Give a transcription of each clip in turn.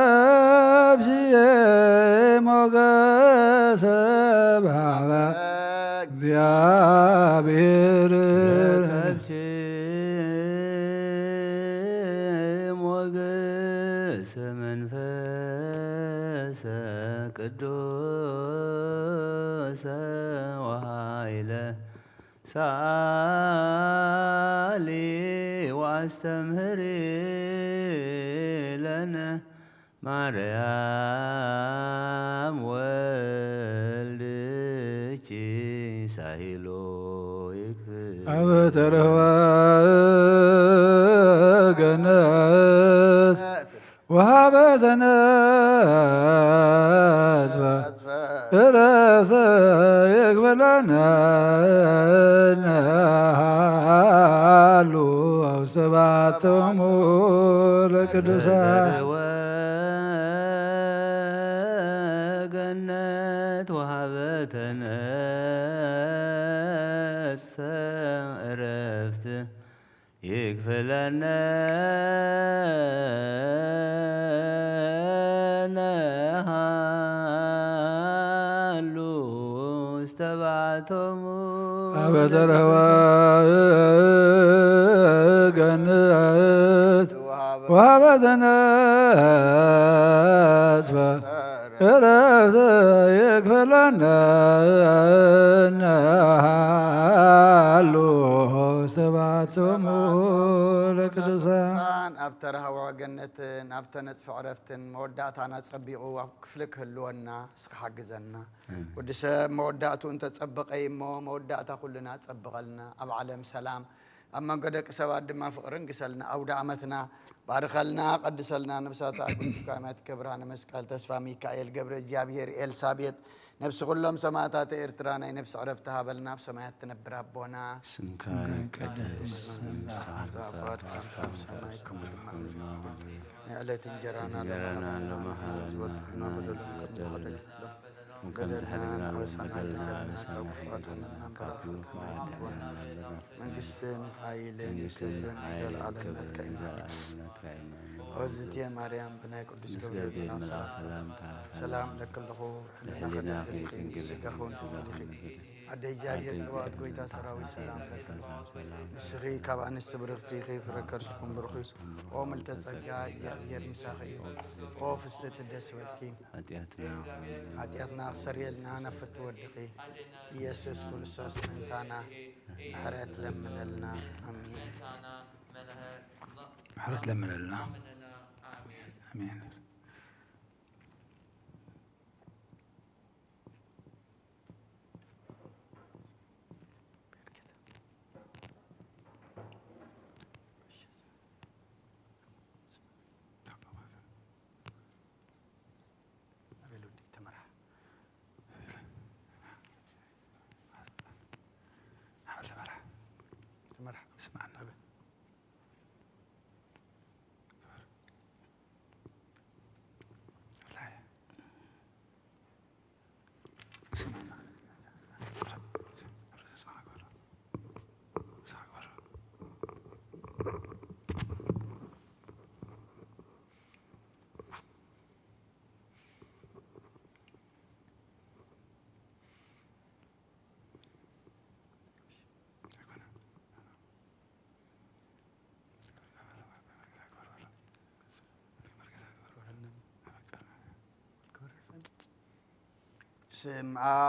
ምረከብሽየ ሞገሰ በሃበ እግዚኣብሔር። ረከብሽ ሞገሰ መንፈሰ ቅዱሰ ወኃይለ ሳሊ ወአስተምህሪ ለነ ማርያም ወልድኪ ሳሂሎ ይክፍል። አበ ተርህወ ገነት ወሃበ ተነጽፈ እረፍተ ይክፈለነ። ነሃሉ ውስተ ባቶሙ ለቅዱሳን። ወገነት ወሃበ ተነጽፈ እረፍት ይክፍለነ። ነሃሉ ውስተ ባቶሙ አበ ተርህወ ገነት ወሃበ ተነጽፈ እረፍተ ይክፈለነ። ነሃሉ ውስተ ባቶሙ ለቅዱሳን። ኣብ ተርህወ ገነትን ኣብ ተነጽፈ ዕረፍትን መወዳእታና ጸቢቑ ኣብ ክፍሊ ክህልወና እስኻ ሓግዘና። ወዲ ሰብ መወዳእቱ እንተጸበቐ እዩ እሞ፣ መወዳእታ ኩልና ጸብቐልና። ኣብ ዓለም ሰላም፣ ኣብ መንጎ ደቂ ሰባት ድማ ፍቕርን ግሰልና። ኣውደ ዓመትና ባርኸልና፣ ቀድሰልና። ነብሳታ ቅዱስ ካህናት ክብራ ንመስቀል ተስፋ ሚካኤል ገብረ እግዚኣብሔር ኤልሳቤጥ ነብሲ ኩሎም ሰማዕታት ኤርትራ ናይ ነብሲ ዕረፍቲ ሃበልና። ኣብ ሰማያት ትነብር ኣቦና ስምካ ይቀደስ፣ ትምጻእ መንግስትካ፣ ፍቃድካ ኣብ ሰማይ ከምኡ ድማ ኣብ ምድሪ። ናይ ዕለት እንጀራና እንጀራና ሎሚ ሃበና፣ ሎሚ ሃበና፣ በደልና ከም ዝበደልና ከም ከም ዝሕደግና በደልና፣ ኣበሳና በደልና፣ ይሕደግ፣ ኣበሳና ካብ ክፉ ይሕደግ፣ ኣድሕነና ካብ ክፉ ኣድሕነና። መንግስትን ሓይልን መንግስትን ክብርን ሓይልን ዘለዓለም ክብርን ናትካ እዩ። ዘለዓለም ናትካ እዩ። ኦዝትየ ማርያም ብናይ ቅዱስ ምስ ገብርኤል ገብርኤል መልኣክ መልኣክ ሰላምታ ሰላም ሰላም ለኪ ኣለኹ፣ ሕልናኺ ሕልናኺ ድንግል ኢኺ፣ ድንግል ኢኺ፣ ስጋኺ እውን ስጋኺ ድንግል ኢኺ። እውን ድንግል ኢኺ። ኣደ እግዚኣብሔር ኣደ ጽባኦት እግዚኣብሔር ጎይታ ጽባኦት ሰራዊት ሰላም ጎይታ ለኪ። ሰራዊት ሰላም ንስኺ ካብ ኣንስቲ ብርኽቲ ኢኺ፣ ፍረ ከርስኩም ብሩኽ እዩ። ኦ ምልዕተ ጸጋ እግዚኣብሔር ምሳኺ እዩ። ኦ ፍስሕቲ ደስ ይበልኪ። ሓጢኣትና ሓጢኣትና ክሰርየልና ናብ ፍትዊ ወድኺ ኢየሱስ ክርስቶስ ምእንታና ምሕረት ለምነልና። ኣሜን። ምሕረት ለምነልና። ኣሜን።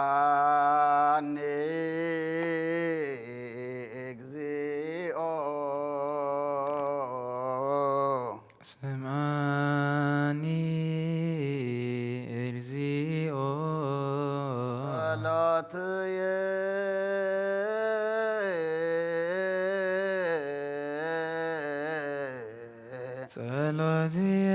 ስምዓኒ እግዚኦ። ስምዓኒ እግዚኦ። ጸሎትየ። ጸሎትየ።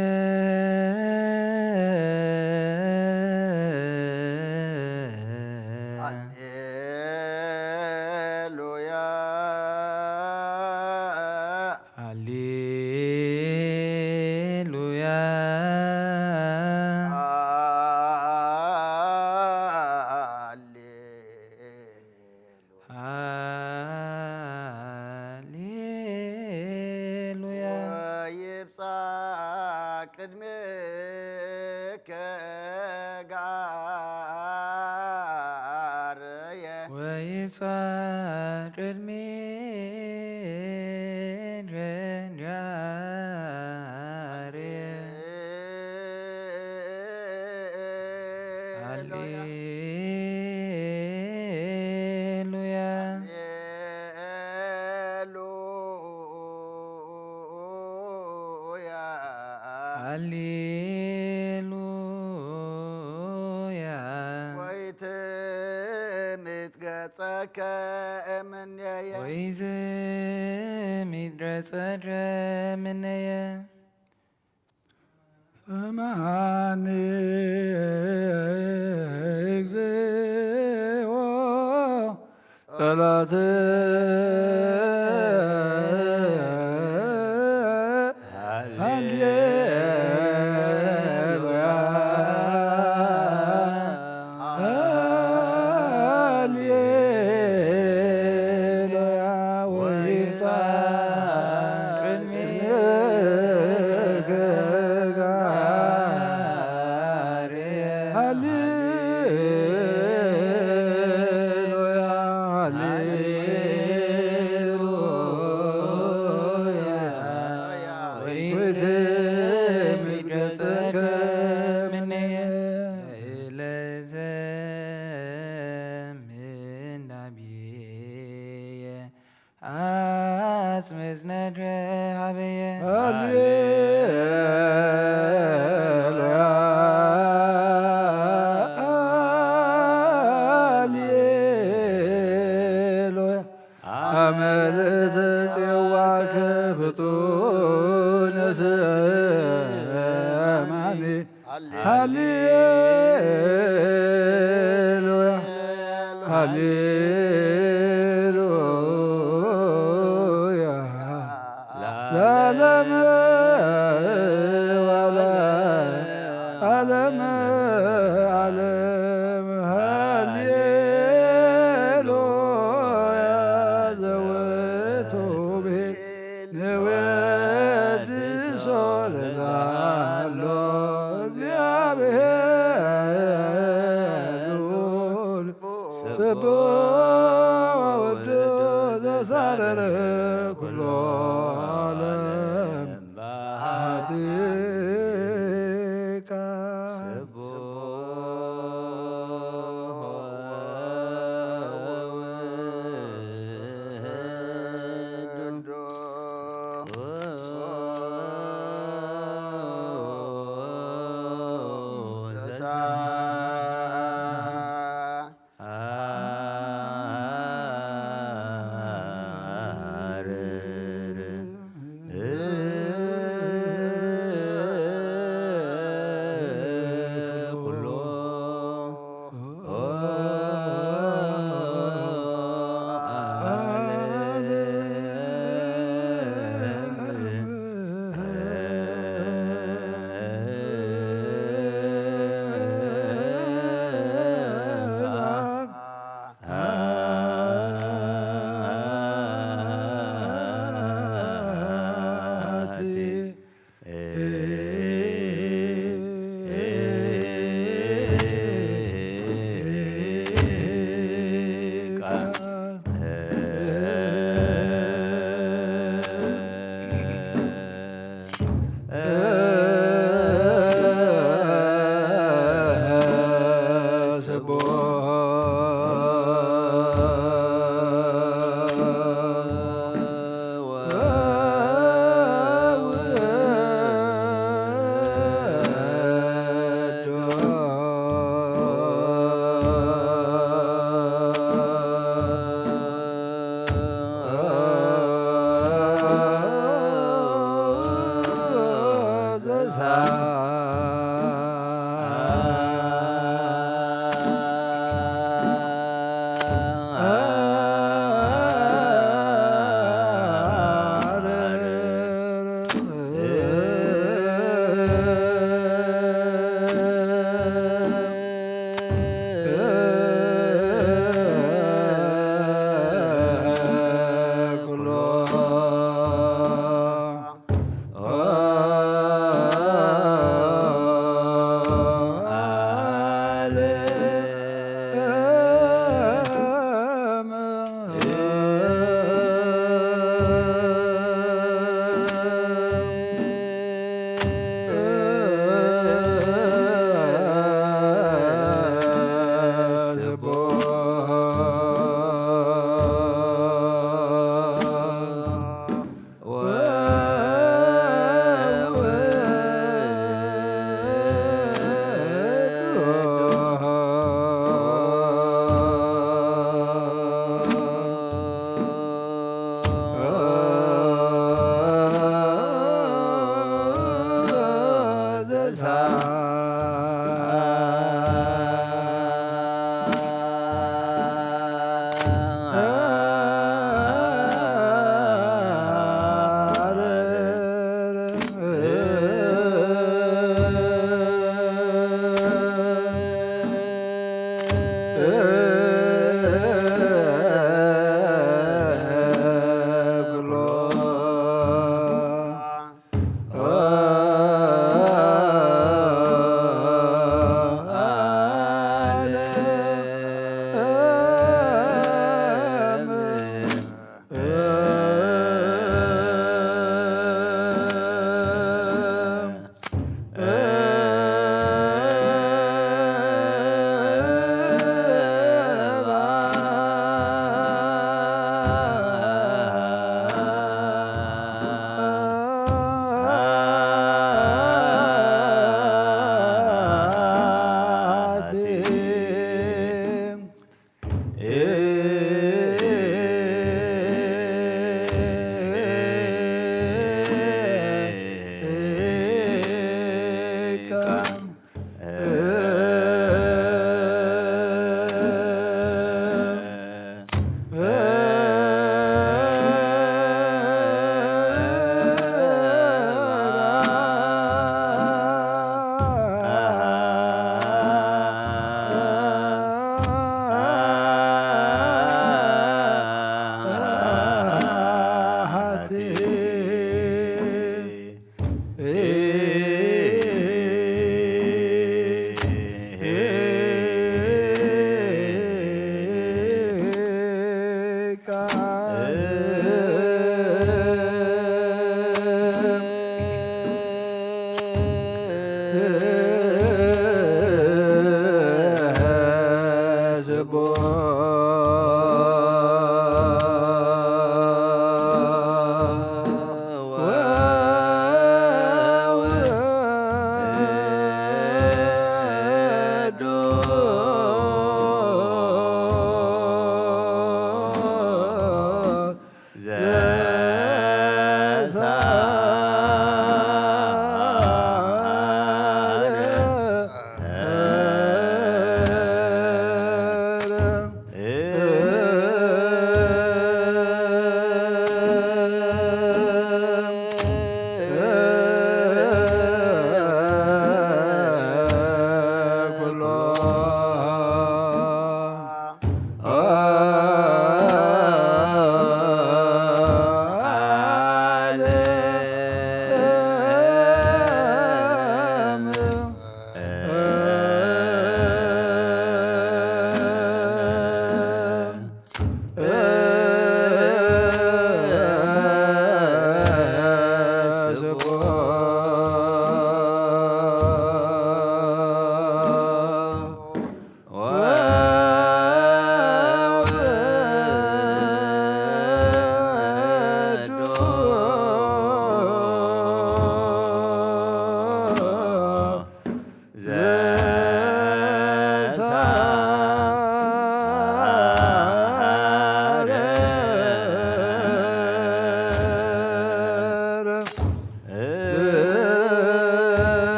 ሃሌሉያ። ሃሌሉያ። ሃሌ ሃሌሉያ። ወይብጻሕ ቅድሜከ ጋርየ ወይብጻሕ ቅድሜን ረንዳርየ። ሃሌሉያ። ሃሌሉያ። ሃሌሉያ። ወይትምጥ ገጸከ እምኔየ። ወይትምጥ ገጸከ እምኔየ። ስምዓኒ እግዚኦ ጸሎት። ሃሌሉያ። ሃሌሉያ። ወይብጻሕ ቅድሜከ ጋርየ። ሃሌሉያ። ሃሌሉያ። ወይትምጥ ገጸከ እምኔየ። ለእለዘ ምንዳቤየ አጽምጽ ነድረ ሀበየ። ሃሌሉያ። ሃሌሉያ። አመ ለተጼዋከ ፍጡነ ሰማኒ። ሃሌሉያ። ሃሌሉያ። ለዓለመ ወለዓለመ ዓለም። ሃሌሉያ። ዘውእቱ ብሂል ንወድሶ ለዛሎ እግዚአብሔር ልዑል። ስቡሕ ወውዱስ ዘሳረረ ኩሎ ዓለም በኃጢአትከ።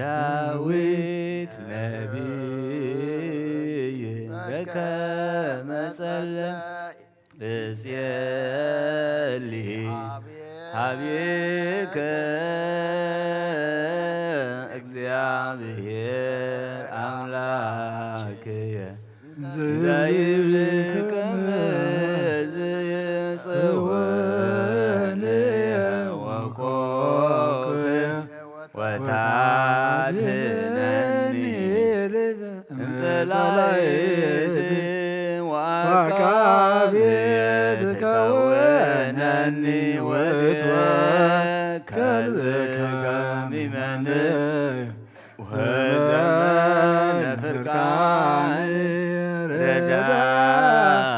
ዳዊት ነቢይ በከመ ጸለየ እጼሊ ሀቤከ እግዚአብሔር አምላክየ ዘይብል ከመ ዝጽወኒ ወኮክየ ወታድነኒ እምጸላእት ወአቃቤ ትከውነኒ ወትወከል ብከሚመን ወዘመነ ፍርቃን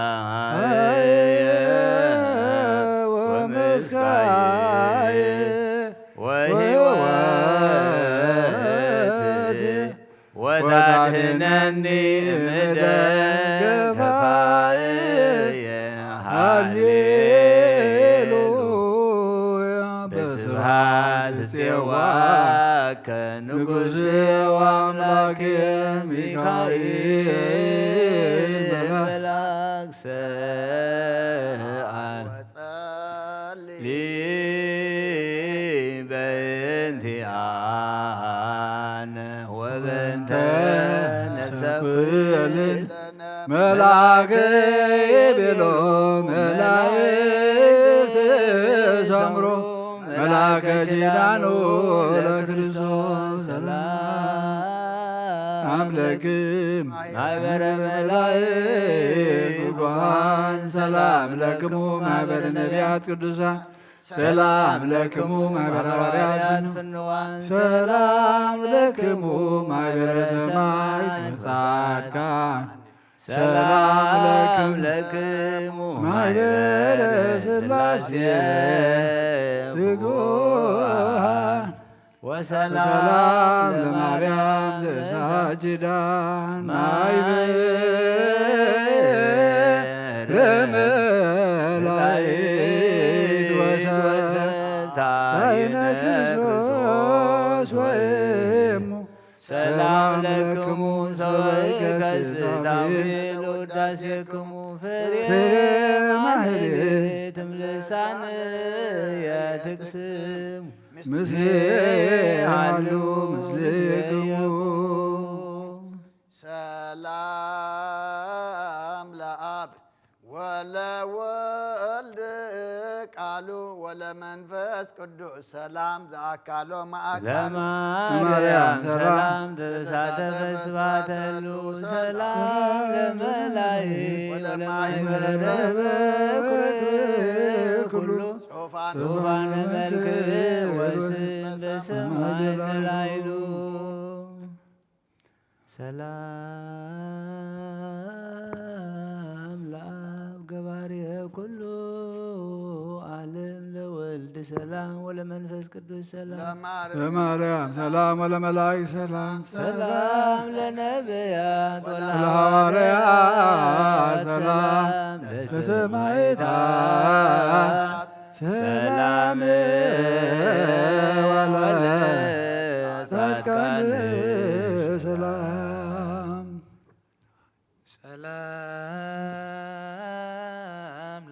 ረዳእየ ወመስካየ ወሕይወት ወታድነኒ እምደ ገፋእየ። ሃሌሉያ። በስብሐት እጼዋከ ንጉሥ ወአምላክ ሚካኤል መልአክ ሰአል ጸሊ በእንቲአነ ወበእንተ ነፍሰ ኩልነ። መልአከ ቤሎ መላእክት ሰምሮ መልአከ ኪዳኑ ለክርስቶስ ሰላም ለክም ማህበረ መላእክት ፍቁሃን ሰላም ለክሙ ማህበረ ነቢያት ቅዱሳን ሰላም ለክሙ ማህበረ ሐዋርያት ፍንዋን ሰላም ለክሙ ማህበረ ሰማዕት ወጻድቃን ሰላም ለክሙ ማህበረ ሥላሴ ትጉሃን ወሰላም ለማርያም ዘሳጅዳን ማይበረ መላእክት ወሰብእተ ታይነ ክርስቶስ ወእሙ ሰላም ለክሙ ሰበይከ ስታሜ ለውዳሴክሙ ፍሬ ማህሌትም ልሳንየ ትቅስሙ ምስሌ አሉ ምስሌክሙ። ሰላም ለአብ ወለወልድ ቃሉ ወለመንፈስ ቅዱስ ሰላም ዘአካሎ ማእከል ለማርያም ሰላም ተሳተፈ ስብሐተ ሉ ሰላም ለመላእክት ወለማይበረ በኩር ኩሉ ሶፋነ መልክ ወስም በሰማይ ዘላይሉ። ሰላም ለአብ ገባሬ ኩሉ ዓለም ለወልድ ሰላም ወለመንፈስ ቅዱስ ሰላም ለማርያም ሰላም ወለመላእክት ሰላም ሰላም ለነቢያት ወለሐዋርያት ሰላም ለሰማዕታት ሰላም ወለጻድቃን ሰላም። ሰላም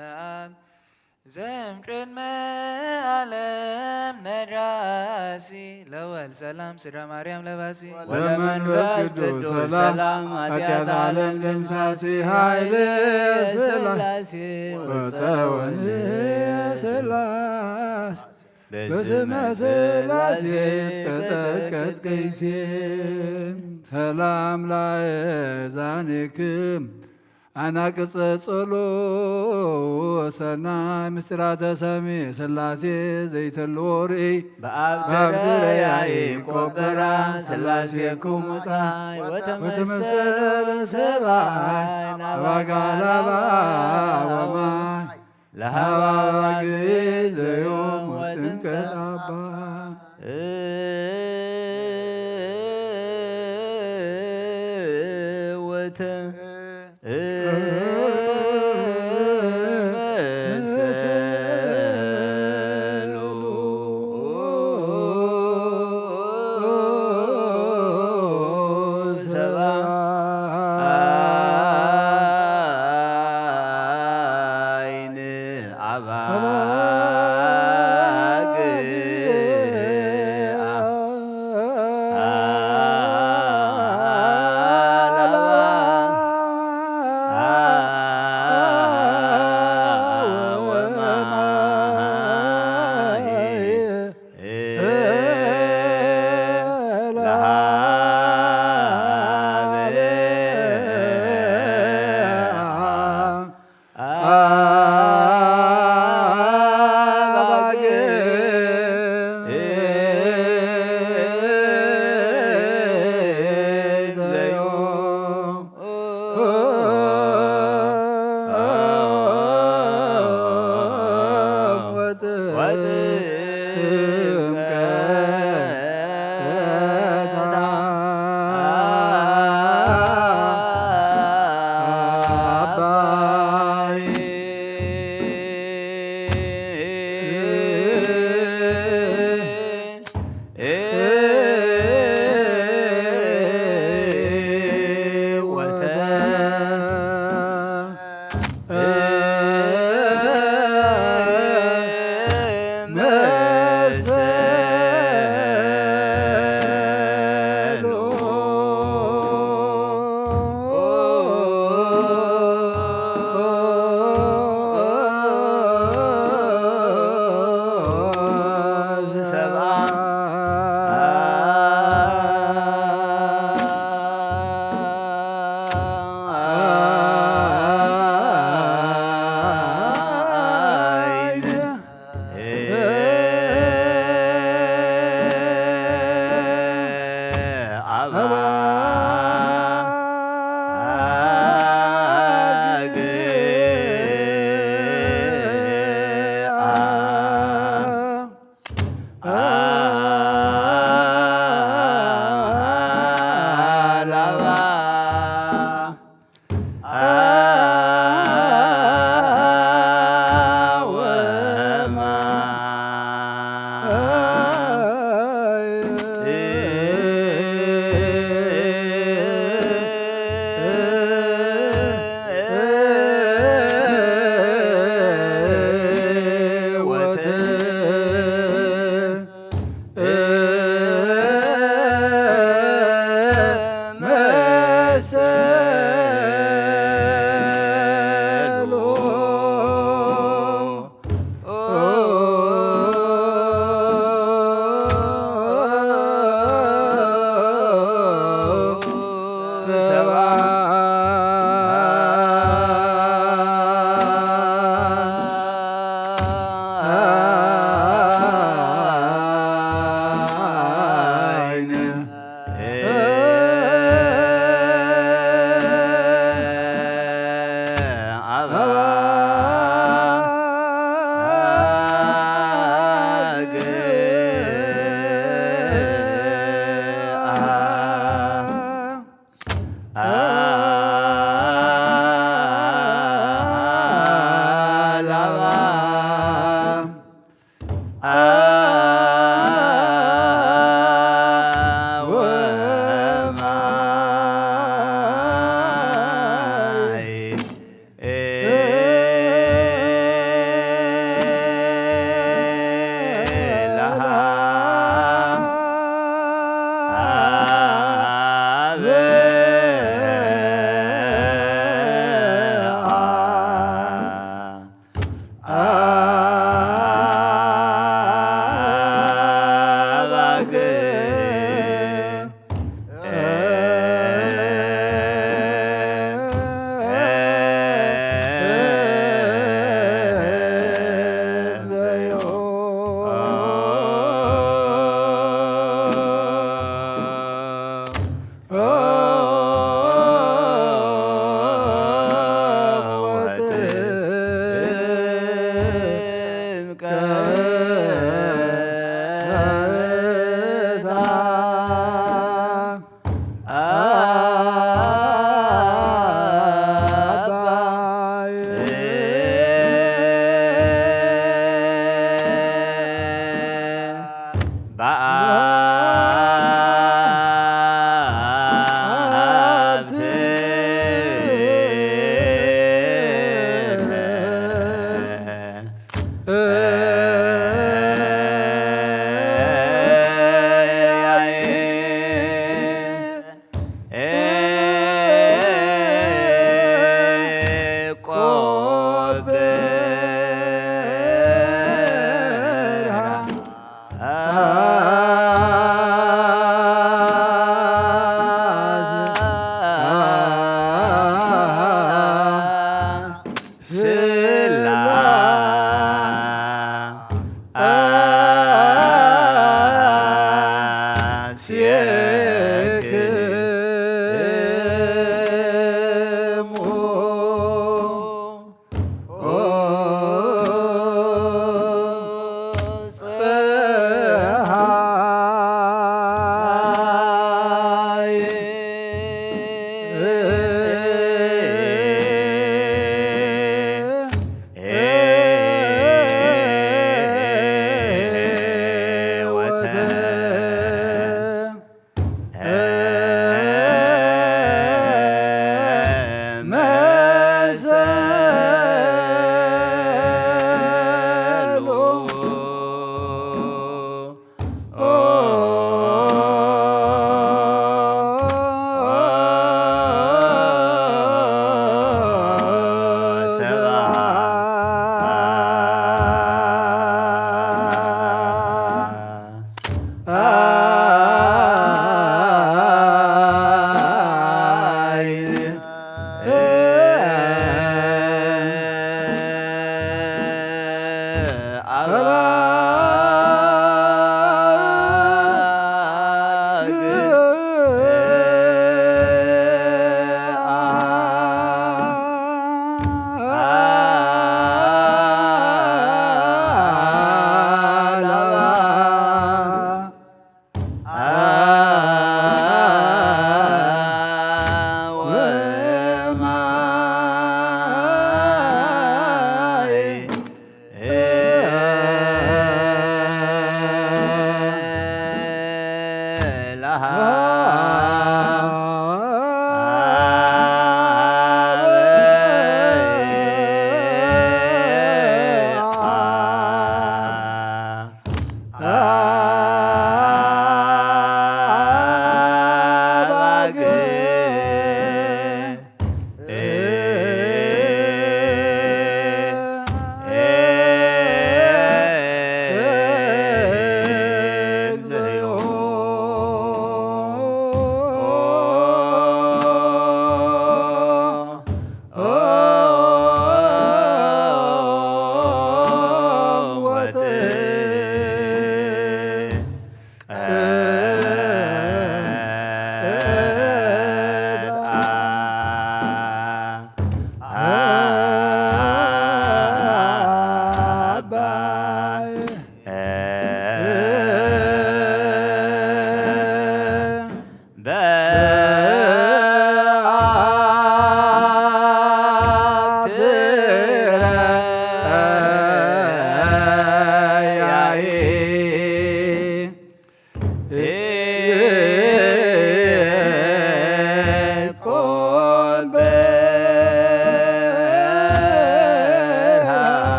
ለአብ ዘእምቅድመ ዓለም ነጃሲ ለወልድ ሰላም ስድራ ማርያም ለባሲ ወለመንፈስ ቅዱስ ሰላም ኃጢአት ዓለም ደምሳሲ ኃይለ ሥላሴ ወፀወን ሥላሴ በስመ ሥላሴ ቀጥቀጥ ከይሴ ሰላም ላእዛኒክም አናቅጸ ጸሎ ሰናይ ምስጢራተ ሰሚ ሥላሴ ዘይተልዎ ርእይ በአብ በአብ ተረያይ ቆበራ ሥላሴ ኩሙ ፀሐይ ወተመሰለ ሰብአይ ናባጋላባ ወማይ ለሃባ አባግዕ ዘዮም ወጥምቀት አባ ወተ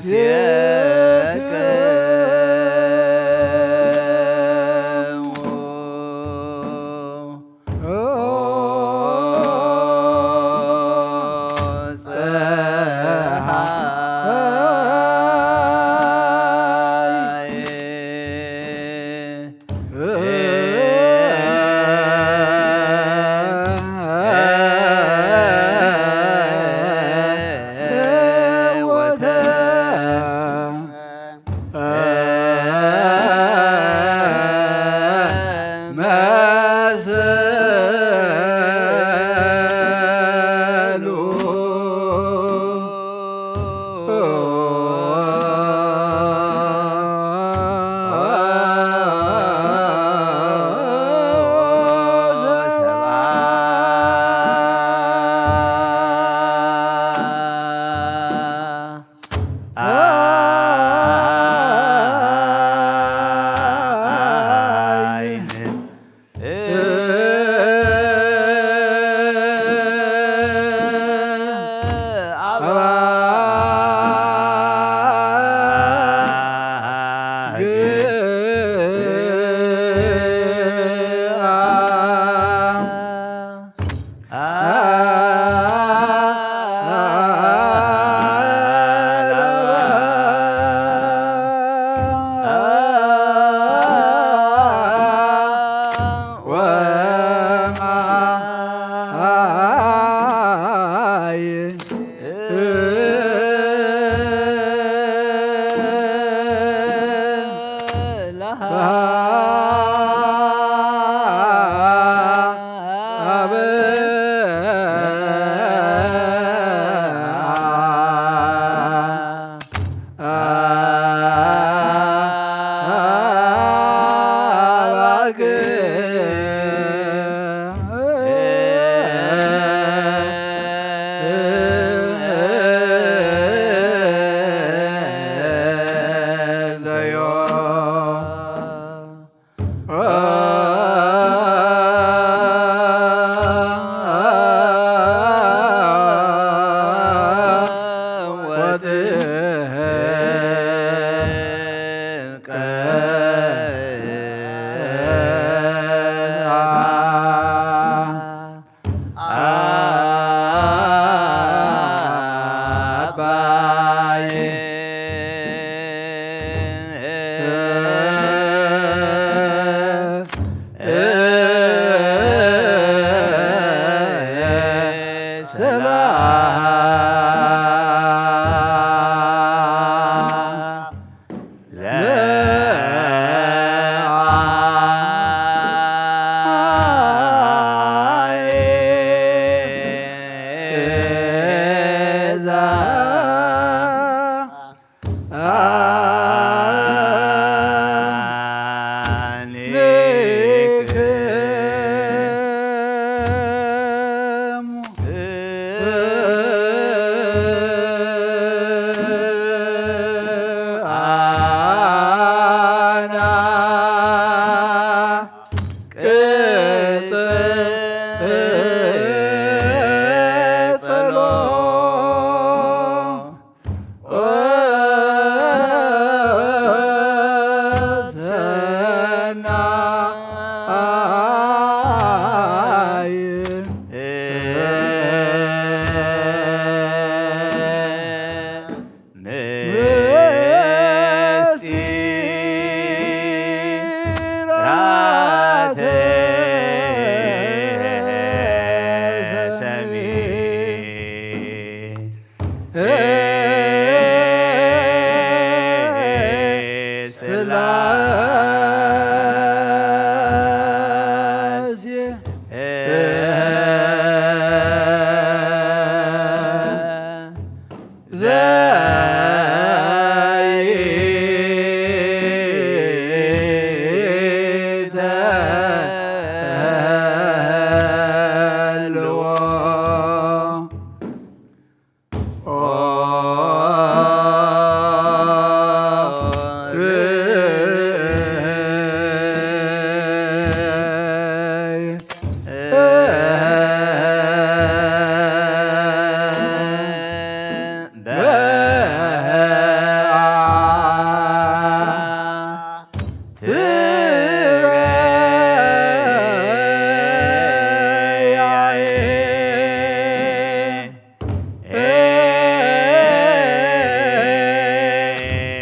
ዜክሙ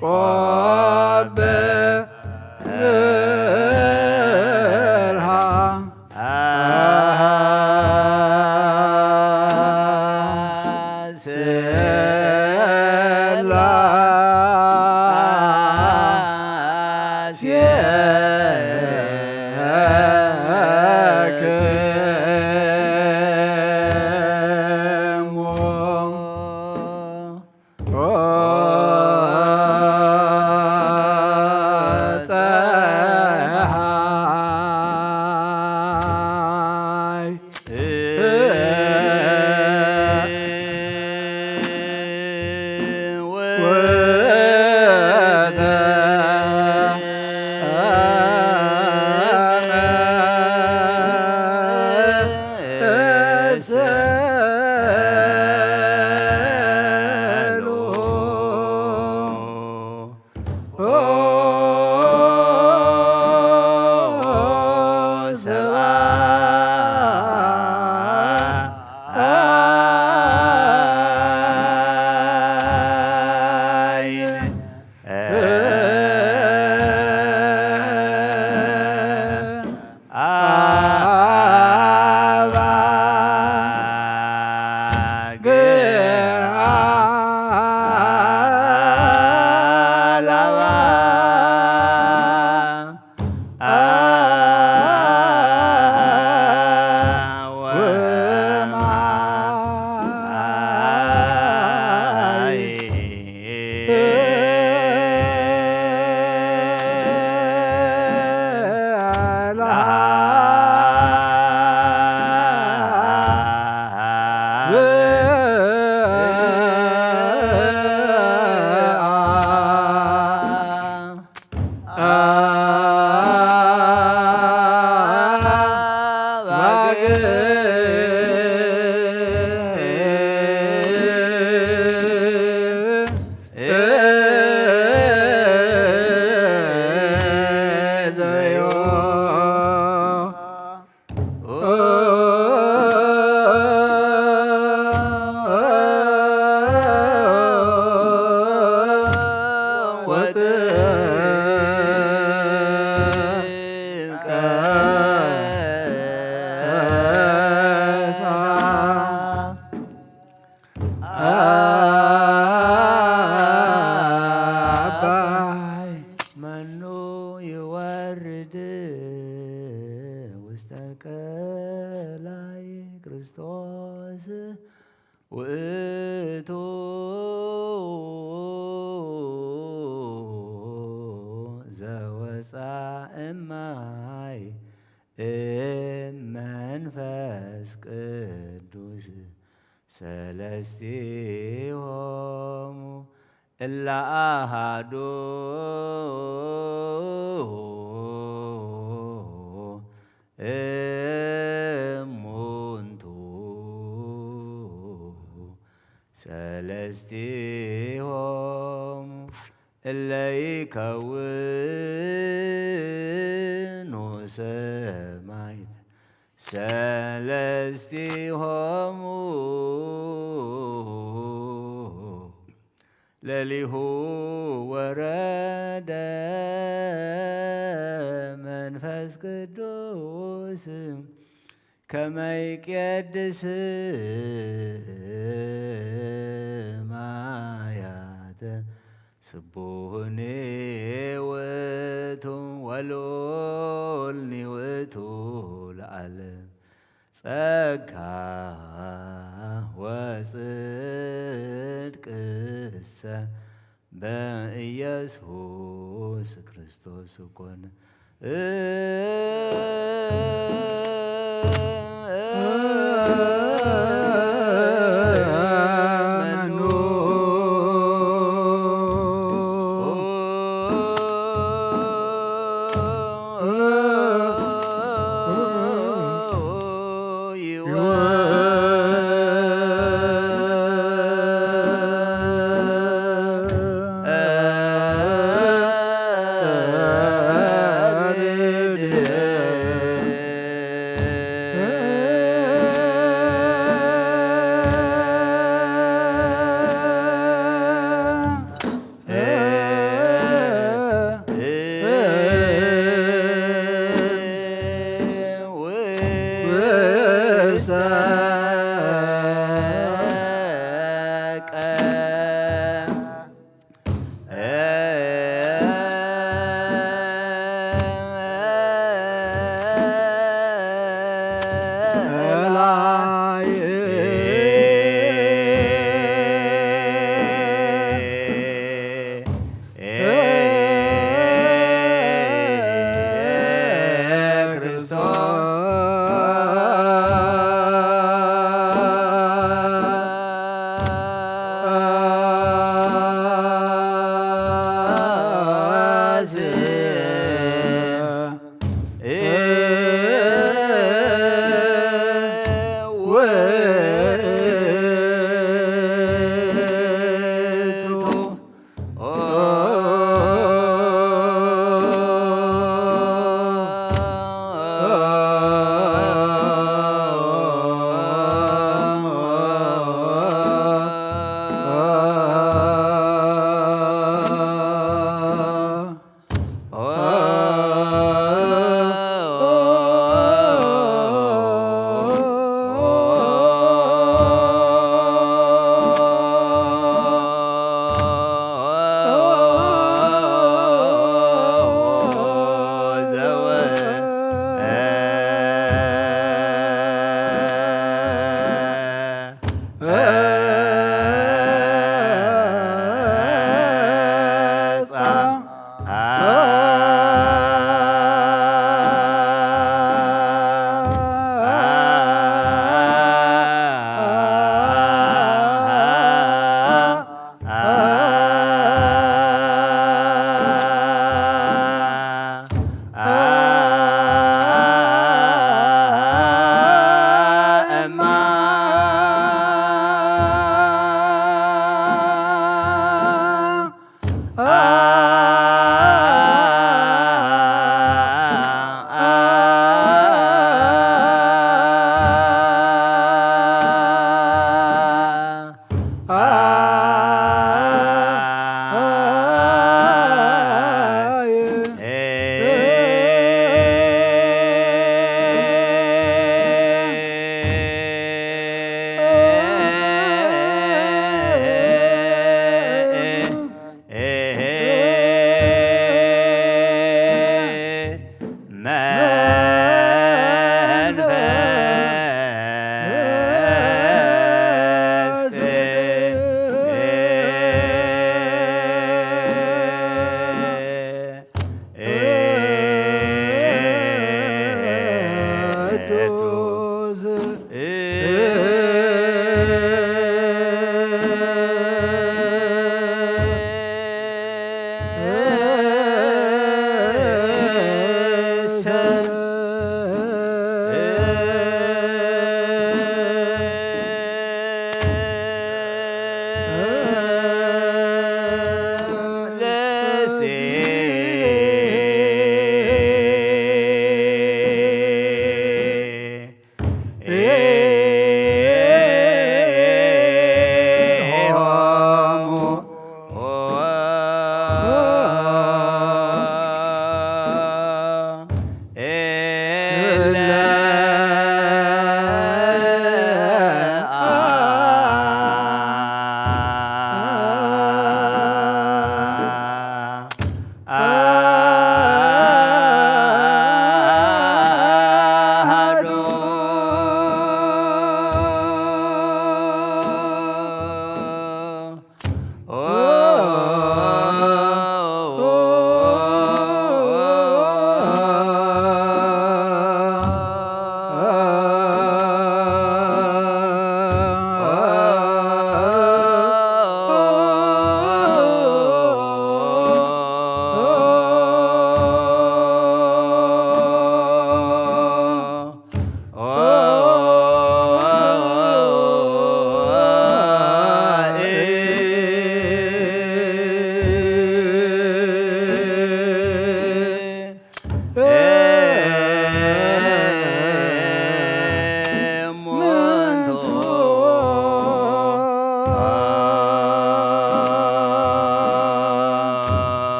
ቆብርሃ አባይ መኑ ይወርድ ውስተ ቀላይ ክርስቶስ ውእቱ ዘወፃ እማይ እመንፈስ ቅዱስ ሰለስቲሆሙ እለ አሃዱ እሙንቱ ሰለስቲሆሙ እለ ይከውኑ ሰማይት ሰለስቲሆሙ ለሊሁ ወረደ መንፈስ ቅዱስ ከመ ይቄድስ ማያተ ስቡህኒ ውእቱ ወልዑልኒ ውእቱ ለዓለም ጸጋ ወጽድቅሰ በኢየሱስ ክርስቶስ ኮነ።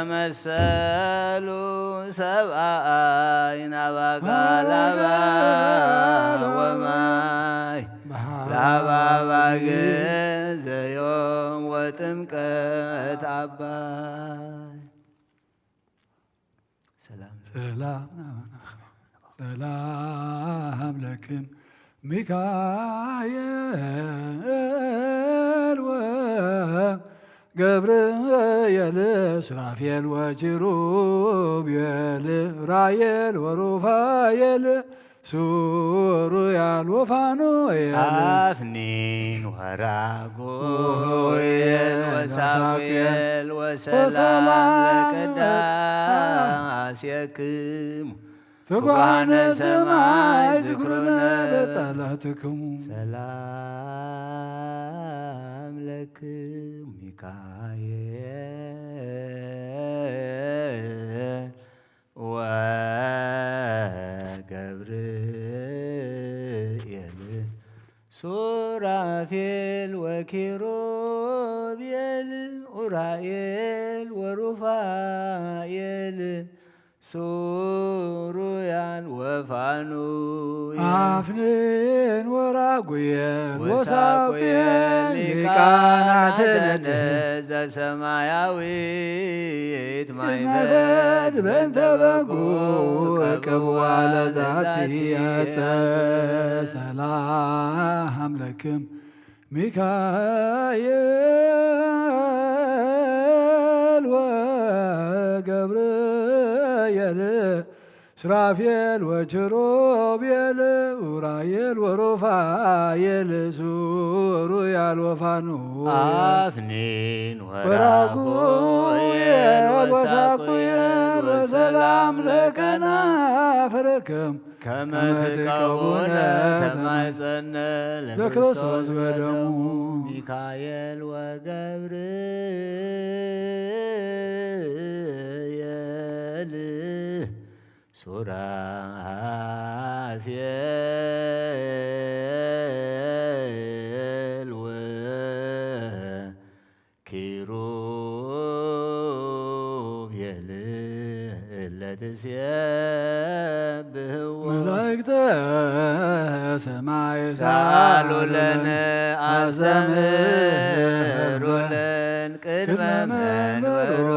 መሰሉ ሰብኣይ ናባጋ ላባ ወማይ ላባ ባግዕ ዘዮም ወጥምቀት ኣባይ። ሰላም ሰላም ሰላም ለክም ሚካኤል ወገብርኤል ሱራፌል ወኪሩቤል ራየል ወሩፋኤል ሱሩያል ወፋኑኤል። ኣፍኒን ወራጉኤል ወሳሙኤል ወሰላም ወሰላም ለቅዳሴክሙ ትጉሃነ ሰማይ ዝክሩነ በጸሎትክሙ። ሰላም ለክሙ ሚካኤል ወገብርኤል ሱራፌል ወኪሩቤል ኡራኤል ወሩፋኤል ሱሩያል ወፋኑኤል። ኣፍኒን ወራጉኤል ወሳቁኤል ወሳቁኤል ሊቃናተ ሊቃናተ ነድህ ነድህ ዘሰማያዊት ማይበድ ማይበድ በእንተ በጉ በጉ ቅብዋ ለዛቲ ያጸ። ያጸ። ሰላም ለክም ሚካኤል ወገብርኤል ሱራፌል ወኪሩቤል ኡራኤል ወሩፋኤል ሱሩያል ወፋኑኤል። ኣፍኒን ወራጉኤል ወራጉኤል ወሳቁኤል ወሳቁኤል ወሰላም ወሰላም ለከናፍርክም ከመ ከመ ትቀቡነ ትቀቡነ ተማይጸነ ለክርስቶስ ለክርስቶስ በደሙ። በደሙ። ሚካኤል ወገብርኤል ሱራፌል ወ ኪሩቤል እለ ትሴብሕዎ መላእክተ ሰማይ ሰአሉ ለነ አስተምህሩ ለን ቅድመ መንበሩ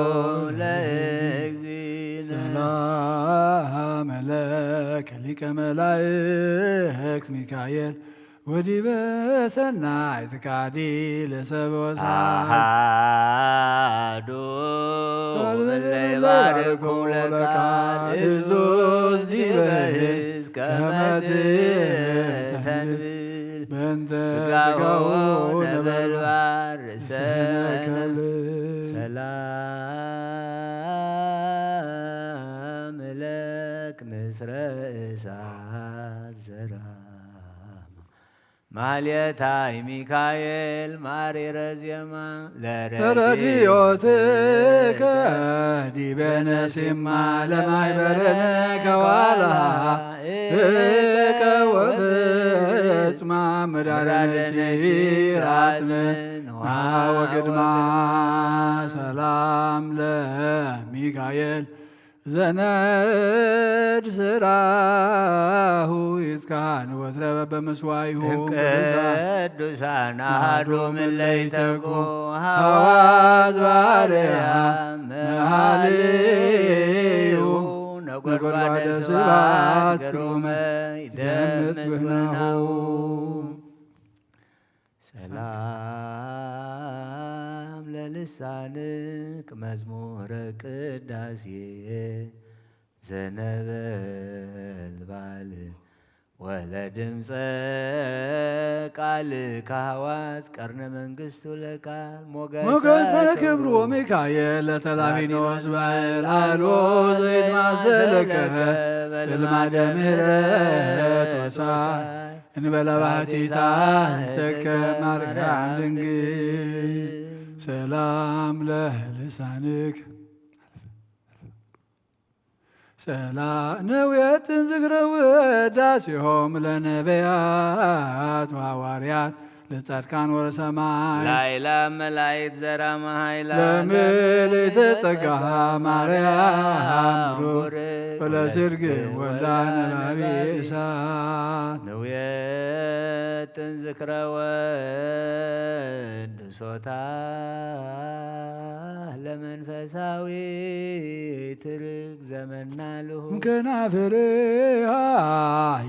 ለእግዚእነ። ሰላም ለከ ሊቀ መላእክት ሚካኤል ወዲበ ሰናይ ትካዲ ለሰብ ወሳይ። አሃዱ እለ ይባርኩ ለቃል እዙዝ ዲበ ህዝ ከመ ትተንብል በእንተ ስጋሁ ስጋሁ ነበልባል ርእሰነ ርእሰነ ከብል። ሰላም ለክ ንስረ እሳት ዘራማ ማልየታይ ሚካኤል ማሪረ ዜማ ለረድዮትከ ለረድዮትከ ዲበነ ሲማ ለማይበረነ ከዋላ እከ ወፍጽማ ምራረነቺ ራጽነ ወግድማ። ሰላም ለሚካኤል ዘነድ ስራሁ ይትካን ወትረ በመስዋይሁ ቅዱሳን ቅዱሳን አሐዱ አሐዱ ምለይተኩ ምለይተኩ ሐዋዝ ባርያ መሃልዩ ነጎድጓደ ነጎድጓደ ስብሐት ስብሐት ግሩመ ግሩመ ይደምጽ ይደምጽ ብህናሁ። ብህናሁ። ሰላም ለልሳንክ መዝሙረ ቅዳሴ ዘነበልባል ወለድምፀ ቃል ካህዋስ ቀርነ መንግስቱ ለቃል ሞገሰ ሞገሰ ክብሩ ክብሩ ሚካኤል ለተላፊኖስ ባሕር አልቦ ዘይትማሰለከ በልማደ ምህረት ወፀሐይ እንበለ ባሕቲታ ተከ ማርያም ድንግል። ሰላም ለልሳንክ ሰላ ነውየትን ዝክረ ውዳሴሆም ለነቢያት ወሐዋርያት ለጻድቃን ወረሰማይ ላይላ መላይት ዘራማ ሃይላ ለምልዕተ ጸጋ ማርያም ቡርክ ወለስርግ ወላ ነባቢ እሳት ንውየትን ዝክረ ወድሶታ ለመንፈሳዊ ትርግ ዘመና ልሁ ከናፍርሃ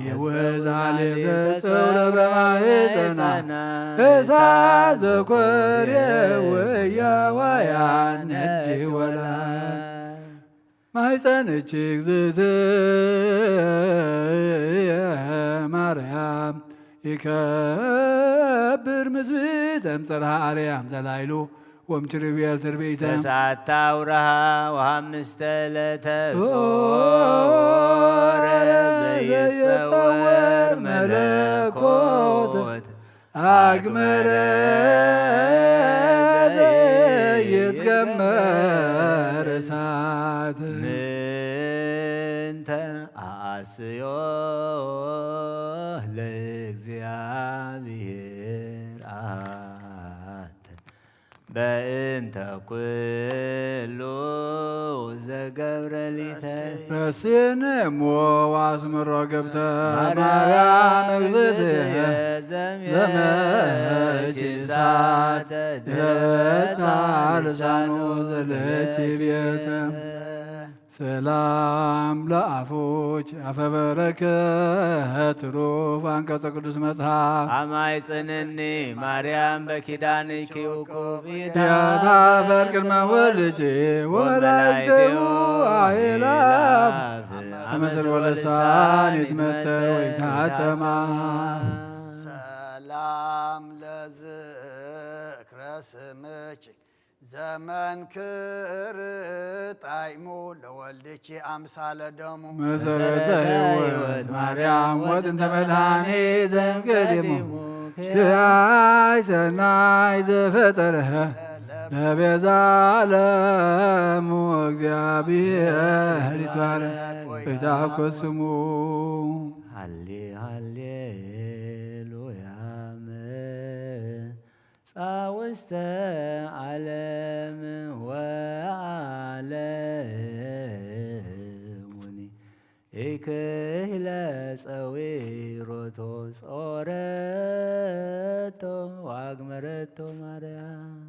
የወዛሌ ተጸውረ በማህፀና እሳት ዘኮርየ ወያዋያን ነዲ ወላ ማህፀን እጅግ ዝትየ ማርያም ይከብር ምስብእተም ጽርሃ ኣርያም ዘላይሉ ወምችርብየል ትርብኢተ ተስዓተ አውርሃ ወሐምስተ ዕለተ ጾረ ዘይጸወር መለኮት አግመረ ዘይትገመር እሳት ምንተ አስዮ ለእግዚአብሔር አት በእንተ ኩሉ ዘገብረ ሊተ ረሴነ እሞ ወአስምሮ ገብተ ማርያም እግዝእትየ ዘመች እሳት ድረሳ ልሳኑ ዘለች ቤተ ሰላም ለአፎች አፈ በረከት ትሩፍ አንቀጸ ቅዱስ መጽሐፍ አማይ ጽንኒ ማርያም በኪዳንኪ ውቁፍ ያታፈር ቅድመ ወልጅ ወመላእክቴሁ አእላፍ ተመስል ወልሳን ይትመተር ወይታተማ ሰላም ለዝክረ ስምኪ ዘመንክር ጣዕሙ ለወልድኪ አምሳለ ደሙ መሰረተ ሕይወት ማርያም ወጥንተ መድኃኒ ዘእምቀዲሙ ሽራይ ሰናይ ዘፈጠረ ለቤዛ ዓለሙ እግዚአብሔር ይትባረክ ወይታኮት ስሙ። ሃሌ ሃሌ ሉያ መጻውስተ ዓለም ወዓለሙኒ ኢክህለ ጸዊሮቶ ጾረቶ ዋግመረቶ ማርያም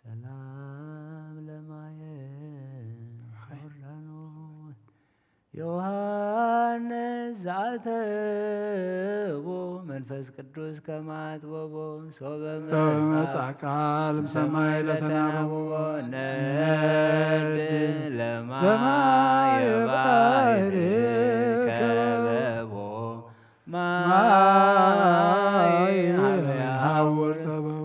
ሰላም ለማየ ዮርዳኖስ ዮሐንስ ዘአተቦ መንፈስ ቅዱስ ከማጥበቦ ሶበ መጻ ቃል ሰማይ ለተናበቦ ነድ ለማየ ባሕር ከበቦ ማይ ሀውር ጸበቦ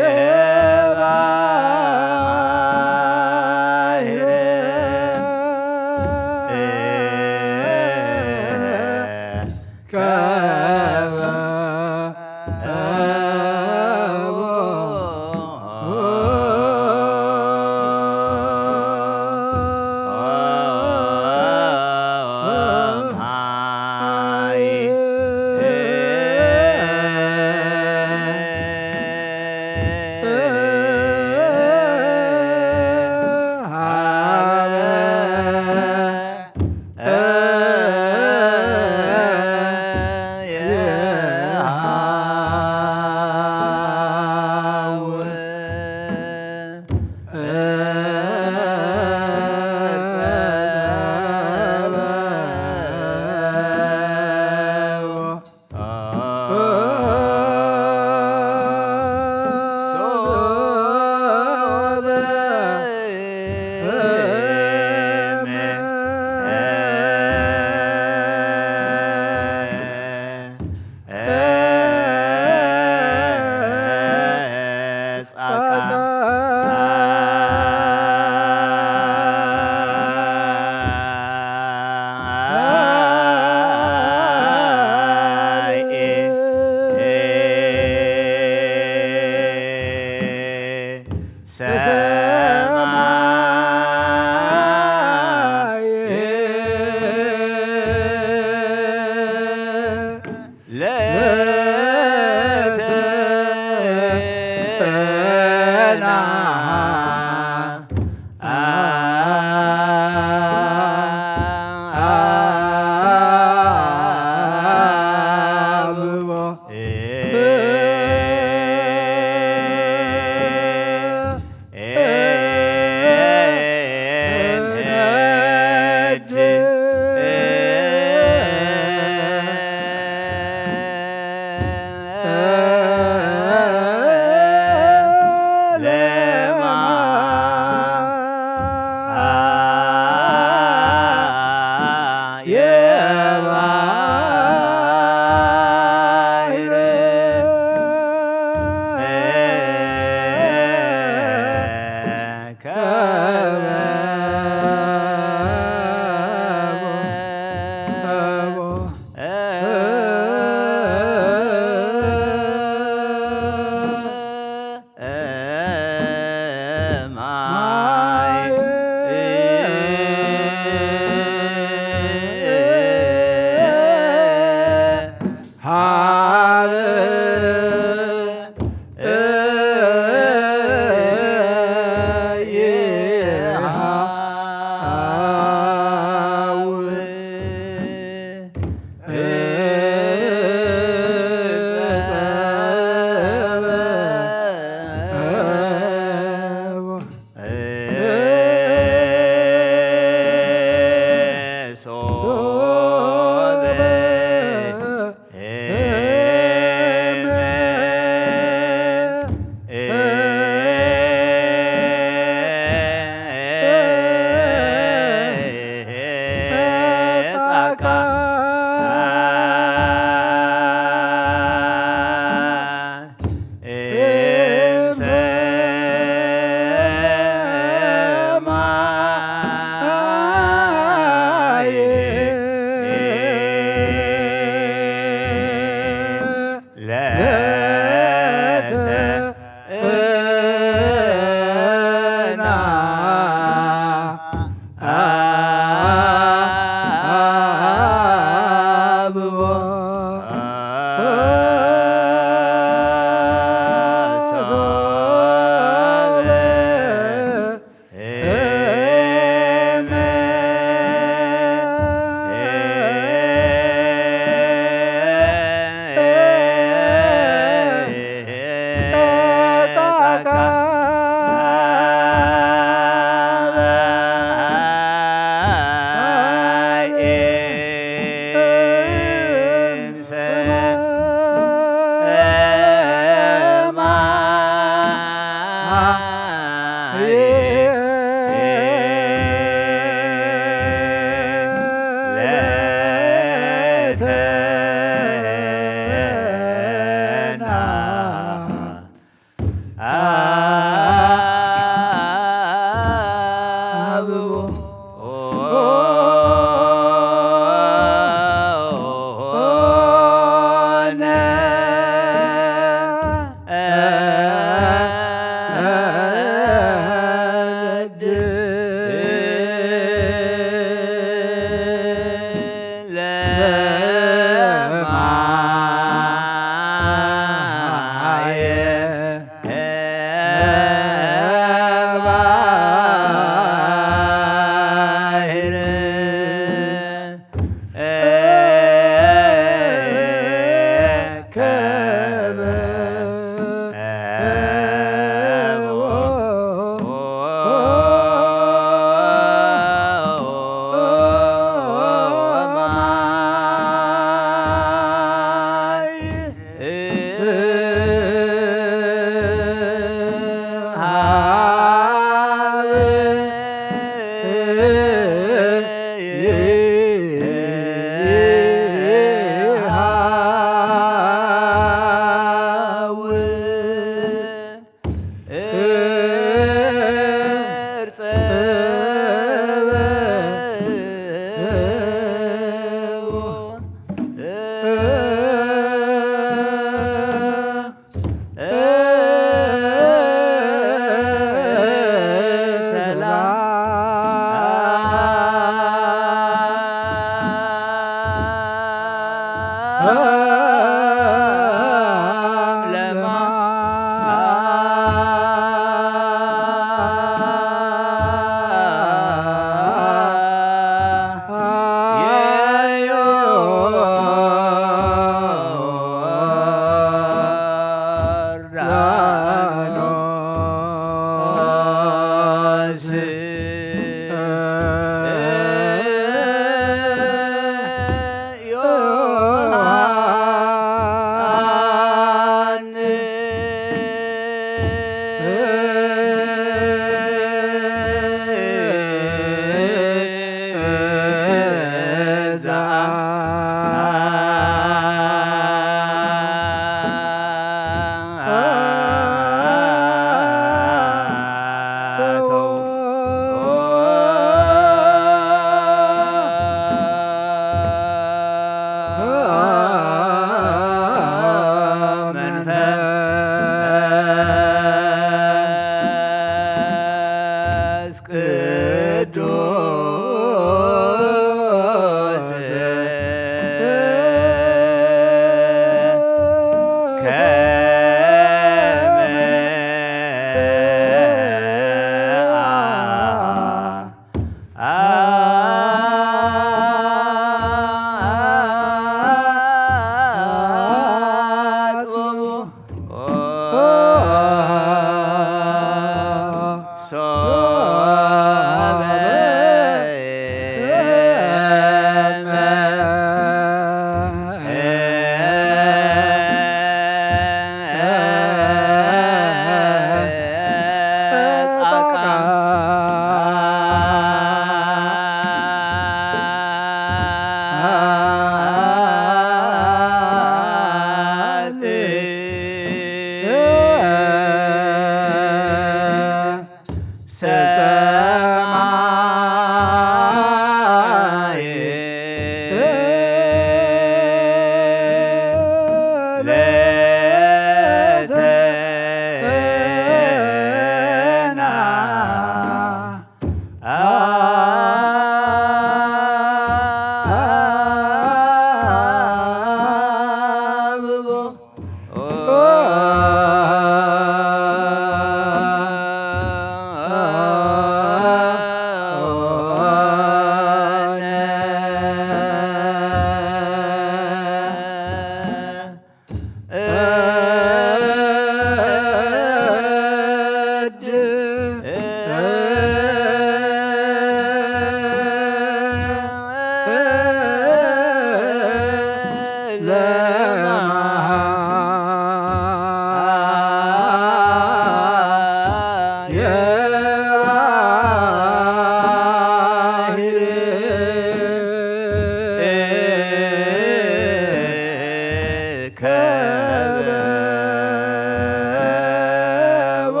አብቦ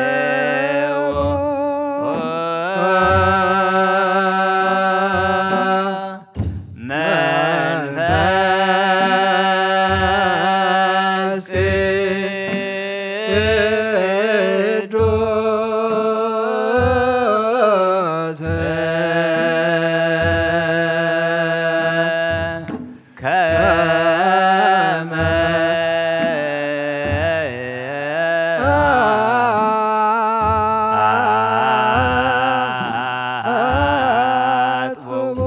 ዘአተዎ መንፈስ ቅዱስ ከመ አጥብቦ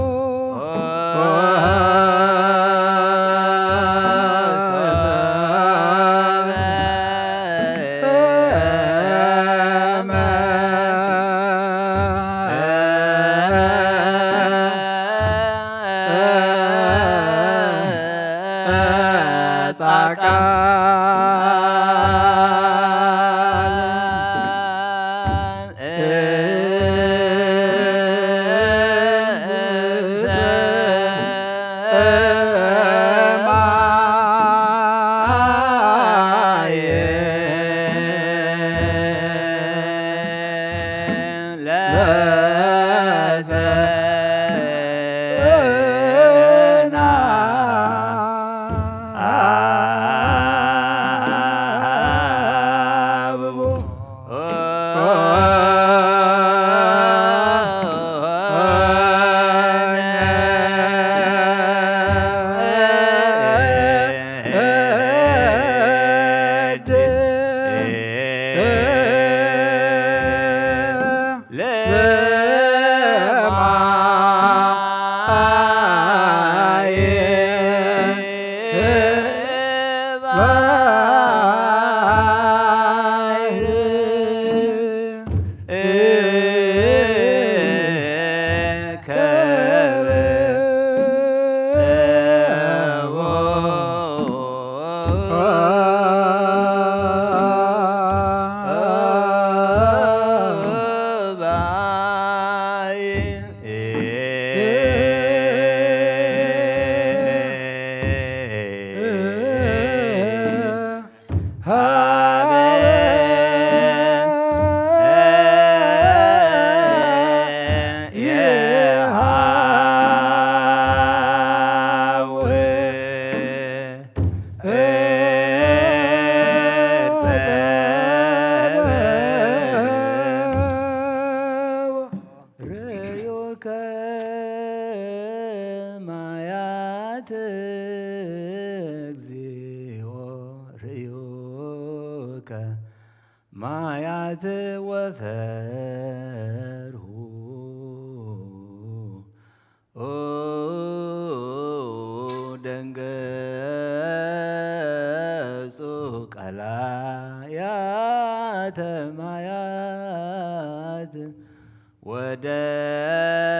ርእዩከ ማያት እግዚኦ ርእዩከ ማያት ወፈርሁ ኦ ደንገጹ ቀላያተ ማያት ወደምፀ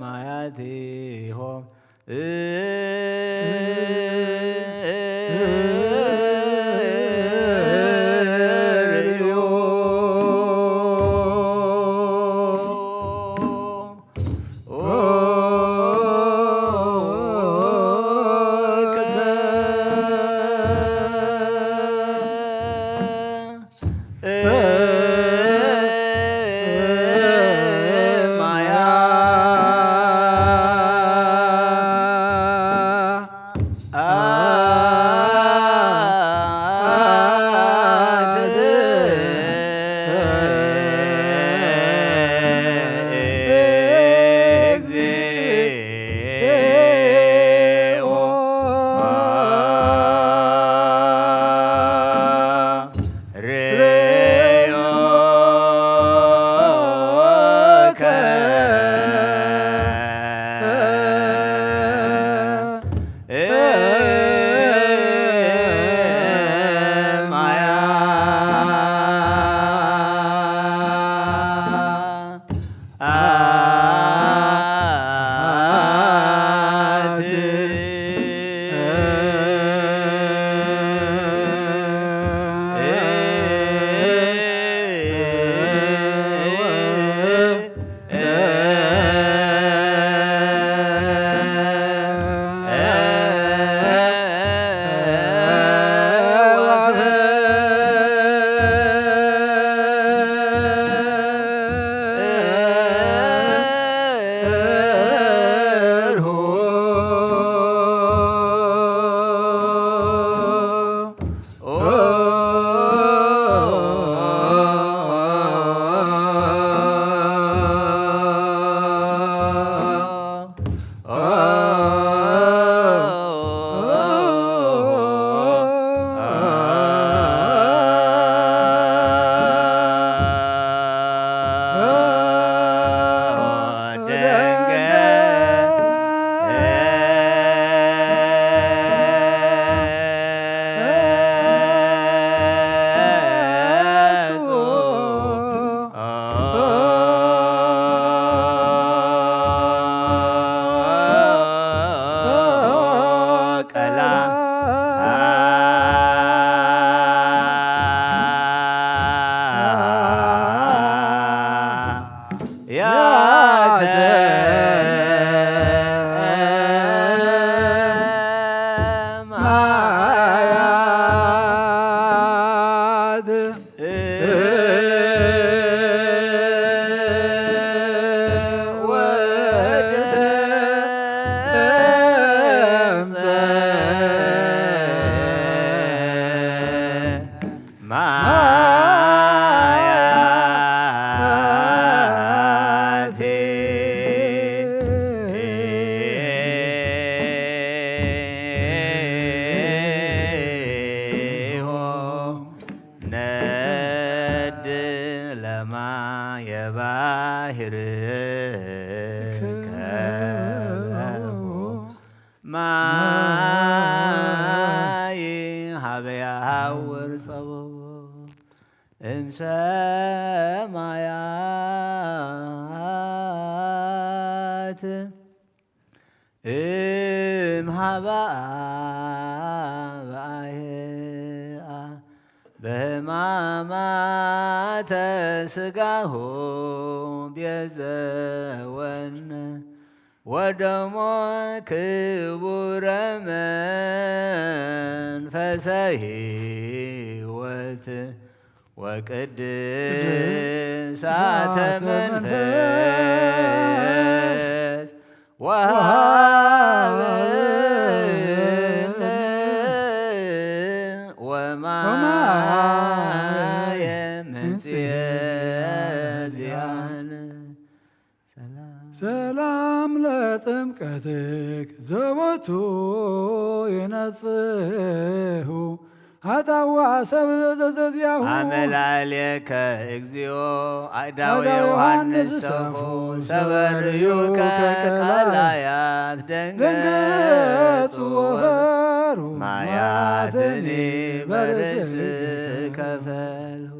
ማያቲሆም ነድ ለማየ ባሕር ከበቦ ማይ ሀበ ያሃውር ጸበቦ እምሰማያት እምሃበ አብአየአ በሕማማተ ሥጋሁ ቤዘወነ ወደሞ ክቡረ መንፈሰ ሕይወት ወቅድሳተ መንፈስ ወሃበነ ወማየ ምንጽየ ዚአነ። ሰላም ለጥምቀትክ ዘወቱ ይነጽሁ ኃጣውአ ሰብ ዘዘዚያሁ። አመላሌከ እግዚኦ አእዳው አእዳው ዮሐንስ ዮሐንስ ሰፉ ሰፉ ሰበርዩከ ሰበርዩከ ቀላያት ደንገጹ ደንገጹ ወፈሩ ወፈሩ ማያትኒ ማያትኒ በርእስከ በርእስከ ፈልሁ።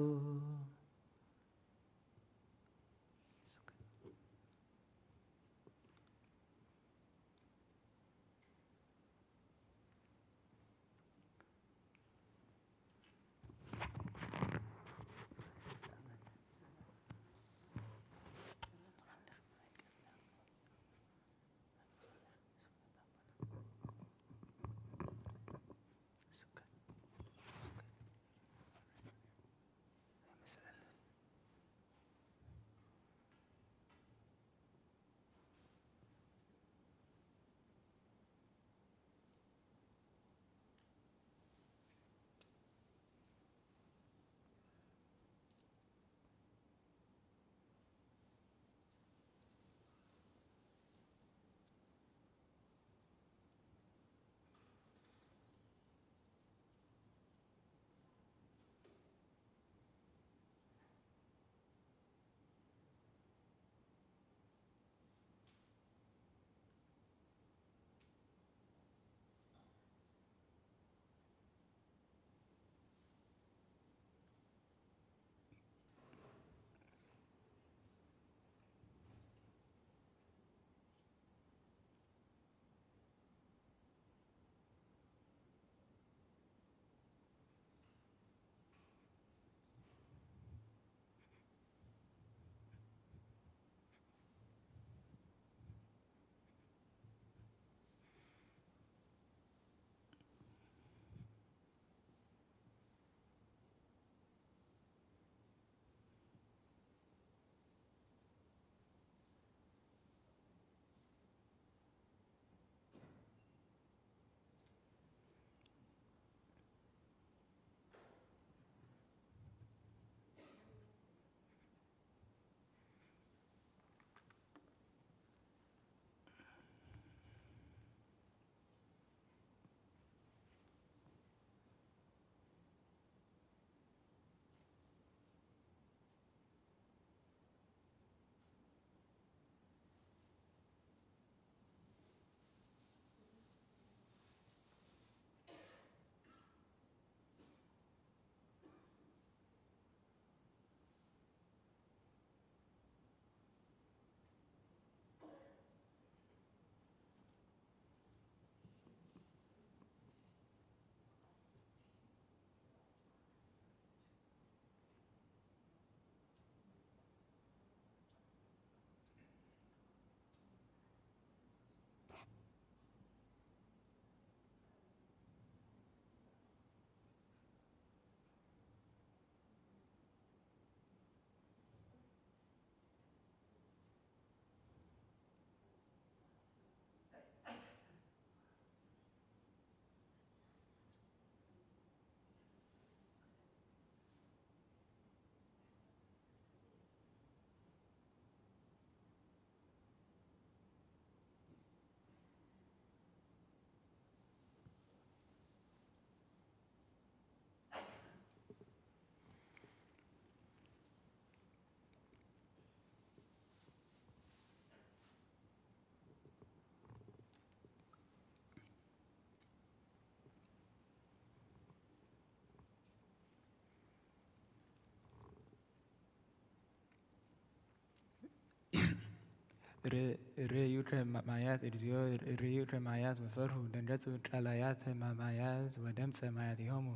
ርእዩከ ማያት እግዚኦ፣ ርእዩከ ማያት ወፈርሁ፣ ደንገጹ ቀላያተ ማያት ወደምጸ ማያቲሆሙ።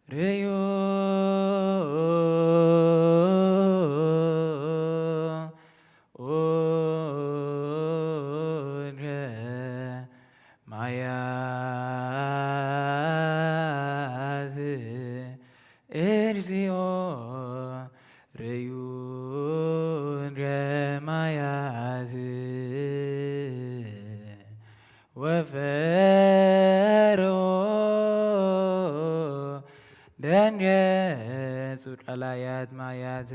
ርእዩ ኡድረ ማያት እግዚኦ፣ ርእዩ ኡድረ ማያት ወፈርሁ፣ ደንገጹ ቀላያት ማያት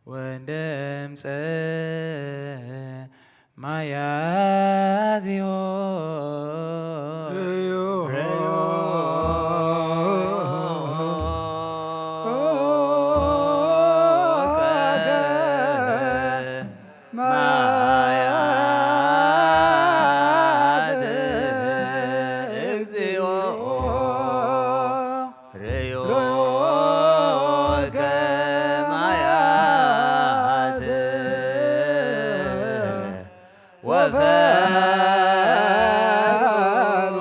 ወደምጸ ማያዚሆ። ማያት እግዚኦ፣ ርእዮ ከማያት ወፈሩ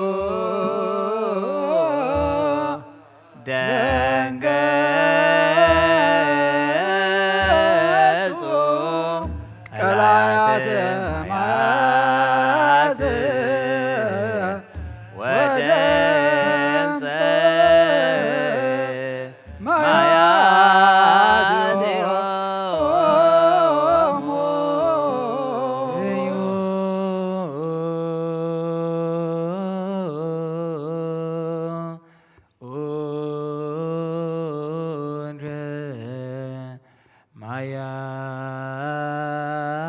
ደንገጹ ቀላያት ማያት ወደምጸ ማያት ዮሙ። ኡንከ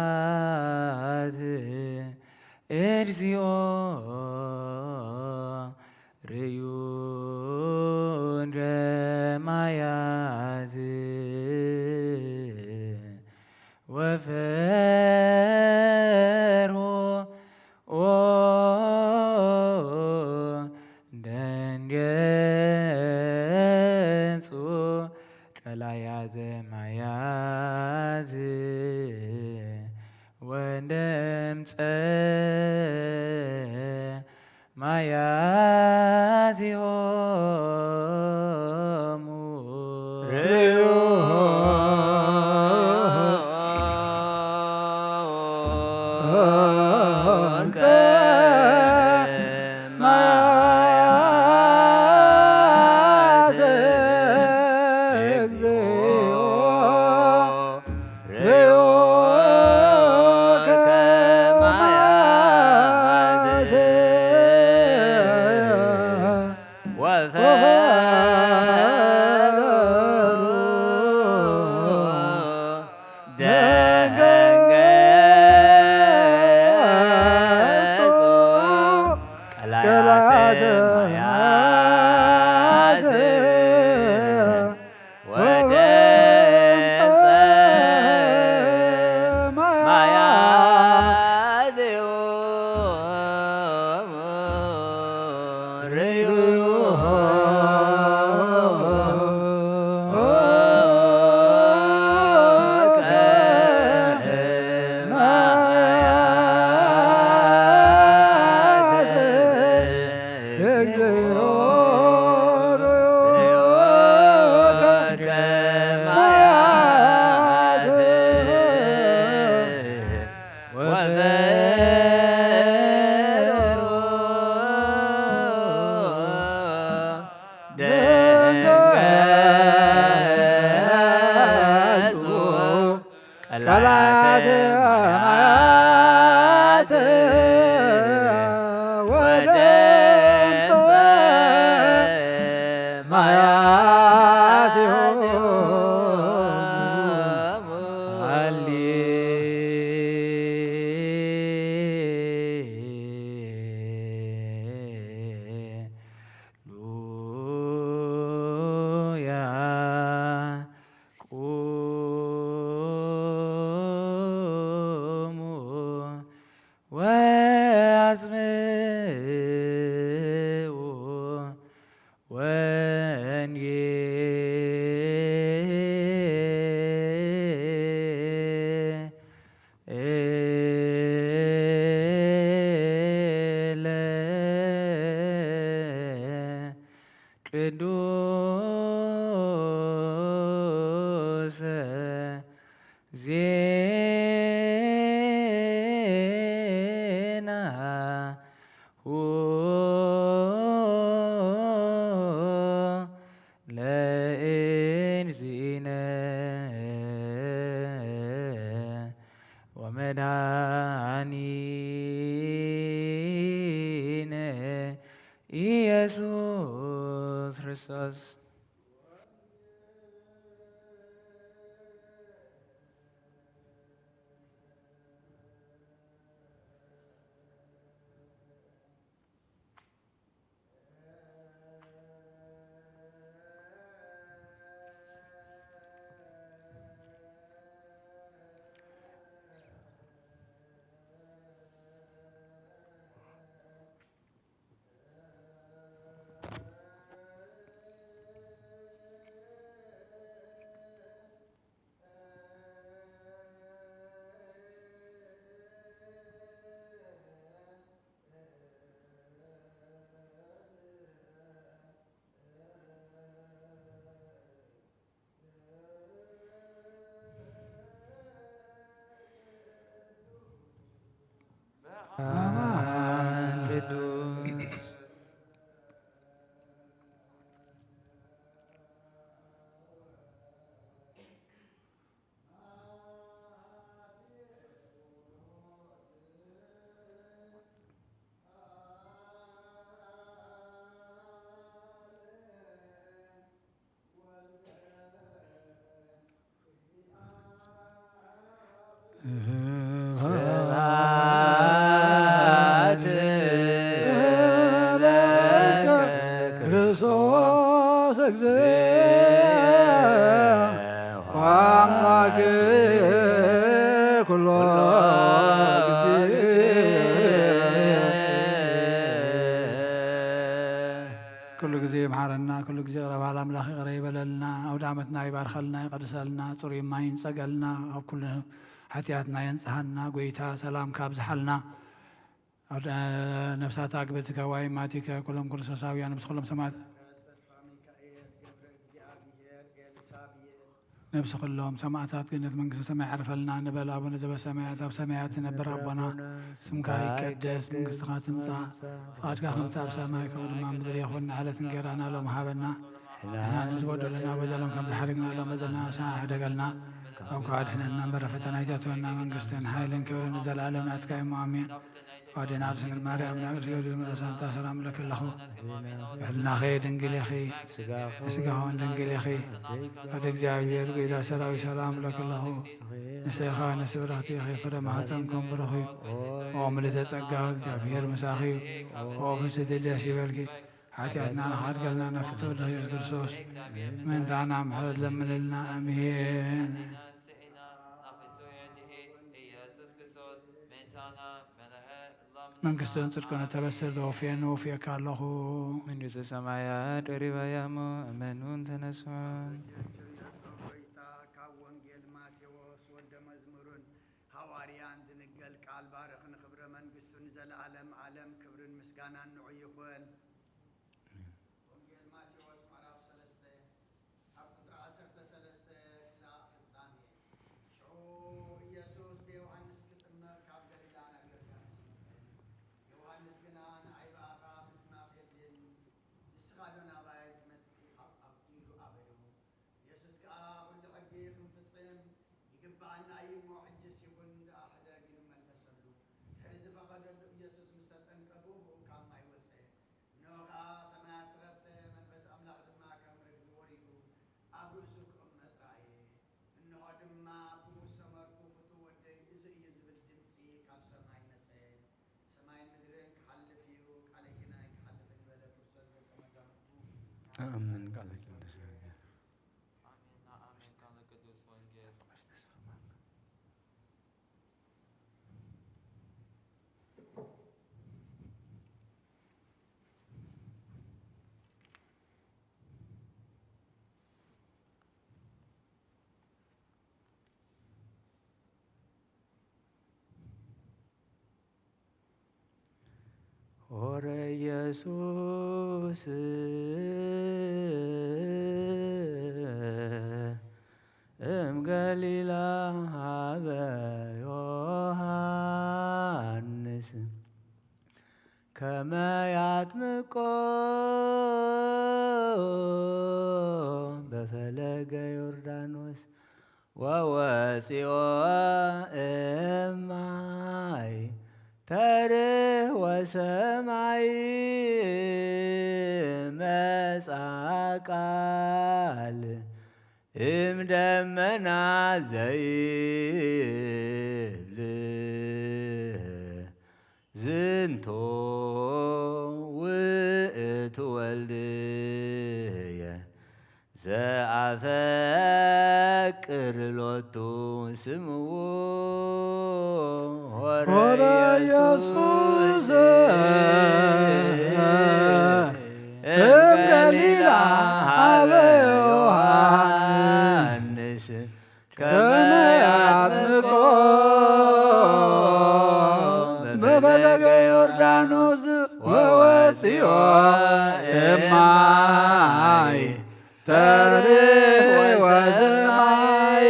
ማያት እግዚኦ፣ ርእዩ እንደ ማያት ወፈርሁ ኦ ደንገጹ ቀላያተ ማያት ወደምጸ ማያት ዮሙ። ርእዩ እንከ ማያት እግዚኦ፣ ርእዩ ከማያት ቅዱስ ዜና ለእግዚእነ ወመድኃኒነ ኢየሱስ ክርስቶስ። ቅዱስ። ስብሐት ለከ ክርስቶስ እግዚእ ወአምላክ ኩሎ ጊዜ። ኩሉ ግዜ ይምሓረና፣ ኩሉ ግዜ ይቕረ በሃል ኣምላኽ ይቕረ ይበለልና፣ ኣውደ ዓመትና ይባርኸልና፣ ይቐድሰልና፣ ጽሩይ ማይ ይንጸገልና፣ ካብ ኩሉ ሓጢኣትና የንጽሃና፣ ጎይታ ሰላምካ ኣብዝሓልና። ኣውደ ነፍሳት ኣግብእትከ ዋይማቲከ ኩሎም ክርስቶሳውያን ምስ ኩሎም ሰማዕት ነፍሲ ኩሎም ሰማዕታት ገነት መንግስተ ሰማይ ያዕርፈልና ንበል። ኣቡነ ዘበሰማያት፣ ኣብ ሰማያት ትነብር ኣቦና፣ ስምካ ይቀደስ፣ መንግስትኻ ትምጻእ፣ ፍቓድካ ከምቲ ኣብ ሰማይ ከምኡ ድማ ኣብ ምድሪ ይኹን። ንዕለት እንጌራና ሎም ሃበና፣ ንሕና ንዝበደሉና በደሎም ከም ዝሓደግና ሎም በደልና ንስኻ ሕደገልና፣ ካብ ክፉእ ኣድሕነና እምበር፣ ፈተና ኣይተእትወና፣ መንግስትን ሓይልን ክብርን ንዘለኣለም ናትካ እዩ፣ ኣሜን። ኣዴና ድንግል ማርያም፣ ናይ ቅዱስ ጊዮርጊስ መነሳንታ ሰላም እለኪ ኣለኹ። ሕልናኺ ድንግል ኢኺ፣ ንስጋኺ እውን ድንግል ኢኺ። ወደ እግዚኣብሔር ጌታ ሰራዊት ሰላም እለኪ ኣለኹ። ንስኻ ንስብራኽቲ ኢኺ፣ ፍረ ማህፀንኩም ብሩኽ እዩ። ኦ ምልዕተ ጸጋ፣ እግዚኣብሔር ምሳኺ እዩ። ኦ ፍስሕቲ ደስ ይበልኪ፣ ሓጢኣትና ንኻድገልና ናብ ፍትወ ወልድኺ ኢየሱስ ክርስቶስ ምእንታና ምሕረት ለምንልና። ኣሜን። መንግስትን ጽድቅን እተበስር ዘወፍየኒ ወፍየካ ኣለኹ። መንግስተ ሰማያት ቀሪባ እያ እሞ እመኑን ተነስሑን። ቸርነት ጸሎይታ ካብ ወንጌል ማቴዎስ ወደ መዝሙርን ሃዋርያን ዝንገል ቃል ባርኽ ንኽብረ መንግስቱ ንዘለዓለም ዓለም ክብርን ምስጋናን ንዑ ይኹን። ወንጌል ማቴዎስ ምዕራፍ ሰለስተ ካብ ቁጽሪ ዓሰርተ ሰለስተ ክሳዕ ፍጻሜ። ሽዑ ኢየሱስ ብዮሃንስ ክጥመቕ ካብ ገሊላ ናብ ዮርዳኖስ መጸ። ዮሃንስ ግና ንዓይ ብኣኻ ምጥማቕ የድልየኒ፣ ንስኻ ዶ ናባይ ትመጽእ? ኢሉ ኣበዮ። ኢየሱስ ከኣ፣ "ኹሉ ሕጊ ክንፍጽም ይግብኣና እዩ እሞ፣ ሕጅስ ይኹን ደኣ ሕደግ" ኢሉ መለሰሉ። ድሕሪ ዝፈቐደሉ ኢየሱስ ምስ ተጠምቀ፣ ብኡ ብኡ ካብ ማይ ወጸ። እንሆ ከኣ ሰማያት ተኸፍተ፣ መንፈስ ኣምላኽ ድማ ከም ርግቢ ወሪዱ ኣብ ርእሱ ክቕመጥ ረኣየ። እንሆ ድማ ብኡ ዝሰመርኩ ፍቱው ወደይ እዚ እዩ ዝብል ድምጺ ካብ ሰማይ መጸ። ሰማይን ምድርን ክሓልፍ እዩ፣ ቃለይ ግና ኣይክሓልፍን በለ። ክርስቶስ ደቀ መዛሙርቱ። ኣሜን። ቃለ ቅዱስ ወንጌል። ኣሜን። ኣሜን። ቃለ ቅዱስ ወንጌል። ሆረ ኢየሱስ ከመ ያጥምቆ በፈለገ ዮርዳኖስ ወወፂኦ እማይ ተርህ ወሰማይ መጻ ቃል እምደመና ዘይብል ዝንቶ ውእቱ ወልድየ ዘአፈቅር ሎቱ ስምዎ ሆረ ሆረ ኢየሱስ ኢየሱስ እምገሊላ እምገሊላ ሀበ ሀበ ዮሐንስ ከመ ያጥምቆ በፈለገ ዮርዳኖስ ወወፂኦ እማይ ተርህ ወሰማይ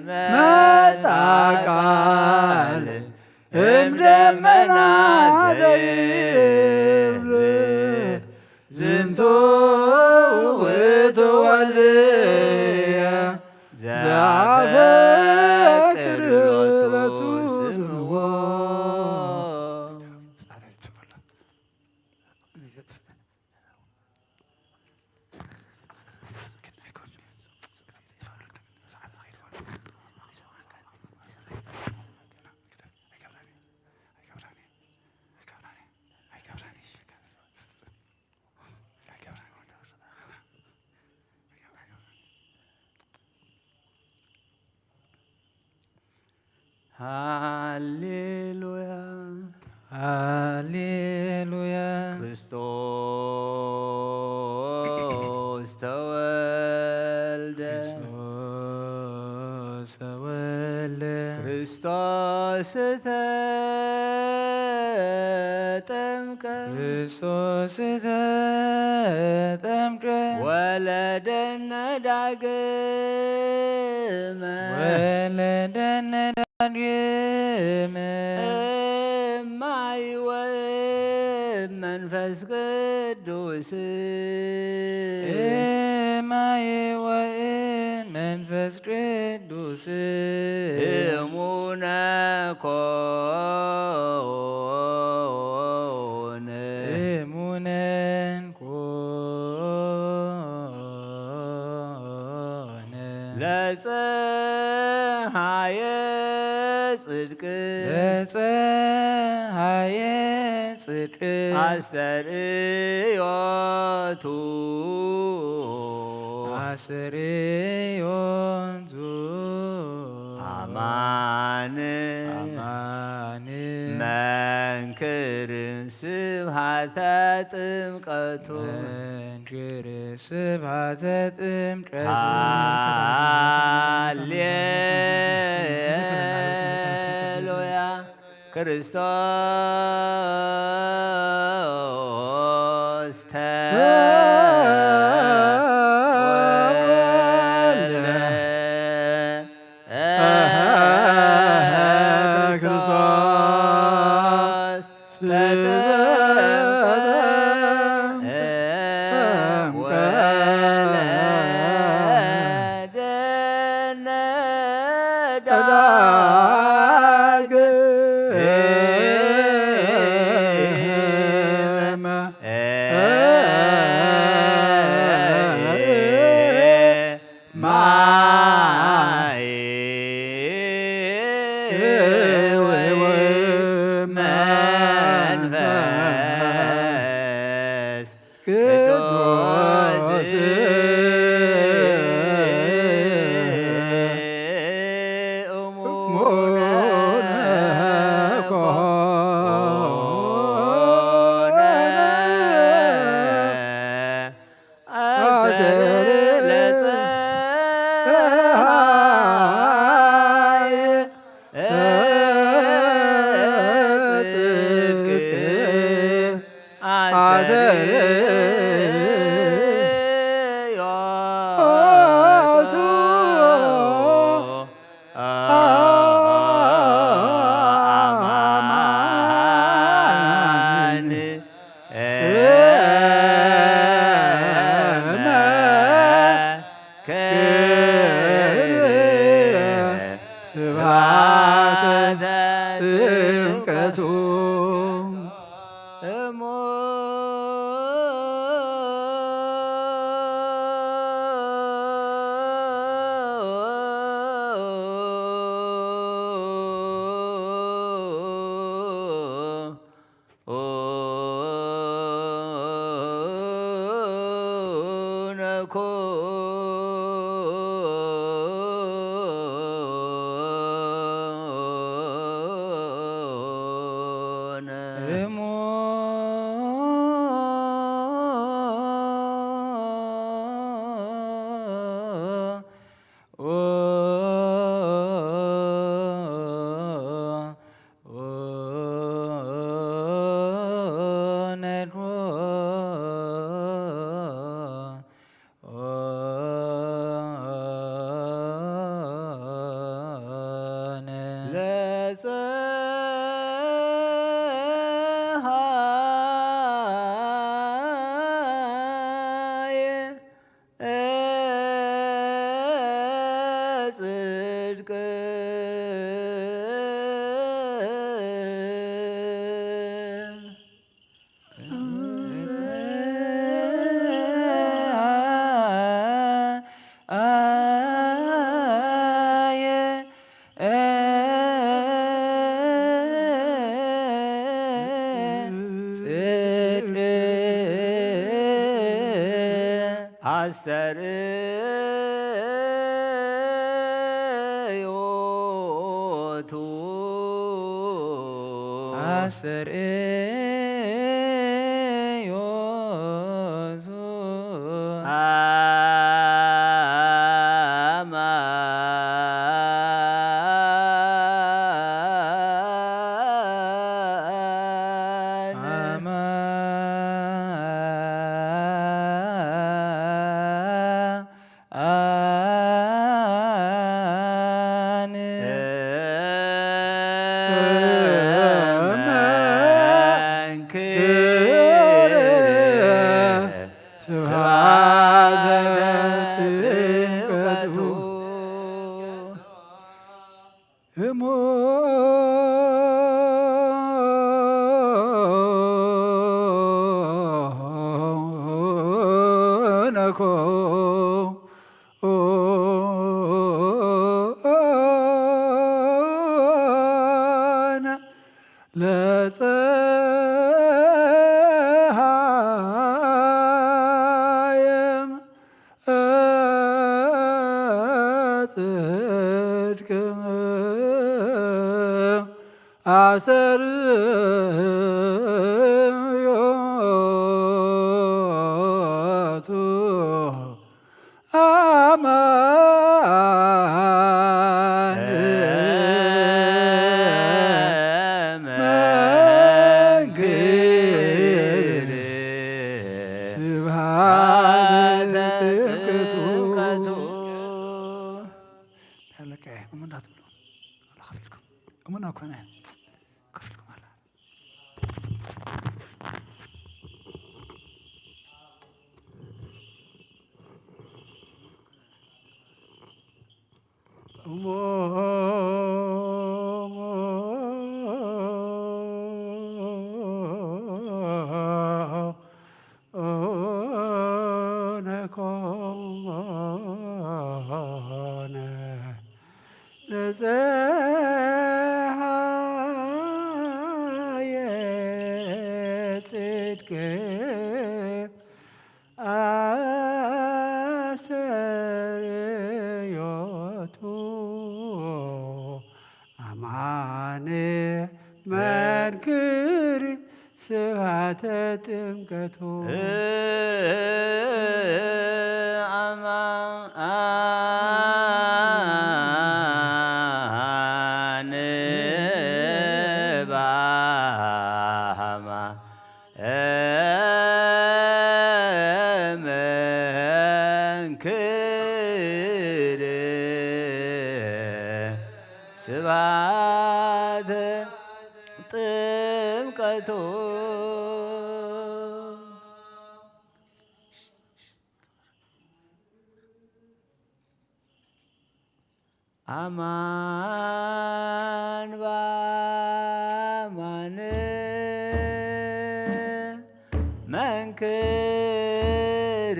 መጻ ቃል እምደመና ዘይብል ዝንቱ ውእቱ ወልድየ ዘአፈቅር ሎቱ ስምዎ። ሃሌሉያ ሃሌሉያ። ክርስቶስ ተወልደ። ክርስቶስ ተወልደ። ክርስቶስ ተጠምቀ። ክርስቶስ ተጠምቀ። ወለደነ ዳግመ። ወለደነ ዳግመ። እማይ ወእም መንፈስ ቅዱስ። እማይ ወእም መንፈስ ቅዱስ። እሙነ ኮነ። እሙነን ኮነ። ለፀሃየ ጽድቅ። ለፀሃየ ጽድቅ። አስተርእዮቱ። አስተርእዮቱ። አማን። አማን። መንክር ስብሃተ ጥምቀቱ። መንክር ስብሃተ ጥምቀቱ። ሃሌሉያ። ክርስቶስ ተወልደ። ክርስቶስ ተጠምቀ። ወለደነ ዳግመ። ማይ እሞ መንክር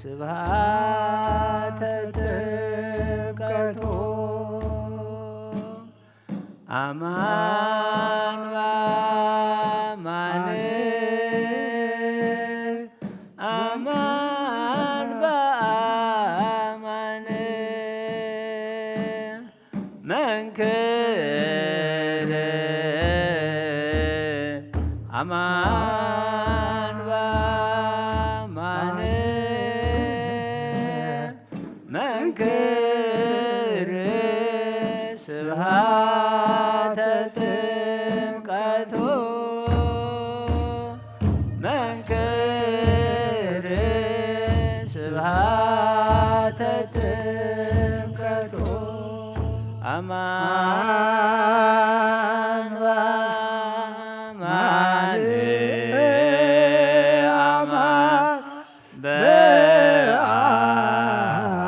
ስብሃተ ጥምቀቱ። አማን በአማን፣ አማን በአማን፣ መንክር አማን በአማን፣ መንክር ስብሃተ ጥምቀቱ። መንክር ስብሃተ ጥምቀቱ። አማን በአማን፣ አማን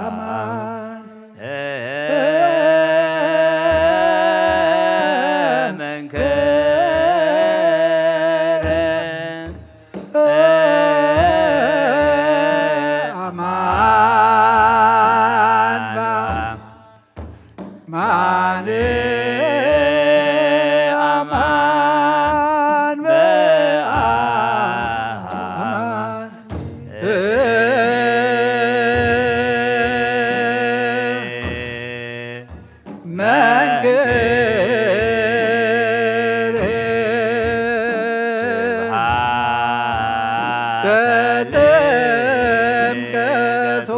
በአማን፣ መንክር አማን በአማን፣ አማን በአማን፣ መንክር ስብሐተ ጥምቀቱ።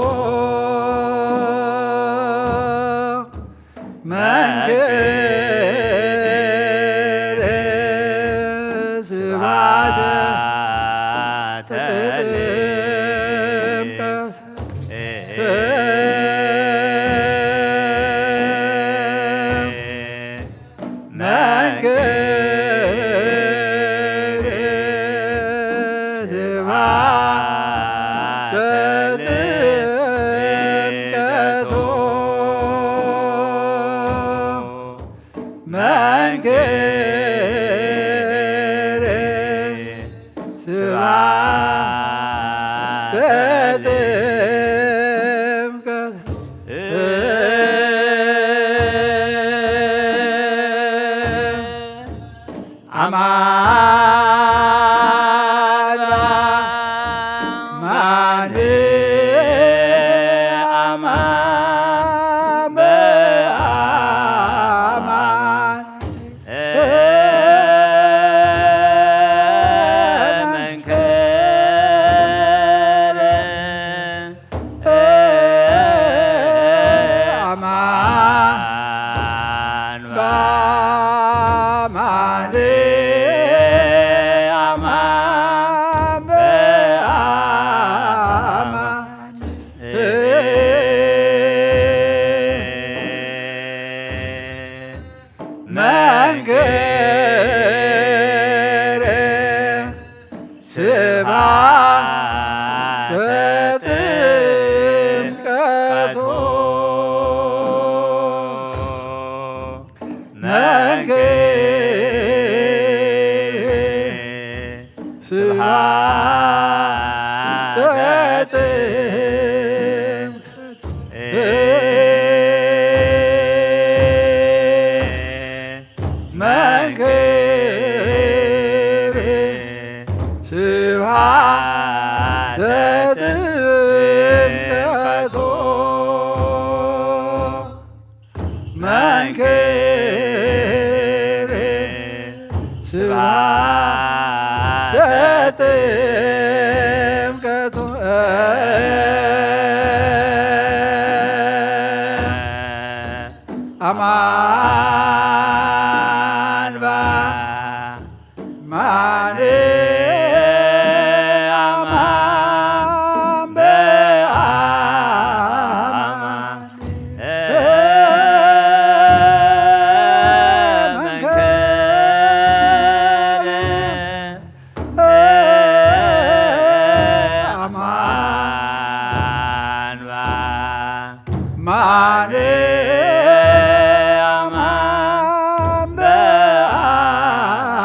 መንክር ስብሐተ ጥምቀት። መንክር ስብሐተ ጥምቀቱ። መንክር ስብሐተ ጥምቀት። አማን በአማን፣ አማን በአማን፣ መንክር አማን በአማን፣ አማን በአማን፣ መንክር ስብሐተ ጥምቀቱ። መንክር ስብሐተ ጥምቀቱ። መንክር ስብሐተ ጥምቀቱ። መንክር ስብሐተ ጥምቀቱ። አማን በአማን፣ አማን በአማን፣ መንክር አማን በአማን፣ አማን በአማን፣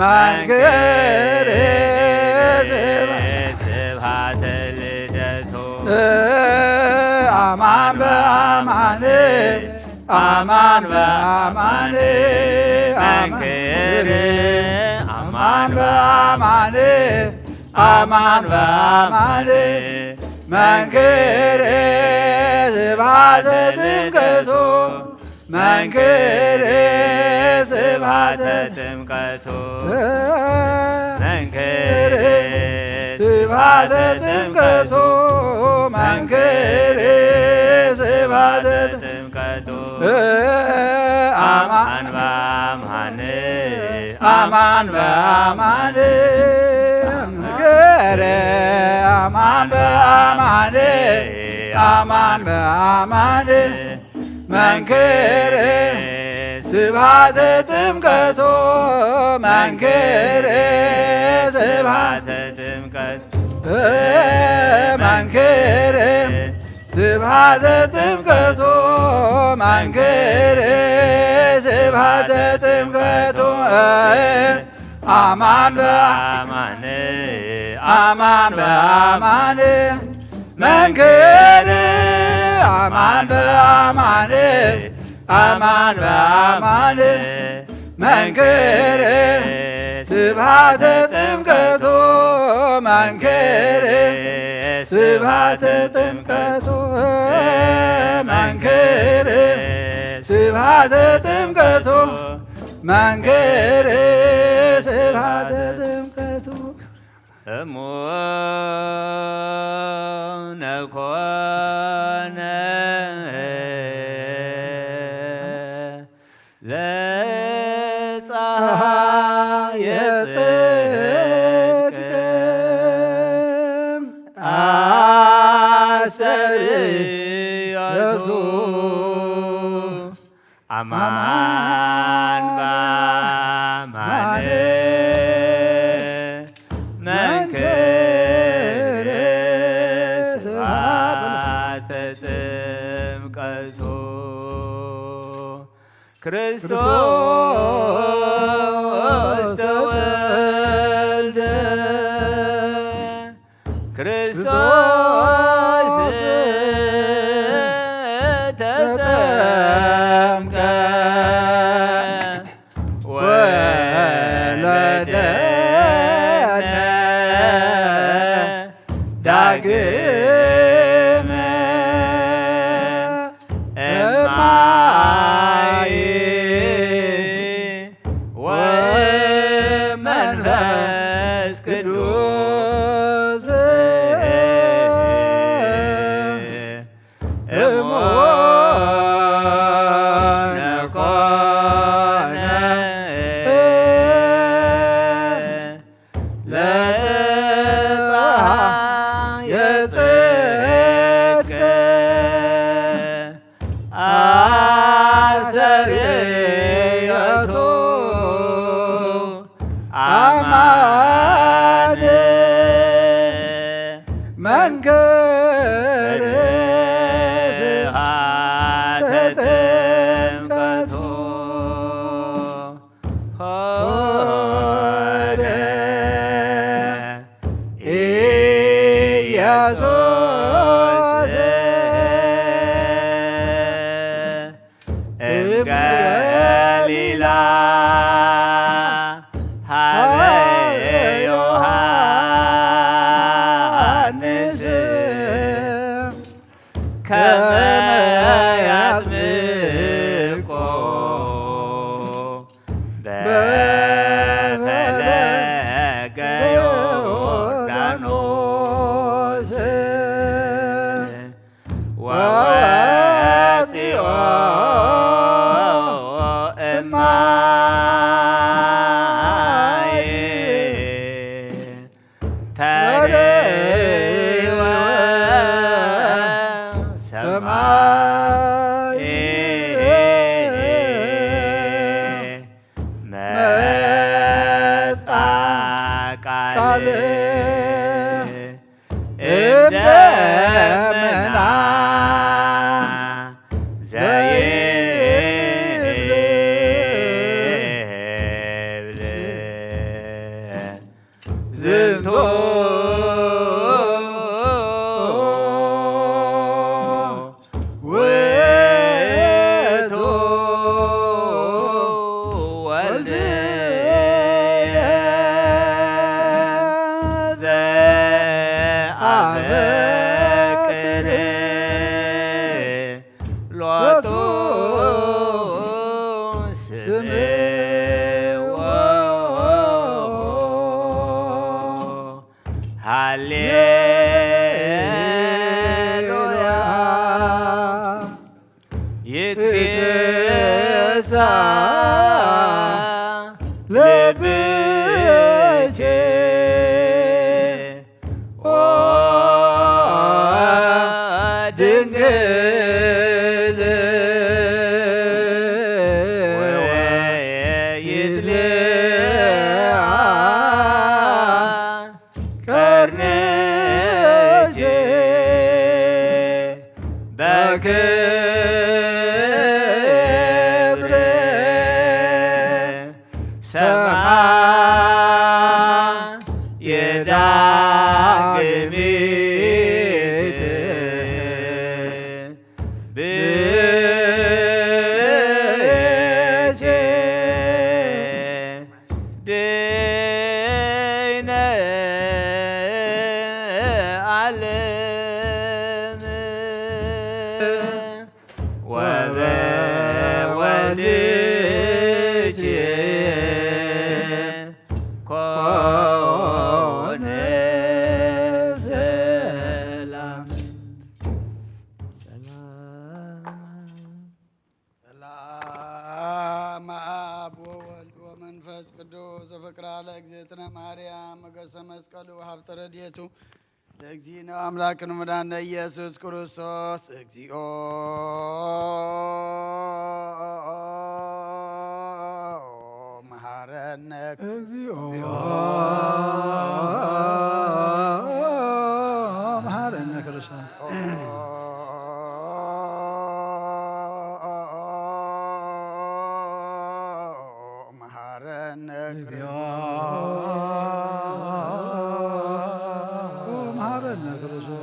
መንክር ስብሐተ ልደቱ። አማን በአማን አማን በአማን መንክር አማን በአማን አማን በአማን መንክር ስብሐተ ጥምቀቱ መንክር ስብሐተ ጥምቀቱ መንክር ስብሐተ ጥምቀቱ መንክር ስብሐተ ጥምቀቱ አማን በአማን አማን በአማን መንክር አማን በአማን አማን በአማን መንክር ስብሐተ ጥምቀቱ መንክር ስብሐተ ጥምቀቱ መንክር ስብሐተ ጥምቀቱ መንክር ስብሐተ ጥምቀቱ አማን በአማን አማን በአማን መንክር አማን በአማን አማን በአማን መንክር ስብሐተ ጥምቀቱ መንክር ስብሐተ ጥምቀቱ መንክር ስብሐተ ጥምቀቱ መንክር ስብሐተ ጥምቀቱ እሙነ ኮነ ለፀሐየ ጽድቅ አስተርእዮቱ አማን በአማን መንክር ስብሐተ ጥምቀቱ ክርስቶስ ተወልደ ክርስቶስ ተጠምቀ ወለደነ ዳግመ እማይ ወመንፈስ ቅዱስ እሙን ኮነ ለፀሐየ ጽድቅ አስተርእዮቱ አማን መንክር ስብሐተ ጥምቀቱ ሆረ ኢየሱስ እምገሊላ ሀበ ዮሐንስ ከመ ያጥምቆ በፈለገ ዮርዳኖስ ወወፂኦ እማይ ተርእይወ ሰማይ መጻ ቃል እምደመና ዘይብል ሃሌሉያ ይትጌሳ ልብቼ ኦ ድንግል ወይትልዓ ቀርንቼ በክብር ሰምዓ የዳግሚት ብቼ ደይነ ዓለም ወበወልድኪ ኮነ ሰላም። ሰላም አብ ወወልድ ወመንፈስ ቅዱስ። ፍቅራ ለእግዝእትነ ማርያም፣ ሞገሰ መስቀሉ፣ ሀብተ ረድኤቱ ለእግዚእነ አምላክነ መድኃኒነ ኢየሱስ ክርስቶስ። እግዚኦ መሐረነ። እግዚኦ መሐረነ ክርስቶስ። መሐረነ ክርስቶስ። መሐረነ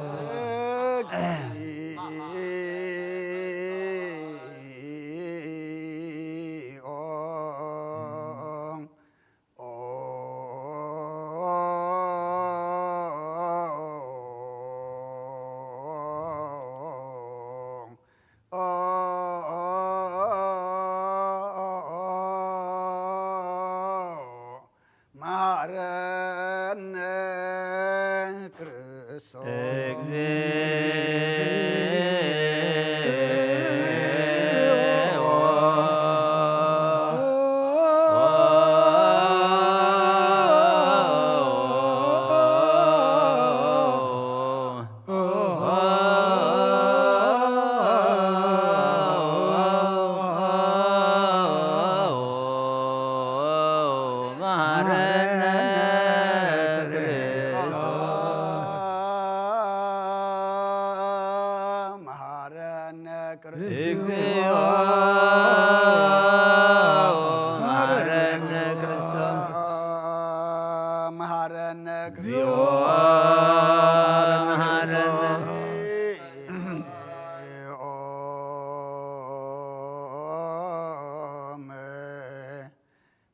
ክርስቶስ። እግዚኦ። መሐረነ ክርስቶስ። መሐረነ ክርስቶስ። መሐረነ ክርስቶስ። እግዚኦ መሐረነ ክርስቶስ። መሐረነ እግዚኦ መሐረነ።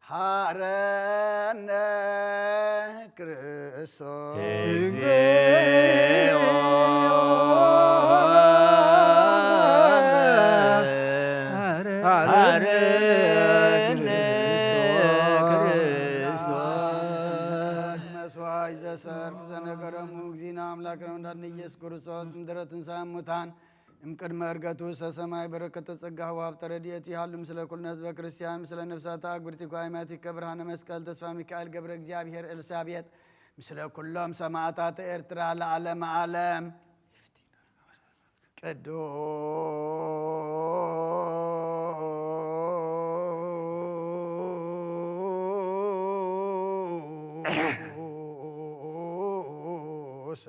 መሐረነ ክርስቶስ። እግዚኦ መሐረነ ክርስቶስ። መስዋዕት ዘሰርክ ዘነገረሙ እግዚእነ አምላክነ ወመድኃኒነ ኢየሱስ ክርስቶስ እምድረ ትንሣኤ እሙታን እምቅድመ ዕርገቱ ውስተ ሰማይ በረከተ ጸጋሁ ወሀብተ ረድኤቱ ይሃሉ ምስለ ኩልነ ህዝበ ክርስቲያን ምስለ ነፍሳተ አግብርቲከ ወአይማቲከ ብርሃነ መስቀል ተስፋ ሚካኤል ገብረ እግዚአብሔር ኤልሳቤጥ ምስለ ኩሎም ሰማዕታተ ኤርትራ ለዓለመ ዓለም። ቅዱስ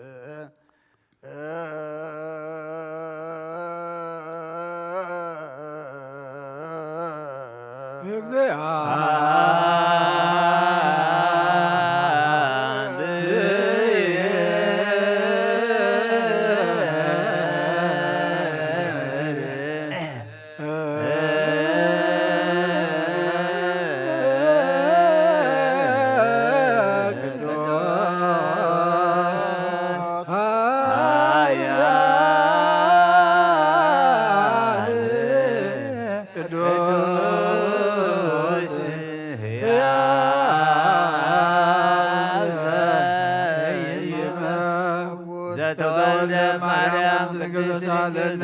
ቅዱስ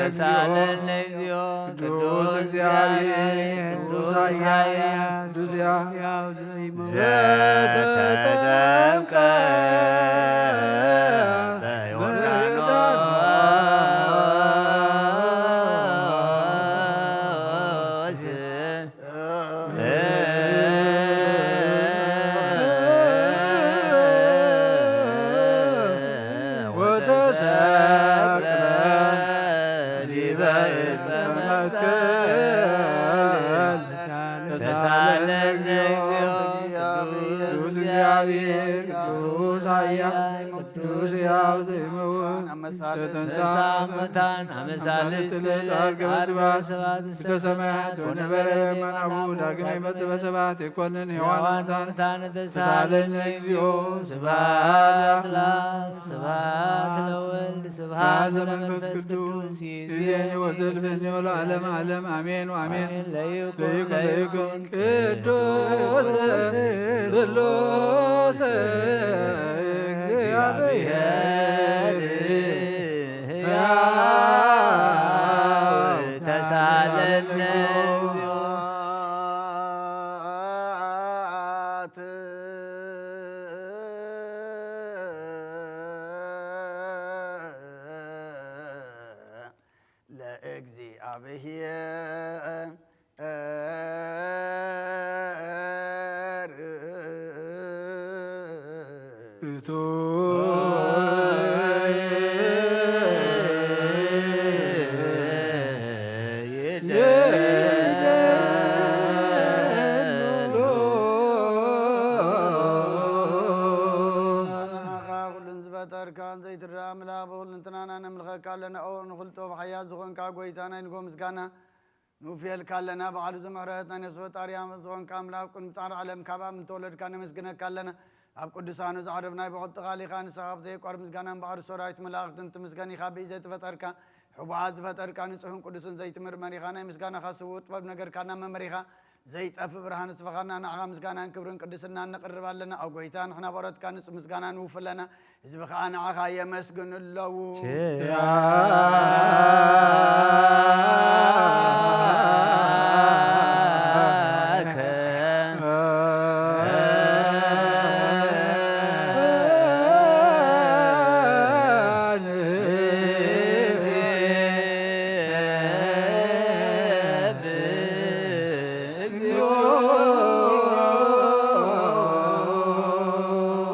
ተሳለነ እግዚኦ ቅዱስ እግዚአብሔር ቅዱስ ኃያል ቅዱስ ሕያው ዘይመውት ዘተጠምቀ በዮርዳኖስ ወተሰቅለ ዲበ ዕፀ መስቀል ተሳለነ እግዚኦ ቅዱስ እግዚአብሔር ቅዱስ ኃያል ቅዱስ ሕያው ዘይመውት ዘተንሥአ እሙታን አመ ሣልስት ለዐርገ በስብሐት ውስተ ሰማያት ወነበረ በየማነ አቡሁ ዳግመ ይመጽእ በሰብሐት ይኮንን ሕያዋን እሙታን ተሳለነ እግዚኦ ስብሐት ለአብ ስብሐት ለወልድ ስብሐት ለመንፈስ ቅዱስ ይእዜኒ ወዘልፈኒ ወለዓለመ ዓለም አሜን ወአሜን። ለይኩን ለይኩን ቅዱስ ስሉስ እግዚአብሔር ሕያው ተሳለነ። ለእግዚአብሔር እቱ ንዓኻ ኩሉን ዝፈጠርካን ዘይትረኣ ኣምላኽ ብኹልንትናና ነምልኸካ ኣለና። ኦ ንኹልጦ ብሓያል ዝኾንካ ጎይታ ናይ ንጎ ምስጋና ንውፍየልካ ኣለና። ባዕሉ ዝምሕረት ናይ ነፍሲ ፈጣሪ ኣምላኽ ዝኾንካ ኣምላኽ፣ ቅድሚ ጣር ዓለም ካብ ኣምን ተወለድካ ነመስግነካ ኣለና። ኣብ ቅዱሳኑ ዘዕረፍ ናይ ብዕልቲ ቃል ኢኻ። ንስኻ ኣብ ዘየቋርብ ምስጋናን ባሕሪ ሰራዊት መላእኽትን ትምስገን ኢኻ። ብኢድ ዘይተፈጠርካ፣ ሕቡኣት ዝፈጠርካ፣ ንጹሕን ቅዱስን ዘይትምርመር ኢኻ። ናይ ምስጋናኻ ስዉእ ጥበብ ነገርካና መመሪኻ። ዘይጠፍእ ብርሃን ስፍኻና ንዓኻ ምስጋናን ክብርን ቅድስናን ነቕርብ ኣለና። ኣብ ጎይታ ንሕና በረትካ ንጹህ ምስጋና ንውፍ ኣለና። ህዝቢ ኸኣ ንዓኻ የመስግኑ ኣለዉ።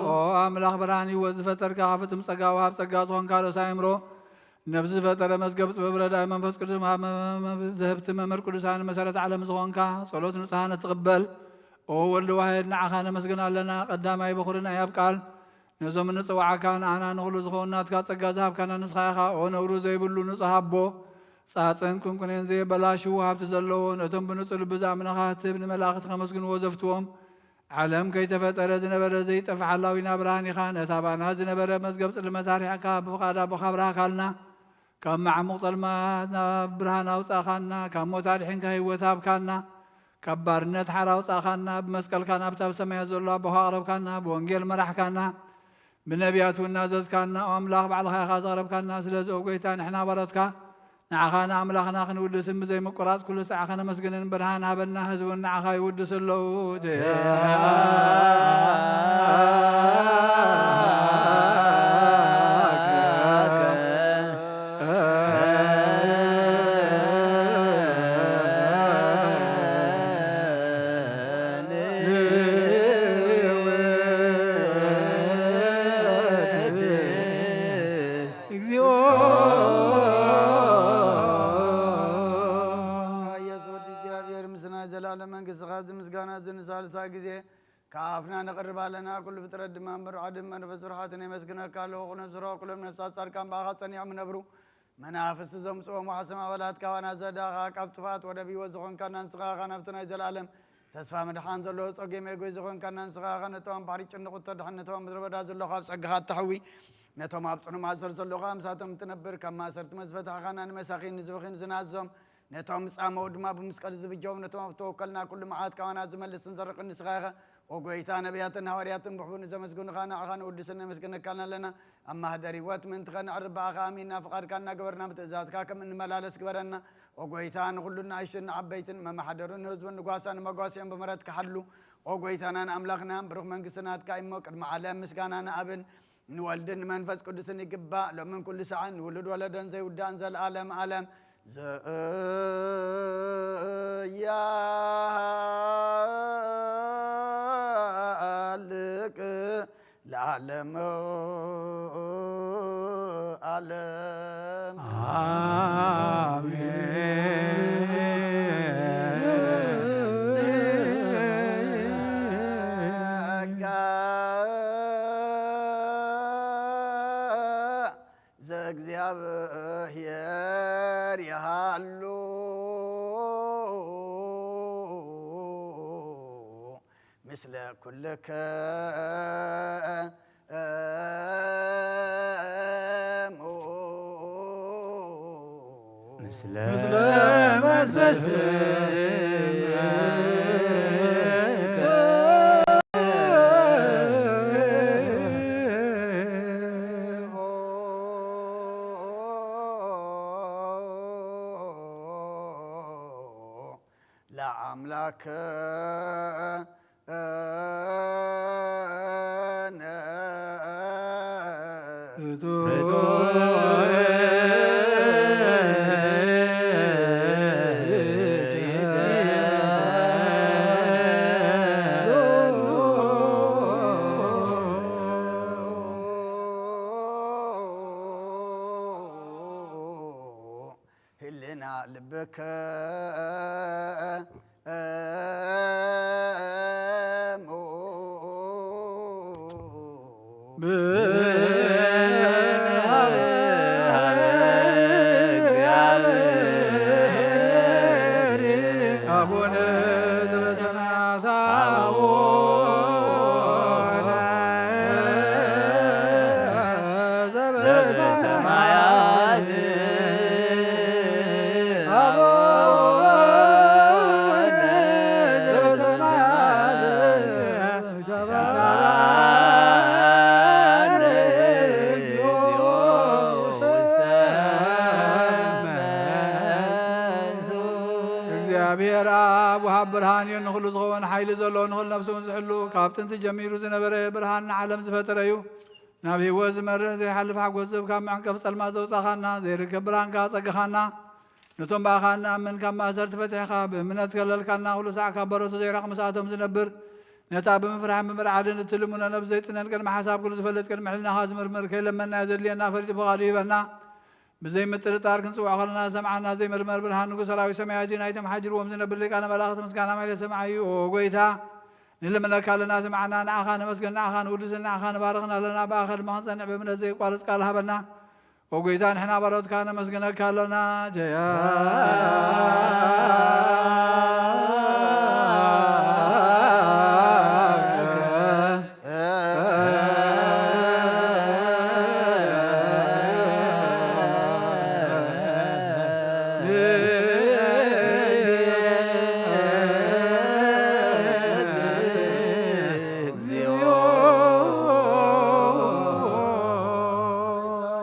ኦ ኣምላኽ ብርሃን ህይወት ዝፈጠርካ፣ ፍጹም ጸጋ ወሃብ ጸጋ ዝኾንካ ርእሰ ኣእምሮ፣ ነፍሲ ዝፈጠረ መዝገብ ጥበብ ረዳኢ መንፈስ ቅዱስ መሃብ-፣ መ-፣ መ-፣ ዘህብቲ መምህር ቅዱሳን መሰረት ዓለም ዝኾንካ፣ ጸሎት ንጹሓን እትቕበል፣ ኦ ወልድ ዋሕድ፣ ንዓኻ ነመስግን ኣለና። ቀዳማይ በኹሪ ናይ ኣብ ቃል፣ ነዞም እንጽውዓካ ንኣና ንኹሉ ዝኸውን ናትካ ጸጋ ዝሃብካና ንስኻ ኢኻ። ኦ ነውሪ ዘይብሉ ንጹሕ ኣቦ፣ ጻጽን ቁንቁኔን ዘየበላሽው ሃብቲ ዘለዎ፣ ነቶም ብንጹህ ልቢ ዝኣምነኻ ህትብ ንመላእኽቲ ከመስግንዎ ዘፍትዎም፣ ዓለም ከይተፈጠረ ዝነበረ ዘይጠፍእ ሓላዊና ብርሃን ኢኻ። ነታ ባና ዝነበረ መዝገብ ጽልመት ኣርሒቕካ፣ ብፍቓድ ኣቦኻ ኣብርሃካልና። ካብ መዓሙቕ ጸልማት ናብ ብርሃን ኣውጻእካና፣ ካብ ሞት ኣድሒንካ ህይወት ሃብካና፣ ካብ ባርነት ሓራ ኣውጻእካና፣ ብመስቀልካ ናብታ ኣብ ሰማያት ዘሎ ኣቦኻ ኣቕረብካና፣ ብወንጌል መራሕካና፣ ብነቢያት እውን ናዘዝካና። ኦ ኣምላኽ፣ ባዕልኻ ኢኻ ዘቕረብካና። ስለዚ ኦ ጐይታ፣ ንሕና ባሮትካ ንዓኻ ንኣምላኽና ክንውድስን ብዘይምቁራጽ ኩሉ ሳዕ ከነመስግንን ብርሃን ሃበና። ህዝቢ እውን ንዓኻ ይውድሱ ኣለዉ። እግዚኦ። ኢየሱስ ወዲ እግዚኣብሔር፣ ምስ ናይ ዘላለም መንግሥትኻ እዚ ምስጋና እዚ ንሳልሳይ ግዜ ካብ ኣፍና ነቕርብ ኣለና። ኩሉ ፍጥረት ድማ እምበር ዓድም መንፈስ ስርሓትን የመስግነካ ኣለዎ። ኩሎም ስርሖ ኩሎም ነፍሳት ጻድቃን ብኣኻ ጸኒዖም ይነብሩ። መናፍስቲ ዘምጽኦም ዋሕስም ኣባላት ካባና ዘዳኻ ካብ ጥፋት ወደብ ህይወት ዝኾንካና ንስኻ ኢኻ። ናብቲ ናይ ዘላለም ተስፋ ምድሓን ዘለዎ ጸጌም ኤጎይ ዝኾንካና ንስኻ ኢኻ። ነቶም ኣብ ባሕሪ ጭንቑት ተድሕን፣ ነቶም ኣብ ምድረ በዳ ዘለኹ ኣብ ጸጋኻ እተሕዊ፣ ነቶም ኣብ ጽኑዕ ማእሰር ዘለኹ ምሳቶም እትነብር፣ ካብ ማእሰርቲ መዝፈታሕኻና ንመሳኺን ንዝበኺን ዝናዞም ነቶም ዝጻመዉ ድማ ብመስቀል ዝብጀዎም፣ ነቶም ኣብ ተወከልና ኩሉ መዓት ካባና ዝመልስን ዘርቕን ንስኻ ኢኻ። ኦ ጎይታ፣ ነቢያትን ሃዋርያትን ብሕቡን ዘመስግኑኻ፣ ንዓኻ ንውድስን ነመስግነካን ኣለና። ኣብ ማህደር ህይወት ምእንቲ ኸነዕርፍ ብኣኻ ኣሚንና ፍቓድካ እናገበርና ብትእዛዝካ ከም እንመላለስ ግበረና። ኦ ጎይታ፣ ንኹሉ ንኣሽቱን ንዓበይትን መመሓደሩን ንህዝቡን ንጓሳን ንመጓስኦም ብምሕረትካ ሓሉ። ኦ ጎይታናን ኣምላኽናን፣ ብሩኽ መንግስቲ ናትካ እሞ ቅድሚ ዓለም ምስጋና ንኣብን ንወልድን ንመንፈስ ቅዱስን ይግባእ፣ ሎምን ኩሉ ሰዓን ንውሉድ ወለዶን ዘይውዳእን ዘለዓለም ዓለም። ዘያሃልቅ ለዓለመ ዓለም። ጸጋ ዘእግዚኣብሔር ይሃሉ ምስለ ኩልክሙ። ምስለ ምስለ መንፈስከ። ለአምላክ ህልና ልብከ እሙ። ብንሃበ እግዚአብሔር አቡነ ዘበሰማያት አቡነ ዘበሰማያት አቡነ ዘበሰማያት እግዚአብሔር ኣብ ወሃብ ብርሃን እዩ፣ ንኹሉ ዝኸውን ሓይሊ ዘለዎ፣ ንኹሉ ነፍሲ እውን ዝሕሉ፣ ካብ ጥንቲ ጀሚሩ ዝነበረ፣ ብርሃን ንዓለም ዝፈጠረ እዩ። ናብ ህይወት ዝመርሕ ዘይሓልፍ ሓጎስ ዝህብካ፣ ካብ መዕንቀፍ ጸልማት ዘውጻኻና፣ ዘይርከብ ብርሃንካ ኣጸግኻና። ነቶም ብኣኻ እንኣምን ካብ ማእሰርቲ ፈቲሕኻ፣ ብእምነት ከለልካና፣ ኩሉ ሳዕ ካብ በረቱ ዘይራቕ ምስኣቶም ዝነብር፣ ነታ ብምፍራሕን ብምርዓድን እትልምኖ ነብሲ ዘይጽነን ቅድሚ ሓሳብ ኩሉ ዝፈልጥ ቅድሚ ሕልናኻ ዝምርምር፣ ከይለመናዮ ዘድልየና ፈሊጡ ፍቓዱ ይህበና። ብዘይ ምጥርጣር ክንጽውዖ ከለና ዝሰምዓና ዘይምርመር ብርሃን ንጉስ ሰራዊት ሰማያት እዩ። ናይቶም ሓዲርዎም ዝነብር ሊቃነ መላእኽቲ ምስጋና ማሕሌት ሰማዒ እዩ። ኦ ጎይታ፣ ንልምነካ ኣለና፣ ስምዓና፣ ንዓኻ ነመስግን፣ ንዓኻ ንውድስን ንዓኻ ንባርኽን ኣለና። ብኣኻ ድማ ክንጸንዕ ብእምነት ዘየቋርጽ ቃል ሃበና። ኦ ጎይታ፣ ንሕና ባሮትካ ነመስግነካ ኣሎና። ጀያ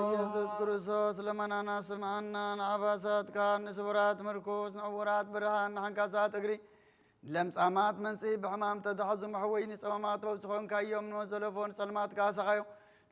ኢየሱስ ክርስቶስ፣ ልመናና ስምዓና፣ ንኣባሳትካ ንስውራት ምርኩስ፣ ንዕውራት ብርሃን፣ ንሓንካሳት እግሪ፣ ንለምጻማት መንጽሂ፣ ብሕማም ተታሕዙ መሕወዪ፣ ንጸማማት ፈውሲ ኾንካዮም፣ ንወዘለፎ ንጸልማት ካሳኻዮ።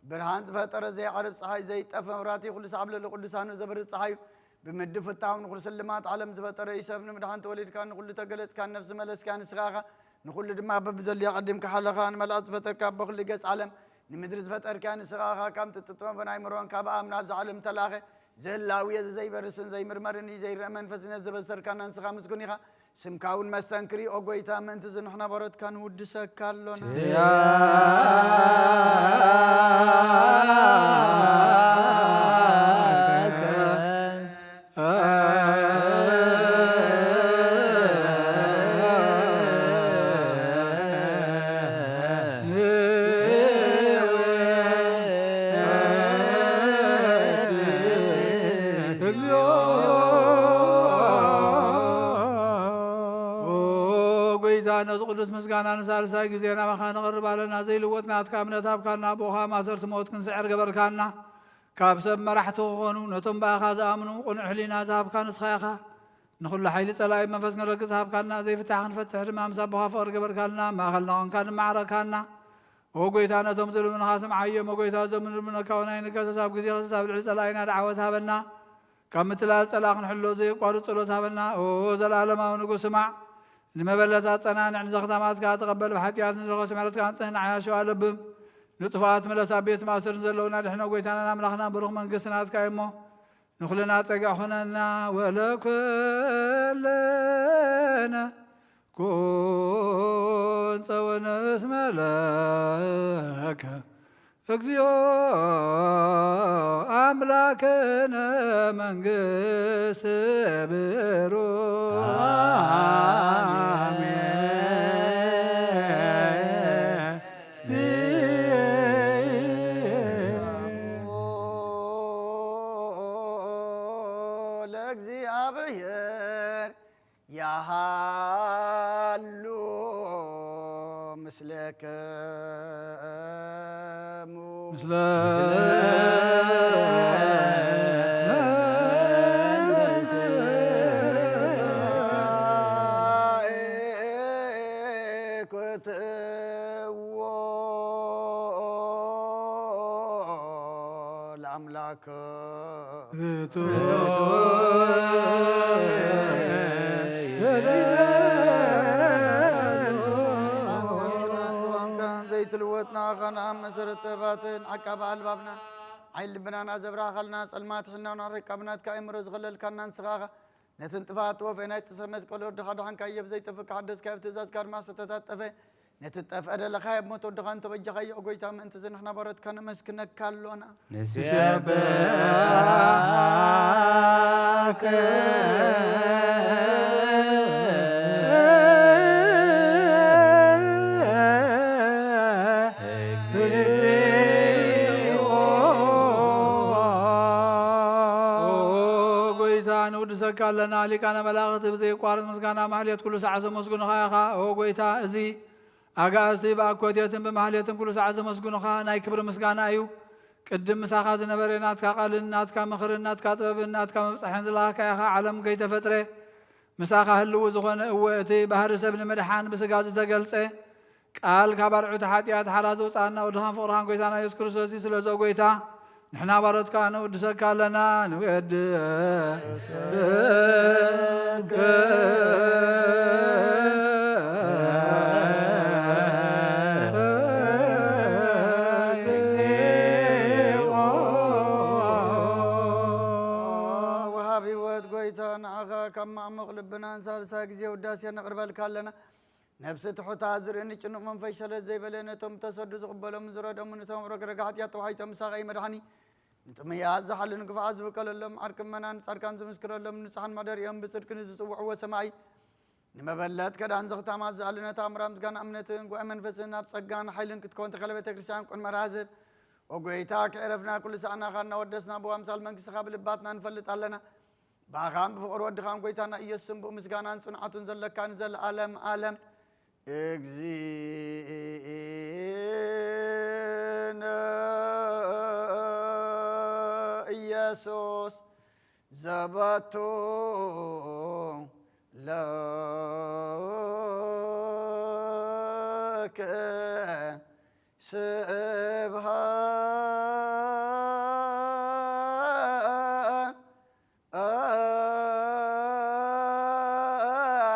ብርሃን ዝፈጠረ ዘይዓርብ ጸሓይ፣ ዘይጠፍ መብራህቲ፣ ኩሉ ሳዕ ኣብ ልዕሊ ቅዱሳኑ ዘብርህ ጸሓይ እዩ። ብምድፍታው ንኹሉ ስልማት ዓለም ዝፈጠረ እዩ። ሰብ ንምድሓን ተወሊድካ፣ ንኹሉ ተገለጽካ፣ ነፍሲ መለስካ፣ ንስኻ ኢኻ። ንኹሉ ድማ በብዘድልዮ ኣቐዲምካ ሓለኻ፣ ንመላእኽቲ ዝፈጠርካ፣ በኹሉ ገጽ ዓለም ንምድሪ ዝፈጠርካ ንስኻ ኢኻ። ካብ ትጥጥመ ብናይ ምሮን ካብ ኣም ናብዛ ዓለም ተላኸ። ዘላዊ እዚ ዘይበርስን ዘይምርመርን እዩ፣ ዘይረአ መንፈስ ነዚ ዘበሰርካና ንስኻ ምስጉን ኢኻ። ስምካ እውን መስተንክር እዩ፣ ኦ ጎይታ፣ ምእንቲ እዚ ንሕና ባሮትካ ንውድሰካ ኣሎና። ቅዱስ ምስጋና ንሳልሳይ ግዜ ናባኻ ነቕርብ ኣለና። ዘይልወጥ ናትካ እምነት ሃብካና፣ ብኡኻ ማሰርት ሞት ክንስዕር ገበርካና። ካብ ሰብ መራሕቲ ክኾኑ፣ ነቶም ብኣኻ ዝኣምኑ ቅኑዕ ሕሊና ዝሃብካ ንስኻ ኢኻ። ንኹሉ ሓይሊ ጸላኢ መንፈስ ክንረግጽ ሃብካና፣ ዘይፍታሕ ክንፈትሕ ድማ ምስ ኣቦኻ ፍቕሪ ገበርካልና፣ ማእኸልና ኾንካ ንመዓረካና። ኦ ጎይታ፣ ነቶም ዝልምኑኻ ስምዓዮም። ኦ ጎይታ፣ እዞም ንልምነካ እውን ኣይንገሰስ፣ ኣብ ግዜ ክሰስ ኣብ ልዕሊ ጸላኢና ደዓወት ሃበና። ካብ ምትላል ጸላእ ክንሕሎ ዘየቋርጽ ጸሎት ሃበና። ኦ ዘለኣለማዊ ንጉስ፣ ስማዕ። ንመበለት ኣጸናንዕ፣ ንዘኽታማትካ ተቐበል፣ ብሓጢኣት ንዝረኸሱ ምሕረትካ ኣንጽህ፣ ንዓያሸዋ ለብም። ንጥፉኣት ምለስ፣ ኣብ ቤት ማእሰር ንዘለዉ ናድሕኖ። ጎይታናን ኣምላኽና፣ ብሩኽ መንግስቲ ናትካ እዩ እሞ፣ ንኹልና ጸግዕ ኹነና። ወለኩለነ ኩን ጸወነ እስመ ለከ እግዚኦ አምላክነ መንግስት ብሩክ። ለእግዚኣብሔር ያሃሉ ምስለክሙ። ምስለ ኩትዎ ለአምላክ። ዘይትልወጥ ንዓኻ ንኣብ መሰረት ጥበባትን ዓቃቢ ኣልባብና ዓይን ልብናና ዘብራኻልና ጸልማት ሕናውን ኣረቃብናትካ ኣእምሮ ዝኸለልካና ንስኻ ኢኻ። ነትን ጥፋት ወፈይ ናይ ተሰመት ቆሎ ድኻ ድሓንካዮ ብዘይጠፍእ ክሓደስካዮ ብትእዛዝካ ድማ ዝተታጠፈ ነቲ ጠፍአ ደለኻዮ ብሞት ወድኻ እንተበጃኻዮ፣ ኦ ጎይታ፣ ምእንቲ እዚ ንሕና ባሮትካ ነመስግነካ ኣሎና። ንሴብሐከ እግዚኦ። ኦ ጎይታ፣ ንውድሰካ ኣለና። ሊቃነ መላእኽቲ ብዘየቋርጥ ምስጋና ማህሌት ኩሉ ሰዓት ዘመስግኑኻ ኢኻ። ኦ ጎይታ፣ እዚ ኣጋእዝቲ ብኣኮቴትን ብማህሌትን ኩሉ ሰዓት ዘመስግኑኻ ናይ ክብሪ ምስጋና እዩ። ቅድም ምሳኻ ዝነበረ ናትካ ቃልን ናትካ ምኽርን ናትካ ጥበብን ናትካ መብጽሐን ዝለኣኽካ ኢኻ። ዓለም ከይተፈጥረ ምሳኻ ህልው ዝኾነ፣ እወ፣ እቲ ባህሪ ሰብ ንምድሓን ብስጋ ዝተገልጸ ቃል ካብ ኣርዑት ሓጢኣት ሓራ ዘውጽኣና ወድኻን ፍቕርኻን ጎይታና የሱስ ክርስቶስ እዩ። ስለዚ ኦ ጎይታ፣ ንሕና ባሮትካ ነወድሰካ ኣለና፣ ንወድሰካ። ወሃቢ ህይወት ጎይታ፣ ንዓኻ ካብ ማዕሙቕ ልብናን ሳልሳይ ግዜ ውዳሴ ነቕርበልካ ኣለና። ነፍሲ ትሑታ ዝርኢ ንጭኑቕ መንፈስ ሸለል ዘይበለ፣ ነቶም ተሰዱ ዝቕበሎም ዝረደሙ፣ ነቶም ረግረግ ሓጢኣት ተዋሒጦም ምሳኻ እዩ መድሓኒ። ንጥሙያት ዝሓሉ ንግፉዓት ዝብቀለሎም ዓርኪ ምእመናን ጻድቃን ዝምስክረሎም ንጹሓን ማደሪኦም ብጽድቂ ንዝጽውዕዎ ሰማይ ንመበለት ከዳን ዘኽታማት ዝኣሊ ነታ ኣምራ ምስጋና እምነትን ጉባኤ መንፈስን ኣብ ጸጋን ሓይልን ክትከውን ተኸለ ቤተ ክርስቲያን ቅድመ ራዝብ ኦ ጎይታ ከዕረፍና ኩሉ ሳዕናኻ እናወደስና ብዋምሳል መንግስትኻ ብልባትና ንፈልጥ ኣለና። ብኣኻን ብፍቕሪ ወድኻን ጎይታና ኢየሱስን ብኡ ምስጋናን ጽንዓቱን ዘለካ ንዘለኣለም ኣለም። እግዚእነ ኢየሱስ ዘበቱ ለከ ስብሃ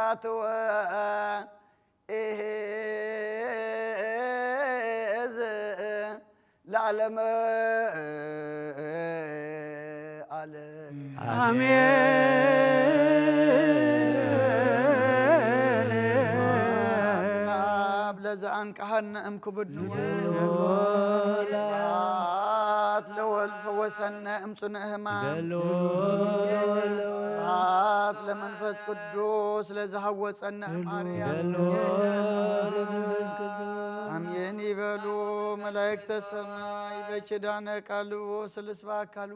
ኣትወ ኢዝ ለዓለመ ዓለም። ኣሜን። ኣብ ለዘኣንቀሐነ እም ክቡድ ንጉስ፣ ስብሐት ለወልድ ፈወሰነ እም ጽኑዕ ሕማም። ስብሐት ለመንፈስ ቅዱስ ለዝሃወጸነ እም ኣርያም። ኣሜን ይበሉ መላእክተ ሰማይ በኪዳነ ቃሉ ስልስ በአካሉ።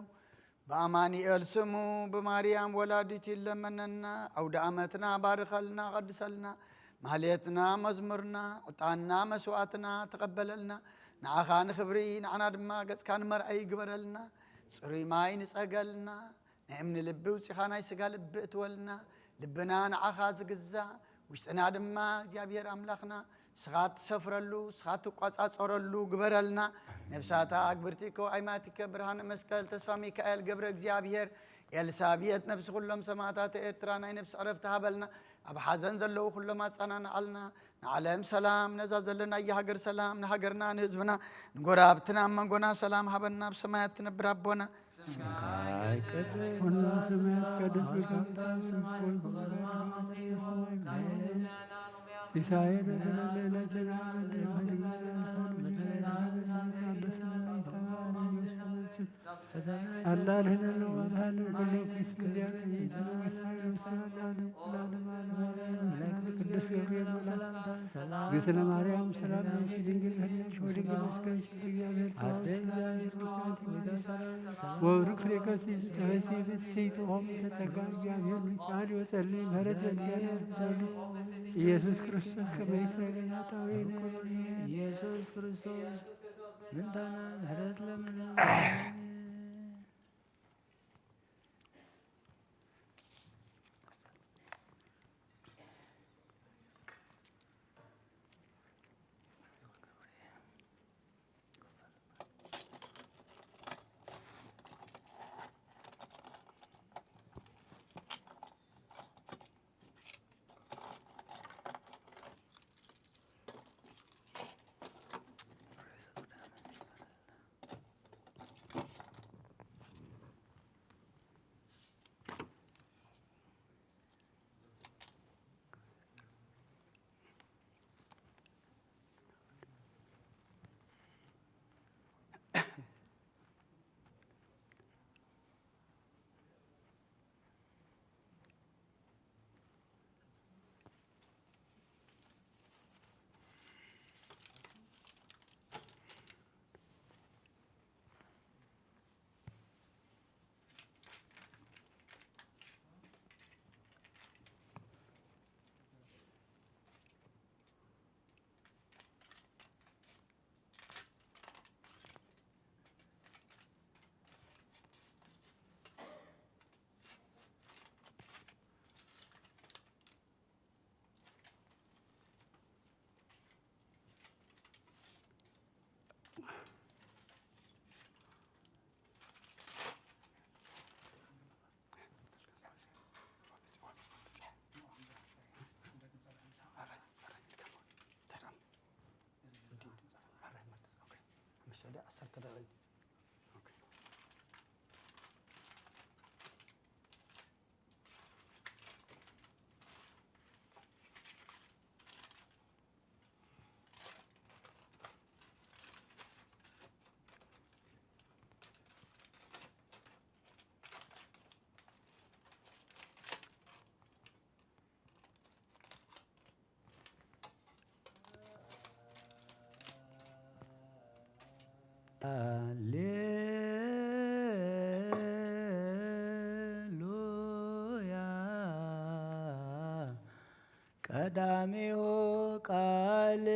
በአማኑኤል ስሙ ብማርያም ወላዲት ይለመነና። አውደ ዓመትና ባርከልና፣ ቀድሰልና። ማህሌትና፣ መዝሙርና፣ ዕጣንና፣ መስዋእትና ተቐበለልና። ንዓኻ ንኽብሪ፣ ንዓና ድማ ገጽካ ንመርኣይ ግበረልና። ጽሩይ ማይ ንጸገልና። ናይ እምኒ ልቢ ውጺኻ ናይ ስጋ ልቢ እትወልና። ልብና ንዓኻ ዝግዛእ፣ ውሽጥና ድማ እግዚኣብሔር ኣምላኽና ንስኻ እትሰፍረሉ፣ ንስኻ እትቆጻጸረሉ ግበረልና። ነብሳታ ኣግብርቲከ ወኣይማቲከ ብርሃነ መስቀል ተስፋ ሚካኤል ገብረ እግዚኣብሔር ኤልሳቤጥ ነብሲ ኩሎም ሰማዕታት ኤርትራ ናይ ነብሲ ዕረፍቲ ሃበልና። ኣብ ሓዘን ዘለዉ ኩሎም ኣጸናንዓልና። ንዓለም ሰላም፣ ነዛ ዘለናያ ሃገር ሰላም፣ ንሃገርና ንህዝብና ንጎረባብትና ኣብ መንጎና ሰላም ሃበና። ኣብ ሰማያት ትነብር ኣቦና ስምካ ይቀደስ፣ ኩሉ ሰማያት ይቀደስ፣ ወትምጻእ መንግስትካ፣ ወይኩን ፈቃድካ በከመ በሰማይ ከማሁ በምድር። ሲሳየነ ዘለለ ዕለትነ ሀበነ ዮም፣ ወህብ ለነ አበሳነ ወጌጋየነ ከመ ንሕነኒ ንጌጋ ለዘኢታበአነ። አላ አድህነነ ወአድኃነ ኩሎ ኩይስ ጊዜያት። ቅዱስ ገብርኤል መልአክ። እግዝእትነ ማርያም ሰላም ለኪ፣ ድንግል በህሊናኪ ወድንግል በስጋኪ፣ እግዚአብሔር ተዋሕዶ። ወብሩክ ፍሬ ከርሥኪ ፍስሕት ሆም ተጸጋ፣ እግዚአብሔር ምስሌኪ። ጸሊ ምህረት ለእግዚአብሔር ኢየሱስ ክርስቶስ ከመ ይስረይ ለነ ኃጣውኢነ። ኢየሱስ ክርስቶስ ምንታና ምህረት ለምነ። ሃሌሉያ። ቀዳሚሁ ቃል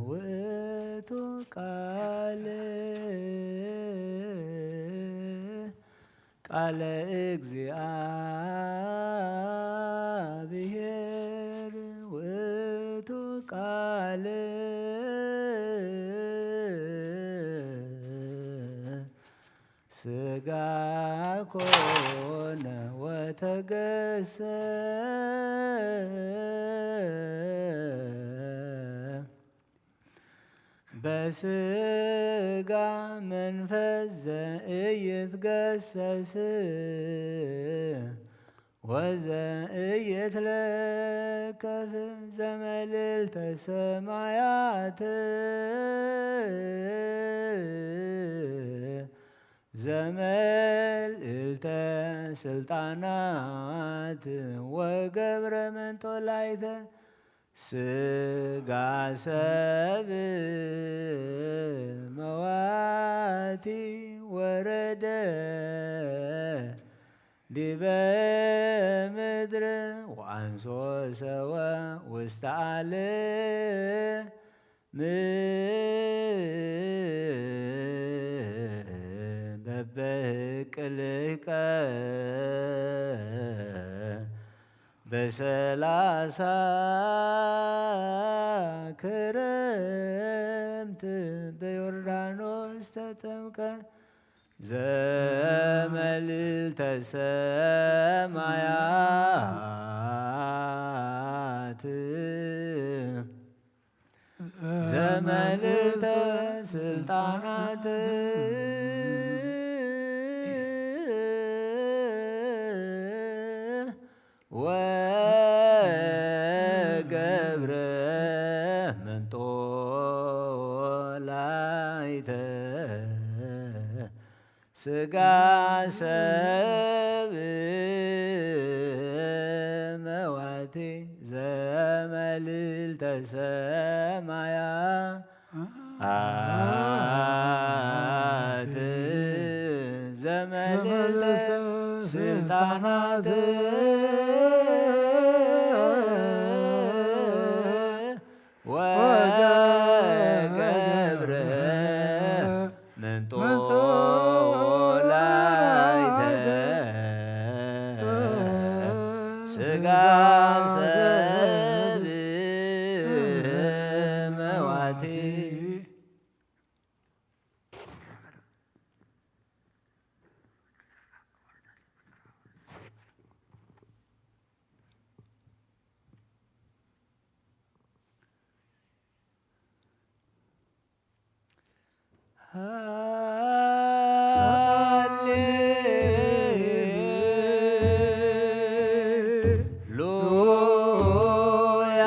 ውእቱ ቃል፣ ቃለ እግዚአብሔር ውእቱ ቃል ሥጋ ኮነ ወተገሰ። በሥጋ መንፈስ ዘኢይትገሰስ ወዘኢይትለከፍ ዘመልዕልተ ሰማያት ዘመልዕልተ ስልጣናት ወገብረ መንጦላይተ ሥጋ ሰብ መዋቲ ወረደ ዲበ ምድር ወአን ሶሰወ ውስተ ዓለም በበህቅልቀ በሰላሳ ክረምት በዮርዳኖስ ተጠምቀ። ዘመልዕልተ ሰማያት ዘመልዕልተ ስልጣናት ወገብረ መንጦላይተ ስጋ ሰብ መዋቲ ዘመልዕልተ ሰማያ ኣት ዘመልዕልተ ስልጣናት ወገብረ መንጦላይተ ስጋ ሰብ መዋቲ። ሃሌሉያ።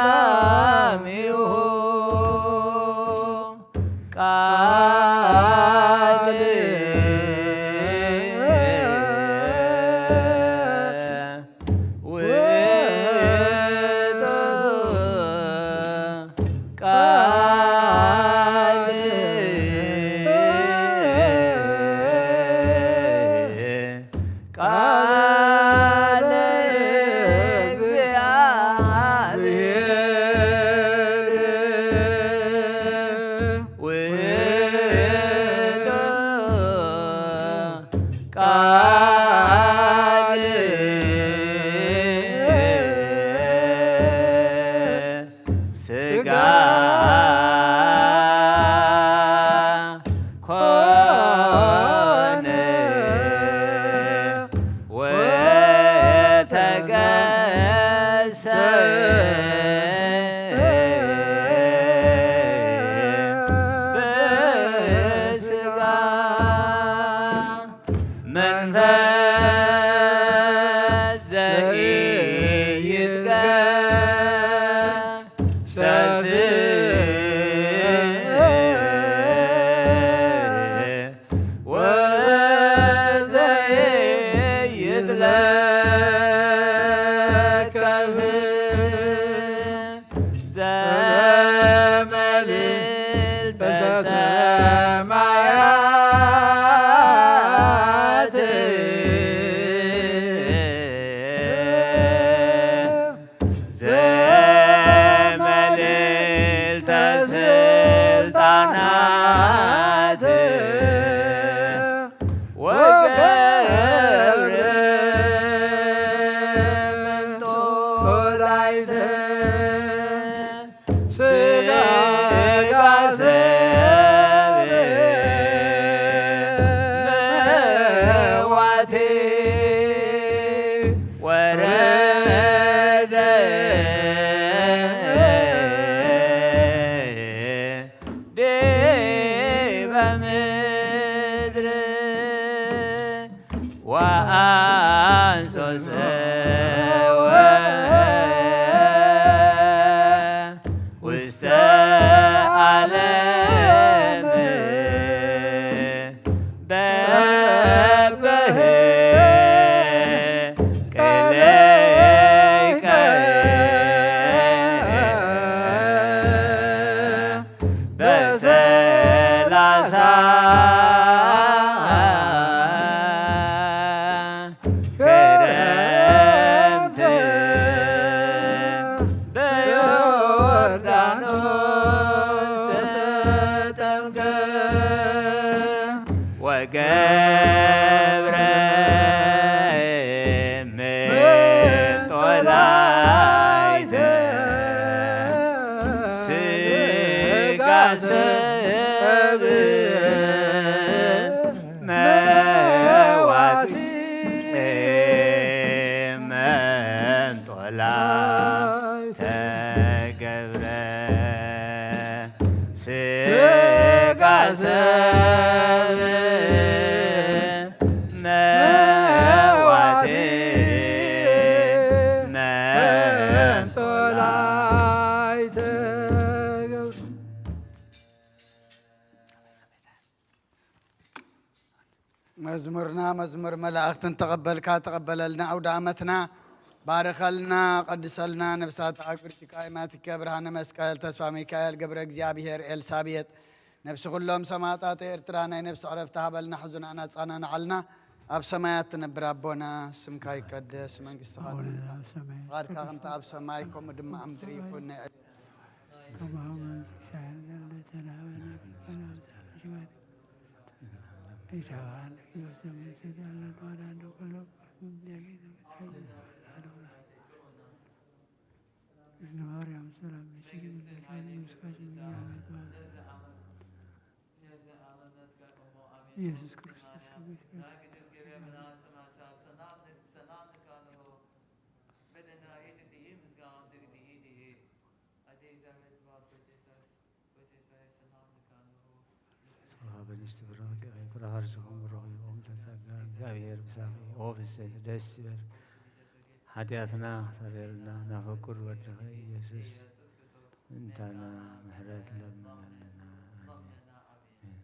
ቀዳሚሁ ቃል ውእቱ ቃል ቃለ እግዚአብሔር ውእቱ ቃል ሥጋ ኮነ ወተገሰ በሥጋ መንፈስ ዘኢይትገሰስ ወዘኢይትለከፍ ዘመልዕልተ ሰማያት ዘመልዕልተ ስልጣናት ወገብር መንጦላይተ ሥጋ ሰብ መዋቲ ወረደ ዲበ ምድር ወአንሶ ሰወ ውስተ ዓለም በበህ ቅሌከ በሰላሳ መንጦላ ተገብረ ስጋ ሰብ መዋቲ መንጦላ ተገብረ። መዝሙርና መዝሙር መላእኽትን ተቐበልካ፣ ተቐበለልና። ኣውደ ዓመትና ባርኸልና፣ ቀድሰልና። ነብሳት ኣግሪቲካ፣ ማቲከ፣ ብርሃነ መስቀል፣ ተስፋ ሚካኤል፣ ገብረ እግዚኣብሔር፣ ኤልሳቤጥ፣ ነብሲ ኩሎም ሰማዕታት ኤርትራ ናይ ነብሲ ዕረፍቲ ሃበልና፣ ሕዙናና ኣጻናንዓልና። ኣብ ሰማያት ትነብር ኣቦና፣ ስምካ ይቀደስ፣ መንግስትኻ ኣቡነ ትምጻእ፣ ዘበሰማያት ፍቓድካ ይትቀደስ፣ ከምቲ ኣብ ሰማይ፣ ከምኡ ድማ ኣብ ምድሪ ይኹን። ናይ ዕለትና ኢየሱስ ክርስቶስ ሰላም ንካንሁ። ሰላም በንስቲ ብርኽቲ ሆይ፣ ፍረ ከርሥኹም ብሩኽ እዩ፣ ኦም ተጸጋ፣ እግዚኣብሔር ምሳኺ። ኦ ፍስሕ፣ ደስ ይበል። ሓጢኣትና ሰረየልና፣ ናፈቁር ወድኸ ኢየሱስ እንታና ምሕረት ለምነልና። ኣሜን።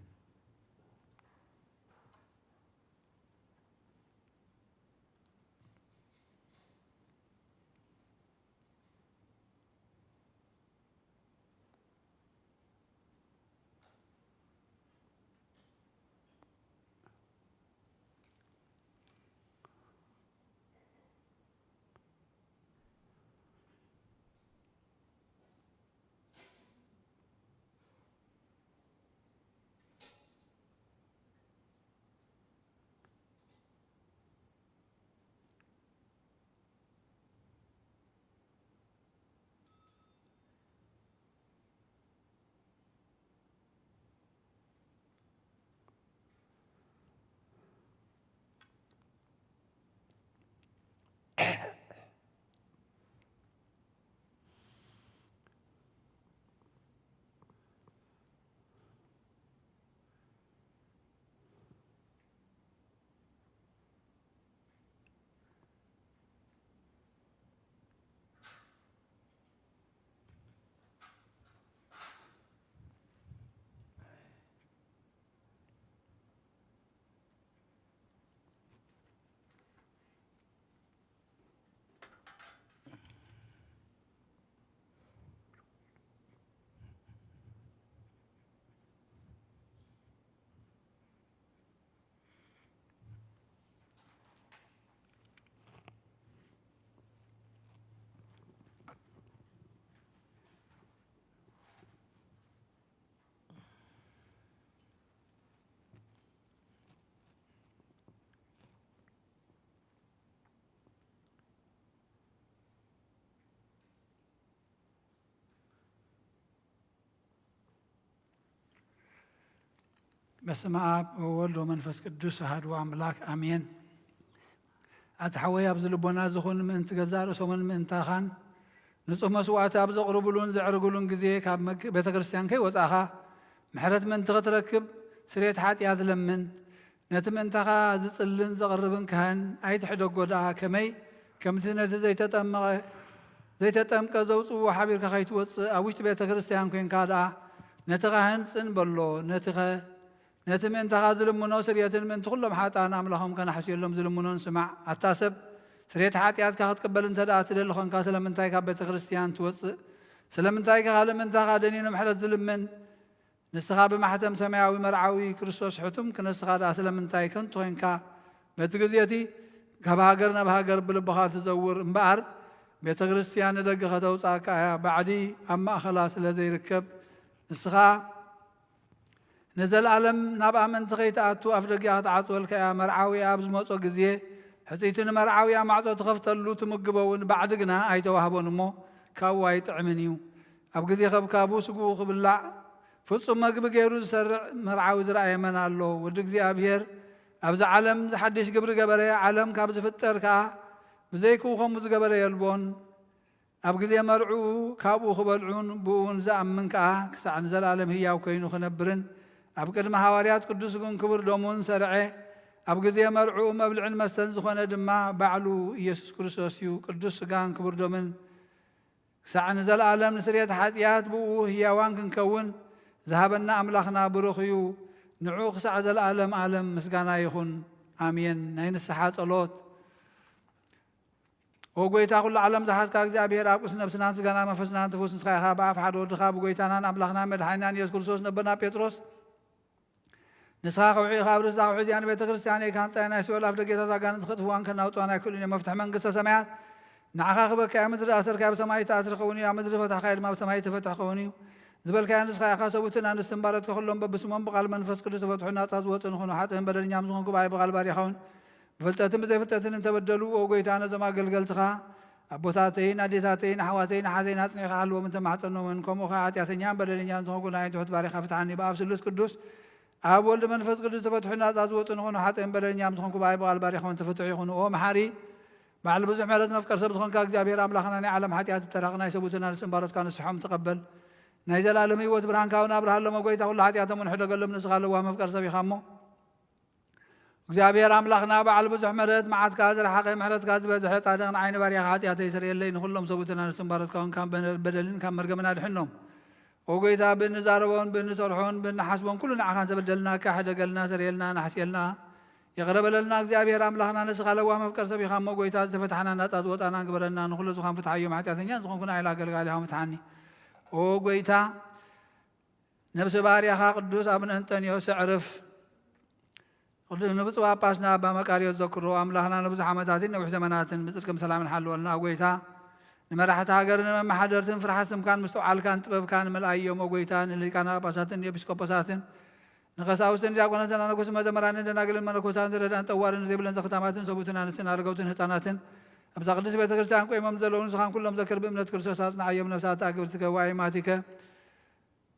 በስመ አብ ወወልድ ወመንፈስ ቅዱስ አሐዱ አምላክ አሜን። ኣቲ ሓወይ፣ ኣብዚ ልቦና ዝኹን ምእንቲ ገዛእ ርእሶምን ምእንታኻን ንጹህ መስዋዕቲ ኣብ ዘቕርብሉን ዘዕርግሉን ግዜ ካብ መግ-፣ ቤተ ክርስቲያን ከይወጻእኻ ምሕረት ምእንቲ ክትረክብ ስርየት ሓጢኣት ለምን። ነቲ ምእንታኻ ዝጽልን ዘቕርብን ካህን ኣይትሕደጎ ደኣ፣ ከመይ ከምቲ ነቲ ዘይተጠመቐ፣ ዘይተጠምቀ ዘውጽእዎ ሓቢርካ ከይትወጽእ ኣብ ውሽጢ ቤተ ክርስቲያን ኮንካ ደኣ ነቲ ካህን ጽን በሎ። ነቲ ኸ-፣ ነቲ ምእንታኻ ዝልምኖ ስርየትን ምእንቲ ኩሎም ሓጥኣን ኣምላኾም ከናሕስየሎም ዝልምኖን ስማዕ። ኣታ ሰብ፣ ስርየት ሓጢኣትካ ክትቅበል እንተ ደኣ ትደሊ ኾንካ፣ ስለምንታይ ካብ ቤተ ክርስቲያን ትወጽእ? ስለምንታይ ከ ካልእ ምእንታኻ ደኒኑ ምሕረት ዝልምን? ንስኻ ብማሕተም ሰማያዊ መርዓዊ ክርስቶስ ሕቱም ክነስኻ ደኣ ስለምንታይ ከንቱ ኾንካ? በቲ ግዜ እቲ ካብ ሃገር ናብ ሃገር ብልብኻ ትዘውር እምበኣር፣ ቤተ ክርስቲያን ንደገ ከተውጽኣካ እያ፣ ባዕዲ ኣብ ማእኸላ ስለ ዘይርከብ። ንስኻ ንዘለኣለም ናብኣ ምእንቲ ከይትኣቱ ኣፍ ደጊኣ ክትዓጽወልካ እያ። መርዓዊኣ ኣብ ዝመጾ ግዜ፣ ሕጽይቲ ንመርዓዊኣ ማዕጾ ትኸፍተሉ፣ ትምግቦ እውን ባዕዲ ግና ኣይተዋህቦን እሞ፣ ካብኡ ኣይጥዕምን እዩ። ኣብ ግዜ ከብካቡ ስግኡ ክብላዕ ፍጹም መግቢ ገይሩ ዝሰርዕ መርዓዊ ዝረኣየ መን ኣሎ? ወዲ እግዚኣብሔር ኣብዚ ዓለም ሓድሽ ግብሪ ገበረ፣ ዓለም ካብ ዝፍጠር ከኣ ብዘይክኡ ከምኡ ዝገበረ የልቦን። ኣብ ግዜ መርዕኡ ካብኡ ክበልዑን ብእኡን ዝኣምን ከኣ ክሳዕ ንዘለኣለም ህያው ኮይኑ ክነብርን ኣብ ቅድሚ ሃዋርያት ቅዱስ ስግኡን ክቡር ደሙን ሰርዐ። ኣብ ግዜ መርዕኡ መብልዕን መስተን ዝኾነ ድማ ባዕሉ ኢየሱስ ክርስቶስ እዩ። ቅዱስ ስጋን ክቡር ደምን ክሳዕ ንዘለኣለም ንስርየት ሓጢኣት ብኡ ህያዋን ክንከውን ዝሃበና ኣምላኽና ብሩኽ እዩ። ንዑ ክሳዕ ዘለኣለም ኣለም ምስጋና ይኹን። ኣሜን። ናይ ንስሓ ጸሎት። ኦ ጎይታ፣ ኩሉ ዓለም ዝሓዝካ እግዚኣብሔር፣ ኣብ ቅዱስ ነብስናን ስጋና መንፈስናን ትፉስ ንስኻ ኢኻ። ብኣፍ ሓደ ወድኻ ብጎይታናን ኣምላኽናን መድሓኒናን ኢየሱስ ክርስቶስ ነበና ጴጥሮስ፣ ንስኻ ከውሒ ኢኻ፣ ኣብ ርእስታ ከውሒ እዚኣ ንቤተ ክርስቲያን ኢኻ፣ ንጻይ ናይ ሲኦል ኣፍ ደጌታት ኣጋንንቲ ክጥፍዋን ከናውጽዋን ኣይክእሉን እዮም። መፍትሒ መንግስተ ሰማያት ንዓኻ ክበካ እያ። ምድሪ ኣሰርካያ ብሰማይ ተኣስር ክኸውን እዩ፣ ኣብ ምድሪ ፈታሕካዮ ድማ ብሰማይ ተፈትሕ ክኸውን እዩ። ዝበልካዮ ንስኻ ኢኻ። ሰብኡትን ኣንስትን ባሮትካ ኩሎም በብስሞም ብቓል መንፈስ ቅዱስ ተፈትሑ ናጻ ዝወጹ ንኹኑ። ሓጥእን በደለኛም ዝኾንኩ ብኣይ ብቓል ባሪኻውን ብፍልጠትን ብዘይፍልጠትን እንተበደሉ፣ ኦ ጎይታ፣ ነዞም ኣገልገልትኻ ኣቦታተይን ኣዴታተይን ኣሕዋተይን ኣሓተይን ኣጽኒዕካ ሓልዎም እንተማሕጸኖምን፣ ከምኡ ኸኣ ሓጢኣተኛን በደለኛን ዝኾንኩ ንዓይ ትሑት ባሪኻ ፍትሓኒ። ብኣብ ስሉስ ቅዱስ ኣብ ወልድ መንፈስ ቅዱስ ተፈትሑ ናጻ ዝወጹ ንኾኑ ሓጥእን በደለኛም ዝኾንኩ ብኣይ ብቓል ባሪኻውን ተፈትሑ ይኹኑ። ኦ መሓሪ ባዕሊ ብዙሕ ምሕረት መፍቀር ሰብ ዝኾንካ እግዚኣብሔር ኣምላኽና ናይ ዓለም ሓጢኣት እተራቕ ናይ ሰብኡትን ኣንስትን ባሮትካ ንስሖም ተቐበል። ናይ ዘለኣለም ህይወት ብርሃንካ እውን ኣብርሃሎም። ኦ ጎይታ ኩሉ ሓጢኣቶም እውን ሕደገሎም። ንስኻ ለዋህ መፍቀር ሰብ ኢኻ እሞ እግዚኣብሔር ኣምላኽና በዓል ብዙሕ ምሕረት፣ መዓትካ ዝረሓቐ፣ ምሕረትካ ዝበዝሐ፣ ጻድቕ ንዓይ ንባርያኻ ሓጢኣተይ ስርየለይ፣ ንኹሎም ሰብኡትን ኣንስትን ባሮትካ እውን ካብ በደልን ካብ መርገምን ኣድሕኖም። ኦ ጎይታ፣ ብእንዛረቦን ብእንሰርሖን ብእንሓስቦን ኩሉ ንዓኻ እንተበደልናካ፣ ሕደገልና፣ ስርየልና፣ ናሕስየልና፣ ይቕረ በለልና። እግዚኣብሔር ኣምላኽና ንስኻ ለዋህ መፍቀር ሰብ ኢኻ እሞ፣ ጎይታ፣ ዝተፈታሕና ናጻ ዝወጣና ግበረና። ንኹሉ ዝኾን ፍትሓዮም፣ ሓጢኣተኛ ዝኾንኩ ንዓይ ኣገልጋሊኻ ፍትሓኒ። ኦ ጎይታ፣ ነብሲ ባርያኻ ቅዱስ ኣቡነ እንጠንዮስ ኣዕርፍ። ቅዱስ ንብፁዕ ጳጳስና ኣባ መቃርዮስ ዘክሮ፣ ኣምላኽና ንብዙሕ ዓመታትን ነዊሕ ዘመናትን ብጽድቅን ብሰላምን ሓልወልና። ኦ ጎይታ፣ ንመራሕቲ ሃገርን ንመመሓደርትን ፍርሓት ስምካን ምስትውዓልካን ጥበብካን መልኣዮም። ኦ ጎይታ፣ ንሊቃነ ጳጳሳትን ንኤጲስቆጶሳትን ንቀሳውስትን ዲያቆናትን ኣነኮስን መዘምራንን ደናግልን መነኮሳትን ዝረዳን ጠዋርን ዘይብለን ዘኽታማትን ሰቡትን ኣንስትን ኣረገውትን ህፃናትን ኣብዛ ቅድስት ቤተ ክርስቲያን ቆይሞም ዘለዉ ንስኻን ኩሎም ዘክር ብእምነት ክርስቶስ ኣጽንዓዮም። ነፍሳት ኣግብርትከ ወኣይማቲከ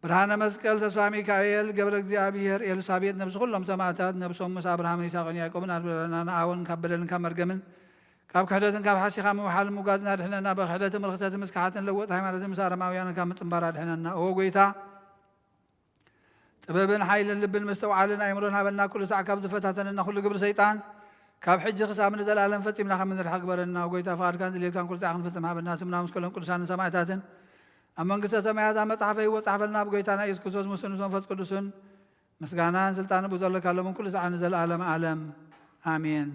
ብርሃነ መስቀል፣ ተስፋ ሚካኤል፣ ገብረ እግዚኣብሔር፣ ኤልሳቤጥ፣ ነብሲ ኩሎም ሰማዕታት፣ ነብሶም ምስ ኣብርሃምን ይስሐቅን ያዕቆብን ኣድብረና። ንኣውን ካብ በደልን ካብ መርገምን ካብ ክሕደትን ካብ ሓሲኻ ምውሓልን ምጓዝን ኣድሕነና። ብክሕደትን ብርክሰትን ምስ ክሓትን ለወጥ ሃይማኖትን ምስ ኣረማውያንን ካብ ምጽንባር ኣድሕነና። ኦ ጎይታ፣ ጥበብን ሓይልን ልብን ምስትውዓልን ኣእምሮን ሃበና። ኩሉ ሳዕ ካብ ዝፈታተነና ኩሉ ግብሪ ሰይጣን ካብ ሕጂ ክሳብ ንዘለኣለም ፈጺምና ከም እንርሕቕ ግበረና። ኦ ጎይታ፣ ፍቓድካን ድሌትካን ኩሉ ሳዕ ክንፍጽም ሃበና። ስምና ምስ ኩሎም ቅዱሳንን ሰማዕታትን ኣብ መንግስተ ሰማያት ኣብ መጽሓፈ ህይወት ጻሕፈልና። ብጎይታና ኢየሱስ ክርስቶስ ምስሉን ምስ መንፈስ ቅዱስን ምስጋናን ስልጣንን ብዘለካ ሎምን ኩሉ ሰዓት ንዘለኣለም ዓለም ኣሜን።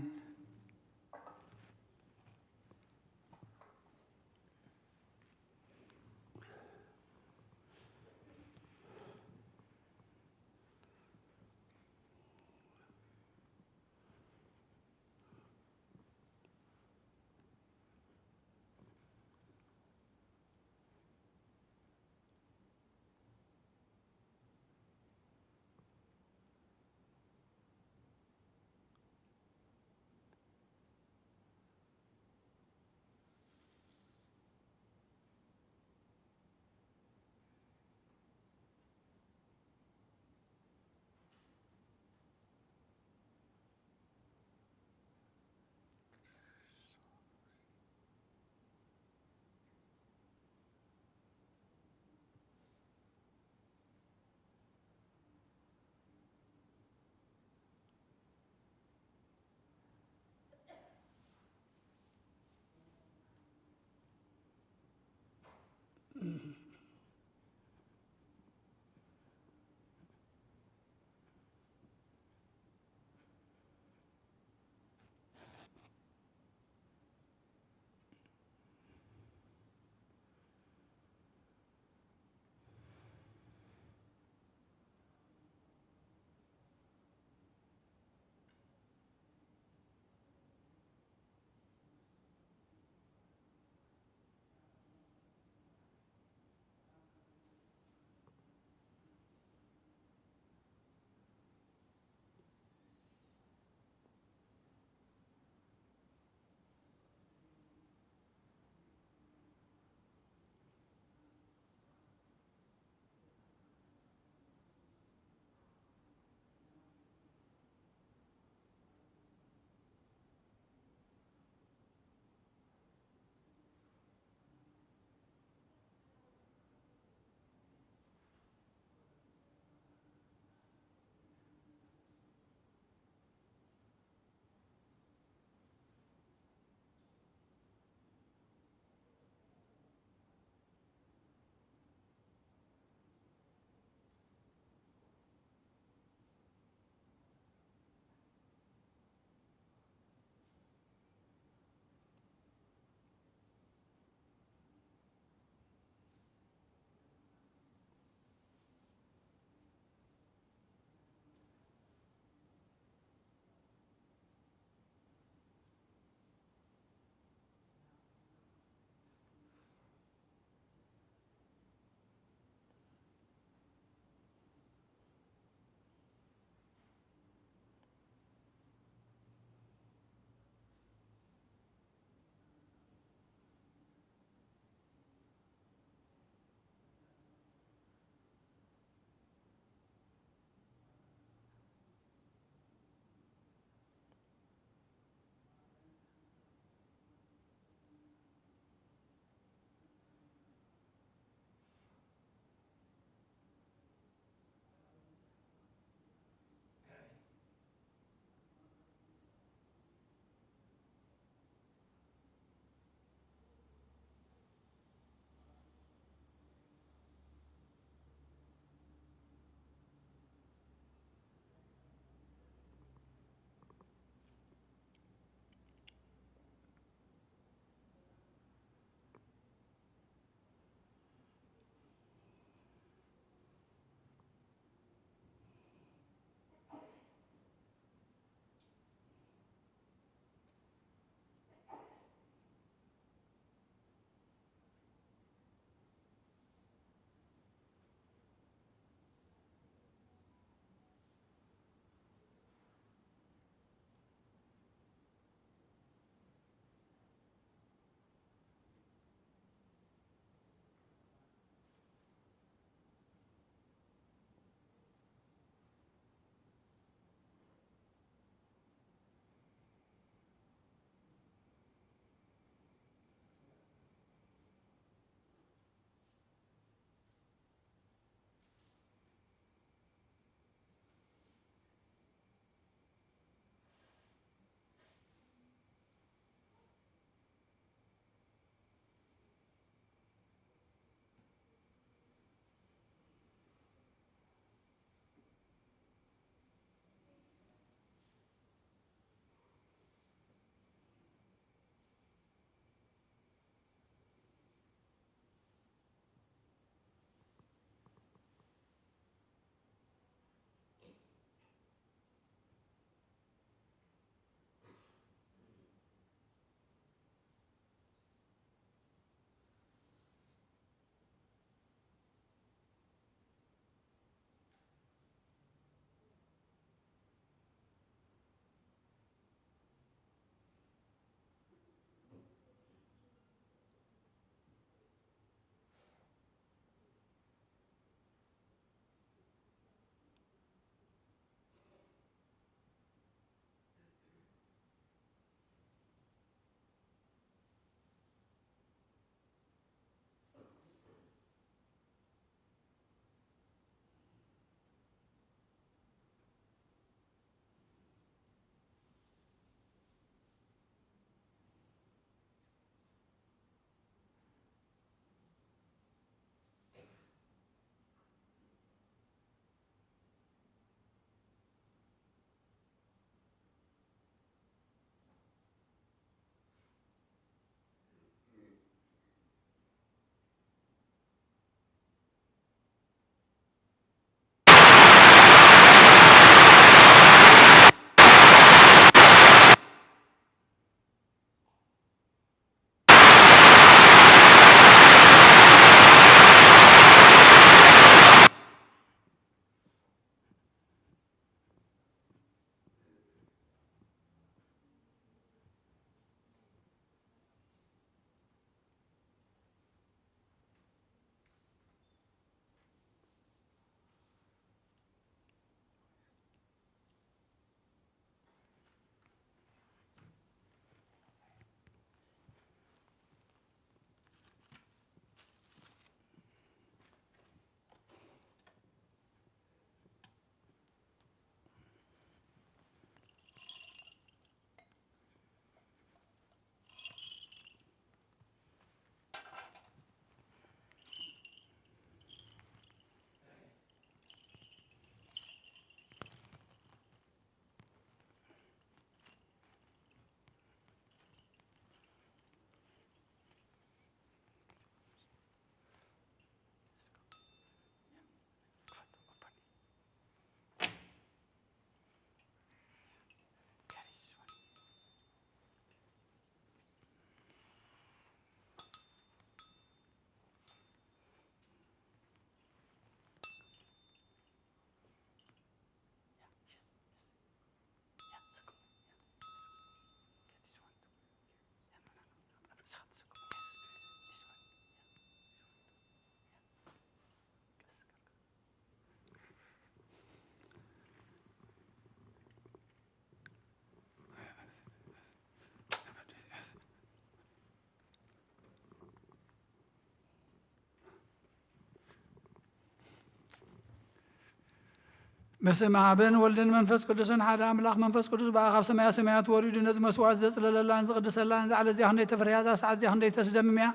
በስመ ኣብን ወልድን መንፈስ ቅዱስን ሓደ ኣምላኽ። መንፈስ ቅዱስ ብኣ ካብ ሰማያ ሰማያት ወሪዱ ነዚ መስዋዕት ዘጽለለላን ዝቕድሰላን፣ እዛ ዕለት እዚኣ ክንደይ ተፍርህያ፣ እዛ ሰዓት እዚኣ ክንደይ ተስደምም እያ።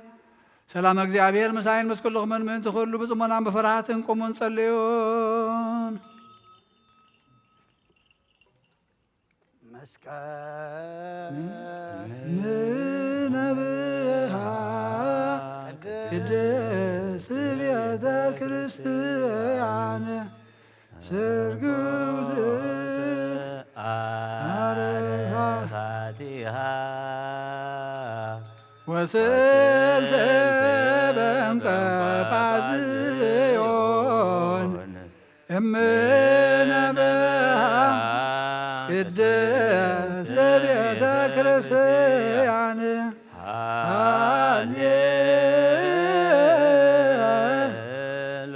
ሰላም እግዚኣብሔር ምሳይን ምስ ኩልኹምን፣ ምእንቲ ኩሉ ብጽሞናን ብፍርሃትን ቁሙን ጸልዩን። መስቀል ምነብሃ ቅድስት ቤተ ክርስቲያን ስርጉት አረፋቲሃ ወስልተ በእንቀጳዝዮን እምነ በሃ ቅድስት ቤተ ክርስቲያን።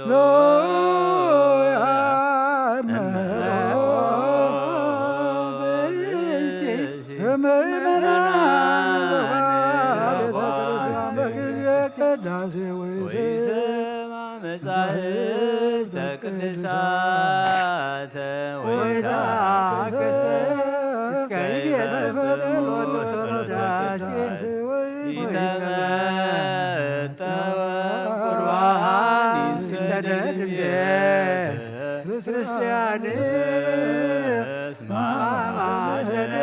ሃሌሉያ። ምእመናን ቤተ ክርስቲያን በጊዜ ቅዳሴ ወይስ መጻሕፍተ ቅዱሳተ ወይታክስ ከይፈጽሙ ጸሎተ ቅዳሴ ኢተመጠወ ቁርባን ይሰደድ እንዴ ክርስቲያን እስማ ማሰደ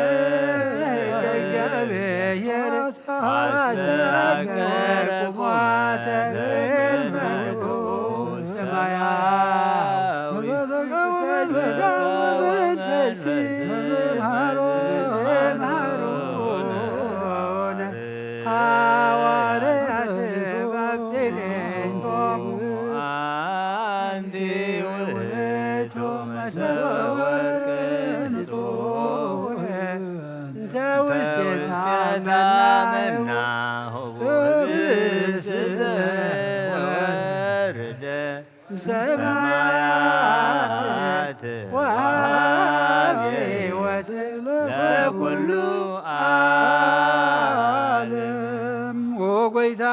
ገገቤ አስተናገርኩማ ተገመልኩ ሰማያዊ መንፈስ ሃዋርያት ባብቴሌንኮም አንቲ ውእቱ መሰወርቅ ንጹሕ እንተ ውስቴታ መና ህቡብ ስዘወርደ ሰማያት ወሀብ ሕይወት ለኩሉ ዓለም። ኦ ጎይታ፣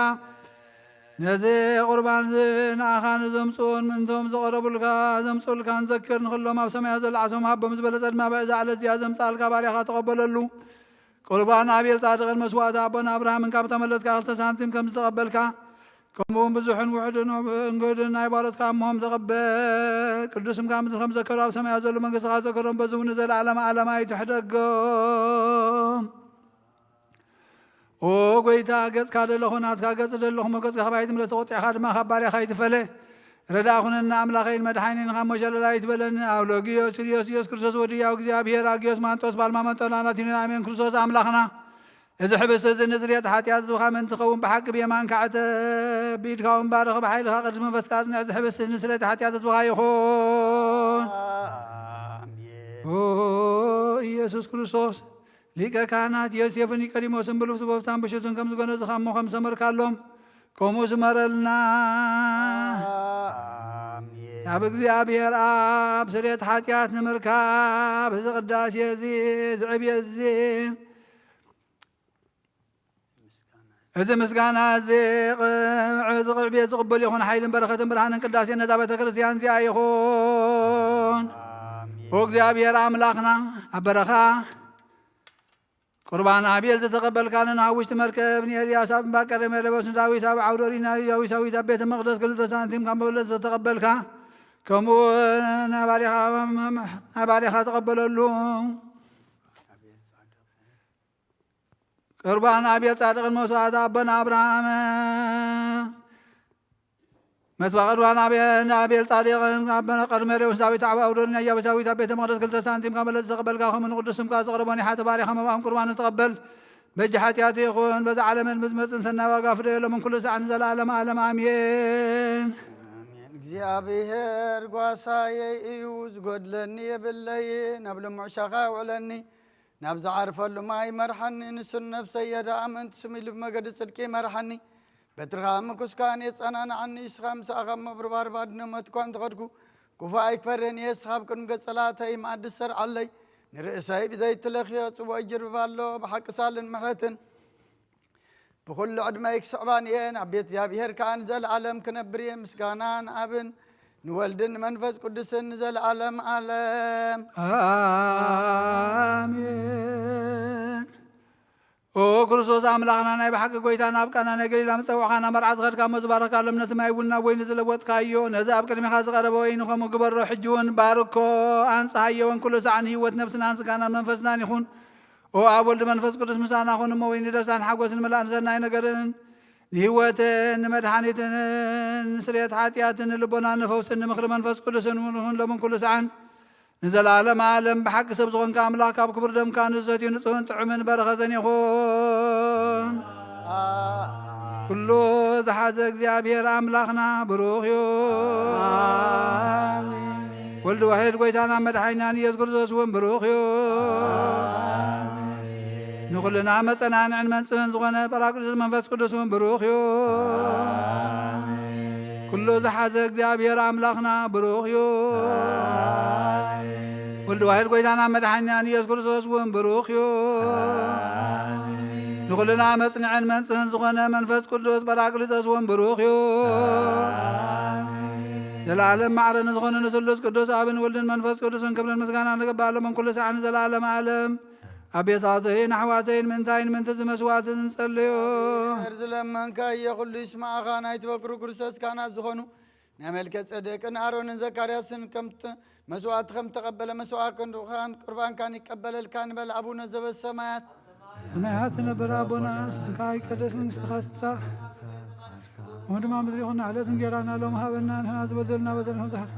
ነዚ ቁርባን እዚ ንኣኻ ንዘምጽኡን ምእንቶም ዝቐረቡልካ ዘምጽኡልካን ዘክር። ንኹሎም ኣብ ሰማያት ዘለዓሶም ሃቦም። ዝበለጸ ድማ በዛ ዕለት እዚኣ ዘምጻልካ ባርያኻ ተቐበለሉ። ቁርባን ኣቤል ጻድቕን መስዋእቲ ኣቦና ኣብርሃምን ካብ ተመለስካ ክልተ ሳንቲም ከም ዝተቐበልካ፣ ከምኡ እውን ብዙሕን ውሑድን እንግድን ናይ ባሮትካ እሞም ተቐበል። ቅዱስ ስምካ ምድሪ ከም ዘከሩ ኣብ ሰማያት ዘሎ መንግስትኻ ዘከሮም፣ በዚ እውን ንዘለዓለመ ዓለም ኣይትሕደጎም። ኦ ጎይታ፣ ገጽካ ደለኹ ናትካ ገጽ ደለኹ፣ ሞገጽካ ካባይ ትምለስ፣ ተቖጢዕካ ድማ ካብ ባርያኻ ኣይትፈለ። ረዳእ ኩነና ኣምላኸይን መድሓኒን፣ ካብ ሞት ሸለል ኣይትበለኒ። ኣውሎጊዮስ፣ ኪርዮስ፣ ኢየሱስ ክርስቶስ ወዲ ያው እግዚኣብሔር፣ ኣጊዮስ፣ ማንጦስ፣ ባልማ፣ መንጦላና፣ ቲኖን፣ ኣሜን። ክርስቶስ ኣምላኽና፣ እዚ ሕብስቲ እዚ ንስርየት ሓጢኣት ዝብኻ ምእንቲ ኸውን ብሓቂ ብየማንካ ዕተብ፣ ብኢድካ እውን ባርኽ፣ ብሓይልኻ ቅዱስ መንፈስካ ኣጽንዕ። እዚ ሕብስቲ እዚ ንስርየት ሓጢኣት ዝብኻ ይኹን። ኣሜን። ኦ ኢየሱስ ክርስቶስ፣ ሊቀ ካህናት ዮሴፍን ኒቆዲሞስን ብልብሱ በፍታን ብሽቱን ከም ዝጎነዝኻ እሞ ከም ዝሰመርካሎም፣ ከምኡ ስመረልና። ኣሜን። ናብ እግዚኣብሔር ኣብ ስርየት ሓጢኣት ንምርካብ፣ እዚ ቅዳሴ እዚ፣ እዚ ዕብየት እዚ፣ እዚ ምስጋና እዚ፣ ቅብዕ፣ እዚ ቅብዕ ቤት ዝቕበል ይኹን። ሓይልን በረኸትን ብርሃንን ቅዳሴን ነዛ ቤተ ክርስቲያን እዚኣ ይኹን። ኣሜን። ኦ እግዚኣብሔር ኣምላኽና፣ ኣብ በረኻ ቁርባን ኣቤል ዝተቐበልካ፣ ንኖህ ኣብ ውሽጢ መርከብ፣ ንኤልያስ ኣብ እምባ ቀርሜሎስ፣ ንዳዊት ኣብ ዓውደ ኦሪት፣ ንያዊሳዊት ኣብ ቤተ መቕደስ ክልተ ሳንቲም ካብ መበለት ዝተቐበልካ፣ ከምኡ እውን ናይ ባሪኻ፣ ናይ ባሪኻ ተቐበለሉ። ቁርባን ኣቤል ጻድቕን መስዋዕቲ ኣቦና ኣብርሃም፣ መስዋዕ ቁርባን ኣቤል፣ ኣቤል ጻድቕን ኣቦና ቀርሜሌዎስ ዳዊት ኣብ ኣውዶን ናይ ያቡሳዊት ኣብ ቤተ መቕደስ ክልተ ሳንቲም ካብ መለስ ዝተቐበልካ፣ ከምኡ ንቅዱስ ስምካ ዝቐረቦን ይሓ ተባሪኻ መባኦም ቁርባን ንተቐበል። በጃ ሓጢኣት ይኹን፣ በዛ ዓለምን ብዝመጽእን ሰናይ ዋጋ ፍደየሎምን ኩሉ ሳዕ ንዘለኣለመ ዓለም ኣሜን። ኣሜን። እግዚኣብሔር ጓሳየይ እዩ፣ ዝጎድለኒ የብለይን። ኣብ ልሙዕ ሻኻ ኣውዕለኒ፣ ናብ ዝዓርፈሉ ማይ መርሓኒ። ንሱ ንነፍሰይ የድኣ፣ ምእንቲ ስሙ ኢሉ ብመገዲ ጽድቂ ይመርሓኒ። በትርኻ ምኩስካን የጸናንዓኒ፣ ንስኻ ምሳኻ እሞ ብርባር ባድነ ሞት እኳ እንተኸድኩ፣ ክፉእ ኣይክፈርህን እየ። ንስኻ ኣብ ቅድሚ ገጽ ጸላእተይ መኣዲ ዝሰርዓለይ፣ ንርእሰይ ብዘይትለኽዮ ጽቡቕ ይጅርብብ ኣሎ። ብሓቂ ሳልን ምሕረትን ብኹሉ ዕድመይ ክስዕባን እየ። ናብ ቤት እግዚኣብሔር ከኣ ንዘለኣለም ክነብር እየ። ምስጋና ንኣብን ንወልድን ንመንፈስ ቅዱስን ንዘለዓለም ዓለም። ኣሜን። ኦ ክርስቶስ ኣምላኽና፣ ናይ ብሓቂ ጎይታ፣ ናብ ቃና ናይ ገሊላ ምስ ጸውዕኻ ናብ መርዓ ዝኸድካ እሞ ዝበረኽካሎም ነቲ ማይ እውን ናብ ወይኒ ዝለወጥካዮ፣ ነዚ ኣብ ቅድሚኻ ዝቐረበ ወይኒ ከምኡ ግበሮ። ሕጂ እውን ባርኮ፣ ኣንጽሃዮ እውን ኩሉ ሳዕ ንህይወት ነብስናን ስጋናን መንፈስናን ይኹን። ኦ ኣብ ወልድ መንፈስ ቅዱስ ምሳና ኩን እሞ ወይኒ ደስታን ሓጎስን ምልኣን ሰናይ ነገርን ንህይወትን ንመድሓኒትን ንስርየት ሓጢኣትን ንልቦናን ንፈውስን ንምኽሪ መንፈስ ቅዱስን እውን ይኹን ሎምን ኩሉ ሳዕን ንዘለዓለም ዓለም። ብሓቂ ሰብ ዝኾንካ ኣምላኽ ካብ ክቡር ደምካ ንዝሰትዩ ንጹህን ጥዑምን በረኸትን ይኹን። ኩሉ ዝሓዘ እግዚኣብሔር ኣምላኽና ብሩኽ እዩ። ወልድ ዋሕድ ጎይታና መድሓኒናን ኢየሱስ ክርስቶስ እውን ብሩኽ እዩ። ንኹልና መጸናንዕን መንጽህን ዝኾነ ጳራቅሊጦስ መንፈስ ቅዱስ እውን ብሩኽ እዩ። ኩሉ ዝሓዘ እግዚኣብሔር ኣምላኽና ብሩኽ እዩ። ወልድ ዋሕድ ጎይታና መድሓኒናን ኢየሱስ ክርስቶስ እውን ብሩኽ እዩ። ንኹልና መጽንዕን መንጽህን ዝኾነ መንፈስ ቅዱስ ጳራቅሊጦስ እውን ብሩኽ እዩ። ዘለዓለም ማዕረ ንዝኾነ ንስሉስ ቅዱስ ኣብን ወልድን መንፈስ ቅዱስን ክብርን ምስጋና ንግባእ ሎምን ኩሉ ሳዕን ዘለዓለም ዓለም። ኣቤታተይን ኣሕዋተይን፣ ምእንታይን ምእንቲ እዚ መስዋዕቲ ንጸልዮ። እር ዝለመንካዮ ኩሉ ይስማዕኻ። ናይ ትበክሩ ክርስቶስ ካህናት ዝኾኑ ናይ መልከ ጸደቅን ኣሮንን ዘካርያስን ከም ት-፣ መስዋዕቲ ከም ተቐበለ መስዋዕትን ቁርባንካን ይቀበለልካ ንበል። ኣቡነ ዘበሰማያት። ሰማያት ትነብር ኣቦና፣ ስምካ ይቀደስ፣ መንግስትኻ ትምጻእ፣ ከምኡ ድማ ምድሪ ይኹን። ዕለት እንጌራና ሎም ሃበና፣ ንሕና ዝበደልና በደል ከም ዝሓ-፣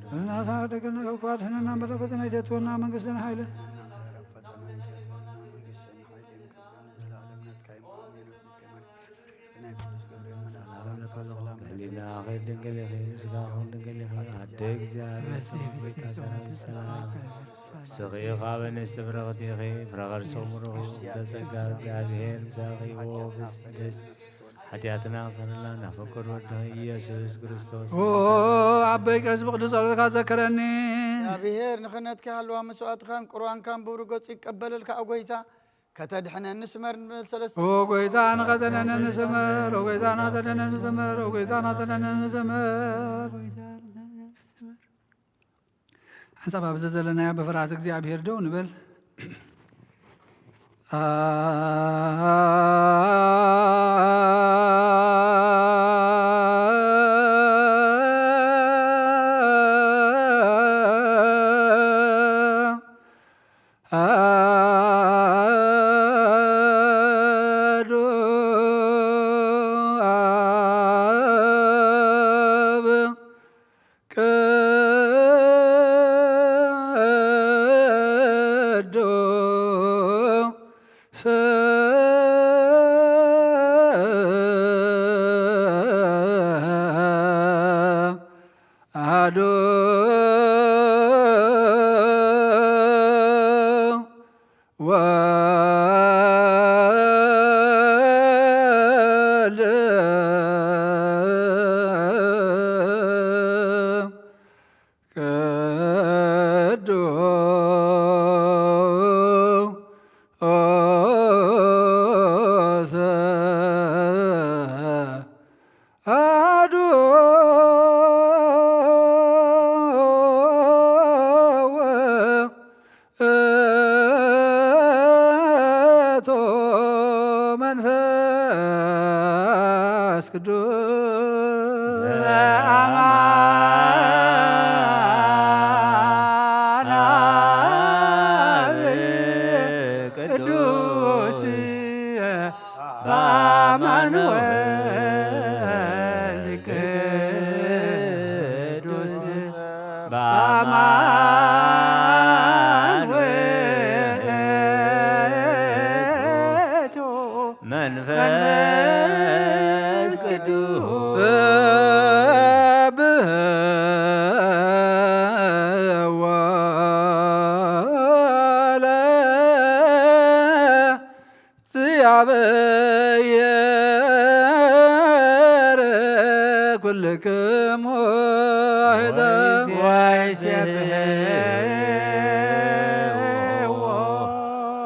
በደልና ሳደገና፣ ካብ ክፋት ሕነና፣ መረፈተና ይተትወና፣ መንግስትን ሓይልን። ሰላም ለኩልኩም፣ ልዕሌና ኸይር ድንግል ኢኺ፣ ስጋኹም ድንግል ኢኺ፣ ኣደ እግዚኣብሔር ሰማይ ጎይታ ሰራዊት ሰላም። ስኺ ካብ ኣንስቲ ብርኽቲ ኢኺ፣ ፍረ ከርሰ ብሩኽ እዩ። ተጸጋ እግዚኣብሔር ምሳኺ፣ ኦ ብስደስ ሓጢኣትና ክሰርልና ናፈቀዶ ወድኺ ኢየሱስ ክርስቶስ። ኦ ኣበይ ቀስ ብቅዱስ ጸሎትካ ዘክረኒ። እግዚኣብሔር ንኽህነትካ ሃለዋ መስዋዕትኻን ቁርባንካን ብብሩህ ገጹ ይቀበለልካ። ኦ ጎይታ ከተድሕነኒ ስመር ንበል ሰለስተ። ኦ ጎይታ ንኸተድሕነኒ ስመር፣ ኦ ጎይታ ንኸተድሕነኒ ስመር፣ ኦ ጎይታ ንኸተድሕነኒ ስመር። ሓንሳብ ኣብዚ ዘለናዮ ብፍርሃት እግዚኣብሔር ደው ንበል። ኣሐዱ ኣብ ቅዱስ ኣሐዱ ወልድ ቅዱስ ኣሐዱ ውእቱ መንፈስ ቅዱስ። በአማን አብ ቅዱስ በአማን ወልድ ቅዱስ በአማን ውእቱ መንፈስ ቅዱስ። ጸብሕዎ ለእግዚአብሔር ኩልክሙ አሕዛብ። ወይሴብሕዎ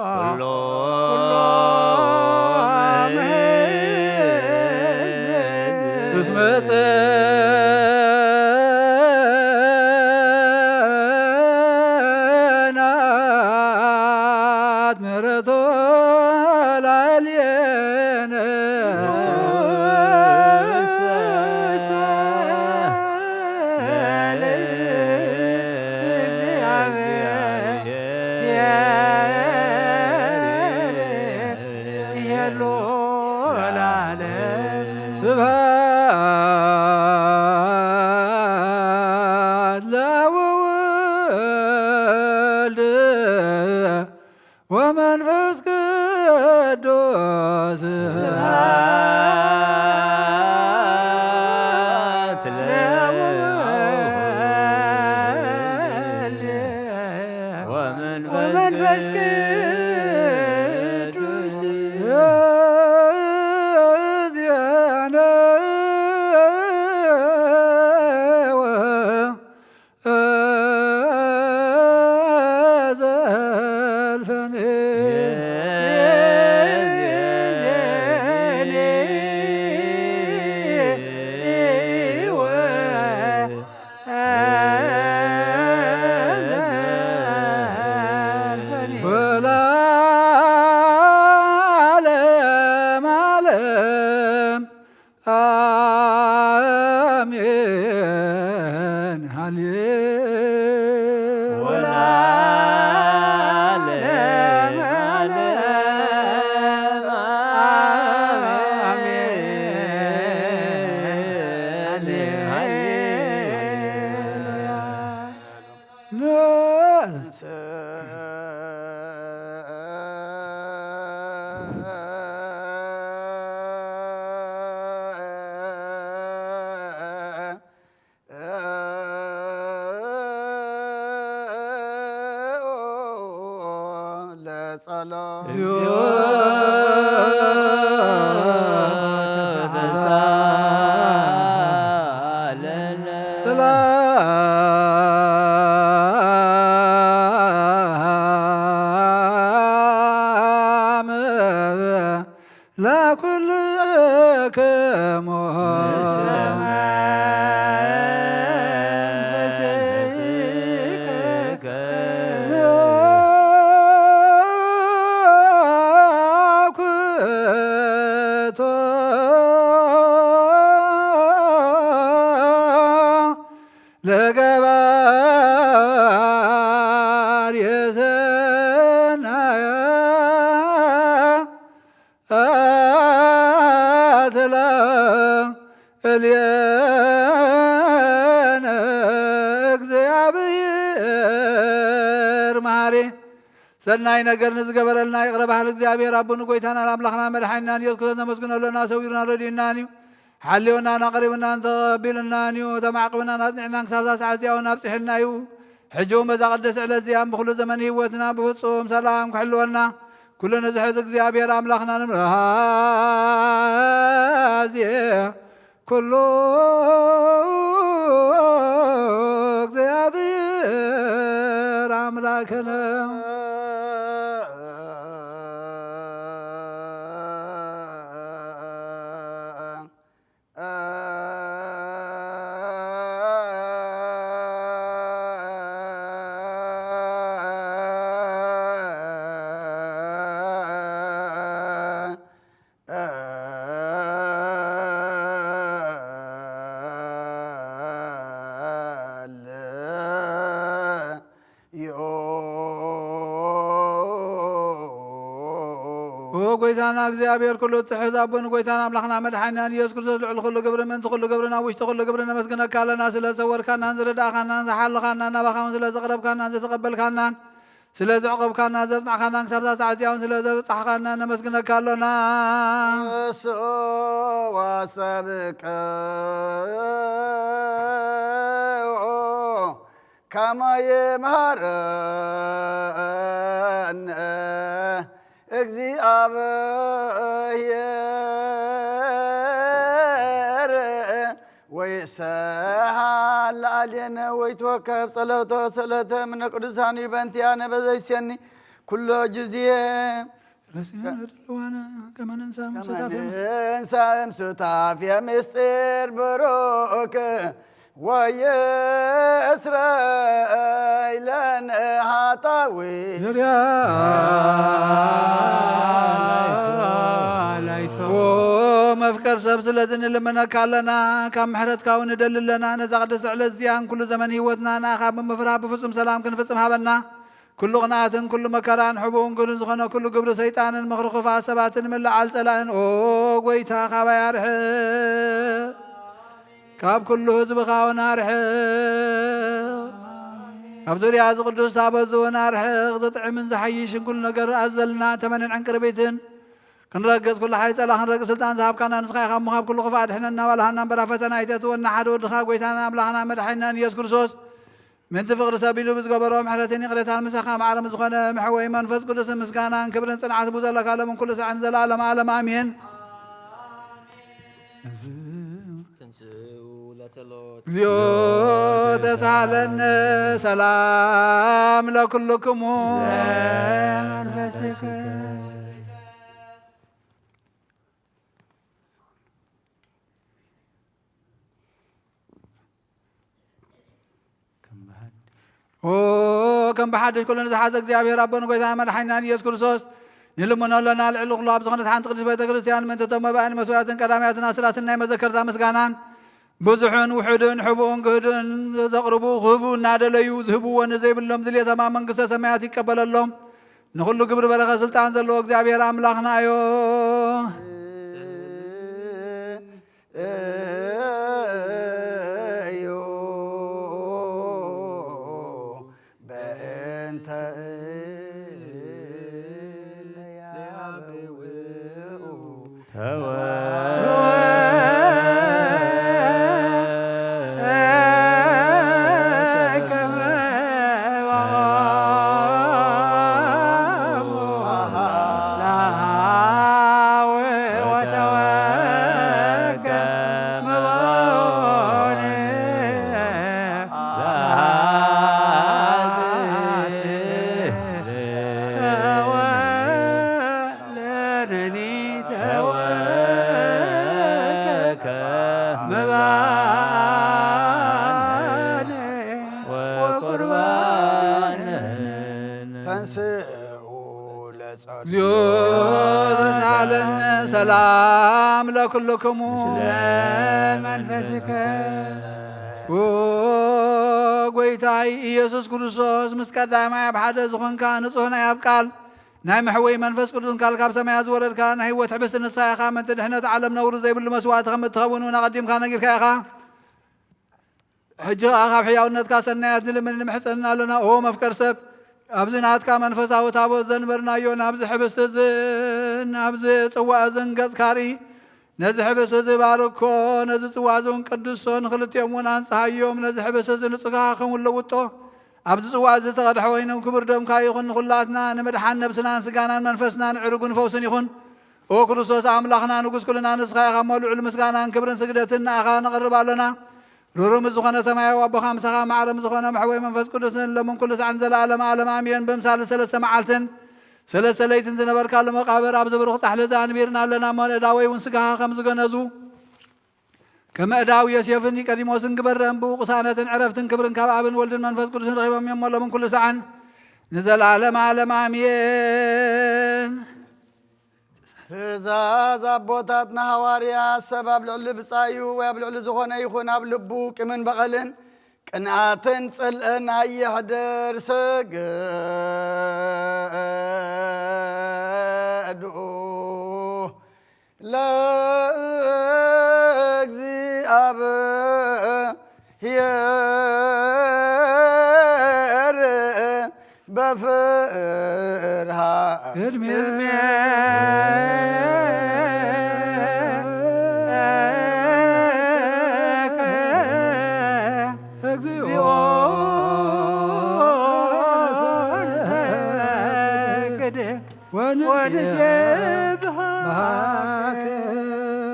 ኩሎም እስመ ለዓለም። ስብሐት ለአብ ወወልድ ወመንፈስ ቅዱስ። ስብሐት ለወልድ ወመንፈስ ቅዱስ። እዚአነ ዘልፈን ወለዓለመ ዓለም። አሜን። ሃሌ ወለዓለመ ዓለም። አሜን። ሃሌሉያ። ለጸሎት። እግዚኦ ተሳለነ። ሰላም ለኩልክሙ። ለገባር የሰናያ አትላ እልየነ እግዚአብሔር መሐሪ። ሰናይ ነገር ንዝገበረልና ይቕረ በሃሊ እግዚኣብሔር ኣቦን ጎይታናን ኣምላኽና መድሓኒናን ኢየሱስ ክርስቶስ ነመስግነሉ እና ሰዊሩና ረድኡናን እዩ። ሓልዮናን ኣቕሪቡናን ተቐቢሉናን እዩ። ተማዕቂቡናን ኣጽኒዕናን ክሳብ እዛ ሰዓት እዚኣ እውን ኣብጺሑልና እዩ። ሕጂ እውን በዛ ቅድስቲ ዕለት እዚኣ ብኹሉ ዘመን ህይወትና ብፍጹም ሰላም ክሕልወና ኩሉ ንዝሕዝ እግዚኣብሔር ኣምላኽና ንምርሃዜ ኩሉ እግዚኣብሔር ኣምላክነ። ኦ ጎይታና እግዚኣብሔር ኩሉ እትሕዝ ኣቦን ጎይታና ኣምላኽና መድሓኒናን ኢየሱስ ክርስቶስ ልዕሊ ኩሉ ግብሪ ምእንቲ ኩሉ ግብሪ ናብ ውሽጢ ኩሉ ግብሪ ነመስግነካ ኣለና። ስለ ዝሰወርካናን ዝረዳእካናን ዝሓለኻናን ናባኻ እውን ስለ ዘቕረብካናን ዝተቐበልካናን ስለ ዘዕቆብካና ዘጽናዕካናን ክሳብ እዛ ሰዓት እዚኣ እውን ስለ ዘብጻሕካና ነመስግነካ ኣሎና። እሱ ወሰብከ ከመ ይምሃረነ እግዚአብሔር ወይሰሃል ላዕሌነ ወይትወከብ ጸሎተ ስእለተ እምነ ቅዱሳን በእንቲአነ በዘይሴኒ ኩሎ ጊዜ። ረሲና ድልዋና ከመ ንንሳም ከመ ሱታፌ ንንሳም ሱታፌ ምስጢር ብሩክ ወይስረይ ለነ ኃጣዊ። ዝርያ ኦ መፍቀር ሰብ ስለዚ ንልምነካ ኣለና፣ ካብ ምሕረትካ እውን ንደሊ ኣለና። ነዛ ቅድስቲ ዕለት እዚኣን ኩሉ ዘመን ህይወትና ንኣኻ ብምፍራህ ብፍጹም ሰላም ክንፍጽም ሃበና። ኩሉ ቅንኣትን ኩሉ መከራን ሕቡእን ግህዱን ዝኾነ ኩሉ ግብሪ ሰይጣንን ምኽሪ ክፉኣት ሰባትን ምልዓል ጸላእን፣ ኦ ጐይታ፣ ካባይ ኣርሕቕ። ካብ ኩሉ ህዝብኻ እውን ኣርሕቕ። ካብ ዙርያ እዚ ቅዱስ ታቦት እዚ እውን ኣርሕቕ። ዘጥዕምን ዝሓይሽን ኩሉ ነገር ኣዘልና ተመንን ዕንቅርቢትን ክንረግጽ፣ ኩሉ ሓይሊ ጸላእ ክንረግጽ ስልጣን ዝሃብካና ንስኻ ኢኻ እሞ፣ ካብ ኩሉ ክፉእ ኣድሕነና፣ ባልሃና እምበራ ፈተና ኣይተእትወና። ሓደ ወድኻ ጐይታና ኣምላኽና መድሓኒናን ኢየሱስ ክርስቶስ ምእንቲ ፍቕሪ ሰብ ኢሉ ብዝገበሮ ምሕረትን ይቕሬታን ምሳኻ ማዕረ ምስ ዝኾነ መሕወይ መንፈስ ቅዱስ ምስጋናን ክብርን ጽንዓት ብዘለካ ሎምን ኩሉ ሳዕን ዘለዓለም ዓለም ኣሜን። እግዚኦ ተሳሃለነ ሰላም ለኩልክሙ። ኦ፣ ከም ብሓድሽ ኩሉ ንዝሓዘ እግዚኣብሔር ኣቦን ጐይታና መድሓኒናን ኢየሱስ ክርስቶስ ንልምኖ ኣለና። ልዕሊ ኩሉ ኣብ ዝኾነት ሓንቲ ቅድስት ቤተ ክርስቲያን ምእንቲ እቶም መባእን መስዋዕትን ቀዳማያትን ኣስራትን ናይ መዘከርታ ምስጋናን ብዙሕን ውሑድን ሕቡእን ግህድን ዘቕርቡ ክህቡ እናደለዩ ዝህብዎ ንዘይብሎም ድልየቶም ኣብ መንግስተ ሰማያት ይቀበለሎም። ንኹሉ ግብሪ በረኸት ስልጣን ዘለዎ እግዚኣብሔር ኣምላኽና እዮ። እዩ። በእንተ እለ ያበውኡ ተንስኡ ለጸሎት። እግዚኦ ተሳለነ ሰላም ለኩልክሙ። ምስለ መንፈስከ። ኦ ጐይታይ ኢየሱስ ክርስቶስ፣ ምስ ቀዳማይ ኣብ ሓደ ዝኾንካ ንጹሕ ናይ ኣብ ቃል ናይ መሕወይ መንፈስ ቅዱስ ቃል ካብ ሰማያት ዝወረድካ ናይ ህይወት ሕብስቲ ንስኻ ኢኻ። ምእንቲ ድሕነት ዓለም ነውሪ ዘይብሉ መስዋዕቲ ከም እትኸውን እውን ኣቐዲምካ ነጊርካ ኢኻ። ሕጂ ኸኣ ካብ ሕያውነትካ ሰናያት ንልምን ንምሕጸንን ኣሎና። ኦ መፍቀር ሰብ፣ ኣብዚ ናትካ መንፈሳዊ ታቦት ዘንበርናዮ ናብዚ ሕብስቲ እዝን ናብዚ ጽዋእ እዝን ገጽካ ርኢ። ነዚ ሕብስቲ እዚ ባርኮ፣ ነዚ ጽዋእ እዚ እውን ቅድሶ፣ ንኽልቲኦም እውን ኣንጽሃዮም። ነዚ ሕብስቲ እዚ ንጹህ ከሙን ለውጦ። ኣብዚ ጽዋእ እዚ ዝተቐድሐ ወይንን ክቡር ደምካ ይኹን። ንኹላትና ንምድሓን ነብስናን ስጋናን መንፈስናን ዕሩግን ፈውስን ይኹን። ኦ ክርስቶስ ኣምላኽና ንጉስ ኩልና ንስኻ ኢኻ እሞ ልዑል ምስጋናን ክብርን ስግደትን ንኣኻ ነቕርብ ኣሎና። ርሩም ዝኾነ ሰማያዊ ኣቦኻ ምሳኻ ማዕረ ምስ ዝኾነ መሕወይ መንፈስ ቅዱስን ሎምን ኩሉ ሳዕን ዘለዓለም ዓለም ኣሜን። ብምሳሌ ሰለስተ መዓልትን ሰለስተ ለይትን ዝነበርካሉ መቃብር ኣብዚ ብሩኽ ጻሕሊ እዚ ኣንቢርና ኣለና እሞ ንእዳወይ እውን ስጋኻ ከም ዝገነዙ ከም እዳው ዮሴፍን ኒቆዲሞስን ግበረን። ብኡ ቅሳነትን ዕረፍትን ክብርን ካብ ኣብን ወልድን መንፈስ ቅዱስን ረኺቦም እዮም እሞ ሎምን ኩሉ ሳዕን ንዘለዓለም ዓለም ኣሜን። ትእዛዝ ኣቦታትና ሃዋርያት፣ ሰብ ኣብ ልዕሊ ብጻዩ ወይ ኣብ ልዕሊ ዝኾነ ይኹን ኣብ ልቡ ቂምን በቐልን ቅንኣትን ጽልእን ኣይሕደር። ስግዱ ለእግዚኣብሔር በፍርሃ። ቅድሜከ እግዚኦ ንሰግድ ወንሴብሐከ።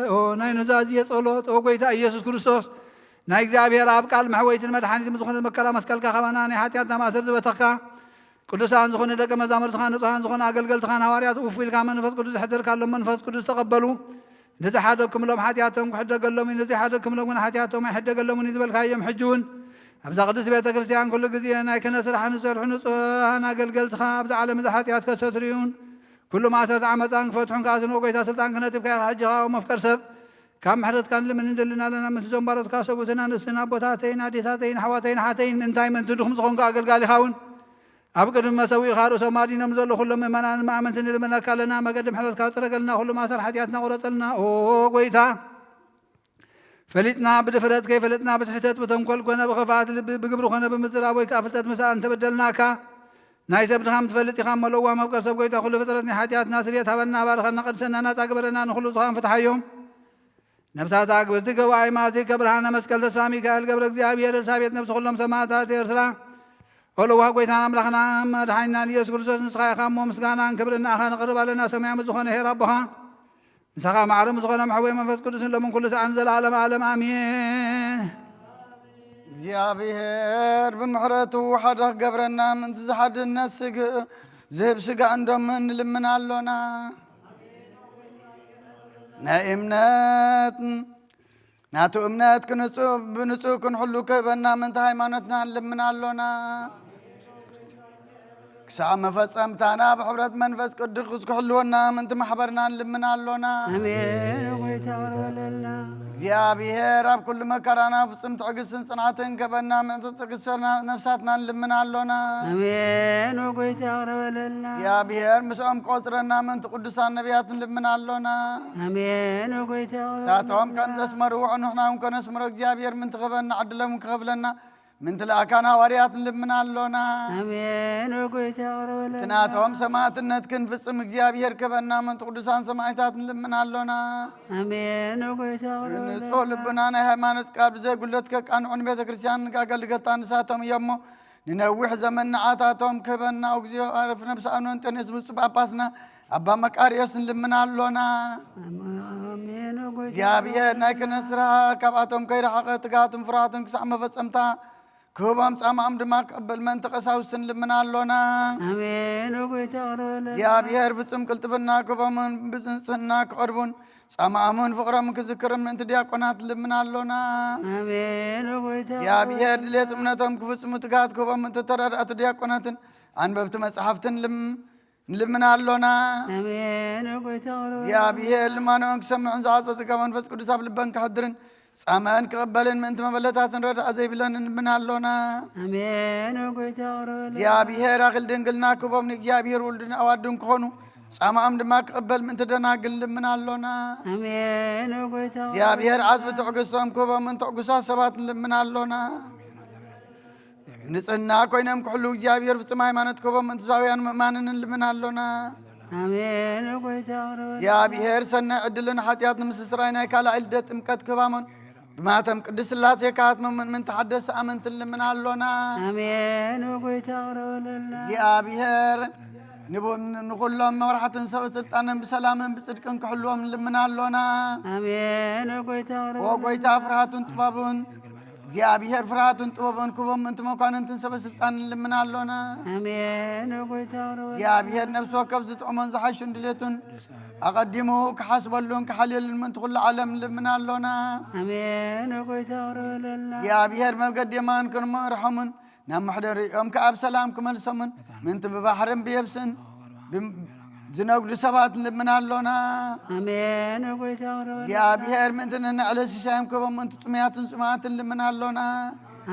ኦ ናይ ኑዛዜ ጸሎት፣ ኦ ጐይታ ኢየሱስ ክርስቶስ፣ ናይ እግዚኣብሔር ኣብ ቃል መሕወይትን መድሓኒትን ብዝኾነት መከራ መስቀልካ ካባና ናይ ሓጢኣትና ማእሰር ዝበተኽካ፣ ቅዱሳን ዝኾኑ ደቀ መዛሙርትኻን ንጹሃን ዝኾኑ ኣገልገልትኻን ሃዋርያት እፍ ኢልካ መንፈስ ቅዱስ ዘሕደርካሎም መንፈስ ቅዱስ ተቐበሉ። ንዝሓደግኩምሎም ሓጢኣቶም ክሕደገሎም እዩ፣ ንዘይሓደግኩምሎም ግን ሓጢኣቶም ኣይሕደገሎምን እዩ ዝበልካዮም። ሕጂ እውን ኣብዛ ቅድስት ቤተ ክርስቲያን ኩሉ ግዜ ናይ ክህነት ስራሕ ንዝሰርሑ ንጹሃን ኣገልገልትኻ ኣብዚ ዓለም እዚ ሓጢኣት ከስተስርዩን ኩሉ ማእሰርቲ ዓመፃን ክፈትሑን ከኣ ስንዎ ጐይታ ስልጣን ክህነት ሂብካ ኢኻ። ሕጂ ኸኣ መፍቀር ሰብ ካብ ምሕረትካ ንልምን ንደልን ኣለና። ምእንቲ እዞም ባሮትካ ሰብኡትን ኣንስትን ኣቦታተይን ኣዴታተይን ኣሕዋተይን ኣሓተይን ምእንታይ ምእንቲ ድኹም ዝኾንካ ኣገልጋሊኻ እውን ኣብ ቅድሚ መሰዊእኻ ርእሶም ኣዲኖም ዘለዉ ኩሎም ምእመናን መኣመንቲ ንልምነካ ኣለና። መገዲ ምሕረትካ ጽረገልና፣ ኩሉ ማእሰር ሓጢኣትና ቁረጸልና። ኦ ጎይታ፣ ፈሊጥና ብድፍረት፣ ከይፈለጥና ብስሕተት፣ ብተንኮል ኮነ ብኽፍኣት ልቢ፣ ብግብሪ ኮነ ብምዝራብ ወይ ከኣ ፍልጠት ምሳእ እንተበደልናካ፣ ናይ ሰብ ድኻም ትፈልጥ ኢኻ እሞ፣ ለዋም ኣብ ቅርሰብ ጎይታ፣ ኩሉ ፍጥረት ናይ ሓጢኣትና ስርየት ሃበና፣ ባርኸና፣ ቀድሰና፣ ናጻ ግበረና፣ ንኹሉ ዝኻን ፍትሓዮም። ነፍሳት ኣግብርቲ ገባኢ ማቲ ከብርሃነ መስቀል ተስፋ ሚካኤል ገብረ እግዚኣብሔር፣ ኤልሳቤጥ ነብሲ ኩሎም ሰማዕታት ኤርትራ፣ ኦልዋ ጎይታን ኣምላኽና መድሓኒናን ኢየሱስ ክርስቶስ፣ ንስኻ ኢኻ እሞ፣ ምስጋናን ክብርን ንኣኻ ነቕርብ ኣለና። ሰማያዊ ዝኾነ ኄር ኣቦኻ፣ ምሳኻ ማዕረ ምስ ዝኾነ መሕወይ መንፈስ ቅዱስን ሎምን ኩሉ ሰዓን ዘለዓለም ዓለም ኣሜን። እግዚኣብሔር ብምሕረቱ ሓደ ክገብረና ምእንቲ ዝሓድነት ስግ-፣ ዝህብ ስጋ እንዶምን ንልምን ኣሎና። ናይ እምነት፣ ናቱ እምነት ክንጹ-፣ ብንጹህ ክንሕሉ ክህበና ምእንቲ ሃይማኖትና ንልምን ኣሎና። ክሳዕ መፈጸምታና ብሕብረት መንፈስ ቅዱስ ክሕልወና ምእንቲ ማሕበርና ንልምን ኣሎና። ኣሜን። ጎይታ ይቕረበለልና። እግዚኣብሔር ኣብ ኩሉ መከራና ፍጹም ትዕግስትን ጽንዓትን ክህበና ምእንቲ ትዕግስቲ ነፍሳትና ንልምን ኣሎና። ኣሜን። ጎይታ ይቕረበለልና። እግዚኣብሔር ምስኦም ክቆጽረና ምእንቲ ቅዱሳን ነቢያት ንልምን ኣሎና። ኣሜን። ጎይታ ይቕረበለልና። ንሳቶም ከም ዘስመርዎ ንሕና እውን ከነስምሮ እግዚኣብሔር ምእንቲ ክህበና ዕድሎም ክኸፍለና ምእንቲ ልኣካን ሃዋርያት ንልምን ኣሎና። ኣሜን። ጎይታ ይቕረበለልና። እቲ ናቶም ሰማዕትነት ክንፍጽም እግዚኣብሔር ክህበና ምእንቲ ቅዱሳን ሰማዕታት ንልምን ኣሎና። ኣሜን። ጎይታ ይቕረበለልና። ንጹህ ልቡና ናይ ሃይማኖት ቃል ብዘይ ጉድለት ከቃንዑ ንቤተ ክርስቲያን ንኣገልገልታ ንሳቶም እዮም እሞ፣ ንነዊሕ ዘመን ንዓታቶም ክህበና። እግዚኦ ኣረፍ ነብሲ ኣኖንጠኔስ ብፁዕ ጳጳስና ኣባ መቃርዮስ ንልምን ኣሎና። ኣሜን። ጎይታ እግዚኣብሔር ናይ ክህነት ስራሓ ካብኣቶም ከይረሓቐ ትግሃትን ፍርሃትን ክሳዕ መፈጸምታ ክህቦም፣ ጻማኦም ድማ ክቕበል ምእንቲ ቀሳውስቲ ንልምን ኣሎና። ኣሜን። ጎይታ ይቕረበለልና። እግዚኣብሔር ፍጹም ቅልጥፍና ክህቦምን ብንጽህና ክቐርቡን ጻማኦምን ፍቕሮምን ክዝክርን ምእንቲ ዲያቆናት ንልምን ኣሎና። ኣሜን። ጎይታ እግዚኣብሔር ድሌት እምነቶም ክፍጽሙ ትግሃት ክህቦም ምእንቲ ተረዳእቲ ዲያቆናትን ኣንበብቲ መጻሕፍትን ልም-፣ ንልምን ኣሎና። ኣሜን። ጎይታ ይቕረበለልና። እግዚኣብሔር ልማኖን ክሰምዕን ዝዓጸ ጸጋ መንፈስ ቅዱስ ኣብ ልበን ክሕድርን ጻመን ክቕበልን ምእንቲ መበለታትን ረድኣ ዘይብለን ንልምን ኣሎና። ኣሜን። ጎይታ ይቕረበለልና። እግዚኣብሔር ኣኽል ድንግልና ክህቦም ንእግዚኣብሔር ውሉድን ኣዋልዱን ክኾኑ ጻማኦም ድማ ክቕበል ምእንቲ ደናግል ንልምን ኣሎና። ኣሜን። ጎይታ ይቕረበለልና። እግዚኣብሔር ዓስቢ ትዕግስቶም ክህቦምን ትዕጉሳት ሰባት ንልምን ኣሎና። ንጽህና ኮይኖም ክሕሉ እግዚኣብሔር ፍጹም ሃይማኖት ክህቦም ምእንቲ ህዝባውያን ምእማንን ንልምን ኣሎና። ኣሜን። ጎይታ ይቕረበለልና። እግዚኣብሔር ሰናይ ዕድልን ሓጢኣት ንምስስራይ ናይ ካልኣይ ልደት ጥምቀት ክህባሞን ብማተም ቅድስት ሥላሴ ክሃትሞምን ምእንቲ ሓደስቲ ኣመንቲ ንልምን ኣሎና። ኣሜን። ጎይታ ይቕረበለልና። እግዚኣብሔር ንቡ-፣ ንኹሎም መራሕትን ሰበ ስልጣንን ብሰላምን ብጽድቅን ክሕልዎም ንልምን ኣሎና። ኣሜን። ጎይታ ኦ ይቕረበለልና። ጎይታ ፍርሃቱን ጥበቡን እግዚኣብሔር ፍርሃቱን ጥበቡን ክህቦም ምእንቲ መኳንንትን ሰበ ስልጣን ንልምን ኣሎና። ኣሜን። ጎይታ ይቕረበለልና። እግዚኣብሔር ነፍሲ ወከፍ ዝጥዕሞን ዝሓሹን ድሌቱን ኣቐዲሙ ክሓስበሉን ክሓልየሉን ምእንቲ ኩሉ ዓለም ንልምን ኣሎና። ኣሜን። ጎይታ ይቕረበለልና። እግዚኣብሔር መገዲ የማን ክንመርሖምን ናብ መሕደሪኦም ከኣ ብሰላም ክመልሶምን ምእንቲ ብባሕርን ብየብስን ብም-፣ ዝነግዱ ሰባት ንልምን ኣሎና። ኣሜን። ጎይታ ይቕረበለልና። እግዚኣብሔር ምእንቲ ንንዕለ ሲሳዮም ክህቦም ምእንቲ ጥሙያትን ጽሙኣትን ንልምን ኣሎና።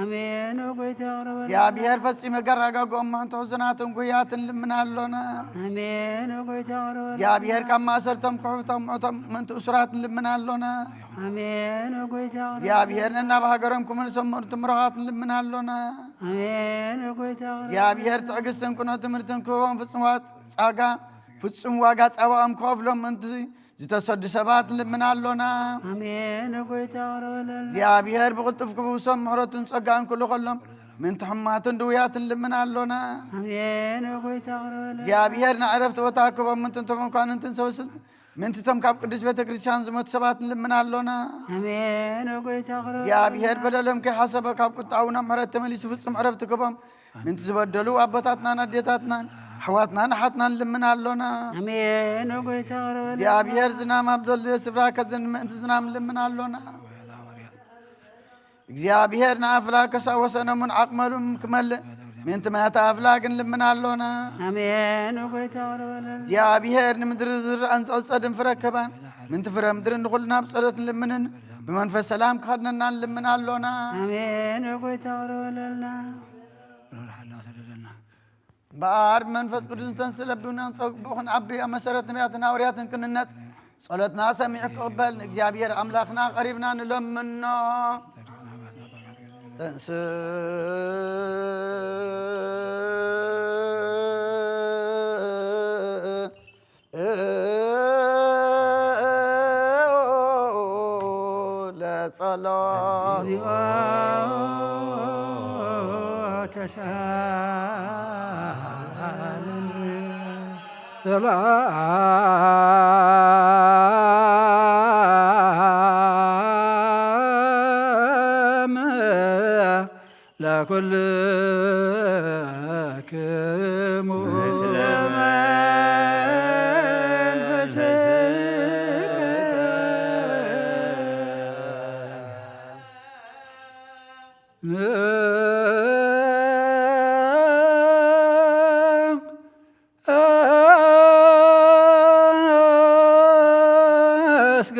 ኣሜን። ጎይታ ይቕረበለልና። እግዚኣብሔር ፈጺመ ገራጋግኦም ምእንቲ ሕዙናትን ጉህያትን ንልምን ኣሎና። ኣሜን። ጎይታ ይቕረበለልና። እግዚኣብሔር ካብ ማእሰርቶም ክሕቶም ምእቶም ምእንቲ እሱራት ንልምን ኣሎና። ኣሜን። ጎይታ ይቕረበለልና። እግዚኣብሔር ነናብ ሃገሮም ክመልሶም ምእንቲ ምሩኻት ንልምን ኣሎና። ኣሜን። ጎይታ ይቕረበለልና። እግዚኣብሔር ትዕግስትን ቅኑዕ ትምህርትን ክህቦም ፍጹም ዋ-፣ ጻጋ፣ ፍጹም ዋጋ ጻባኦም ክኸፍሎም ምእንቲ ዝተሰዱ ሰባት ንልምን ኣሎና። ኣሜን። ጎይታ ይቕረበለልና። እግዚኣብሔር ብቕልጡፍ ክፍውሶም ምሕረቱን ጸጋን ክልኸሎም ምእንቲ ሕሙማትን ድውያትን ንልምን ኣሎና። ኣሜን። ጎይታ ይቕረበለልና። እግዚኣብሔር ናይ ዕረፍቲ ቦታ ክህቦም ምእንቲ እቶም መኳንንትን ሰበ ስልጣን ምእንቲ እቶም ካብ ቅድስት ቤተ ክርስቲያን ዝሞቱ ሰባት ንልምን ኣሎና። ኣሜን። ጎይታ ይቕረበለልና። እግዚኣብሔር በደሎም ከይሓሰበ ካብ ቁጣኡ ናብ ምሕረት ተመሊሱ ፍጹም ዕረፍቲ ክህቦም ምእንቲ ዝበደሉ ኣቦታትናን ኣዴታትናን ኣሕዋትናን ኣሓትናን ንልምን ኣሎና። ኣሜን። ጎይታ ይቕረበለልና። እግዚኣብሔር ዝናም ኣብ ዘድልዮ ስፍራ ከዝን ምእንቲ ዝናም ንልምን ኣሎና። እግዚኣብሔር ንኣፍላግ ከሳብ ወሰኖምን ዓቕሞምን ክመልእ ምእንቲ ማያተ ኣፍላግ ንልምን ኣሎና። ኣሜን። ጎይታ ይቕረበለልና። እግዚኣብሔር ንምድሪ ዝርኣን ዝጸድን ፍረ ክህባን ምእንቲ ፍረ ምድሪ ንኹልና ብጸሎት ንልምንን ብመንፈስ ሰላም ክኸድነና ንልምን ኣሎና። ኣሜን። ጎይታ ይቕረበለልና። እምበኣር ብመንፈስ ቅዱስ ንተንስእ ለብና ንጸግቦ ክንዓቢ ኣብ መሰረት ነቢያትን ሃዋርያትን ክንነጽ ጸሎትና ሰሚዑ ክቕበል ንእግዚኣብሔር ኣምላኽና ቀሪብና ንለምኖ። ተንስእ ለጸሎት። ሰላም ለኩልክሙ ምስለ መንፈስከ።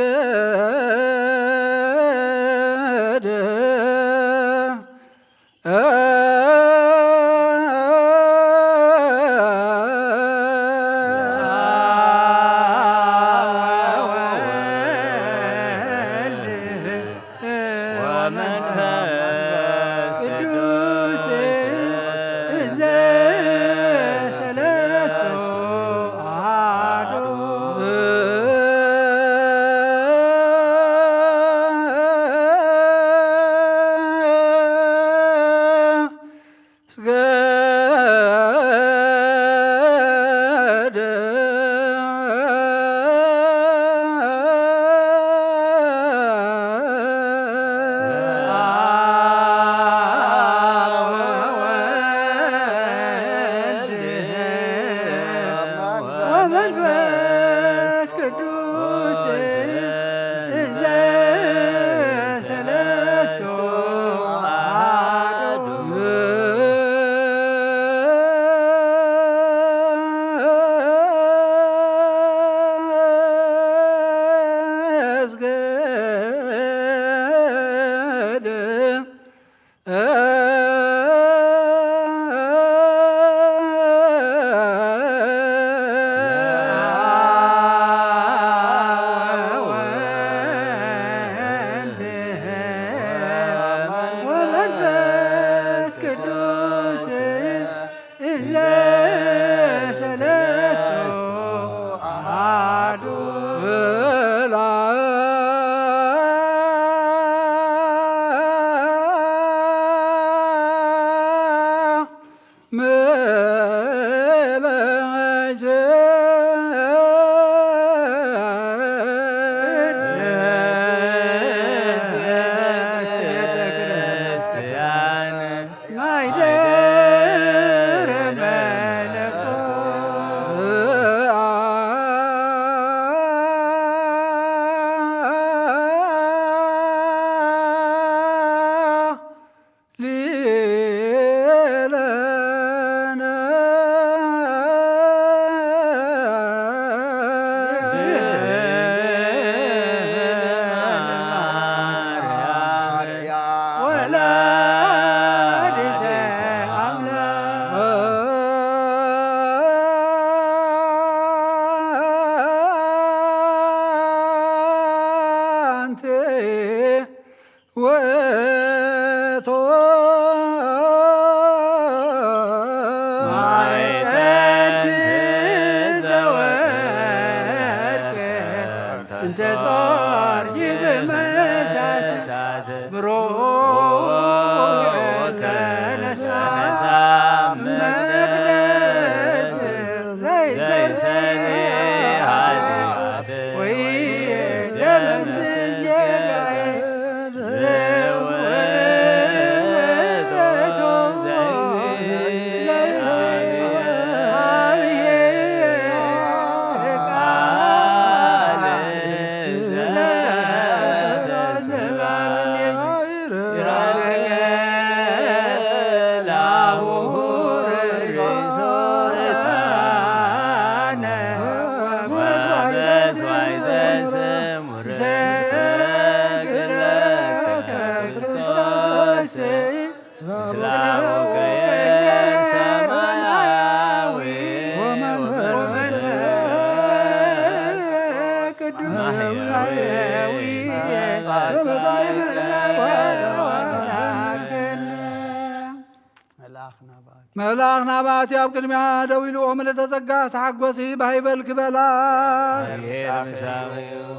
መልኣኽ ናባቲ። መልኣኽ ናባቲ ኣብ ቅድሚያ ደው ኢሉ፣ "ምልእተ ጸጋ ተሓጎሲ፣ ባህ ይበልኪ" በላ።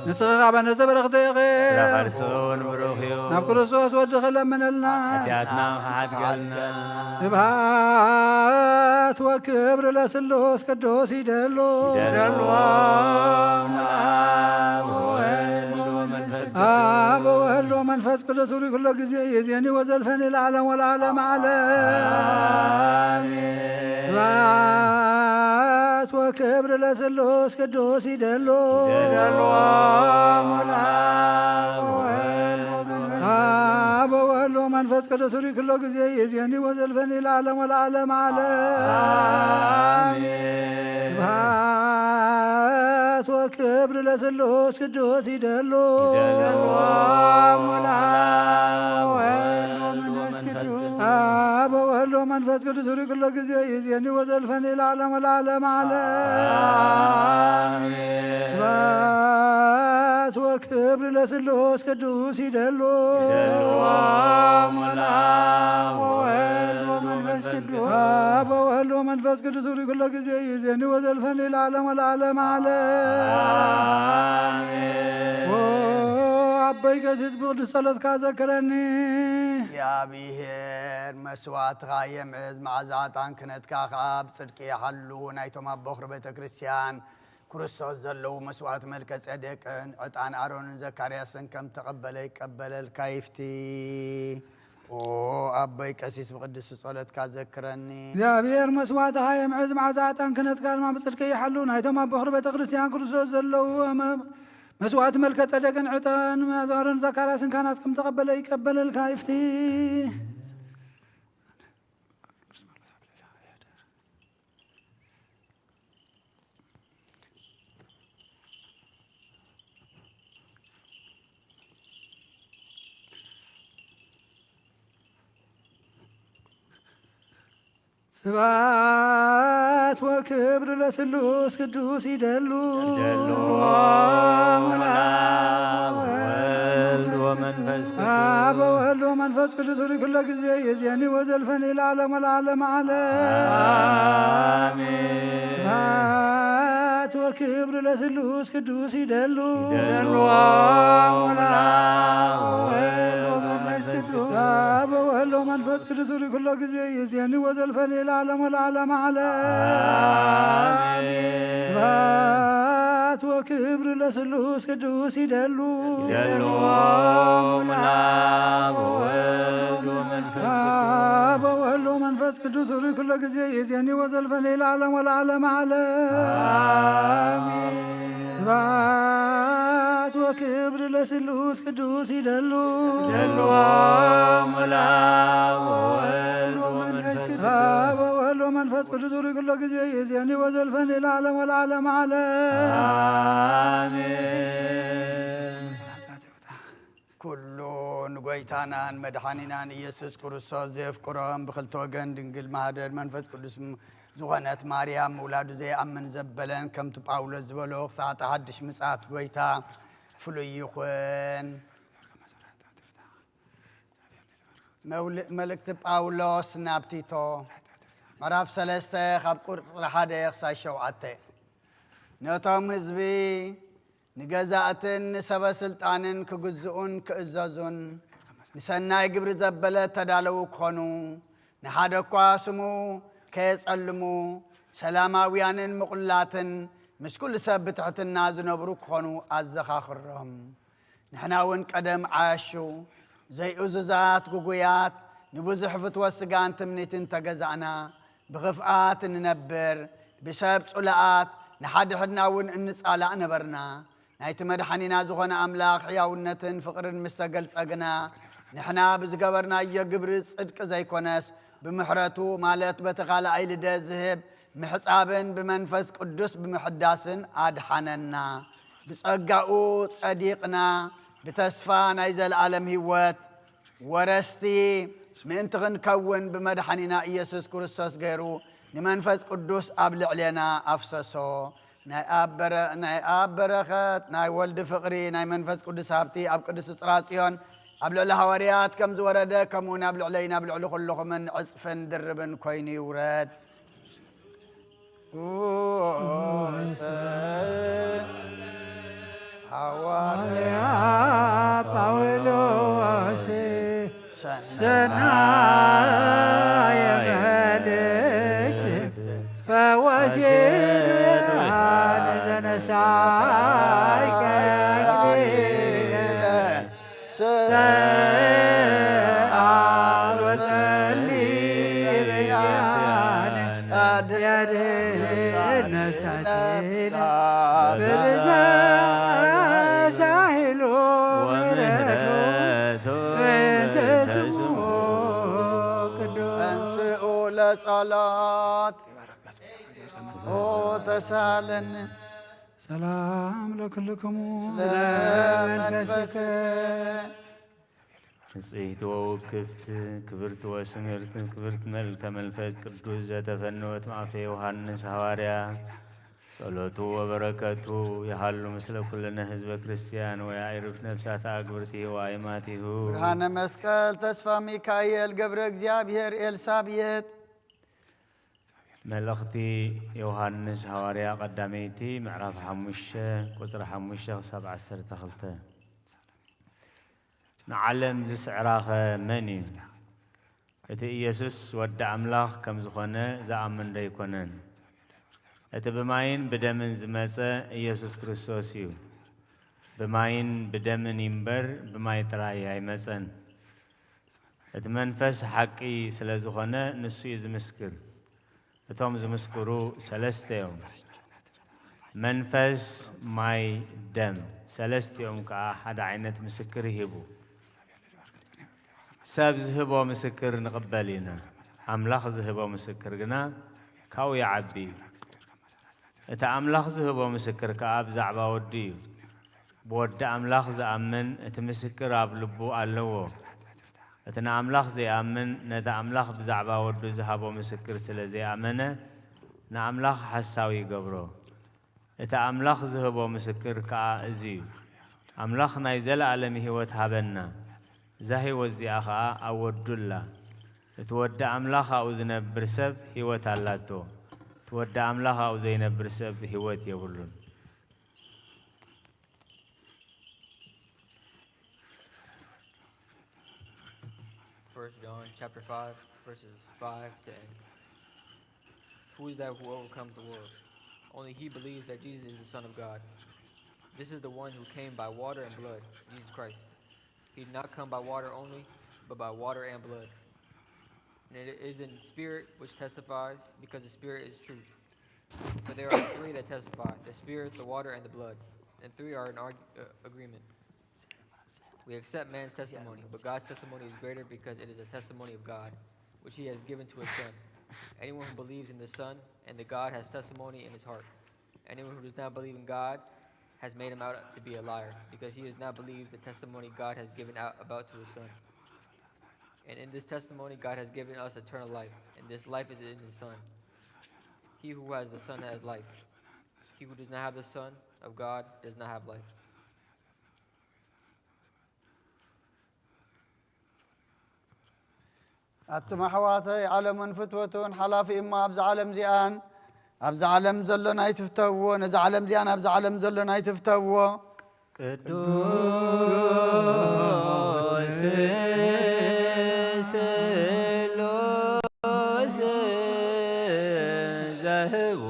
ንስኺ ኻበ ነዘ በረኽቲ ኢኺ። ናብ ክርስቶስ ወድኺ ለምነልና። ሓጢኣትና ምሓድገልና። ስብሐት ወክብር ለስሉስ ቅዱስ ይደሉ። ይደልዎ አብ ወወልድ ወመንፈስ ቅዱስ። አብ ወወልድ ወመንፈስ ቅዱስ ሩሪ ኩሎ ጊዜ ይዜኒ ወዘልፈኒ ለዓለም ወለዓለም ዓለም። አሜን። ስብሐት ወክብር ለስሉስ ቅዱስ ይደሉ። ይደልዎ አብ ወወልድ ወመንፈስ ቅዱስ። አብ ወወልድ ወመንፈስ ቅዱስ ሩሪ ኩሎ ጊዜ ይዜኒ ወዘልፈኒ ለዓለም ወለዓለም ዓለም። አሜን። ስብሐት ወክብር ለስሉስ ቅዱስ ይደሉ። ይደልዎ አብ ወወልድ ወመንፈስ ቅዱስ። አብ ወወልድ ወመንፈስ ቅዱስ ሩሪ ኩሎ ጊዜ ይዜኒ ወዘልፈኒ ለዓለም ወለዓለም ዓለም። አሜን። ስብሐት ወክብር ለስሉስ ቅዱስ ይደሉ። ይደልዎ አብ ወወልድ ወመንፈስ ቅዱስ። አብ ወወልድ ወመንፈስ ቅዱስ ሩሪ ኩሎ ጊዜ ይዜኒ ወዘልፈኒ ለዓለም ወለዓለም ዓለም። አሜን። ኦ አቦይ ቀሲስ ብቅዱስ ጸሎትካ ዘክረኒ። እግዚኣብሔር መስዋዕትኻ የምዕዝ፣ መዓዛ ዕጣን ክህነትካ ኸዓ ብጽድቂ ይሓሉ። ናይቶም ኣቦ ኽሪ ቤተ ክርስቲያን ክርስቶስ ዘለዉ መስዋዕት መልከ ጼዴቅን ዕጣን ኣሮንን ዘካርያስን ከም ተቐበለ ይቀበለልካ ይፍቲ። ኦ ኣቦይ ቀሲስ ብቅዱስ ጸሎትካ ዘክረኒ። እግዚኣብሔር መስዋዕትኻ የምዕዝ፣ መዓዛ ዕጣን ክህነትካ ድማ ብጽድቂ ይሓሉ። ናይቶም ኣቦ ኽሪ ቤተ ክርስቲያን ክርስቶስ ዘለዉ መ-፣ መስዋዕት መልከ ጼዴቅን ዕጣን ኣሮን ዘካርያስን ካህናት ከም ተቐበለ ይቀበለልካ ይፍቲ። ስብሐት ወክብር ለስሉስ ቅዱስ ይደሉ። ይደሉ አብ ወወልድ ወመንፈስ ቅዱስ። አብ ወወልድ ወመንፈስ ቅዱስ ሩሪ ኩሎ ጊዜ ይዜኒ ወዘልፈኒ ለዓለም ወለዓለም ዓለም። አሜን። ስብሐት ወክብር ለስሉስ ቅዱስ ይደሉ። ይደሉ አብ ወወልድ ወመንፈስ ቅዱስ። አብ ወወልድ ወመንፈስ ቅዱስ ሩሪ ኩሎ ጊዜ ይዜኒ ወዘልፈኒ ለዓለም ወለዓለም ዓለም። አሜን። ስብሐት ወክብር ለስሉስ ቅዱስ ይደሉ። ይደሉ አብ ወወልድ ወመንፈስ ቅዱስ። አብ ወወልድ ወመንፈስ ቅዱስ ሩሪ ኩሎ ጊዜ ይዜኒ ወዘልፈኒ ለዓለም ወለዓለም ዓለም። አሜን። ስብሐት ወክብር ለስሉስ ቅዱስ ይደሉ። ይደሉ አብ ወወልድ ወመንፈስ ቅዱስ። አብ ወወልድ ወመንፈስ ቅዱስ ሩሪ ኩሎ ጊዜ ይዜኒ ወዘልፈኒ ለዓለም ወለዓለም ዓለም። አሜን። ኩሉ ንጎይታናን መድሓኒናን ኢየሱስ ክርስቶስ ዘየፍቅሮም ብክልተ ወገን ድንግል ማህደር መንፈስ ቅዱስ ም-፣ ዝኾነት ማርያም ምውላዱ ዘይኣምን ዘበለን ከምቲ ጳውሎስ ዝበሎ ክሳዕ እቲ ሓድሽ ምጽኣት ጎይታ ፍሉይ ይኹን። መውል-፣ መልእክቲ ጳውሎስ ናብ ቲቶ ምዕራፍ ሰለስተ ካብ ቁጽሪ ሓደ ክሳብ ሸውዓተ። ነቶም ህዝቢ ንገዛእትን ንሰበ ስልጣንን ክግዝኡን ክእዘዙን፣ ንሰናይ ግብሪ ዘበለ ተዳለዉ ክኾኑ፣ ንሓደ እኳ ስሙ ከየጸልሙ፣ ሰላማውያንን ምቑላትን፣ ምስ ኩሉ ሰብ ብትሕትና ዝነብሩ ክኾኑ ኣዘኻኽሮም። ንሕና እውን ቀደም ዓያሹ፣ ዘይእዙዛት፣ ግጉያት፣ ንብዙሕ ፍትወት ስጋን ትምኒትን ተገዛእና፣ ብኽፍኣት እንነብር፣ ብሰብ ጽሉኣት፣ ንሓድሕድና እውን እንጻላእ ነበርና። ናይቲ መድሓኒና ዝኾነ ኣምላኽ ሕያውነትን ፍቕርን ምስ ተገልጸ ግና፣ ንሕና ብዝገበርናዮ ግብሪ ጽድቂ ዘይኮነስ፣ ብምሕረቱ፣ ማለት በቲ ካልኣይ ልደት ዝህብ ምሕጻብን ብመንፈስ ቅዱስ ብምሕዳስን ኣድሓነና። ብጸጋኡ ጸዲቕና፣ ብተስፋ ናይ ዘለኣለም ህይወት ወረስቲ ምእንቲ ክንከውን ብመድሓኒና ኢየሱስ ክርስቶስ ገይሩ ንመንፈስ ቅዱስ ኣብ ልዕሌና ኣፍሰሶ። ናይ ኣብ በረ-፣ ናይ ኣብ በረኸት፣ ናይ ወልድ ፍቕሪ፣ ናይ መንፈስ ቅዱስ ሃብቲ ኣብ ቅድስቲ ጽርሐ ጽዮን ኣብ ልዕሊ ሃዋርያት ከም ዝወረደ፣ ከምኡ እውን ኣብ ልዕለይን ኣብ ልዕሊ ኩልኹምን ዕጽፍን ድርብን ኮይኑ ይውረድ። ሃዋርያ ጳውሎስ ሰናየ መልእክት ፈወሲ ድርሃን ዘነሳይ ከክሊለ ሰአል ወጸሊ ብያነ ያድህነሳችን ብብዛት ኃይሉ ምሕረቱ ምሕረቱ በእንተ ስሙ ቅዱስ ተንስኡ ለጸሎት። ኦ ተሳለኒ ሰላም ለክልክሙ ስለ መንፈስከ። ንጽሕቲ ወውክፍት ክብርት ወስምርት ክብርት መልእልተ መንፈስ ቅዱስ ዘተፈነወት ማእፈ ዮሐንስ ሃዋርያ ጸሎቱ ወበረከቱ ይሃሉ ምስለ ኩልነ ህዝበ ክርስቲያን ወያዕርፍ ነፍሳተ አግብርቲሁ ወአይማቲሁ። ብርሃነ መስቀል ተስፋ ሚካኤል ገብረ እግዚኣብሔር ኤልሳቤጥ። መልእኽቲ ዮሃንስ ሃዋርያ ቀዳመይቲ ምዕራፍ ሓሙሽተ ቁጽሪ ሓሙሽተ ክሳብ ዓሰርተ ክልተ። ንዓለም ዝስዕራኸ መን እዩ? እቲ ኢየሱስ ወዲ ኣምላኽ ከም ዝኾነ ዝኣምን ዶ ኣይኮነን? እቲ ብማይን ብደምን ዝመጸ ኢየሱስ ክርስቶስ እዩ። ብማይን ብደምን እዩ እምበር ብማይ ጥራይ ኣይመጸን። እቲ መንፈስ ሓቂ ስለ ዝኾነ ንሱ እዩ ዝምስክር። እቶም ዝምስክሩ ሰለስተ እዮም። መንፈስ፣ ማይ፣ ደም። ሰለስቲኦም ከኣ ሓደ ዓይነት ምስክር ይህቡ። ሰብ ዝህቦ ምስክር ንቕበል ኢና። ኣምላኽ ዝህቦ ምስክር ግና ካብኡ ይዓቢ እዩ። እቲ ኣምላኽ ዝህቦ ምስክር ከኣ ብዛዕባ ወዱ እዩ። ብወዲ ኣምላኽ ዝኣምን እቲ ምስክር ኣብ ልቡ ኣለዎ። እቲ ንኣምላኽ ዘይኣምን ነቲ ኣምላኽ ብዛዕባ ወዱ ዝሃቦ ምስክር ስለ ዘይኣመነ ንኣምላኽ ሓሳዊ ይገብሮ። እቲ ኣምላኽ ዝህቦ ምስክር ከኣ እዚ እዩ። ኣምላኽ ናይ ዘለኣለም ህይወት ሃበና። እዛ ህይወት እዚኣ ኸኣ ኣብ ወዱ ኣላ። እቲ ወዲ ኣምላኽ ኣብኡ ዝነብር ሰብ ህይወት ኣላቶ። እቲ ወዲ ኣምላኽ ኣብኡ ዘይነብር ሰብ ህይወት የብሉን። First John chapter five, verses five to eight. Who is that who overcomes the world? Only he believes that Jesus is the Son of God. This is the one who came by water and blood, Jesus Christ. He did not come by water only, but by water and blood. And it is in spirit which testifies, because the spirit is truth. For there are three that testify, the spirit, the water, and the blood. And three are in arg-, uh, agreement. We accept man's testimony, but God's testimony is greater, because it is a testimony of God, which he has given to his Son. Anyone who believes in the Son and the God has testimony in his heart. Anyone who does not believe in God has made him out to be a liar, because he has not believed the testimony God has given out about to his Son. And in this testimony, God has given us eternal life, and this life is in his Son. He who has the Son has life. He who does not have the Son of God does not have life. ኣቱም ኣሕዋተይ፣ ዓለምን ፍትወቱን ሓላፊ እሞ፣ ኣብዛ ዓለም እዚኣን፣ ኣብዛ ዓለም ዘሎን ኣይትፍተውዎ፣ ነዛ ዓለም እዚኣን ኣብዛ ዓለም ዘሎን ኣይትፍተውዎ። ቅዱስ ስሉስ ዘህቡ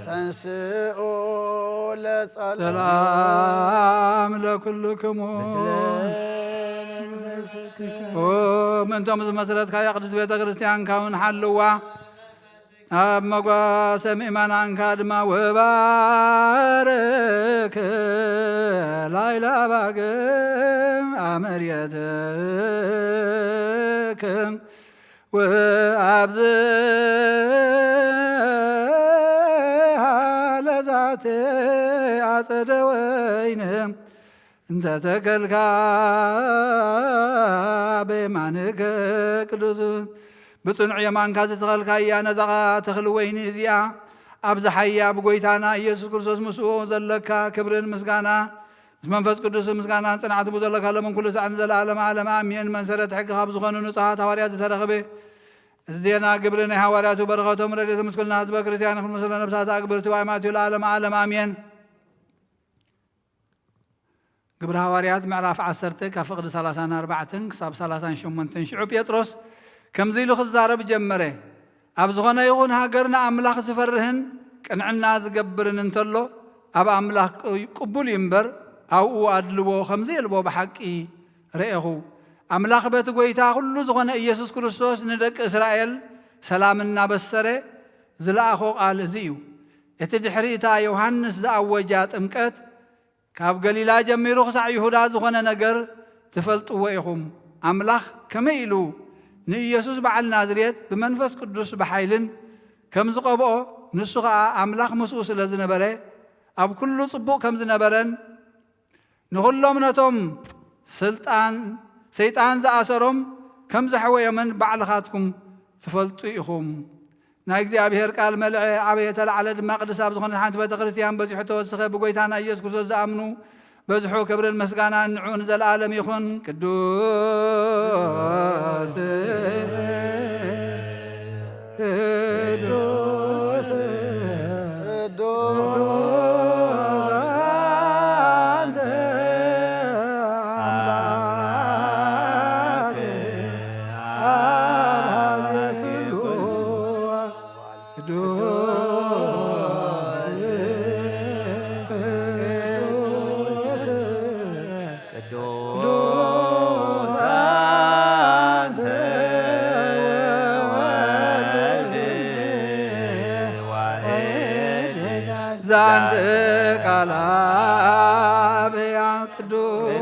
ተንስኡ ለጸሎት። ሰላም ለኩልክሙ። ኦ፣ ምእንቶም ዝመስረትካያ ቅድስት ቤተ ክርስቲያንካ እውን ሓልዋ። ኣብ መጓሰ ምእመናንካ ድማ ወባርክ ላይላ ባግም ኣመርየትክም ወኣብዝሃ ለዛተ ኣጸደ ወይን እንተ ተከልካ በየማንከ ቅዱስ። ብጽኑዕ የማንካ ዝተኸልካያ ነዛ ተኽሊ ወይኒ እዚኣ ኣብዝሓያ፣ ብጎይታና ኢየሱስ ክርስቶስ ምስኡ ዘለካ ክብርን ምስጋና ምስ መንፈስ ቅዱስ ምስጋናን ጽንዓት ብኡ ዘለካ ለምን ኩሉ ሳዕ ንዘለዓለመ ዓለም ኣሜን። መንሰረት ሕጊ ካብ ዝኾኑ ንጹሃት ሃዋርያት ዝተረኽበ እዚ ዜና ግብሪ ናይ ሃዋርያቱ በረኸቶም ረድኤቶም ምስ ኩልና ህዝበ ክርስቲያን ይኹን። ምስለ ነብሳት ኣግብርቲ ዋይማት ለዓለመ ዓለም ኣሜን። ግብሪ ሃዋርያት ምዕራፍ ዓሰርተ ካብ ፍቕዲ ሰላሳን ኣርባዕተን ክሳብ ሰላሳን ሸሞንተን። ሽዑ ጴጥሮስ ከምዚ ኢሉ ክዛረብ ጀመረ። ኣብ ዝኾነ ይኹን ሃገር ንኣምላኽ ዝፈርህን ቅንዕና ዝገብርን እንተሎ፣ ኣብ ኣምላኽ ቅቡል እዩ እምበር፣ ኣብኡ ኣድልዎ ከም ዘየልቦ ብሓቂ ረኤኹ። ኣምላኽ በቲ ጐይታ ኩሉ ዝኾነ ኢየሱስ ክርስቶስ ንደቂ እስራኤል ሰላም እናበሰረ ዝለኣኾ ቃል እዚ እዩ። እቲ ድሕሪ እታ ዮሃንስ ዝኣወጃ ጥምቀት ካብ ገሊላ ጀሚሩ ክሳዕ ይሁዳ ዝኾነ ነገር ትፈልጥዎ ኢኹም። ኣምላኽ ከመይ ኢሉ ንኢየሱስ በዓል ናዝሬት ብመንፈስ ቅዱስ ብሓይልን ከም ዝቐብኦ፣ ንሱ ኸኣ ኣምላኽ ምስኡ ስለ ዝነበረ፣ ኣብ ኩሉ ጽቡቕ ከም ዝነበረን፣ ንኹሎም ነቶም ስልጣን ሰይጣን ዝኣሰሮም ከም ዘሕወዮምን ባዕልኻትኩም ትፈልጡ ኢኹም። ናይ እግዚኣብሔር ቃል መልዐ፣ ዓበየ፣ ተላዕለ ድማ። ቅድስት ኣብ ዝኾነት ሓንቲ ቤተ ክርስቲያን በዚሑ ተወስኸ። ብጎይታና ኢየሱስ ክርስቶስ ዝኣምኑ በዝሑ ክብርን ምስጋናን ንዑ ንዘለዓለም ይኹን። ቅዱስ ቅዱስ ቅዱስ አንተ አምላክ አብ ኩሉ ቅዱስ ቅዱስ ቅዱስ አንተ ወወልድ ዋሕድ ዛንተ ቃል አብ ሕያው ቅዱስ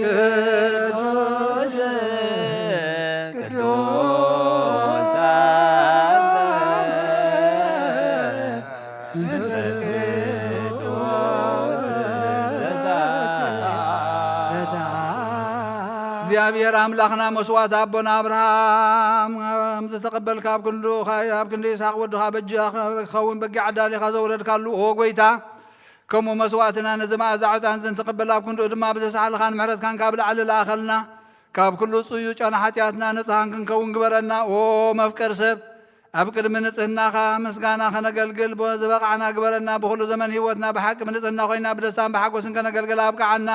ቅዱስ ቅዱስ አንተ መንፈስ ቅዱስ ዘታ። እግዚኣብሔር ኣምላኽና መስዋዕት ኣቦና ኣብርሃም ከም ዝተቐበልካ ኣብ ክንዱ፣ ኣብ ክንዲ ይስሐቅ ወድኻ በጃ ክኸውን በጊዕ ኣዳሊኻ ዘውረድካሉ፣ ኦ ጐይታ፣ ከምኡ መስዋዕትና ነዚ መኣዛ ዕጣን እዚ እንትቕበል፣ ኣብ ክንድኡ ድማ ብዘሳሕልኻን ምሕረትካን ካብ ላዕሊ ለኣኸልና። ካብ ኩሉ ጽዩ ጨና ሓጢኣትና ንጽሃን ክንከውን ግበረና። ኦ መፍቀር ሰብ፣ ኣብ ቅድሚ ንጽህናኻ ምስጋና ከነገልግል ብ-፣ ዝበቓዕና ግበረና። ብኹሉ ዘመን ህይወትና ብሓቂ ብንጽህና ኮይና ብደስታን ብሓጎስን ከነገልግል ኣብቅዓና።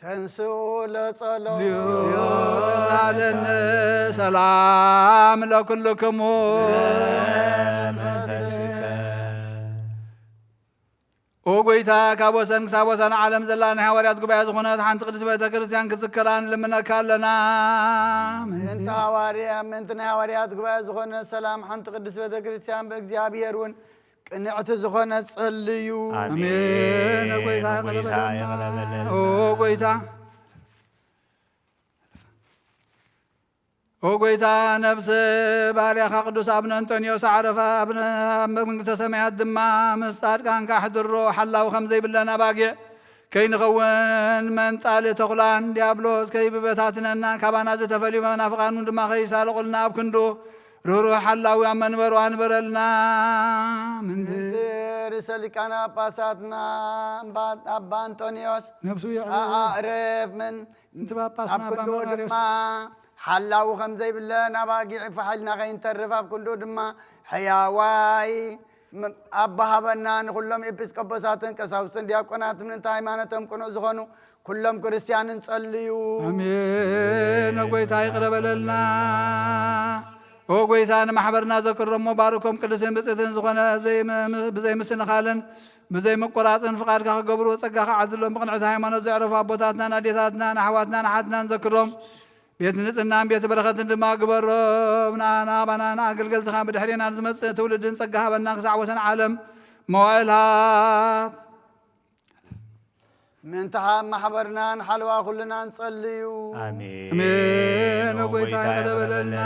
ተንስኡ ለጸሎት። እግዚኦ ተሳለነ። ሰላም ለኩልክሙ። መንፈስከ። ኦ ጐይታ፣ ካብ ወሰን ክሳብ ወሰን ዓለም ዘላ ናይ ሃዋርያት ጉባኤ ዝኾነት ሓንቲ ቅድስት ቤተ ክርስቲያን ክዝክራ ንልምነካ ኣለና። ምእንቲ ሃዋርያ-፣ ምእንቲ ናይ ሃዋርያት ጉባኤ ዝኾነ ሰላም ሓንቲ ቅድስት ቤተ ክርስቲያን ብእግዚኣብሔር እውን ቅንዕቲ ዝኾነ ጸልዩ። ኣሜን። ኣሜን። ኦ ጐይታ፣ ኦ ጐይታ፣ ይቕረ በለልና። ይቕረ በለልና። ኦ ጐይታ፣ ኦ ጐይታ፣ ነፍሲ ባርያኻ ቅዱስ ኣቡነ እንጦንዮስ ኣዕረፋ፣ ኣብ ነ-፣ ኣብ መንግስተ ሰማያት ድማ ምስ ጻድቃንካ ኣሕድሮ። ሓላው ከም ዘይብለን ኣባጊዕ ከይንኸውን፣ መንጣሊ ተኹላን ዲያብሎስ ከይብበታትነና፣ ካባና ዝተፈልዩ መናፍቃን ድማ ከይሳለቑልና፣ ኣብ ክንዱ ርህሩህ ሓላዊ ኣብ መንበሩ ኣንበረልና። ምንቲ ምንቲ ርእሰ ሊቃነ ጳጳሳትና ኣባ፣ ኣባ እንጦንዮስ ነፍሱ የዕርፍ። ኣዕርፍ። ምን ምንቲ ጳጳስና ኣብ ኣባ ክንድኡ መቃርዮስ ድማ ሓላዊ ከም ዘይብለን ኣባጊዕ ፋሕ ኢልና ከይንተርፍ፣ ኣብ ክንድኡ ድማ ሕያዋይ ም-፣ ኣባ ሃበና። ንኹሎም ኤጲስቆጶሳትን ቀሳውስትን ዲያቆናትን ምእንቲ ሃይማኖቶም ቅኑዕ ዝኾኑ ኩሎም ክርስቲያንን ጸልዩ። ኣሜን። ኦ ጐይታ ይቕረ በለልና። ኦ ጐይታ ንማሕበርና ዘክሮ እሞ ባርኮም። ቅድስን ብጽእትን ዝኾነ ዘይም-፣ ብዘይምስንኻልን ብዘይ ምቁራጽን ፍቓድካ ክገብርዎ ጸጋኻ ዓድሎም። ብቕንዕቲ ሃይማኖት ዘዕረፉ ኣቦታትናን ኣዴታትናን ኣሕዋትናን ኣሓትናን ዘክሮም። ቤት ንጽህናን ቤት በረኸትን ድማ ግበሮም። ንኣና ኣባናን ኣገልገልትኻን ብድሕሬና ንዝመጽእ ትውልድን ጸጋ ሃበና ክሳዕ ወሰን ዓለም መዋእል ሃብ። ምእንተ ሓብ ማሕበርናን ሓለዋ ኩልና ንጸልዩ። ኣሜን። ኣሜን። ኦ ኦ ጎይታ ጎይታ ይቕረ ይቕረ በለልና። በለልና።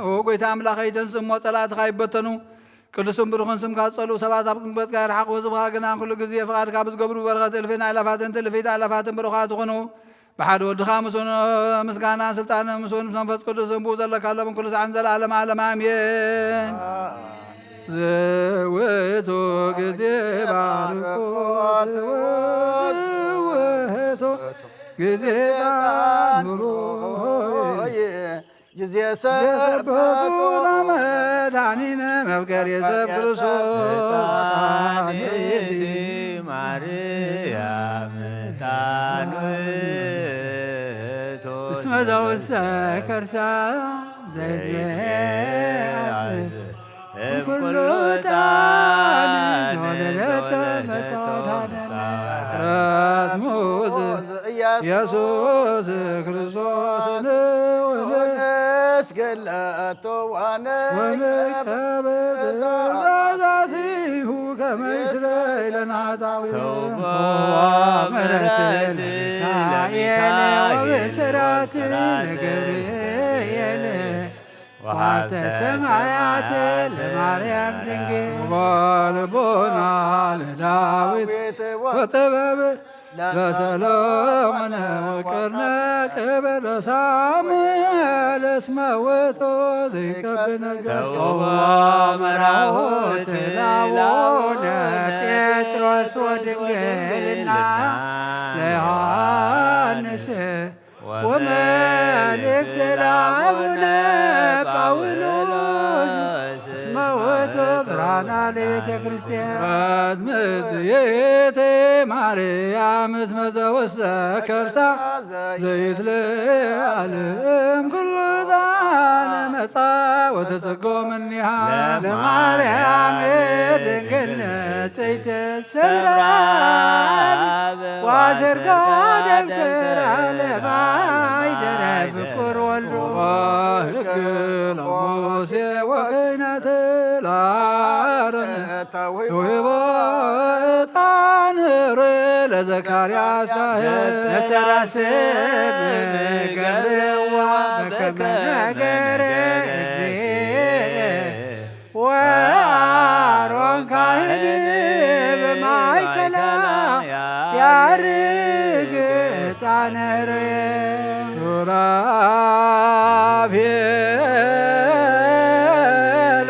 ኦ ጎይታ ኣምላኸይ፣ ተንስእ እሞ ጸላእትኻ ይበተኑ። ቅዱስን ብሩኽን ስምካ ዝጸልኡ ሰባት ኣብ ቅድመትካ ይርሓቑ። ህዝብኻ ግና ኩሉ ግዜ ፍቓድካ ብዝገብሩ በረኸት እልፍን ኣእላፋትን ትእልፊት ኣእላፋትን ብሩኻት ይኹኑ። ብሓደ ወድኻ ምስኡን ምስጋና ስልጣን ምስኡን ምስ መንፈስ ቅዱስ እንብኡ ዘለካሎም ኩሉ ሳዕን ዘለዓለም ዓለም ኣሜን። ዘውቱ ግዜ ባርኮት ውህቱ ግዜ ታምሩ ጊዜ ሰበቱ መድኃኒነ መፍቀሪ ሰብ ክርስቶስ መድኃኒት ማርያም ታንቱ እስመ ዘውስተ ከርሳ ዘይትለያዝ እምኩሉ ጣን ዘወለደቶ መጽዋዕት ረስሙ ኢየሱስ ክርስቶስ ንስግለቱ ወንቀበ ትእዛዛቲሁ ከመ ይስረይ ለነ ኃጣውእ። ተውቦ ምሕረት ለሚካኤል ወብስራት ለገብርኤል ወሀብተ ሰማያት ለማርያም ድንግል። ወልቦና ለዳዊት ወጥበብ ለሰሎሞን ወቀርነ ቅበ ለሳሙኤል እስመ ውእቱ ሊቀ ነገሥት። ተውቦ መራሁት ለአቡነ ጴጥሮስ ወድንግልና ለዮሐንስ ወመልእክት ለአቡነ ጳውሎስ እስመ ውእቱ ብርሃና ለቤተ ክርስቲያን። ምጽእቲ ማርያም እስመ ዘውስተ ከርሳ ዘይትለዓል እምኩሉ ዛን መጻ ወተሰጎ እምኔሃ። ለማርያም ድንግል ንጽሕት ሰብራብ ዋሰርጋ ደብተራ ለማይደረ ፍቁር ወልዱ። ወሕግል ሙሴ ወክህነት ለአሮን ተውሂቦ ዕጣን ርእ ለዘካርያስ ካህን። ነተራስብ ገብርዋ በከመ ነገረ እግዚእ ወአሮን ካህን በማእከላ ያርግ ዕጣነ ርእ። ሱራፌል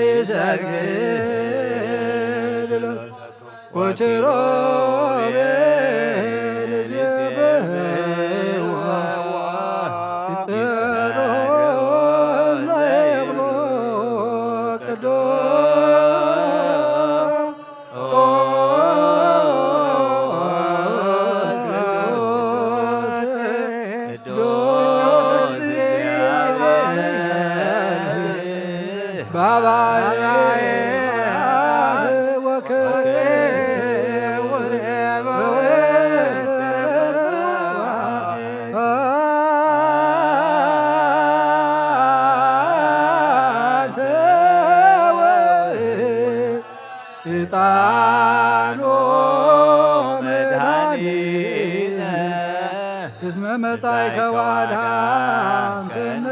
ይሰግድ ሎቱ ወኪሩቤል ይሴብሕዎ ይጸርዎ ለይብሉ ቅዱስ ቅዱስ ቅዱስ ባባዬ ወክብሬ ወርኤ በውስተ አንተ ወዕጣኑ መድኃኒነ እስመ መጻእከ ወአድኃንከነ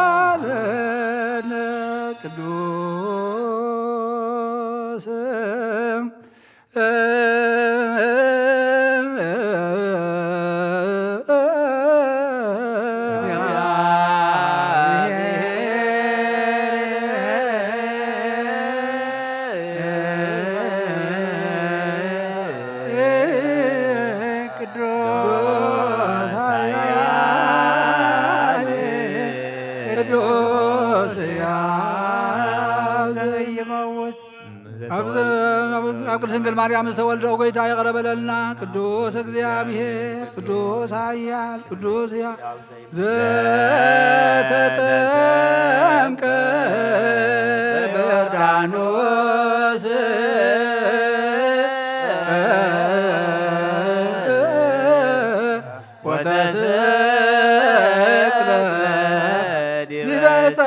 ተሳለነ ቅዱስ ቅዱስ ኃያል ቅዱስ ሕያው ዘይመውት። ኣብ ቅድስት ድንግል ማርያም ዝተወልደ ጌታ ይቕረ በለልና። ቅዱስ እግዚኣብሔር፣ ቅዱስ ኃያል፣ ቅዱስ ሕያው ዘተጠምቀ ዕፀ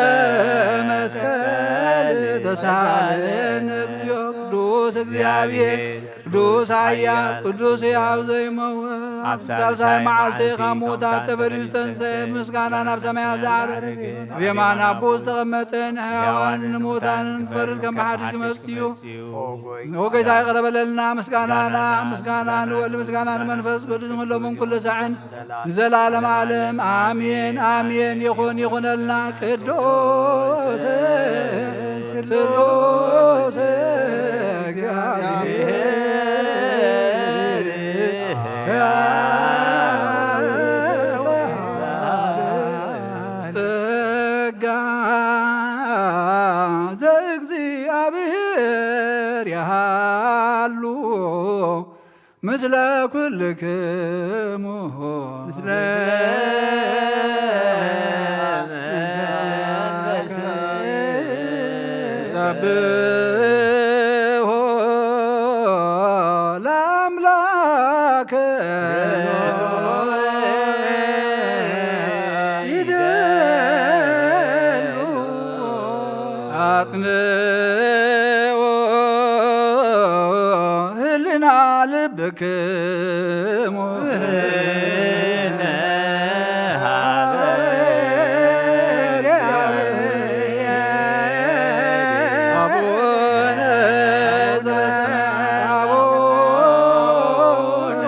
መስቀል ተሳለነ እግዚኦ። ቅዱስ እግዚአብሔር፣ ቅዱስ ኃያል፣ ቅዱስ ሕያው ዘይመውት፣ ኣብ ሳልሳይ መዓልቲ ካብ ምዉታት ተፈልዩ ዝተንሥአ፣ ምስጋና ናብ ሰማያት ዝዓረገ፣ ኣብ የማን ኣቦ ዝተቐመጠ፣ ንሕያዋን ንምዉታንን ክፈርድ ከም ብሓድሽ ክመጽእ እዩ። ኦ ጎይታ ይቕረ በለልና። ምስጋና ንኣብ፣ ምስጋና ንወልድ፣ ምስጋና ንመንፈስ ቅዱስ፣ ንኩሎምን ኩሉ ሳዕን ንዘላለም ዓለም ኣሜን፣ ኣሜን። ይኹን፣ ይኹነልና። ቅዱስ፣ ቅዱስ እግዚአብሔር ጸጋ ዘእግዚአብሔር ያሃሉ ምስለ ኩልክሙ። ምስለ ሰብሖ ለአምላክ ይደሉ። አጽንዑ ህልና ልብክሙ። አቡነ ዘበሰማያት፣ አቡነ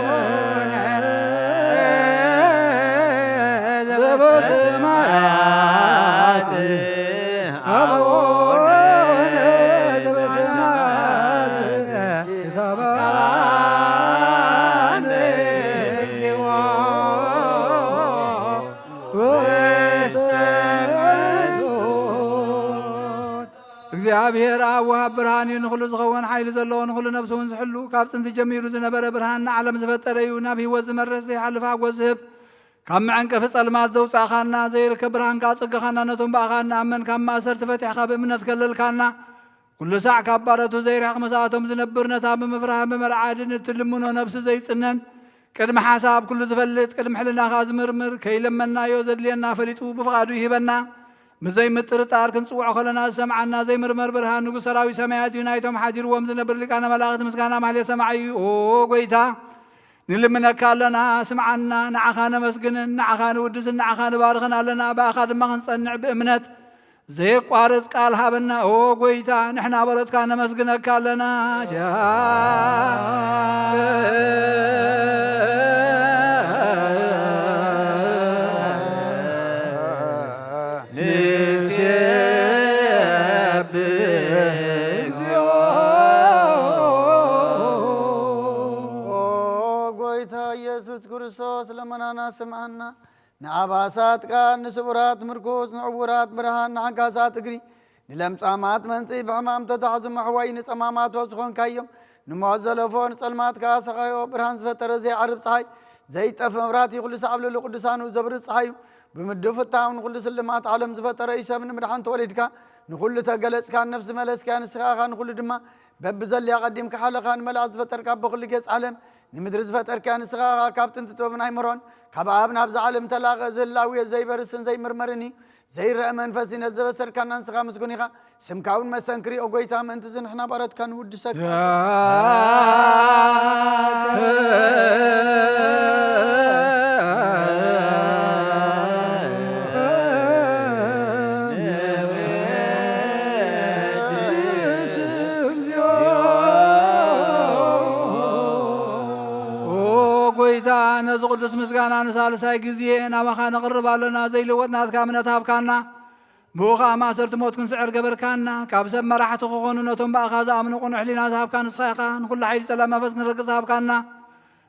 ዘበሰማያት፣ አቡነ ዘበሰማያት ይትባረክ ስምከ እግዚአብሔር አብ ወሃብ ብርሃን እዩ። ንኹሉ ዝኸውን ሓይሊ ዘለዎ፣ ንኹሉ ነፍሲ እውን ዝሕሉ፣ ካብ ጥንቲ ጀሚሩ ዝነበረ፣ ብርሃን ንዓለም ዝፈጠረ እዩ። ናብ ህይወት ዝመርሕ ዘይሓልፍ ሓጎስ ዝህብ፣ ካብ መዐንቀፊ ጸልማት ዘውጻእካና፣ ዘይርከብ ብርሃን ካጸገኻና፣ ነቶም ብኣኻ እንኣምን ካብ ማእሰርቲ ፈቲሕካ ብእምነት ከለልካና፣ ኩሉ ሳዕ ካብ ባረቱ ዘይርሕቕ ምሳቶም ዝነብር፣ ነታ ብምፍራህን ብምርዓድን እትልምኖ ነብሲ ዘይጽነን፣ ቅድሚ ሓሳብ ኩሉ ዝፈልጥ፣ ቅድሚ ሕልናኻ ዝምርምር፣ ከይለመናዮ ዘድልየና ፈሊጡ ብፍቓዱ ይህበና። ብዘይ ምጥርጣር ክንጽውዖ ከለና ዝሰምዓና ዘይምርመር ብርሃን ንጉሥ ሰራዊት ሰማያት እዩ። ናይቶም ሓዲርዎም ዝነብር ሊቃነ መላእኽት ምስጋና ማህሌት ሰማዒ እዩ። ኦ ጎይታ፣ ንልምነካ ኣለና፣ ስምዓና። ንዓኻ ነመስግንን ንዓኻ ንውድስን ንዓኻ ንባርኽን ኣለና። ብኣኻ ድማ ክንጸንዕ ብእምነት ዘየቋርጽ ቃል ሃበና። ኦ ጎይታ፣ ንሕና በረትካ ነመስግነካ ኣለና። ጃ ንሴብሕ እግዚኦ። ኦ ጎይታ ኢየሱስ ክርስቶስ፣ ልመናና ስምዓና። ንኣባሳት ቃል፣ ንስቡራት ምርኩስ፣ ንዕውራት ብርሃን፣ ንዓንካሳት እግሪ፣ ንለምጻማት መንጽሂ፣ ብሕማም ተታሕዙ መሕወዪ፣ ንጸማማት ወብ ዝኾንካዮም፣ ንሞት ዘለፎ፣ ንጸልማት ከኣ ሰኻዮ፣ ብርሃን ዝፈጠረ ዘይዓርብ ጸሓይ፣ ዘይጠፍእ መብራህቲ፣ ኩሉ ሳዕ ኣብ ልዕሊ ቅዱሳኑ ዘብርህ ጸሓዩ፣ ብምድፍታውን ንኹሉ ስልማት ዓለም ዝፈጠረ እዩ። ሰብ ንምድሓን ተወሊድካ፣ ንኹሉ ተገለጽካ፣ ነፍሲ መለስካ፣ ንስኻ ኢኻ ንኹሉ ድማ በብዘልያ ቀዲምካ ሓለኻ፣ ንመላእኽት ዝፈጠርካ፣ ብኹሉ ጌጽ ዓለም ንምድሪ ዝፈጠርካ፣ ንስኻ ኢኻ ካብ ጥንቲ ጥበብን ኣይምሮን፣ ካብ ኣብ ናብዛ ዓለም ተላቐ፣ እዚ ህላዌ ዘይበርስን ዘይምርመርን እዩ። ዘይረአ መንፈስ እዩ፣ ነዚ ዘበሰርካና ንስኻ ምስጉን ኢኻ። ስምካ እውን መሰንክር እዩ፣ ኦ ጎይታ፣ ምእንቲ እዚ ንሕና ባሮትካ ንውድሰካ። ኦ ጎይታ፣ ነዚ ቅዱስ ምስጋና ንሳልሳይ ግዜ ናባኻ ነቕርብ ኣሎና። ዘይልወጥ ናትካ እምነት ሃብካና። ብኡ ኸኣ ማእሰርቲ ሞት ክንስዕር ገበርካና። ካብ ሰብ መራሕቲ ክኾኑ ነቶም ብኣኻ ዝኣምኑ ቅኑዕ ሕሊና ዝሃብካ ንስኻ ኢኻ። ንኹሉ ሓይሊ ጸላም መንፈስ ክንረግጽ ሃብካና።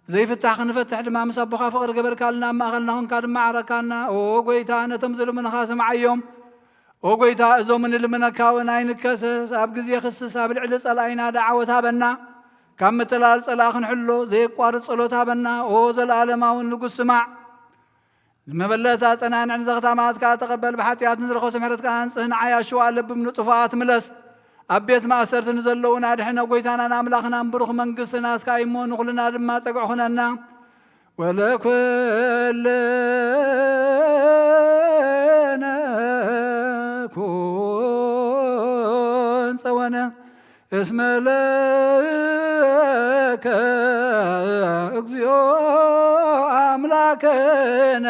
ዘይፍታሕ ክንፈትሕ ድማ ምስ ኣቦኻ ፍቕሪ ገበርካልና። ኣብ ማእኸልና ኹንካ ድማ ዓረካና። ኦ ጎይታ፣ ነቶም ዝልምኑኻ ስምዓዮም። ኦ ጎይታ፣ እዞም ንልምነካ እውን ኣይንከሰስ። ኣብ ግዜ ክስስ ኣብ ልዕሊ ጸላኢና ደዓወት ሃበና። ካብ ምትላል ጸላኢ ክንሕሎ ዘየቋርጽ ጸሎት ሃበና። ኦ ዘለኣለማዊ ንጉስ፣ ስማዕ። ንመበለት ኣጸናንዕ፣ ንዘኽታማት ከኣ ተቐበል። ብሓጢኣት ንዝረኸሱ ምሕረትካ ኣንጽህ፣ ንዓይ ኣሽዋ ልብም ንጥፉኣት ምለስ። ኣብ ቤት ማእሰርቲ ንዘለዉን ኣድሕነ። ጎይታናን ኣምላኽናን ብሩኽ መንግስቲ ናትካ እዩሞ፣ ንኹልና ድማ ጸግዒ ኩነና። ወለኩልነ እስመ ለከ እግዚኦ አምላከነ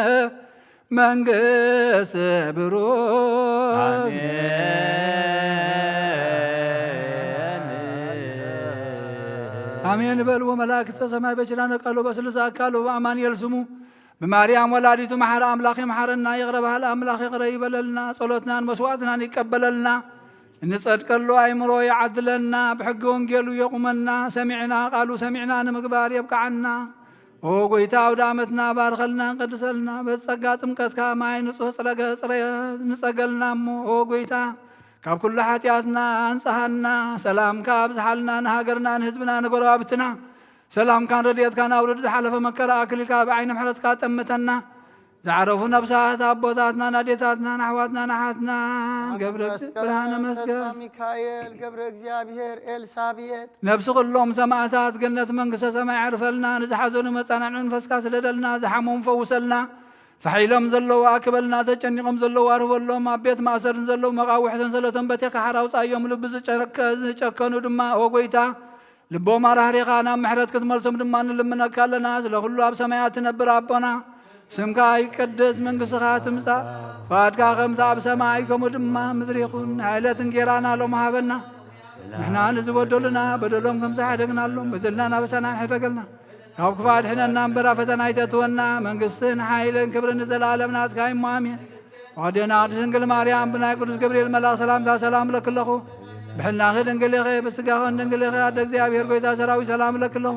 መንግስት ብሩክ። አሜን። አሜን በሉ። መላእክተ ሰማይ በኪዳነ ቃሉ በስሉስ አካሉ በአማኑኤል ስሙ ብማርያም ወላዲቱ መሐረ አምላኽ ይምሐረና። ይቕረ በሃል አምላኽ ይቕረ ይበለልና። ጸሎትናን መስዋዕትናን ይቀበለልና። እንጸድቀሉ አይምሮ ይዓድለና። ብሕጊ ወንጌሉ የቑመና። ሰሚዕና ቃሉ ሰሚዕና ንምግባር የብቅዓና። ኦ ጎይታ፣ አውደ ዓመትና ባርከልና፣ ቀድሰልና። በጸጋ ጥምቀትካ ማይ ንጹሕ ጽረገ-፣ ጽረ-፣ ንጸገልና እሞ፣ ኦ ጎይታ፣ ካብ ኩሉ ሓጢኣትና አንጽሃና። ሰላምካ ኣብዝሓልና፣ ንሃገርና፣ ንህዝብና፣ ንጎረባብትና። ሰላምካን ረድኤትካን አውርድ። ዝሓለፈ መከራ ኣክሊልካ ብዓይኒ ምሕረትካ ጠምተና። ዝዓረፉ ነፍሳት ኣቦታትናን ኣዴታትናን ኣሕዋትናን ኣሓትናን ገብረ መስቀል፣ ብርሃነ መስቀል፣ ተስፋ ሚካኤል፣ ገብረ እግዚኣብሔር፣ ኤልሳቤጥ። ነፍሲ ኩሎም ሰማዕታት ገነት መንግስተ ሰማይ ዓርፈልና። ንዝሓዘኑ መጻናዕኒ መንፈስካ ስደደልና። ዝሓመሙ ፈውሰልና። ፋሕ ኢሎም ዘለዉ ኣክበልና። ተጨኒቖም ዘለዉ ኣርህበሎም። ኣብ ቤት ማእሰርን ዘለዉ መቓውሕ ሰንሰለቶም በቲኻ ሓራ ኣውጻዮም። ልቢ ዝጨከ-፣ ዝጨከኑ ድማ ኦ ጎይታ ልቦም ኣራህሪኻ ናብ ምሕረት ክትመልሶም ድማ ንልምነካ ኣለና። ስለ ኩሉ ኣብ ሰማያት ትነብር ኣቦና፣ ስምካ ይቀደስ፣ መንግስትኻ ትምጻእ፣ ፍቓድካ ከምቲ ኣብ ሰማይ ከምኡ ድማ ምድሪ ይኹን። ናይ ዕለት እንጌራና ሎም ሃበና። ንሕና ንዝበደሉና በደሎም ከም ዝሓደግናሎም በደልና ናበሳና ንሕደገልና። ካብ ክፉእ ኣድሕነና እምበር ኣብ ፈተና ኣይተእትወና። መንግስትን ሓይልን ክብርን ንዘለኣለም ናትካ እሞ ኣሜን። ኣዴና ቅድስት ድንግል ማርያም ብናይ ቅዱስ ገብርኤል መልኣኽ ሰላምታ ሰላም እብለኪ ኣለኹ። ብሕልናኺ ድንግል ኢኺ፣ ብስጋኽን ድንግል ኢኺ። ኣደ እግዚኣብሔር ጎይታ ሰራዊት ሰላም እብለኪ ኣለኹ።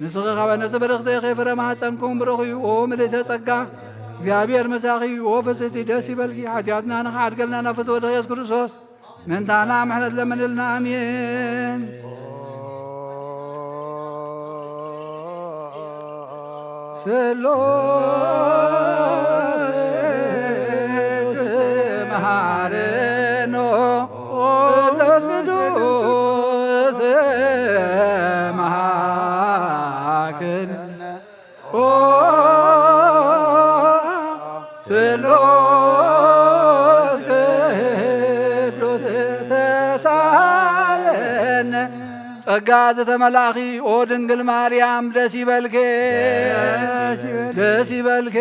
ንስኺ ካብ ኣንስቲ ብርኽቲ ኢኺ፣ ፍረ ማህፀንኩም ብሩኽ እዩ። ኦ ምልእተ ጸጋ፣ እግዚኣብሔር ምሳኺ እዩ። ኦ ፍስሕቲ ደስ ይበልኪ፣ ሓጢኣትና ንኽሓድገልና ናብ ፍትወ ወድኺ የሱስ ክርስቶስ ምእንታና ምሕረት ለምንልና። ኣሜን። ስሉስ መሐረነ፣ ስሉስ ቅዱስ መሐረነ። ኦ ስሉስ ቅዱስ ተሳለነ። ጸጋ ዝተመላእኺ ኦ ድንግል ማርያም ደስ ይበልኪ፣ ደስ ይበልኪ፣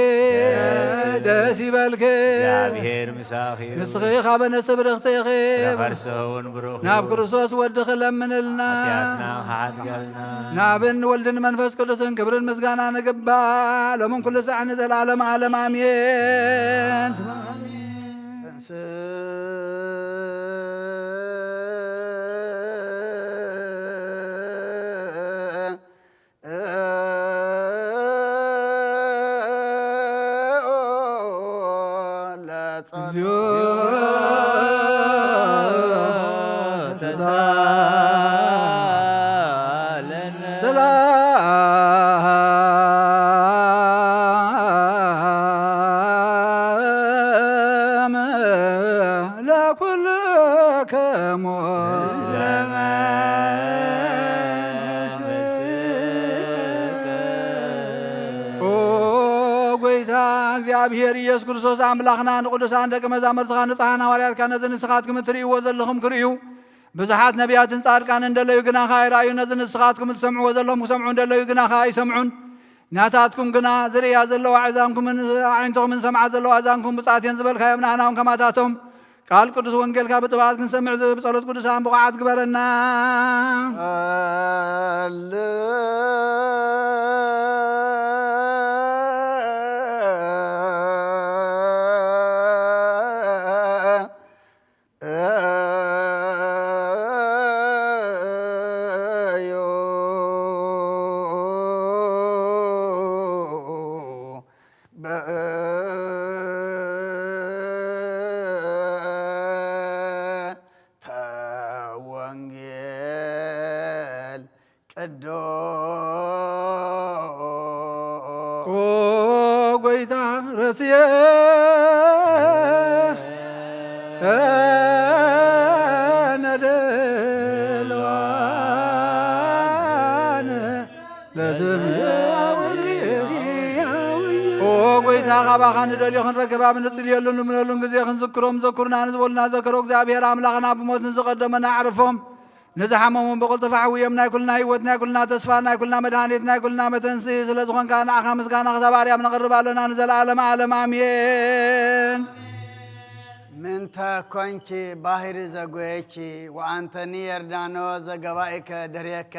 ደስ ይበልኪ። እግዚኣብሔር ምሳኺ እዩ። ንስኺ ካብ ኣንስቲ ብርኽቲ ኢኺ። ፍረ ከርሰ እውን ብሩኽ እዩ። ናብ ክርስቶስ ወድኺ ለምንልና። ሓጢኣትና ክሓድገልና። ናብን ወልድን መንፈስ ቅዱስን ክብርን ምስጋና ንግባእ፣ ሎምን ኩሉ ሳዕ ንዘለዓለም ዓለም ኣሜን። እግዚኦ ተሳለነ። ሰላም ለኩልክሙ ምስለ መንፈስከ። ኦ ጎይታ እግዚኣብሔር ኢየሱስ ክርስቶስ ኣምላኽና፣ ንቅዱሳን ደቂ መዛሙርትኻ ንጽሓን ሃዋርያትካ ነዚ ንስኻትኩም እትርእይዎ ዘለኹም ክርእዩ፣ ብዙሓት ነቢያትን ጻድቃንን እንደለዩ ግናኻ ኣይረኣዩ፣ ነዚ ንስኻትኩም እትሰምዕዎ ዘለኹም ክሰምዑ እንደለዩ ግናኻ ኣይሰምዑን። ናታትኩም ግና ዝርእያ ዘለዋ ኣእዛንኩምን ኣዒንትኹምን ዝሰምዓ ዘለዋ ኣእዛንኩም ብጻት እየን ዝበልካዮም፣ ንኣና እውን ከማታቶም ቃል ቅዱስ ወንጌልካ ብጥብዓት ክንሰምዕ ዝ-፣ ብጸሎት ቅዱሳን ብቑዓት ግበረና። ተወንጌል ቅዱስ። ኦ ጎይታ ረስየነ ድልዋነ ለስምከ። ኦ ጎይታ ካባኻ ንደልዮ ክንረክብ ኣብ ንጽልየሉን ንልምነሉን ግዜ ክንዝክሮም ዘኩርና ንዝበሉና ዘከሮ እግዚኣብሔር ኣምላኽና ብሞት ንዝቐደመና ኣዕርፎም። ንዝሓመሙን ብቕልጡፍ ኣሕውዮም ናይ ኩልና ህይወት ናይ ኩልና ተስፋ ናይ ኩልና መድሃኒት ናይ ኩልና መተንስኢ ስለ ዝኾንካ ንዓኻ ምስጋና ክሳብ ኣርያም ነቕርብ ኣለና ንዘለኣለም ኣለም ኣሜን። ምንተ ኮንኪ ባህሪ ዘጎየኪ ወአንተኒ የርዳኖ ዘገባኢከ ድህሬከ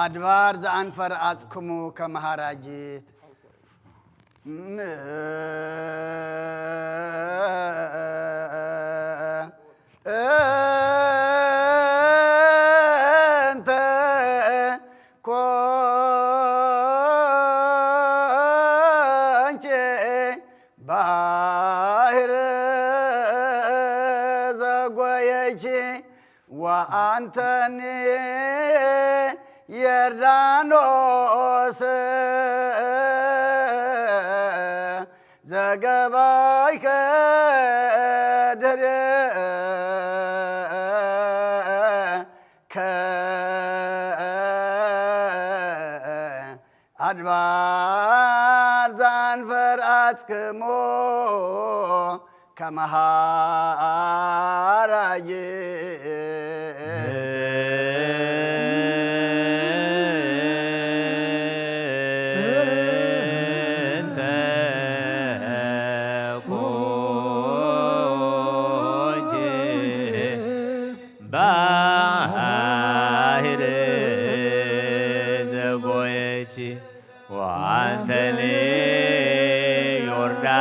ኣድባር ዘአንፈር አጽክሙ ከመሃራጂት እንተ ኮንቼ ባሕር ዘጎየች ወአንተኒ የርዳኖስ ዘገባይከ ድሬከ አድባር ዛንፈር አጽክሞ ከመሃራጅ ባሕር ዘጎየች ወአንተኒ ዮርዳኖስ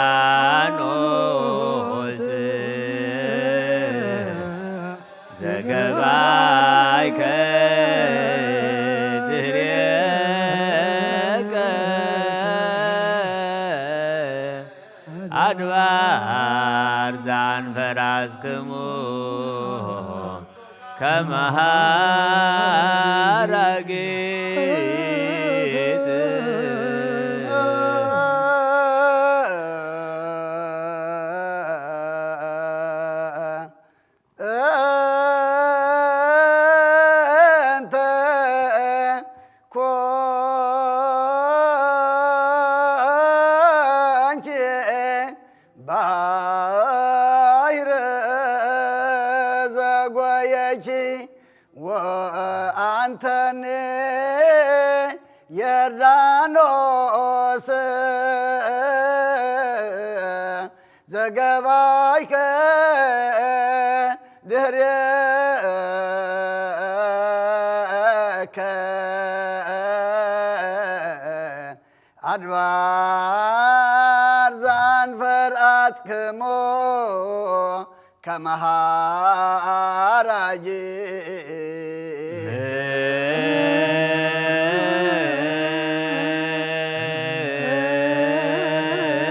ዘገባይከ ድህሬከ አድባር ዛንፈራስክሙ ከመሃራጊት እንተ ኮንቺ ባሕር ዘጎየች ወአንተኒ የርዳኖስ ዘገባይከ ድህሬከ አድባር ዛንፈር አጽክሞ ከመሃራጅ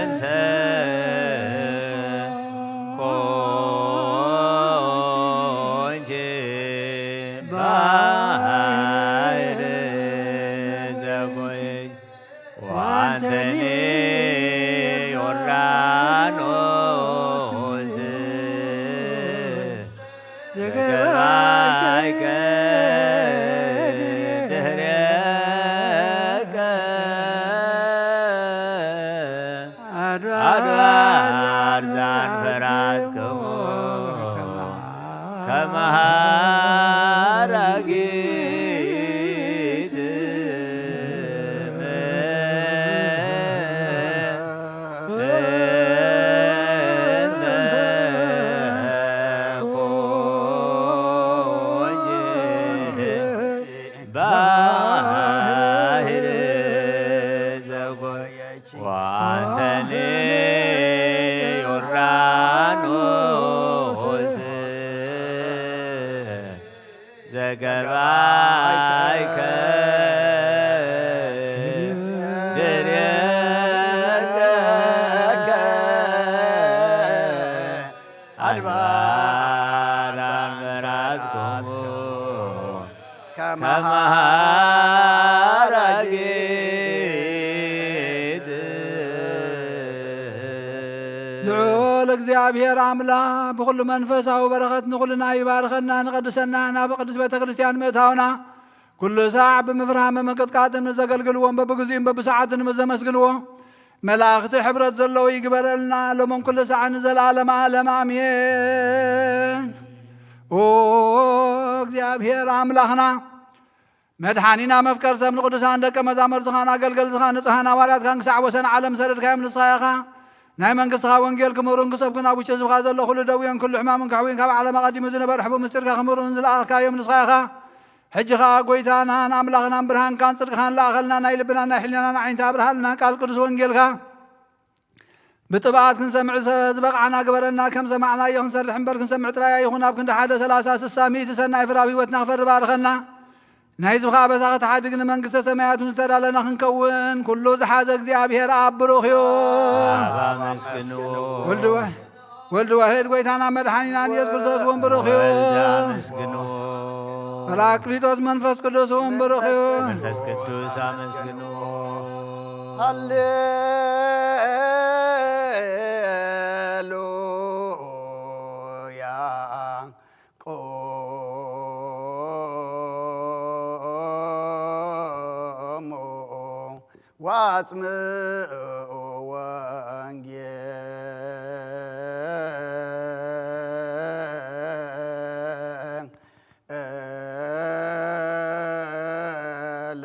እንተ ኮንቺ ባሕር ዘጎየች ወአንተኒ ዮርዳኖስ ዘገባይከ ድህሬከ አድባር ዛንፈራስክሙ ከመሃራጊት ባሕር ዘጎየች ወአንተኒ ዮርዳኖስ ዘገባይከ ድሬከ አድባር አንበራዝኩሙ ከመሃራጊት ልዑል እግዚኣብሔር ኣምላኽ ብኹሉ መንፈሳዊ በረኸት ንኹልና ይባርኸና ንቐድሰና ናብ ቅድስት ቤተ ክርስቲያን ምእታውና ኩሉ ሳዕ ብምፍራህ ምምንቅጥቃጥን ንዘገልግልዎን በብግዚኡን በብሰዓቱን ንዘመስግንዎ መላእኽቲ ሕብረት ዘለዉ ይግበረልና፣ ሎምን ኩሉ ሰዓት ንዘለዓለመ ዓለም ኣሜን። ኦ እግዚኣብሔር ኣምላኽና፣ መድሓኒና፣ መፍቀር ሰብ፣ ንቅዱሳን ደቀ መዛሙርትኻን ኣገልገልትኻን ንጹሃን ሃዋርያትካን ክሳዕ ወሰን ዓለም ሰደድካዮም ንስኻ ኢኻ። ናይ መንግስትኻ ወንጌል ክምህሩን ክሰብኩን ኣብ ውሽጢ ህዝብኻ ዘሎ ኩሉ ደዌን ኩሉ ሕማምን ከሕውዩን ካብ ዓለም ኣቐዲሙ ዝነበረ ሕቡእ ምስጢርካ ክምህሩን ዝለኣኽካዮም ንስኻ ኢኻ። ሕጂ ኸኣ ጐይታናን ኣምላኽናን ብርሃንካን ጽድቅኻን ለኣኸልና፣ ናይ ልብናን ናይ ሕሊናናን ኣዒንቲ ኣብርሃልና፣ ቃል ቅዱስ ወንጌልካ ብጥብኣት ክንሰምዕ ዝኸ-፣ ዝበቕዓና ግበረና። ከም ሰማዕናዮ ክንሰርሕ እምበር ክንሰምዕ ጥራይ ኣይኹን። ኣብ ክንዲ ሓደ፣ ሰላሳ፣ ስሳ፣ ሚእቲ ሰናይ ፍረ ኣብ ህይወትና ክፈሪ ባርኸና። ናይ ህዝብኻ ኣበሳ ክትሓድግ ንመንግስተ ሰማያት እውን ዝተዳለና ክንከውን ኩሉ ዝሓዘ እግዚኣብሔር ኣብ ብሩኽ እዩ። ኣብ ኣመስግንዎ። ወልድ ወ-፣ ወልድ ዋሕድ ጐይታና መድሓኒናን ኢየሱስ ክርስቶስ እውን ብሩኽ እዩ። ወልድ ኣመስግንዎ። ጳራቅሊጦስ መንፈስ ቅዱስ እውን ብሩኽ እዩ። መንፈስ ቅዱስ ኣመስግንዎ። ሃሌሉያ። ቆሙ ወአጽምዑ ወንጌለ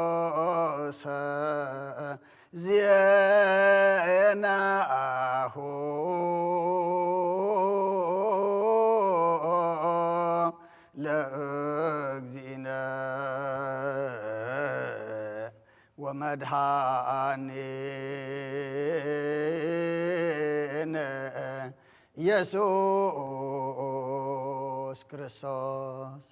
ቅዱሰ ዜናሁ ለእግዚእነ ወመድኃኒነ ኢየሱስ ክርስቶስ።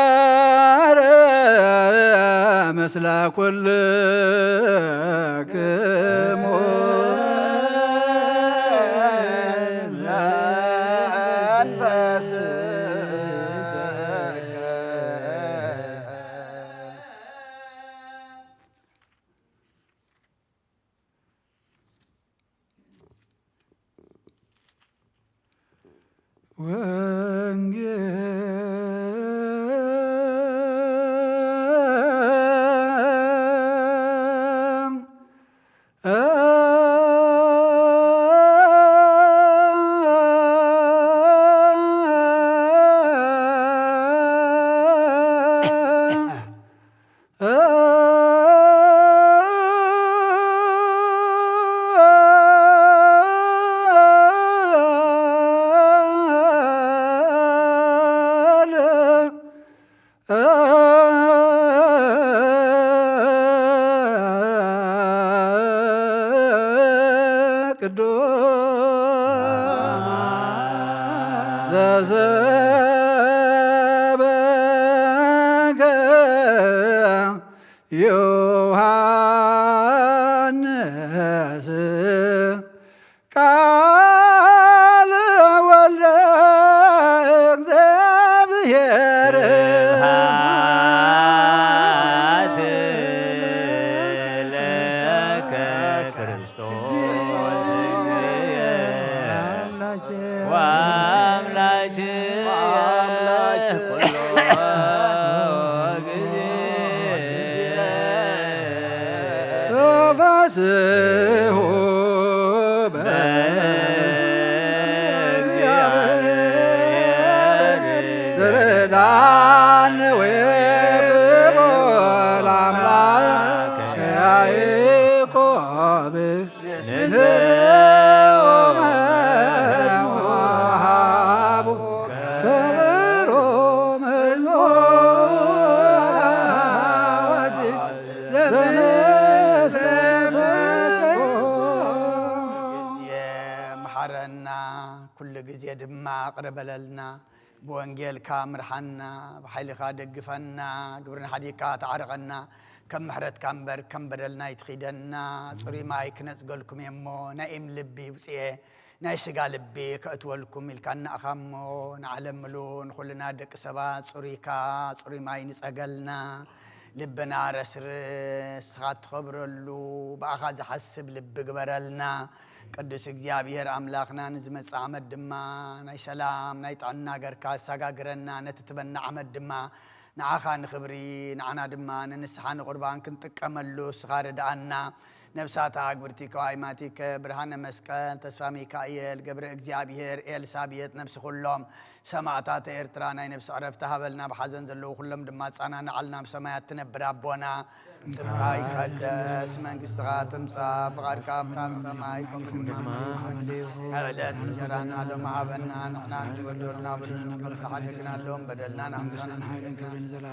እግዚአብሔር ምስለ ኩልክሙ። ወንጌል ቅዱስ ዘሰበከ ዮሐንስ ቃል ወልደ እግዚአብሔር። ስብሐት ለከ ክርስቶስ ወአምላክ ወአምላክ ኩሉ ጊዜ ተፈስሑ በእግዚአብሔር ዘርዳን ወየብቦ ለአምላክ ያዕቆብ። ንስኡ መዝሙር ወሃቡ ከበሮ መዝሙር ለመሰንቆ። ጊዜ መሓረና፣ ኩሉ ግዜ ድማ ቅረ በለልና። ብወንጌልካ ምርሓና፣ ብሓይልኻ ደግፈና፣ ግብርና ሓዲግካ ተዓርቐና። ከም ምሕረትካ እምበር ከም በደልና ኣይትኺደና። ጽሩይ ማይ ክነጽገልኩም እየ እሞ፣ ናይ እም ልቢ ውጽኤ፣ ናይ ስጋ ልቢ ከእትወልኩም ኢልካና እኻ እሞ፣ ንዓለም ምሉ ንኹልና ደቂ ሰባት ጽሩይካ፣ ጽሩይ ማይ ንጸገልና። ልብና ረስርስ፣ ንስኻ ትኸብረሉ፣ ብኣኻ ዝሓስብ ልቢ ግበረልና። ቅዱስ እግዚኣብሔር ኣምላኽና፣ ንዝመጽእ ዓመት ድማ ናይ ሰላም ናይ ጥዕና ገርካ ኣሰጋግረና። ነቲ ትበና ዓመት ድማ ንዓኻ ንኽብሪ፣ ንዓና ድማ ንንስሓ ንቁርባን ክንጥቀመሉ እስኻ ርድኣና። ነብሳታ ኣግብርቲ ከዋይማቲከ ብርሃነ መስቀል፣ ተስፋ ሚካኤል፣ ገብረ እግዚኣብሔር፣ ኤልሳቤጥ፣ ነብሲ ኩሎም ሰማእታት ኤርትራ ናይ ነብሲ ዕረፍቲ ሃበልና። ብሓዘን ዘለዉ ኩሎም ድማ ኣጸናንዓልና። ኣብ ሰማያት ትነብር ኣቦና፣ ስምካ ይቀደስ፣ መንግስትኻ ትምጻእ፣ ፍቓድካ ኣብ ሰማይ ከምኡ ድማ ኣብ ምድሪ ትኹን። ዕለት እንጀራና ሎሚ ሃበና፣ ንሕና ንዝበደሉና በደልና ንሓድግ፣ ግን በደልና ንሓድግ፣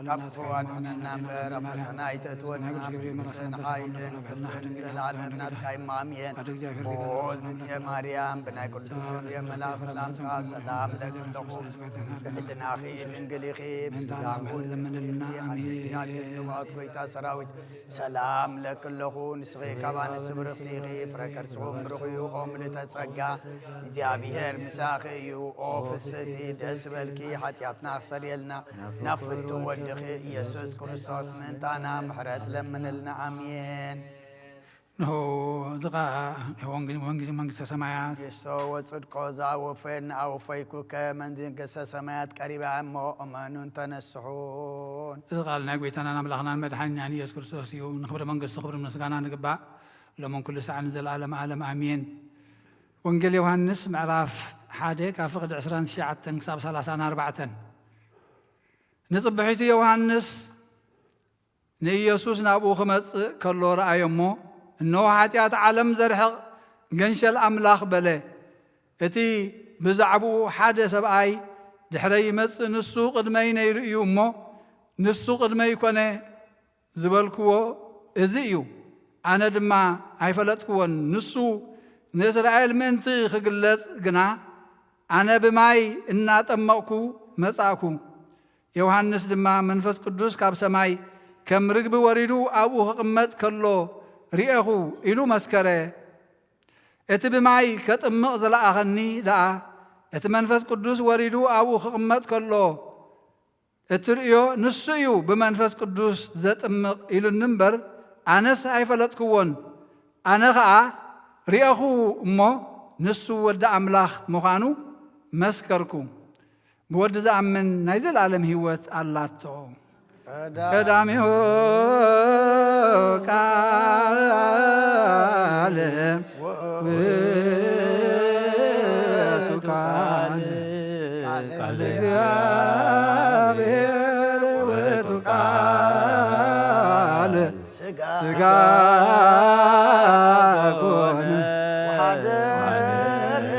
ካብ ክፉእ ኣድሕነና እምበር፣ ኣብ ፈተና ኣይተእትወና፣ መንግስትን ሓይልን ክብርን ዘለኣለም ናትካ እዩ። ኣሜን። ኦ ዝንተ ማርያም፣ ብናይ ቅዱስ ገብርኤል መልኣክ ሰላምታ ሰላም ለኪ ኣለኹ፣ ብሕልናኺ ድንግል ኢኺ፣ ብስጋኺ እውን ድንግል ኢኺ። ኣንቲ ኣዴ እግዚኣብሔር፣ ጸባኦት ጎይታ ሰራዊት፣ ሰላም ለኪ ኣለኹ፣ ንስኺ ካብ ኣንስቲ ብርኽቲ ኢኺ፣ ፍረ ከርስኹም ብሩኽ እዩ። ኦ ምልእተ ጸጋ፣ እግዚኣብሔር ምሳኺ እዩ። ኦ ፍስሕቲ፣ ደስ በልኪ፣ ሓጢኣትና ክሰርየልና ናብ ፍቱ ወድኺ ኢየሱስ ክርስቶስ ምእንታና ምሕረት ለምንልና። ኣሜን። ንሆ፣ እዚ ኸኣ ወንጌል፣ ወንጌል መንግስተ ሰማያት። የሶ ወጽድቆ ዘአወፈን ኣወፈይኩከ፣ መንግስተ ሰማያት ቀሪባ እሞ እመኑን ተነስሑን። እዚ ቃል ናይ ጎይታናን ኣምላኽናን መድሓኒናን ኢየሱስ ክርስቶስ እዩ። ንኽብሪ መንግስቱ ክብሪ ምስጋና ንግባእ፣ ሎምን ኩሉ ሳዕ ንዘለኣለም ዓለም ኣሜን። ወንጌል ዮሃንስ ምዕራፍ ሓደ ካብ ፍቕዲ ዕስራን ትሽዓተን ክሳብ ሰላሳን ኣርባዕተን። ንጽብሒቱ ዮሃንስ ንኢየሱስ ናብኡ ክመጽእ ከሎ ረኣዮ እሞ፣ እንሆ፣ ሓጢኣት ዓለም ዘርሕቕ ገንሸል ኣምላኽ በለ። እቲ ብዛዕባኡ ሓደ ሰብኣይ ድሕረይ ይመጽእ፣ ንሱ ቅድመይ ነይሩ እዩ እሞ፣ ንሱ ቅድመይ ኮነ ዝበልክዎ እዚ እዩ። ኣነ ድማ ኣይፈለጥክዎን። ንሱ ንእስራኤል ምእንቲ ክግለጽ ግና፣ ኣነ ብማይ እናጠመቕኩ መጻእኩ። ዮሃንስ ድማ መንፈስ ቅዱስ ካብ ሰማይ ከም ርግቢ ወሪዱ ኣብኡ ክቕመጥ ከሎ ርኤኹ ኢሉ መስከረ። እቲ ብማይ ከጥምቕ ዝለኣኸኒ ደኣ፣ እቲ መንፈስ ቅዱስ ወሪዱ ኣብኡ ክቕመጥ ከሎ እትርእዮ ንሱ እዩ ብመንፈስ ቅዱስ ዘጥምቕ ኢሉኒ እምበር፣ ኣነስ ኣይፈለጥክዎን። ኣነ ኸኣ ርኤኹ እሞ፣ ንሱ ወዲ ኣምላኽ ምዃኑ መስከርኩ። ብወዲ ዝኣምን ናይ ዘለኣለም ህይወት ኣላቶ። ቀዳሚሁ ቃል ውእቱ ቃል፣ ቃል እግዚኣብሔር ውእቱ ቃል ሥጋ ሥጋ ኮነ። ወሓደረ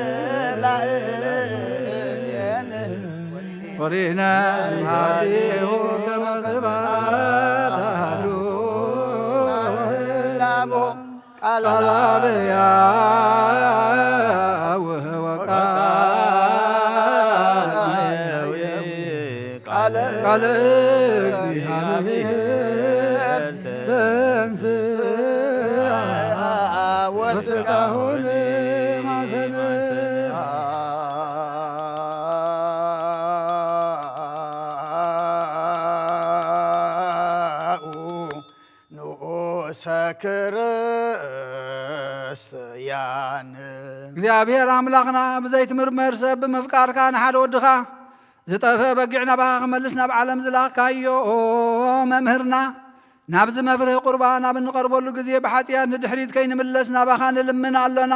ላዕሌነ ወሪነ ስብሐቲሁ ከመ ስብሐት አሐዱ ቃል አብ ሕያው ወቃል ቃለ ቃለ እግዚአብሔር ተንሥአ ወሥጋሁ ለማሰነ። ንኡሰ ክርስቲያን። እግዚኣብሔር ኣምላኽና ብዘይትምርመር ሰብ ብምፍቃርካ ንሓደ ወድኻ ዝጠፍአ በጊዕ ናባኻ ክመልስ ናብ ዓለም ዝላኽካዮ መምህርና፣ ናብዚ መፍርሂ ቁርባን ኣብ እንቐርበሉ ግዜ ብሓጢኣት ንድሕሪት ከይንምለስ ናባኻ ንልምን ኣሎና።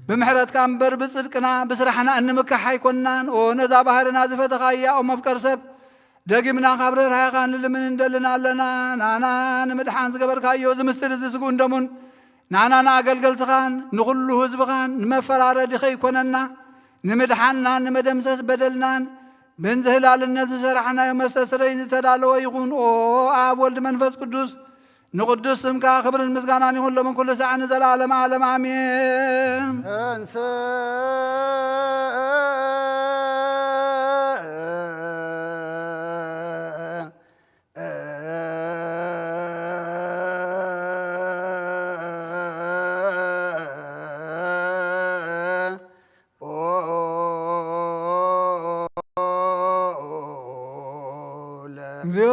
ብምሕረትካ እምበር ብጽድቅና ብስራሕና እንምካሕ ኣይኮንናን። ኦ ነዛ ባህርና ዝፈተኻያ ኦ መፍቀር ሰብ፣ ደጊምና ካብ ርህራሄኻ ንልምን እንደልን ኣለና። ናና ንምድሓን ዝገበርካዮ እዚ ምስጢር እዚ ስግኡን ደሙን ናና ንኣገልገልትኻን ንኹሉ ህዝብኻን ንመፈራረዲ ከይኮነና፣ ንምድሓንናን ንመደምሰስ በደልናን ብንዝህላልነት ዝሰራሕናዮ መስተስረይ ዝተዳለወ ይኹን። ኦ ኣብ ወልድ መንፈስ ቅዱስ ንቕዱስ ስምካ ክብርን ምስጋናን ይኹን ሎምን ኩሉ ሳዕ ንዘለዓለመ ዓለም ኣሜን። እንስ እግዚኦ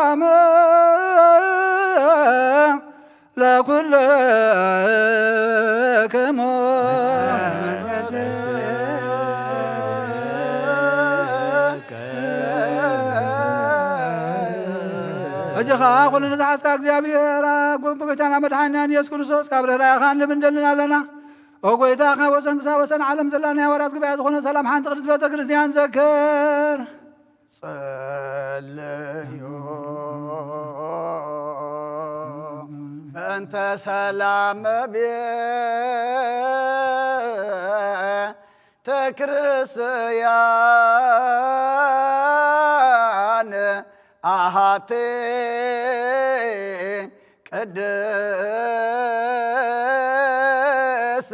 ሰላም ለኩልክሙ። ሕጂ ኸዓ ኩሉ ንዝሓዝካ እግዚኣብሔር ኣብ ጎይታና መድሓኒና ኢየሱስ ክርስቶስ ካብ ርህራሄኻ ንልምን ደልን ኣለና። ኦ ጎይታ፣ ካብ ወሰን ክሳብ ወሰን ዓለም ዘላ ናይ ሃዋርያት ጉባኤ ዝኾነ ሰላም ሓንቲ ቅድስት ቤተ ክርስቲያን ዘክር። ጸለዩ በእንተ ሰላም ቤተ ክርስቲያን አሃቴ ቅድስ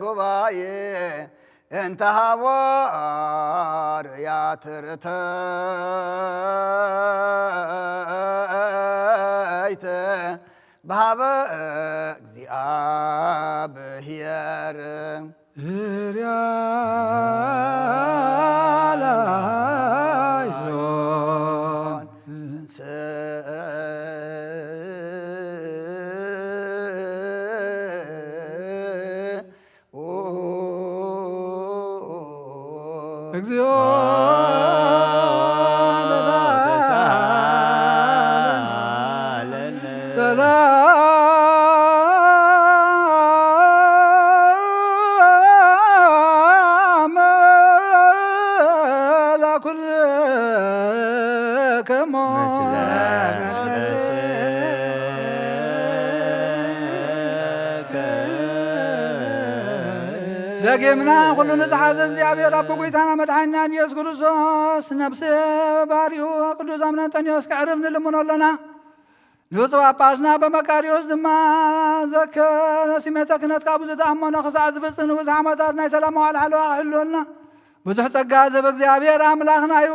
ጉባኤ እንተ ሃዋርያት ርትዕት በሃበ እግዚኣብሔር። እርያ ላይሶን እግዚኦ ተሳለን። ሰላም ለኩልክሙ። ደጊምና ኩሉ ንዝሓዘ እግዚኣብሔር ኣቦ ጎይታና መድሓኒና ኢየሱስ ክርስቶስ ነብሲ ባሪኡ ቅዱስ ኣምነ እንጠንዮስ ከዕርፍ ንልምኖ ኣለና። ንብፁዕ ጳጳስና በመቃርዮስ ድማ ዘከረ ሲመተ ክህነት ካብ ዝተኣመኖ ክሳዕ ዝፍጽም ንብዙሕ ዓመታት ናይ ሰላም መዋዕል ሓለዋ ክሕልወልና ብዙሕ ጸጋ ዝህብ እግዚኣብሔር ኣምላኽና እዩ።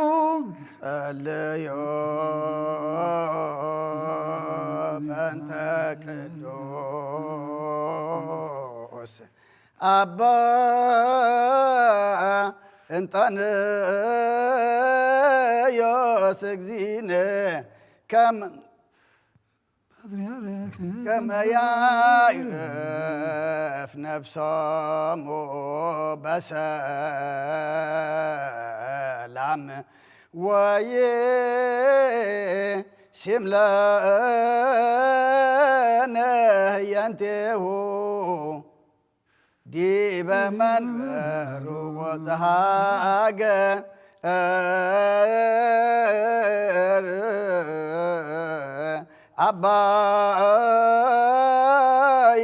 ጸለዮ በእንተ ቅዱስ ኣባ እንጠንዮስ እግዚእነ ከም ከመ ያዕርፍ ነፍሶሙ በሰላም ወይሲም ለነ ህየንቴሁ ዲበ መንበሩ ወተሃገር አባይ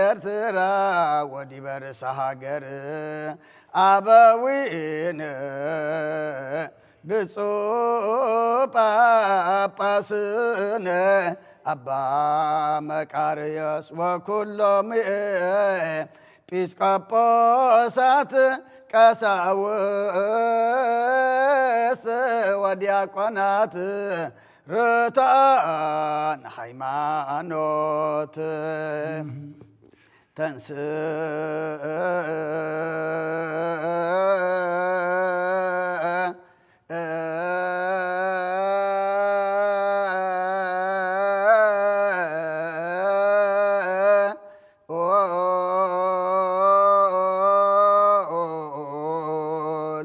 ኤርትራ ወዲበ ርእሰ ሃገር አበዊነ ብፁዕ ጳጳስነ አባ መቃርዮስ ወኩሎም ኤጲስቆጶሳት ቀሳውስት ወዲያቆናት ርቱዓን ሃይማኖት ተንስ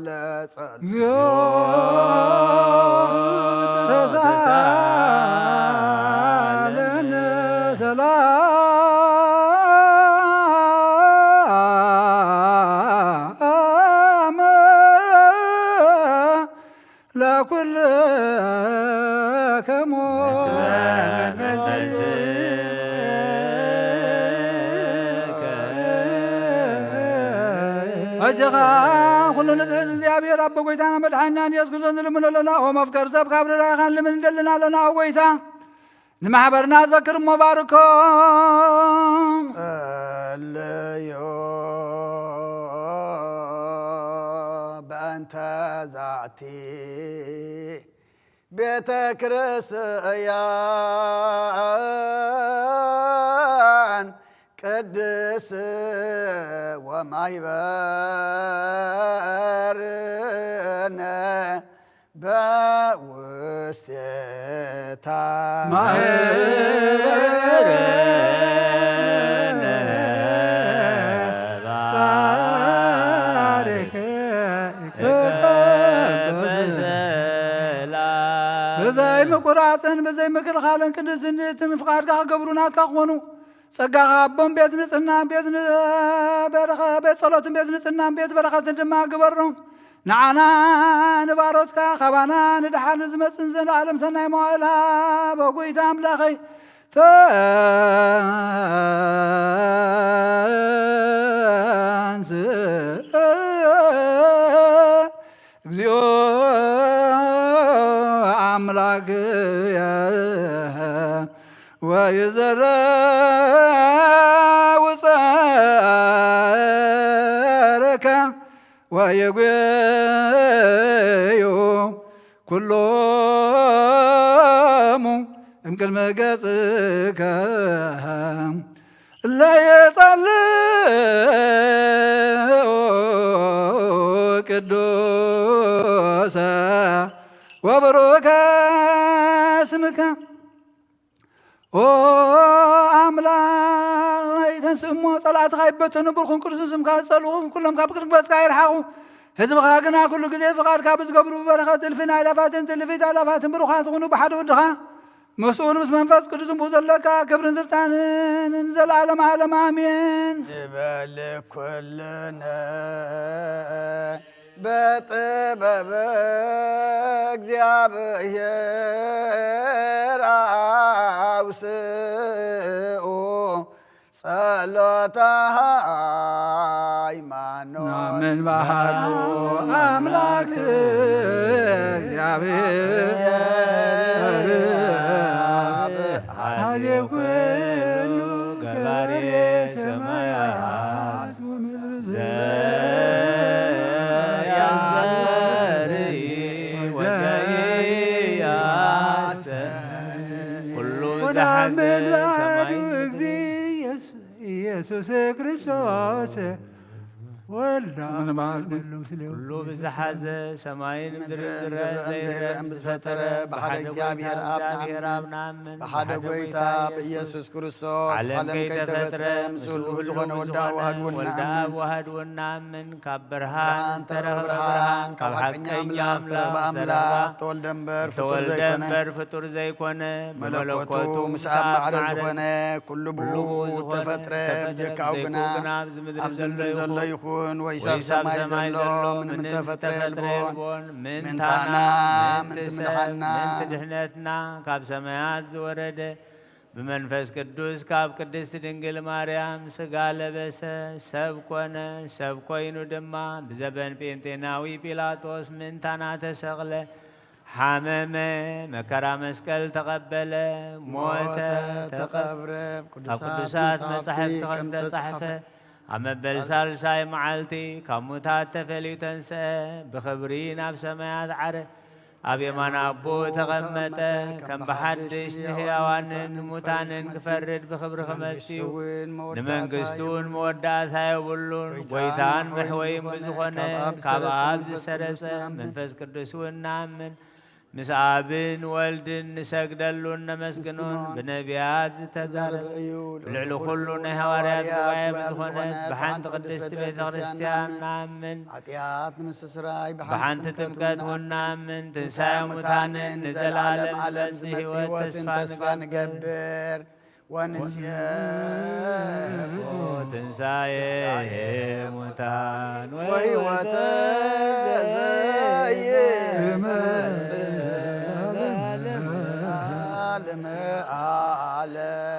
ለጸል እግዚኦ ተሳለን ሰላም ለኩልክሙ። ሕጂ ኸዓ ኩሉ ንዝሕዝ እግዚኣብሔር ኣቦ ጎይታና መድሓኒና ኢየሱስ ክርስቶስ ንልምኖ ኣለና። ኦ መፍቀር ሰብ፣ ካብ ርህራሄኻ ንልምን እንደልን ኣለና። ኦ ጎይታ፣ ንማሕበርና ዘክር እሞ ባርኮም። እለዮ በእንተ ዛቲ ቤተ ክርስቲያን ቅድስ ወማይበርነ በውስቴታ። ማህበርነ ባርክ በሰላም። ብዘይ ምቁራጽን ብዘይ ምክልኻልን ቅድስትን ፍቓድካ ክገብሩ ናትካ ክኾኑ ጸጋኻ ኣቦን ቤት ንጽህናን ቤት ን-፣ በረኸ-፣ ቤት ጸሎትን ቤት ንጽህናን ቤት በረኸትን ድማ ግበሮም። ንዓና ንባሮትካ ካባና ንደሓር ንዝመጽን ዘለዓለም ሰናይ መዋእል ሃቦ ጎይታ ኣምላኸይ። ተንስ እግዚኦ ኣምላክየ ወይዘረ ውፀረከ ወየጉዮ ኩሎሙ እምቅድመ ገጽከ ለየጸልኡ ቅዱሰ ወብሩከ ስምከ። ኦ ኣምላኽ፣ ተንስእ እሞ ጸላእትኻ ይበተኑ፣ ብሩኽን ቅዱስን ስምካ ዝጸልኡ ኩሎም ካብ ቅድሚ ገጽካ ይርሓቑ። ህዝብኻ ግና ኩሉ ግዜ ፍቓድካ ብዝገብሩ ብበረኸት እልፍን ኣእላፋትን ትልፊት ኣእላፋትን ብሩኻት ይኹኑ። ብሓደ ወድኻ ምስኡን ምስ መንፈስ ቅዱስን ብኡ ዘለካ ክብርን ስልጣንን ንዘለዓለም ዓለም ኣሜን። ንበል ኩልነ በጥበብ እግዚኣብሔር ኣውስኡ ጸሎተ ሃይማኖት። ናምን ባህሉ ኣምላክ እግዚኣብሔር ኣብ ሀዜ ኩሉ ገባሬ ሰማያት ዘያስተሪ ወዘያስተሪ ኩሉ ዝሓዘ ሰማይ ኢየሱስ ክርስቶስ ወልዳ ኩሉ ብዝሓዘ ሰማይን ምድርን ዝረአን ዘይረአን ዝፈጠረ ብሓደ እግዚኣብሔር ኣብ ንኣምን፣ ብሓደ ጎይታ ብኢየሱስ ክርስቶስ ዓለም ከይተፈጥረ ምስኡ ዝኾነ ወልዳ ዋህድ እውን ንኣምን። ካብ ብርሃን ዝተረኽበ ብርሃን፣ ካብ ሓቀኛ ኣምላኽ ዝተረኽበ ኣምላኽ፣ ተወልደ እምበር ፍጡር ዘይኮነ፣ መለኮቱ ምስ ኣብ ማዕረ ዝኾነ፣ ኩሉ ብኡ ተፈጥረ፣ ብጀካኡ ግና ኣብዚ ምድሪ ዘሎ ይኹን ወይስ ኣብ ሰማይ ዘሎ ምንም ተፈጥረ የልቦን። ምንታና፣ ምንቲ ምድሓንና፣ ምንቲ ድሕነትና ካብ ሰማያት ዝወረደ ብመንፈስ ቅዱስ ካብ ቅድስት ድንግል ማርያም ሥጋ ለበሰ፣ ሰብ ኮነ። ሰብ ኮይኑ ድማ ብዘበን ጴንጤናዊ ጲላጦስ ምእንታና ተሰቕለ፣ ሓመመ፣ መከራ መስቀል ተቐበለ፣ ሞተ፣ ተቐብረ። ኣብ ቅዱሳት መጻሕፍቲ ከም ተጻሕፈ፣ ኣብ መበል ሳልሳይ መዓልቲ ካብ ሙታት ተፈልዩ ተንስአ፣ ብኽብሪ ናብ ሰማያት ዓረ፣ ኣብ የማን ኣቦ ተቐመጠ። ከም ብሓድሽ ንህያዋንን ንሙታንን ክፈርድ ብኽብሪ ክመጽእ እዩ። ንመንግስቱ እውን መወዳእታ የብሉን። ጎይታን መሕወይን ብዝኾነ ካብ ኣብ ዝሰረጸ መንፈስ ቅዱስ እውን ንኣምን። ምስ ኣብን ወልድን ንሰግደሉን ነመስግኖን። ብነቢያት ዝተዛረበ፣ ብልዕሊ ኩሉ ናይ ሃዋርያት ጉባኤ ብዝኾነት ብሓንቲ ቅድስቲ ቤተ ክርስቲያን ንኣምን። ሓጢኣት ንምስትስራይ ብሓንቲ ጥምቀት እውን ንኣምን። ትንሳኤ ሙታንን ንዘለዓለም ዝመጽእ ህይወት ተስፋ ንገብር። ወንሴፎ ትንሳኤ ሙታን ወሕይወተ ዘኢይመጽእ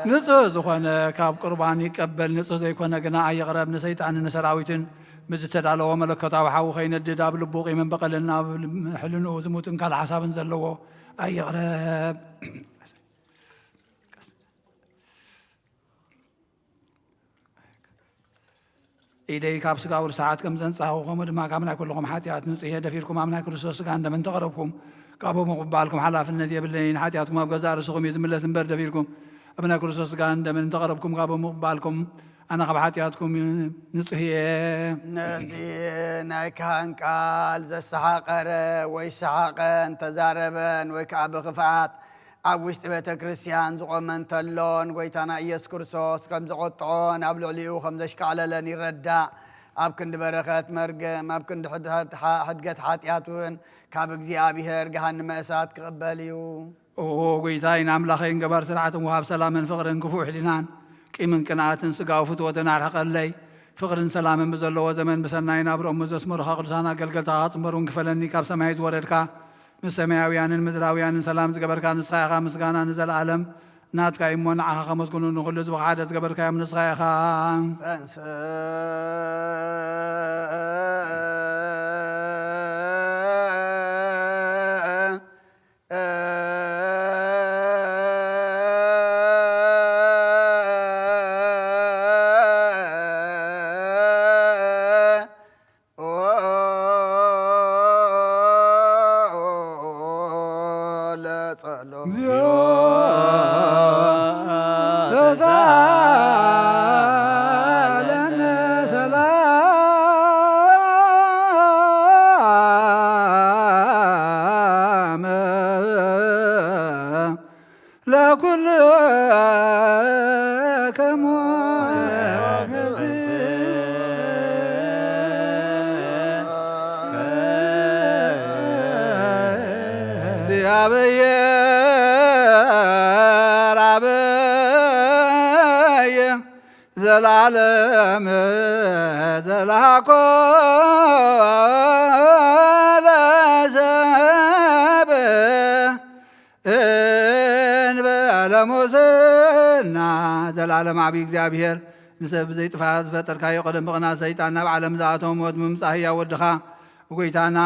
ንጹህ ዝኾነ ካብ ቁርባን ይቀበል፣ ንጹህ ዘይኮነ ግና ኣይቕረብ። ንሰይጣንን ንሰራዊቱን ብዝተዳለወ መለኮታዊ ሓዊ ከይነድድ ኣብ ልቡ ቂምን በቐልን ኣብ ሕልንኡ ዝሙትን ካልእ ሓሳብን ዘለዎ ኣይቕረብ። ኢደይ ካብ ስጋዊ ርስሓት ከም ዘንጻኹ፣ ከምኡ ድማ ካብ ናይ ኩልኹም ሓጢኣት ንጹህ እየ። ደፊርኩም ኣብ ናይ ክርስቶስ ስጋን ደምን እንተቐረብኩም፣ ካብኡ ምቕባልኩም ሓላፍነት የብለይን። ሓጢኣትኩም ኣብ ገዛእ ርእስኹም እዩ ዝምለስ እምበር፣ ደፊርኩም ኣብ ናይ ክርስቶስ ስጋን ደምን እንተቐረብኩም፣ ካብኡ ምቕባልኩም ኣነ ካብ ሓጢኣትኩም ንጹህ እየ። ነዚ ናይ ካህን ቃል ዘሰሓቐረ ወይ ሰሓቐ እንተዛረበን ወይ ከዓ ብኽፍኣት ኣብ ውሽጢ ቤተ ክርስቲያን ዝቖመ እንተሎን፣ ጎይታና ኢየሱስ ክርስቶስ ከም ዘቖጥዖን ኣብ ልዕሊኡ ከም ዘሽካዕለለን ይረዳእ። ኣብ ክንዲ በረኸት መርገም፣ ኣብ ክንዲ ሕድገት ሓ-፣ ሕድገት ሓጢኣት እውን ካብ እግዚኣብሔር ገሃንመ እሳት ክቕበል እዩ። ኦ ጎይታይ፣ ንኣምላኸይን ገባር ስርዓትን ወሃብ ሰላምን ፍቕርን ክፉእ ሕሊናን ቂምን ቅንኣትን ስጋዊ ፍትወትን ኣርሕቐለይ። ፍቕርን ሰላምን ብዘለዎ ዘመን ብሰናይ ናብርኦም ዘስመሩኻ ቅዱሳን ኣገልገልትኻ ክጽንበሩን ክፈለኒ ካብ ሰማይ ዝወረድካ፣ ምስ ሰማያውያንን ምድራውያንን ሰላም ዝገበርካ ንስኻ ኢኻ። ምስጋና ንዘለኣለም ናትካ እዩ እሞ፣ ንዓኻ ከመስግኑ ንኹሉ ህዝቢ ሓደ ዝገበርካዮም ንስኻ ኢኻ። ተንስ ለጸሎም። እግዚኦ ተሳለነ ሰላም ለኩልክሙ። እግዚአብሔር አብይ ዘላለም ዘላኮ ለሰብ እንበለ ሙስና። ዘላለም ዓብይ እግዚኣብሔር ንሰብ ብዘይጥፋእ ዝፈጠርካዮ፣ ቀደም ብቕንኣት ሰይጣን ናብ ዓለም ዝኣተወ ሞት ብምምጻእ ህያው ወድኻ ጎይታና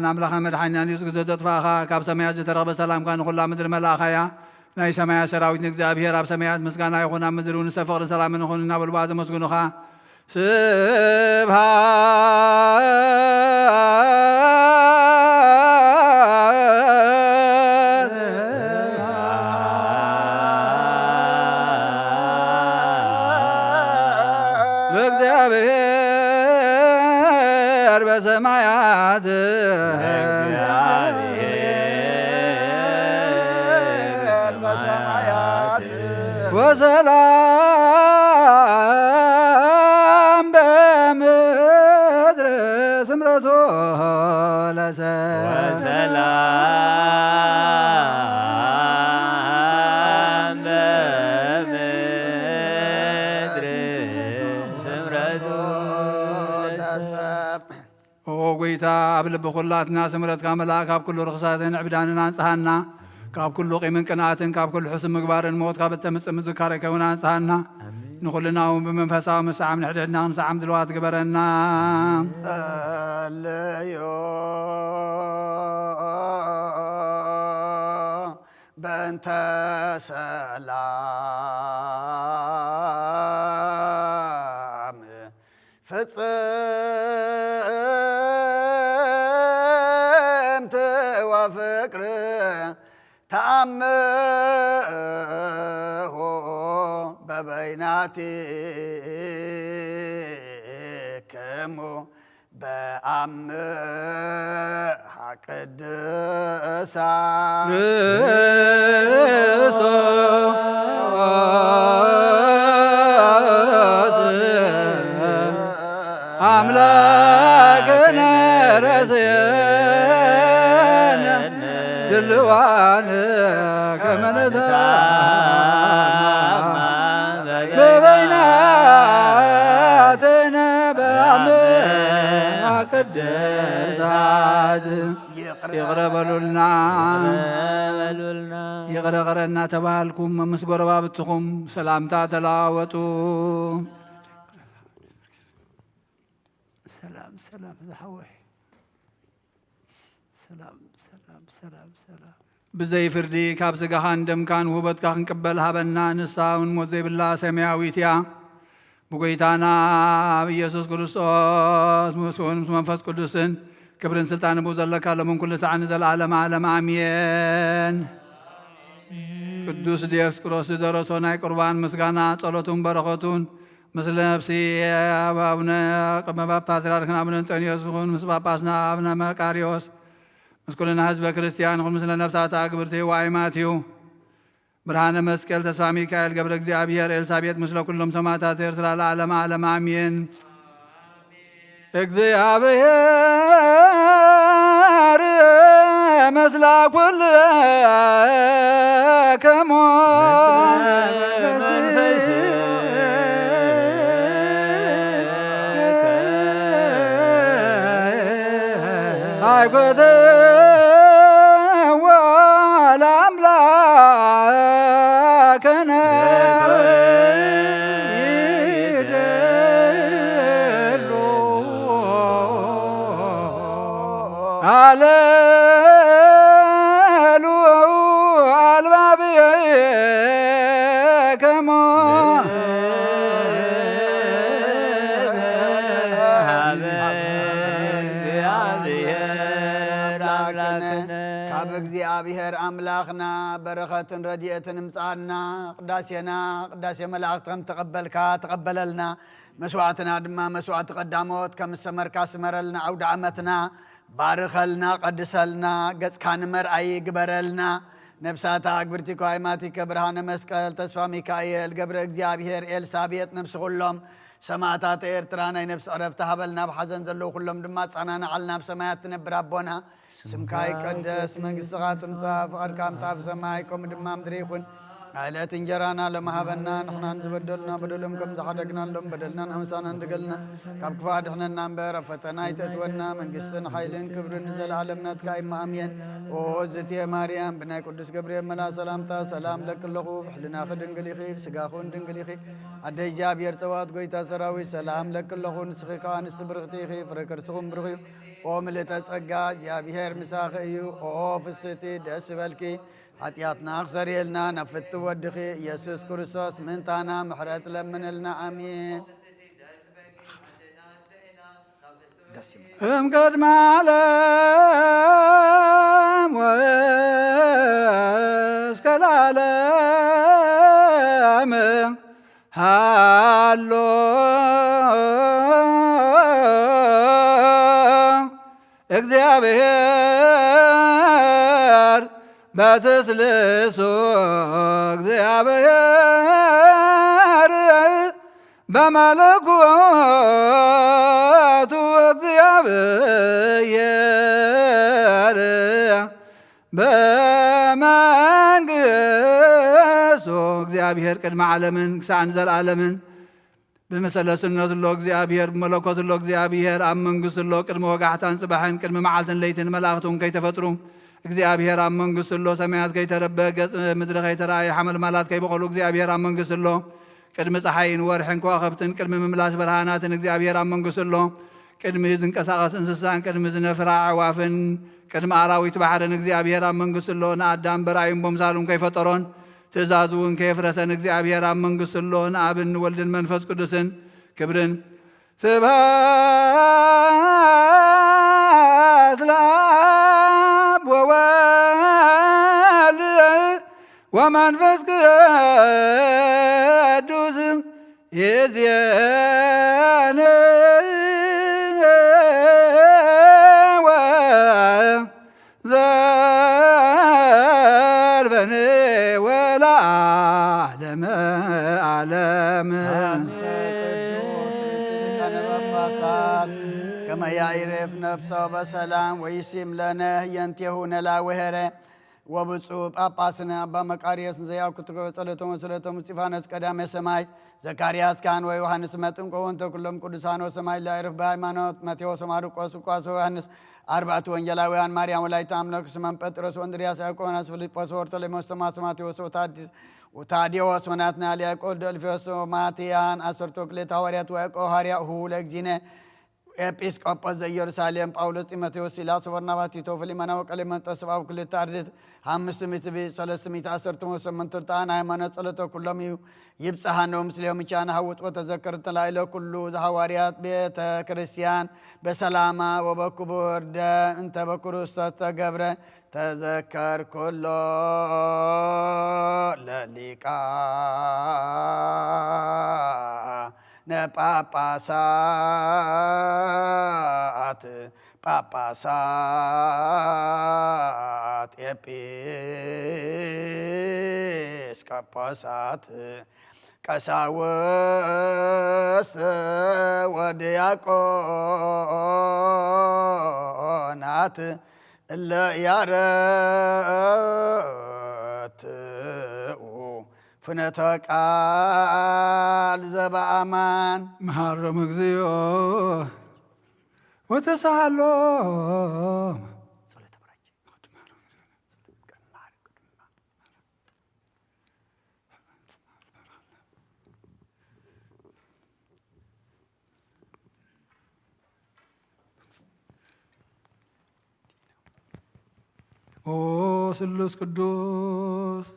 ናምላኻ መድሓኒና ንየሱስ ክርስቶስ ዘጥፋእኻ፣ ካብ ሰማያት ዝተረኽበ ሰላምካ ንኹላ ምድሪ መላእኻያ። ናይ ሰማያት ሰራዊት ንእግዚኣብሔር ኣብ ሰማያት ምስጋና ይኹን፣ ኣብ ምድሪ እውን ንሰብ ፍቕርን ሰላምን ይኹን እናበሉ ብኣ ዘመስግኑኻ። ስብሐት ለእግዚአብሔር በሰማያት በሰማያት ወሰላም በምድር ስምረቱ ለሰብ ወሰላም በምድር ስምረቱ ለሰብ። ኦ ጎይታ፣ ኣብ ልቢ ኩላትና ስምረትካ መልኣክ፣ ካብ ኩሉ ርኽሳትን ዕብዳንን ኣንጽሃና፣ ካብ ኩሉ ቂምን ቅንኣትን፣ ካብ ኩሉ ሕሱም ምግባርን ሞት ካብ እተምጽእ ምዝካረ ከውን ኣንጽሃና። ኣሜን። ንኹልና እውን ብመንፈሳዊ ምስዓም ንሕድሕድና ክንሰዓም ድልዋት ግበረና። ጸልዩ በእንተ ሰላም ፍጽምት ወፍቅር ተአምሆ በበይናቲክሙ በአምሃ ቅድሳ ክርስቶስ አምላክነ ረስየነ ድልዋን ከመነታ በበይናትነ በአምሃ ቅድሳት። ይቕረ በሉልና። ይቕረ በሉልና። ይቕረ ቅረ እናተባሃልኩም ምስ ጎረባብትኹም ሰላምታ ተለዋወጡ። ሰላም፣ ሰላም ዝሓወይ። ሰላም፣ ሰላም፣ ሰላም፣ ሰላም። ብዘይ ፍርዲ ካብ ስጋኻን ደምካን ውህበትካ ክንቅበል ሃበና። ንሳ እውን ሞት ዘይብላ ሰማያዊት እያ። ብጎይታና ብኢየሱስ ክርስቶስ ምስኡን ምስ መንፈስ ቅዱስን ክብርን ስልጣንን ብኡ ዘለካ ሎምን ኩሉ ሳዕ ንዘለዓለመ ዓለም ኣሜን። ቅዱስ ዲዮስቆሮስ ዝደረሶ ናይ ቁርባን ምስጋና ጸሎቱን በረኸቱን ምስለ ነፍሲ ኣብ ኣቡነ ቅድመ ፓትርያርክና ኣቡነ እንጦንዮስ ይኹን፣ ምስ ጳጳስና ኣቡነ መቃርዮስ፣ ምስ ኩልና ህዝበ ክርስቲያን ይኹን፣ ምስለ ነፍሳት ኣግብርቲ ዋይማት እዩ። ብርሃነ መስቀል፣ ተስፋ ሚካኤል፣ ገብረ እግዚኣብሔር፣ ኤልሳቤጥ፣ ምስለ ኩሎም ሰማዕታት ኤርትራ ለዓለመ ዓለም ኣሜን። እግዚኣብሔር ምስለ ኩልክሙ። ኣይኮተዎ ለኣምላክነ ይደሉ ኣለሉ ኣልባብየ ከሞ ካብ እግዚኣብሔር ኣምላኽና በረኸትን ረድኤትን እምጽኣልና። ቅዳሴና ቅዳሴ መላእኽቲ ከም ተቐበልካ ተቐበለልና። መስዋዕትና ድማ መስዋዕቲ ቀዳሞት ከም ዝሰመርካ ስመረልና። ኣውደ ዓመትና ባርከልና፣ ቀድሰልና፣ ገጽካ ንመርኣይ ግበረልና። ነብሳታ ኣግብርቲ ኳይማቲከ ብርሃነ መስቀል፣ ተስፋ ሚካኤል፣ ገብረ እግዚኣብሔር፣ ኤልሳቤጥ፣ ነብሲ ኩሎም ሰማዕታት ኤርትራ ናይ ነብሲ ዕረፍቲ ሃበልና። ኣብ ሓዘን ዘለዉ ኩሎም ድማ ኣጸናንዓልና። ኣብ ሰማያት ትነብር ኣቦና፣ ስምካ ይቀደስ፣ መንግስትኻ ትምጻእ፣ ፍቓድካ ምጻእ ብሰማይ ከምኡ ድማ ምድሪ ይኹን። ዕለት እንጀራና ሎሚ ሃበና፣ ንሕናን ዝበደሉና በደሎም ከም ዝሓደግናሎም በደልና ንኣምሳና እንድገልና፣ ካብ ክፉእ ኣድሕነና እምበር፣ ኣብ ፈተና ኣይተእትወና፣ መንግስትን ሓይልን ክብርን ንዘለኣለም ናትካ እዩ፣ ኣሜን። ኦ እግዝእትየ ማርያም፣ ብናይ ቅዱስ ገብርኤል መልኣክ ሰላምታ ሰላም ለኪ ኣለኹ፣ ብሕልናኺ ድንግል ኢኺ፣ ብስጋኹን ድንግል ኢኺ፣ ኣደ እግዚኣብሔር ጸባኦት ጎይታ ሰራዊት ሰላም ለኪ ኣለኹ፣ ንስኺ ከኣ ኣንስቲ ብርኽቲ ኢኺ፣ ፍረ ከርስኹም ብሩኽ እዩ። ኦ ምልእተ ጸጋ፣ እግዚኣብሔር ምሳኺ እዩ። ኦ ፍስሕቲ ደስ ይበልኪ፣ ሓጢኣትና ክሰርየልና ናብ ፍትው ወድኺ ኢየሱስ ክርስቶስ ምእንታና ምሕረት ለምንልና። ኣሜን። ደስ ይበል። እም ቅድመ ዓለም ወእስከ ለዓለም ሃሎ። እግዚኣብሔር በትስልሱ፣ እግዚኣብሔር በመለኮቱ፣ እግዚኣብሔር በመንግስቱ። እግዚኣብሔር ቅድሚ ዓለምን ክሳዕ ንዘለዓለምን ብመሰለስነቱ ኣሎ እግዚኣብሔር፣ ብመለኮቱ ኣሎ እግዚኣብሔር፣ ኣብ መንግስቱ ኣሎ። ቅድሚ ወጋሕታን ጽባሕን፣ ቅድሚ መዓልትን ለይትን መላእኽቱ እውን ከይተፈጥሩ እግዚኣብሔር ኣብ መንግስቱ ኣሎ። ሰማያት ከይተረበ፣ ገጽ ምድሪ ከይተራእየ፣ ሓመልማላት ከይበቐሉ እግዚኣብሔር ኣብ መንግስቱ ኣሎ። ቅድሚ ጸሓይን ወርሕን ከዋኽብትን፣ ቅድሚ ምምላስ ብርሃናትን እግዚኣብሔር ኣብ መንግስቱ ኣሎ። ቅድሚ ዝንቀሳቐስ እንስሳን፣ ቅድሚ ዝነፍራ ኣዕዋፍን፣ ቅድሚ ኣራዊት ባሕርን እግዚኣብሔር ኣብ መንግስቱ ኣሎ። ንኣዳም በራእዩን በምሳሉን ከይፈጠሮን፣ ትእዛዙ እውን ከየፍረሰን እግዚኣብሔር ኣብ መንግስቱ ኣሎ። ንኣብን ንወልድን መንፈስ ቅዱስን ክብርን ስብሐት ለኣብ ወወልድ ወመንፈስ ቅዱስ ይእዜኒ ወዘልፈኒ ወለዓለመ ዓለም። አንተ ቅዱስ ርእስ ሊቃነ ጳጳሳት፣ ከመ ያዕርፍ ነፍሶ በሰላም ወይሲም ለነ ህየንቴሁ ነላዊ ሄረ። ወብፁዕ ጳጳስነ ኣባ መቃርዮስ ንዘያኩትኮ ጸሎቶም ወስለቶም፣ እስጢፋኖስ ቀዳሜ ሰማዕት፣ ዘካርያስ ካህን ወዮሃንስ መጥምቆ፣ ወንተ ኩሎም ቅዱሳን ወሰማዕት ለአዕርፍ በሃይማኖት፣ ማቴዎስ ወማርቆስ ሉቃስ ወዮሃንስ፣ ኣርባዕቱ ወንጌላውያን፣ ማርያም ወላዲተ ኣምላክ፣ ስምዖን ጴጥሮስ ወእንድርያስ፣ ያዕቆብ ወዮናስ፣ ፊልጶስ ወበርቶሎሜዎስ፣ ቶማስ ወማቴዎስ ወታዲ-፣ ወታዴዎስ ወናትናኤል፣ ያዕቆብ ወልደ ኣልፌዎስ ወማትያን፣ ዓሰርተ ክልተ ሃዋርያት ወያዕቆብ ሃዋርያ፣ ሁሁ ለእግዚእነ፣ ኤጲስቆጶስ ዘኢየሩሳሌም፣ ጳውሎስ፣ ጢሞቴዎስ፣ ሲላስ፣ በርናባስ፣ ቲቶ፣ ፊልሞና ወቀሌመንጦስ፣ ሰብኣዊ ክልተ ኣርድእት፣ ሓሙሽተ ሚእቲ ብእሲ፣ ሰለስተ ሚእቲ ዓሰርተ ወሰመንቱ፣ ርትዓን ሃይማኖት፣ ጸሎተ ኩሎም እዩ። ይብጽሓነ ወምስሌሆም ምቻን ሃውጽ ወተዘከር ተላኢለ ኩሉ ዘሃዋርያት ቤተ ክርስቲያን በሰላማ ወበክቡር ደም እንተ በክርስቶስ ተገብረ ተዘከር ኩሎ ለሊቃ ንጳጳሳት፣ ጳጳሳት፣ ኤጲስቆጶሳት፣ ቀሳውስት ወዲያቆናት፣ እለ ያረትኡ ፍኖተ ቃል ዘበአማን። መሃሮም እግዚኦ ወተሳሃሎም። ኦ ስሉስ ቅዱስ፣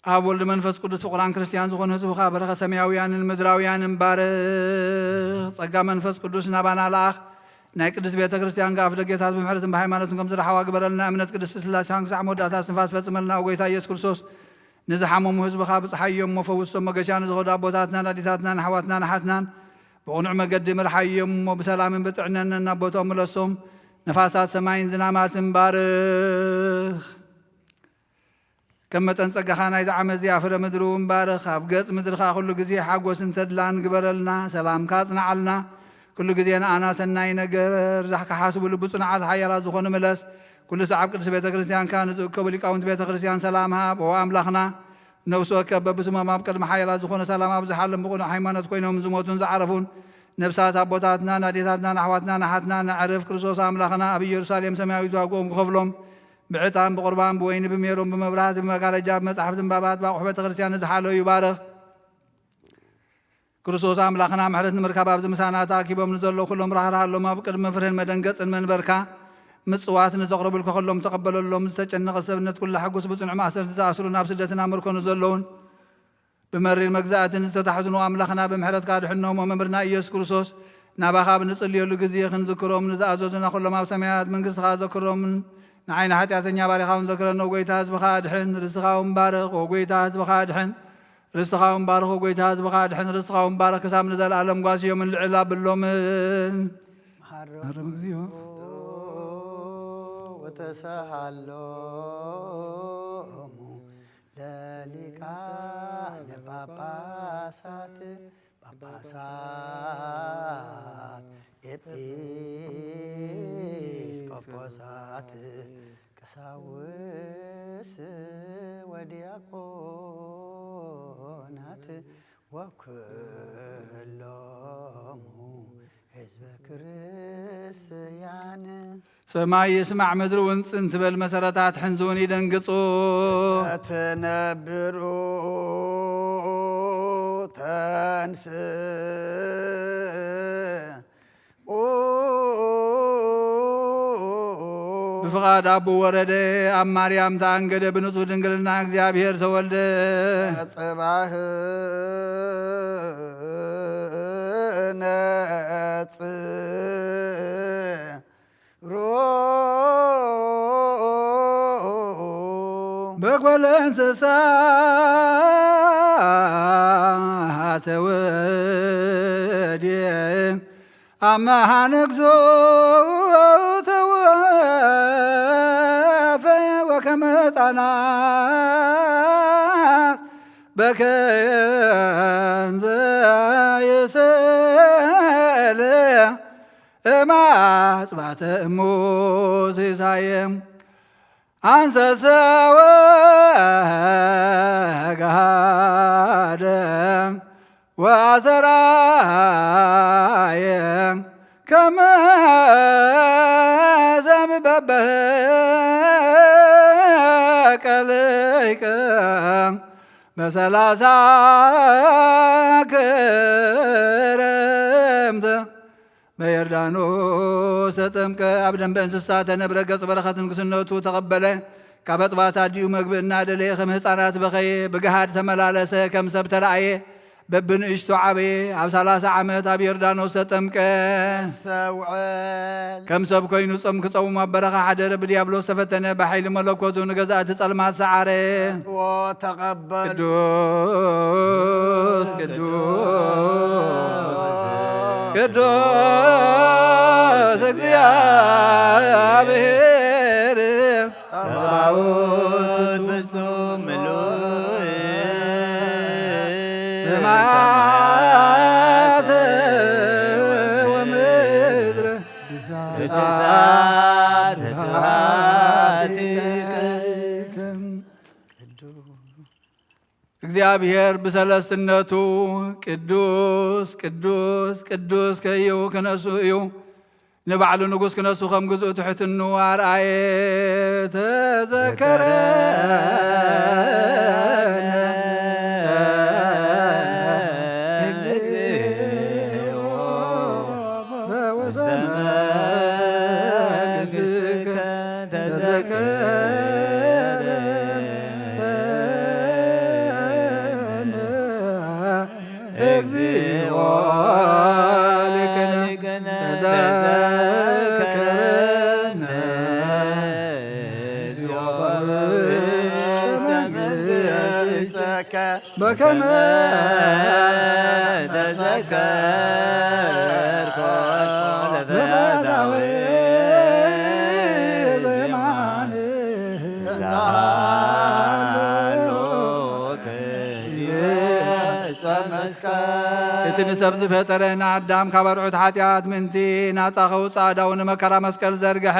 ኣብ ወልድ መንፈስ ቅዱስ ፍቁራን ክርስቲያን ዝኾኑ ህዝብኻ በረኸ ሰማያውያንን ምድራውያንን ባርኽ። ጸጋ መንፈስ ቅዱስ ናባና ለኣኽ። ናይ ቅድስት ቤተ ክርስቲያን ከኣ ኣፍ ደጌታት ብምሕረትን ብሃይማኖትን ከም ዝረሓዋ ግበረልና። እምነት ቅድስት ስላሴኻን ክሳዕ መወዳእታ እስትንፋስ ፈጽመልና። ኦ ጎይታ ኢየሱስ ክርስቶስ፣ ንዝሓመሙ ህዝብኻ ብጽሓዮም እሞ ፈውሶም። መገሻ ንዝኸዱ ኣቦታትናን ኣዴታትናን ኣሕዋትናን ኣሓትናን ብቕኑዕ መገዲ ምርሓዮም እሞ ብሰላምን ብጥዕናን ናብ ቦታኦም ምለሶም። ነፋሳት ሰማይን ዝናማትን ባርኽ። ከም መጠን ጸጋኻ ናይዚ ዓመት እዚኣ ፍረ ምድሪ እውን ባርኽ። ኣብ ገጽ ምድሪ ኸኣ ኩሉ ግዜ ሓጎስን ተድላን ግበረልና። ሰላምካ ኣጽንዓልና። ኩሉ ግዜ ንኣና ሰናይ ነገር ዛሕ ክሓስቡ ልቢ ጽኑዓት ሓያላት ዝኾኑ ምለስ። ኩሉ ሰዓብ ቅድስት ቤተ ክርስቲያንካ ንዝእከቡ ሊቃውንቲ ቤተ ክርስቲያን ሰላም ሃብ። ኦ ኣምላኽና፣ ነፍሲ ወከፍ በብስሞም ኣብ ቅድሚ ሓያላት ዝኾነ ሰላም ኣብዝሓሎም። ብቕኑዕ ሃይማኖት ኮይኖም ዝሞቱን ዝዓረፉን ነፍሳት ኣቦታትናን ኣዴታትናን ኣሕዋትናን ኣሓትናን ኣዕርፍ ክርስቶስ ኣምላኽና ኣብ ኢየሩሳሌም ሰማያዊት ዋግኦም ክኸፍሎም። ብዕጣን፣ ብቑርባን፣ ብወይኒ፣ ብሜሮን፣ ብመብራህቲ፣ ብመጋረጃ፣ ብመጻሕፍቲ፣ ዕምባባት፣ ብኣቑሑ ቤተ ክርስቲያን ንዝሓለዩ ባርኽ። ክርስቶስ ኣምላኽና ምሕረት ንምርካብ ኣብዚ ምሳና ተኣኪቦም ንዘለዉ ኩሎም ራህራሃሎም። ኣብ ቅድሚ ፍርህን መደንገጽን መንበርካ ምጽዋት ንዘቕርቡልካ ኩሎም ተቐበለሎም። ዝተጨነቐ ሰብነት ኩላ ሕጉስ፣ ብጽኑዕ ማእሰርቲ ዝተኣስሩን ኣብ ስደትን ኣብ ምርኮ ንዘለዉን ብመሪር መግዛእትን ዝተታሕዝኑ ኣምላኽና ብምሕረትካ ኣድሕኖም። ኦ መምህርና ኢየሱስ ክርስቶስ፣ ናባኻ ኣብ ንጽልየሉ ግዜ ክንዝክሮም ንዝኣዘዙና ኩሎም ኣብ ሰማያት መንግስትኻ ዘክሮምን ንዓይና ሓጢኣተኛ ባሪኻ እውን ዘክረን። ኦ ጎይታ ህዝብኻ ኣድሕን፣ ርስትኻ እውን ባርኽ። ኦ ጎይታ ህዝብኻ ኣድሕን፣ ርስትኻ እውን ባርኽ። ኦ ጎይታ ህዝብኻ ኣድሕን፣ ርስትኻ እውን ባርኽ። ክሳብ ንዘለኣለም ጓስዮምን ልዕል ኣብሎምን። መሃሮም መሃሮም እግዚኦ። ወተሳሃሎሙ ለሊቃነ ጳጳሳት፣ ጳጳሳት፣ ኤጲስቆጶሳት፣ ቀሳውስት ወዲያቆናት ወኩሎሙ ህዝበ ክርስቲያን። ሰማይ ይስማዕ ምድሪ እውን ጽን ትበል፣ መሰረታት ሕንዚ እውን ይደንግጹ። ትነብሩ ተንስ ብፍቓድ ኣቦ ወረደ፣ ኣብ ማርያም ተኣንገደ፣ ብንጹህ ድንግልና እግዚኣብሔር ተወልደ። ጽባህ ነጽ ሮ በጎለ እንስሳ ተወድየ፣ ኣመሃ ንግሶ ተወፈየ፣ ወከመ ሕፃናት በከየን ዘይስእል እማጽባተ እሙ ሲሳየ። አንሰሰወ ገሃደ ወአሰራየ ከመ ሰም በበህቀ ልይቀ በሰላሳ ክረምት በዮርዳኖስ ተጠምቀ። ኣብ ደንበ እንስሳ ተነብረ፣ ገጽ በረኸት ንግስነቱ ተቐበለ። ካብ ኣጥባት ኣዲኡ መግቢ እናደለየ ከም ህፃናት በኸየ። ብገሃድ ተመላለሰ፣ ከም ሰብ ተረኣየ። በብንእሽቱ ዓበየ፣ ኣብ ሠላሳ ዓመት ኣብ ዮርዳኖስ ተጠምቀ። ኣስተውዕል። ከም ሰብ ኮይኑ ጾም ክጸውም ኣብ በረኻ ሓደረ፣ ብዲያብሎስ ተፈተነ፣ ብሓይሊ መለኮቱ ንገዛእቲ ጸልማት ሰዓረ። ተቐበል። ቅዱስ፣ ቅዱስ፣ ቅዱስ እግዚኣብሔር ጸባኦት ፍጹም ምሉእ ሰማያተ ወምድር ብስብሐት ወስብሐትከ። እግዚኣብሔር ብሰለስትነቱ ቅዱስ፣ ቅዱስ፣ ቅዱስ ከዩ ክነሱ እዩ። ንባዕሉ ንጉስ ክነሱ ከም ግዝኡ ትሕትኑ ኣርኣየ። ተዘከረነ እግዚኦ በውስተ መንግሥትከ። ተዘከረነ እግዚኦ ሊቅነ ተዘከረነ እግዚኦ በውስተ መንግሥትከ በከመ ተዘከርኮ ለፈታዊ ዜማን ዛሃሉ እቲ ንሰብ ዝፈጠረ ንኣዳም ካብ ኣርዑት ሓጢኣት ምእንቲ ናጻ ከውጽእ ኣእዳዉ ንመከራ መስቀል ዘርግሐ።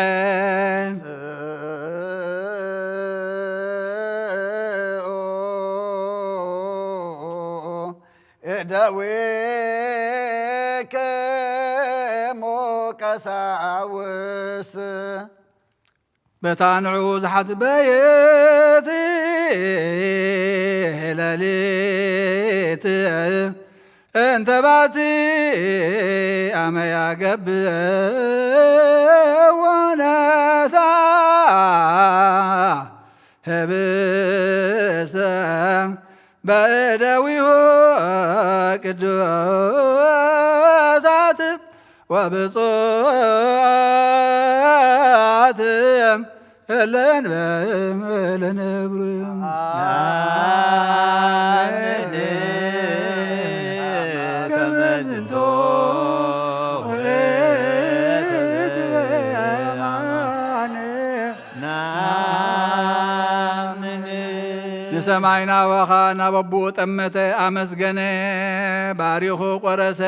እደዊክሙ ቀሳውስት በታ ንዕኡ ዝሓጽበየት ሌሊት እንተ ባቲ ኣመ ያገብእ ወነሳ ህብስተ በእደዊሁ ቅዱሳት ወብፁዓት እለን በእለን እብሩ። አሜን። ከመ ዝንቱ ውእቱ አማን። ናምን። ንሰማይ ናባኻ ናብ ኣቦኡ ጠመተ፣ ኣመስገነ፣ ባሪኹ ቆረሰ፣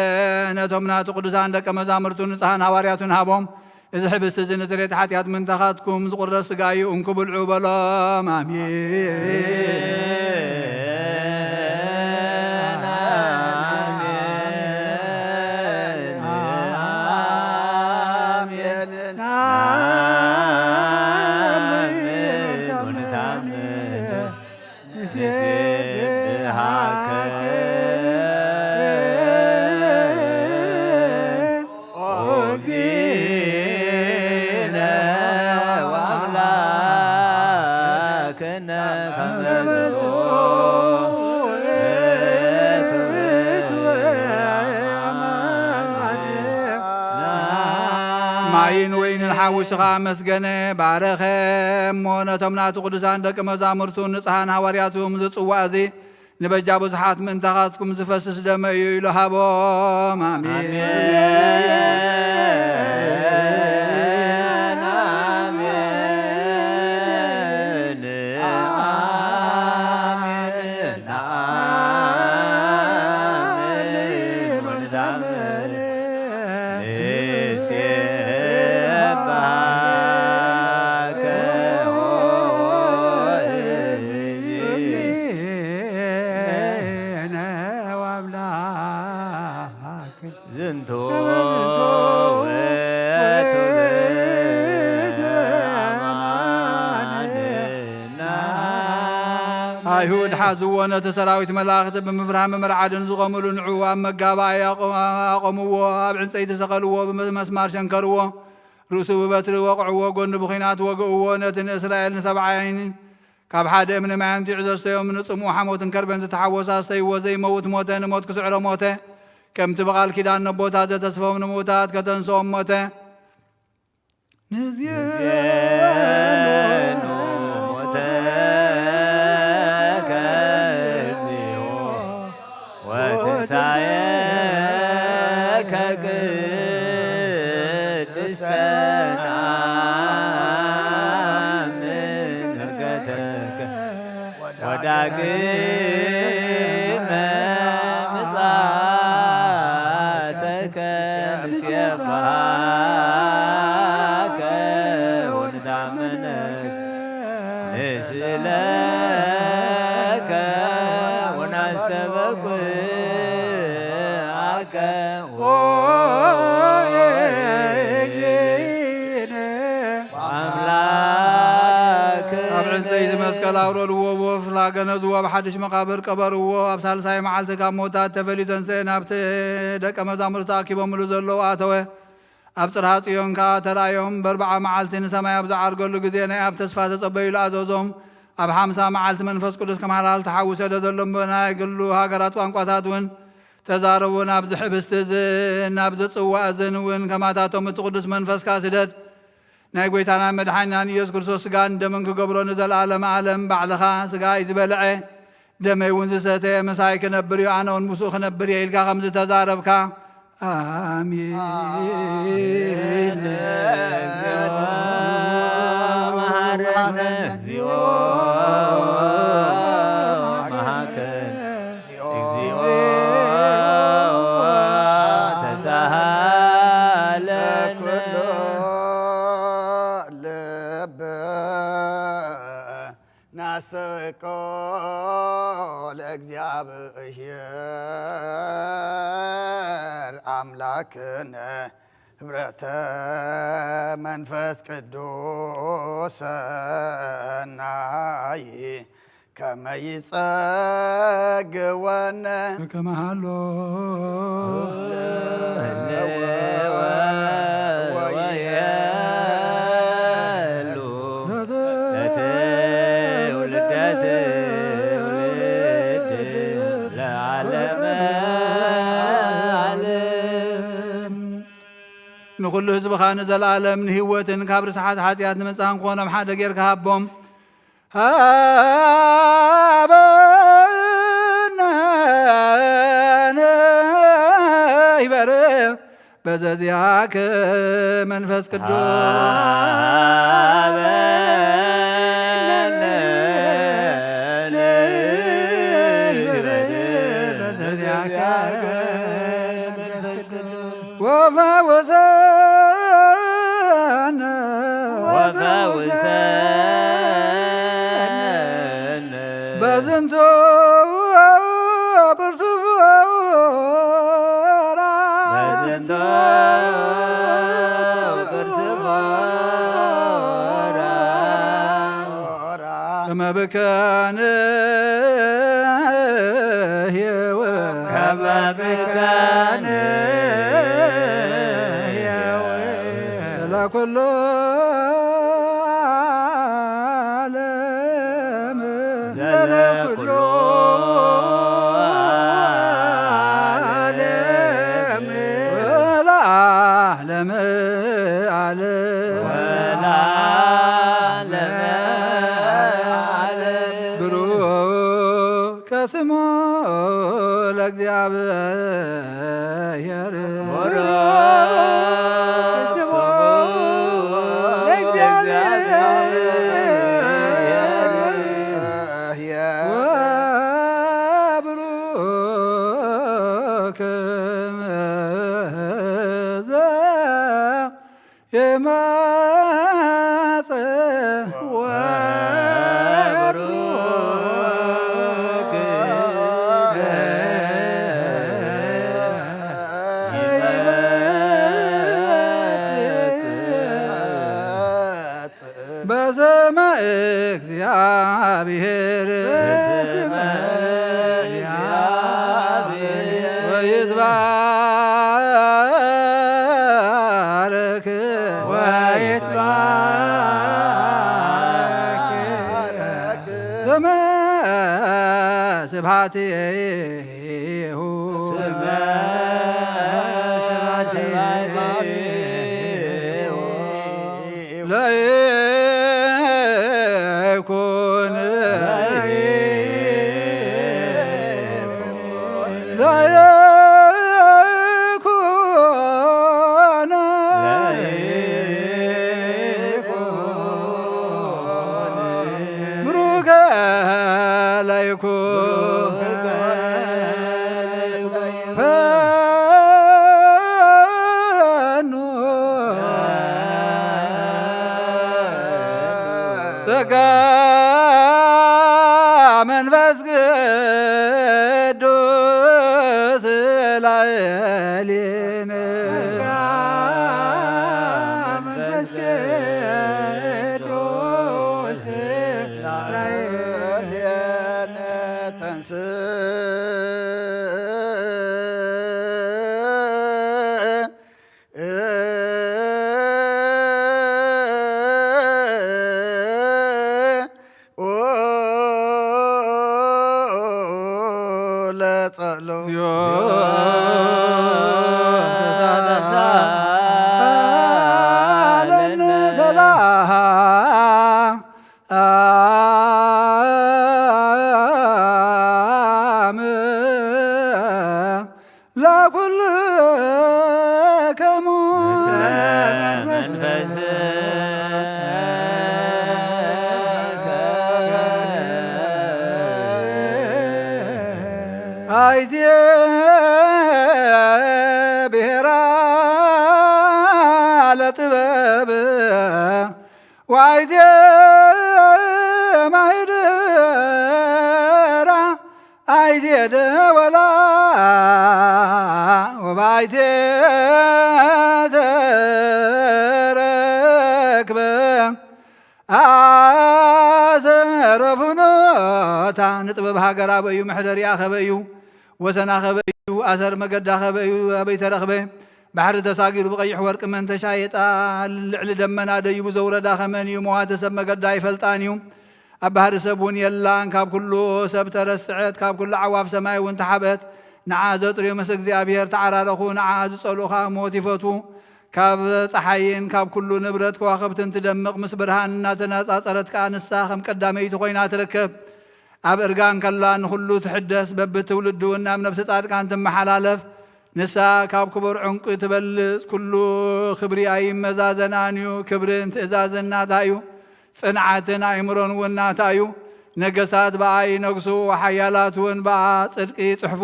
ነቶም ናቱ ቅዱሳን ደቀ መዛሙርቱ ንጽሓን ሃዋርያቱን ሃቦም። እዚ ሕብስቲ እዚ ንስርየት ሓጢኣት ምንታኻትኩም ዝቑረስ ሥጋ እዩ፣ እንኩ ብልዑ በሎም። ኣሜን። ማይን ወይንን ሓዊስኻ ኣመስገነ፣ ባረኸ። እሞ ነቶም ናቱ ቅዱሳን ደቂ መዛሙርቱ ንጽሓን ሃዋርያቱ ዝጽዋዕ እዚ ንበጃ ብዙሓት ምእንታኻትኩም ዝፈስስ ደመ እዩ ኢሉ ሃቦም። ኣሜን። ኣሜን። ኣሜን። ኣሜን። ዝንቱ ውእቱ ኣይሁድ ሓዝዎ፣ ነቲ ሰራዊት መላእኽቲ ብምፍራህ ምምርዓድን ዝቖምሉ ንዕኡ ኣብ መጋባእያ ኣቆ-፣ ኣቆምዎ፣ ኣብ ዕንጸይቲ ሰቐልዎ፣ ብመስማር ሸንከርዎ፣ ርእሱ ብበትሪ ወቕዕዎ፣ ጎኑ ብኲናት ወግእዎ። ነቲ ንእስራኤል ንሰብዓይን ካብ ሓደ እምኒ ማይ ኣምጺዑ ዘስተዮም፣ ንጽምኡ ሓሞትን ከርቤን ዝተሓወሰ ኣስተይዎ፣ ዘይመውት ሞተ፣ ንሞት ክስዕሮ ሞተ። ከምቲ ብቓል ኪዳን ነቦታት ዘተስፎም፣ ንምውታት ከተንስኦም ሞተ። ንዜኑ ሞተከ እግዚኦ ወትንሳኤከ ቅድስተ ነአምን ዕርገተከ ወዳግመ ምጽኣተከ ንሴብሐከ ወንታመነከ ንስእለከ ወናስተበኩዓከ ኦ እግዚእነ ወአምላክነ። ኣብ ዕንጸይቲ መስቀል ኣውረድዎ፣ ብወፍላ ገነዝዎ፣ ኣብ ሓድሽ መቓብር ቀበርዎ። ኣብ ሳልሳይ መዓልቲ ካብ ሞታት ተፈልዩ ተንስአ፣ ናብቲ ደቀ መዛሙርቱ ተኣኪቦምሉ ዘለዉ ኣተወ። ኣብ ጽርሃ ጽዮን ከኣ ተራእዮም። በርብዓ መዓልቲ ንሰማይ ኣብ ዝዓርገሉ ግዜ ናይ ኣብ ተስፋ ተጸበዩሉ ኣዘዞም። ኣብ ሓምሳ መዓልቲ መንፈስ ቅዱስ ከመ ሓላል ተሓዊሰ ደዘሎም ብናይ ግሉ ሃገራት ቋንቋታት እውን ተዛረቡ። ናብዚ ሕብስቲ እዝን ናብዚ ጽዋ እዝን እውን ከማታቶም እቲ ቅዱስ መንፈስካ ስደድ። ናይ ጐይታና መድሓኒናን ኢየሱስ ክርስቶስ ስጋን ደምን ክገብሮ ንዘለኣለም ዓለም ባዕልኻ ስጋይ ዝበልዐ ደመይ እውን ዝሰተየ ምሳይ ክነብር እዩ፣ ኣነ እውን ምስኡ ክነብር እየ ኢልካ ከም ዝተዛረብካ። ኣሜን። መሃረነ እግዚኦ መሃከን እግዚኦ ተሳሃለነ። ኩሉ ልብ ናስተበቆ ለእግዚኣብሔር ኣምላክነ ህብረተ መንፈስ ቅዱስ ሰናይ ከመ ይጸግወነ። ከመሃሎ ህልወ ወይሄሉ ለትውልደ ትውልድ ለዓለመ ዓለም። ንኹሉ ህዝብኻ ንዘለዓለም ንህይወትን ካብ ርስሓት ሓጢኣት ንምጻን ክኾኖም ሓደ ጌርካ ሃቦም። ሃበነ ንበረ በዘዚአከ መንፈስ ቅዱስ። ሃበነ ንበረ በዘዚአከ መንፈስ ቅዱስ። ወፈውሰነ ወፈውሰነ በዝንቱ ብርሱራ በዝንቱ ብርሱራ ከመ ብከ ንሕየወ ከመ ብከ ንሕየወ ለኩሉ ዓለም ዘለኩሉ ዓለም ወለዓለመ ዓለም ወለዓለመ ዓለም ብሩክ ከስሙ ለእግዚኣብሔር። ቡሩክ ስሙ ለእግዚኣብሔር። ወቡሩክ እምዘ ይመጽእ ወቡሩክ ይመጽእ በስመ እግዚአብሔር በስመ እግዚአብሔር ወይትባረክ ወይትባረክ ስብሐቲሁ ስብሐቲሁ ለይኩን ለይኩን ብሩከ ለይኩን ፈኑ ጸጋ መንፈስ ቅዱስ ላዕሌነ። መንፈስ ቅዱስ ላዕሌነ ተንሥእ ለጸሎ ለኩልክሙ አይዜ ብሔራ ለጥበብ ወአይዜ ማህደራ አይዜ ደወላ ወባይዜ ተረክበ ኣሰረ ፍኖታ ንጥበብ ሃገር ኣበዩ ምሕደሪኣ ከበዩ ወሰና ከበዩ ኣሰር መገዳ ከበዩ ኣበይ ተረኽበ ባሕሪ ተሳጊሩ ብቐይሕ ወርቂ መን ተሻየጣ ልዕሊ ደመና ደይቡ ዘውረዳ ከመን እዩ መዋተ ሰብ መገዳ ኣይፈልጣን እዩ ኣብ ባህሪ ሰብ እውን የላን ካብ ኩሉ ሰብ ተረስዐት ካብ ኩሉ ዓዋፍ ሰማይ እውን ተሓበት ንዓ ዘጥርዮ ምስ እግዚኣብሔር ተዓራረኹ ንዓ ዝጸልኡ ከዓ ሞት ይፈቱ ካብ ፀሓይን ካብ ኩሉ ንብረት ከዋኽብትን ትደምቕ ምስ ብርሃን እናተነፃፀረት ከዓ ንሳ ከም ቀዳመይቲ ኮይና ትርከብ ኣብ እርጋን ከላ ንኹሉ ትሕደስ በብትውልዲ እውን ናብ ነብሲ ጻድቃን ትመሓላለፍ ንሳ ካብ ክቡር ዕንቂ ትበልጽ ኩሉ ክብሪ ኣይመዛዘናን እዩ ክብርን ትእዛዝን ናታ እዩ ጽንዓትን ኣእምሮን እውን ናታ እዩ ነገስታት ብኣ ይነግሱ ሓያላት እውን ብኣ ጽድቂ ይጽሕፉ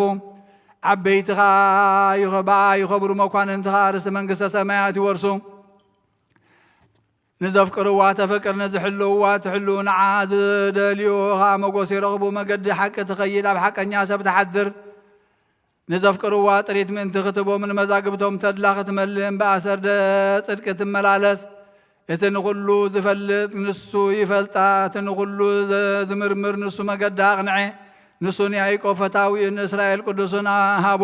ዓበይቲ ኸዓ ብኣ ይኸብሩ መኳንንቲ ኸዓ ርስቲ መንግስተ ሰማያት ይወርሱ ንዘፍቅርዋ ተፍቅር ንዝሕልውዋ ትሕሉ ንዓ ዝደልዩ ኸዓ መጎስ ይረኽቡ መገዲ ሓቂ ትኸይድ ኣብ ሓቀኛ ሰብ ትሓድር ንዘፍቅርዋ ጥሪት ምእንቲ ክትቦም ንመዛግብቶም ተድላ ክትመልእ እምበኣሰር ደ ጽድቂ ትመላለስ እቲ ንኹሉ ዝፈልጥ ንሱ ይፈልጣ እቲ ንኹሉ ዝምርምር ንሱ መገዳ ኣቕንዐ ንሱን ያዕቆብ ፈታዊኡ ንእስራኤል ቅዱሱን ሃቦ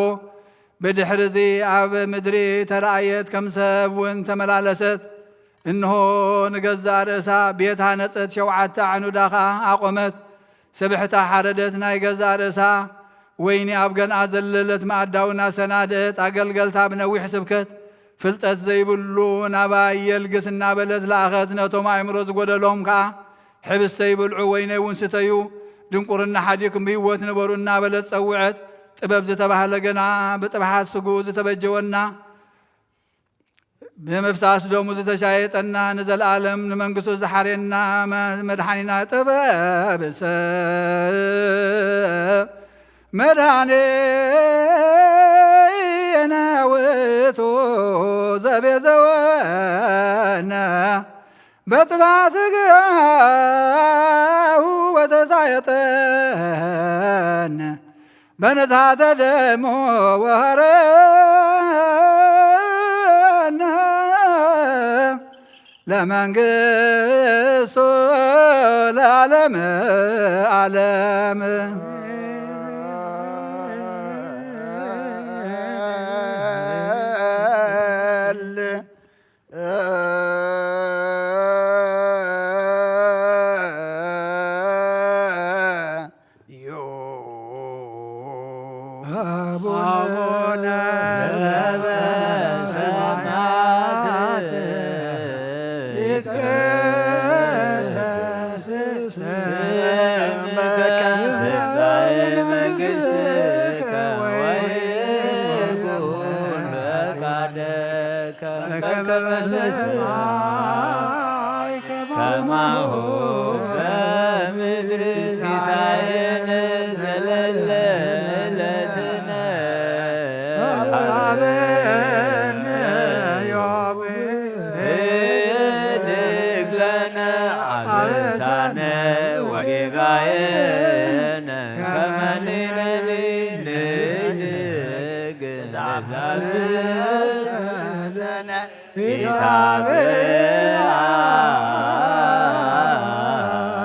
ብድሕሪ እዚ ኣብ ምድሪ ተራእየት ከም ሰብ እውን ተመላለሰት እንሆ ንገዛእ ርእሳ ቤት ሃነጸት ሸውዓተ ኣዕኑዳ ኸኣ ኣቖመት ስብሕታ ሓረደት ናይ ገዛእ ርእሳ ወይኒ ኣብ ገንኣ ዘለለት መኣዳውን ኣሰናድእት ኣገልገልታ ብነዊሕ ስብከት ፍልጠት ዘይብሉ ናባይ የልግስ እናበለት ለኣኸት ነቶም ኣእምሮ ዝጎደሎም ከኣ ሕብስተይ ብልዑ ወይነይ እውን ስተዩ ድንቁርና ሓዲኩም ብህይወት ንበሩ እናበለት ጸውዐት ጥበብ ዝተባህለ ገና ብጥብሓት ስጉኡ ዝተበጀወና ብምፍሳስ ደሙ ዝተሻየጠና ንዘለኣለም ንመንግስቱ ዝሓርየና መድሓኒና ጥበብ ሰብ መድሓኒነ ውእቱ ዘቤዘወነ በጥፋ ስጋሁ ወተሳየጠን በንዝሃተ ደሙ ወሃረነ ለመንግስቱ ለዓለም ዓለም። በሰማይ ከማሁ በምድሪ ሲሳየነ ዘለለ ዕለትነ ሀበነ ዮም። ህድግ ለነ አበሳነ ወጌጋየነ ከመ ንሕነኒ ንህድግ ለነ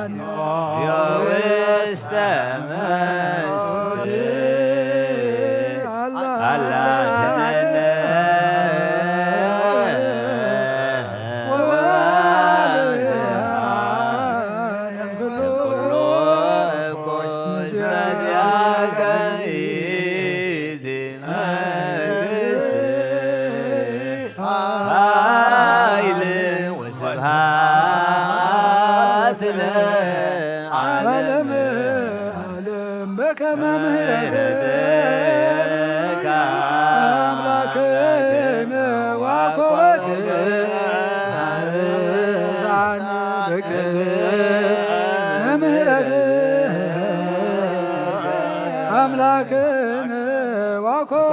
ኢታብአነ እግዚኦ ውስተ መስቀል አላድነነ ወአድነነ ኩሉ እኩይ። ኃይል ወስብሐት ለዓለመ ዓለም በከመ ምሕረትከ አምላክነ ወኮከብነ አበሳነ በከመ ምሕረትከ አምላክነ ወኮከብነ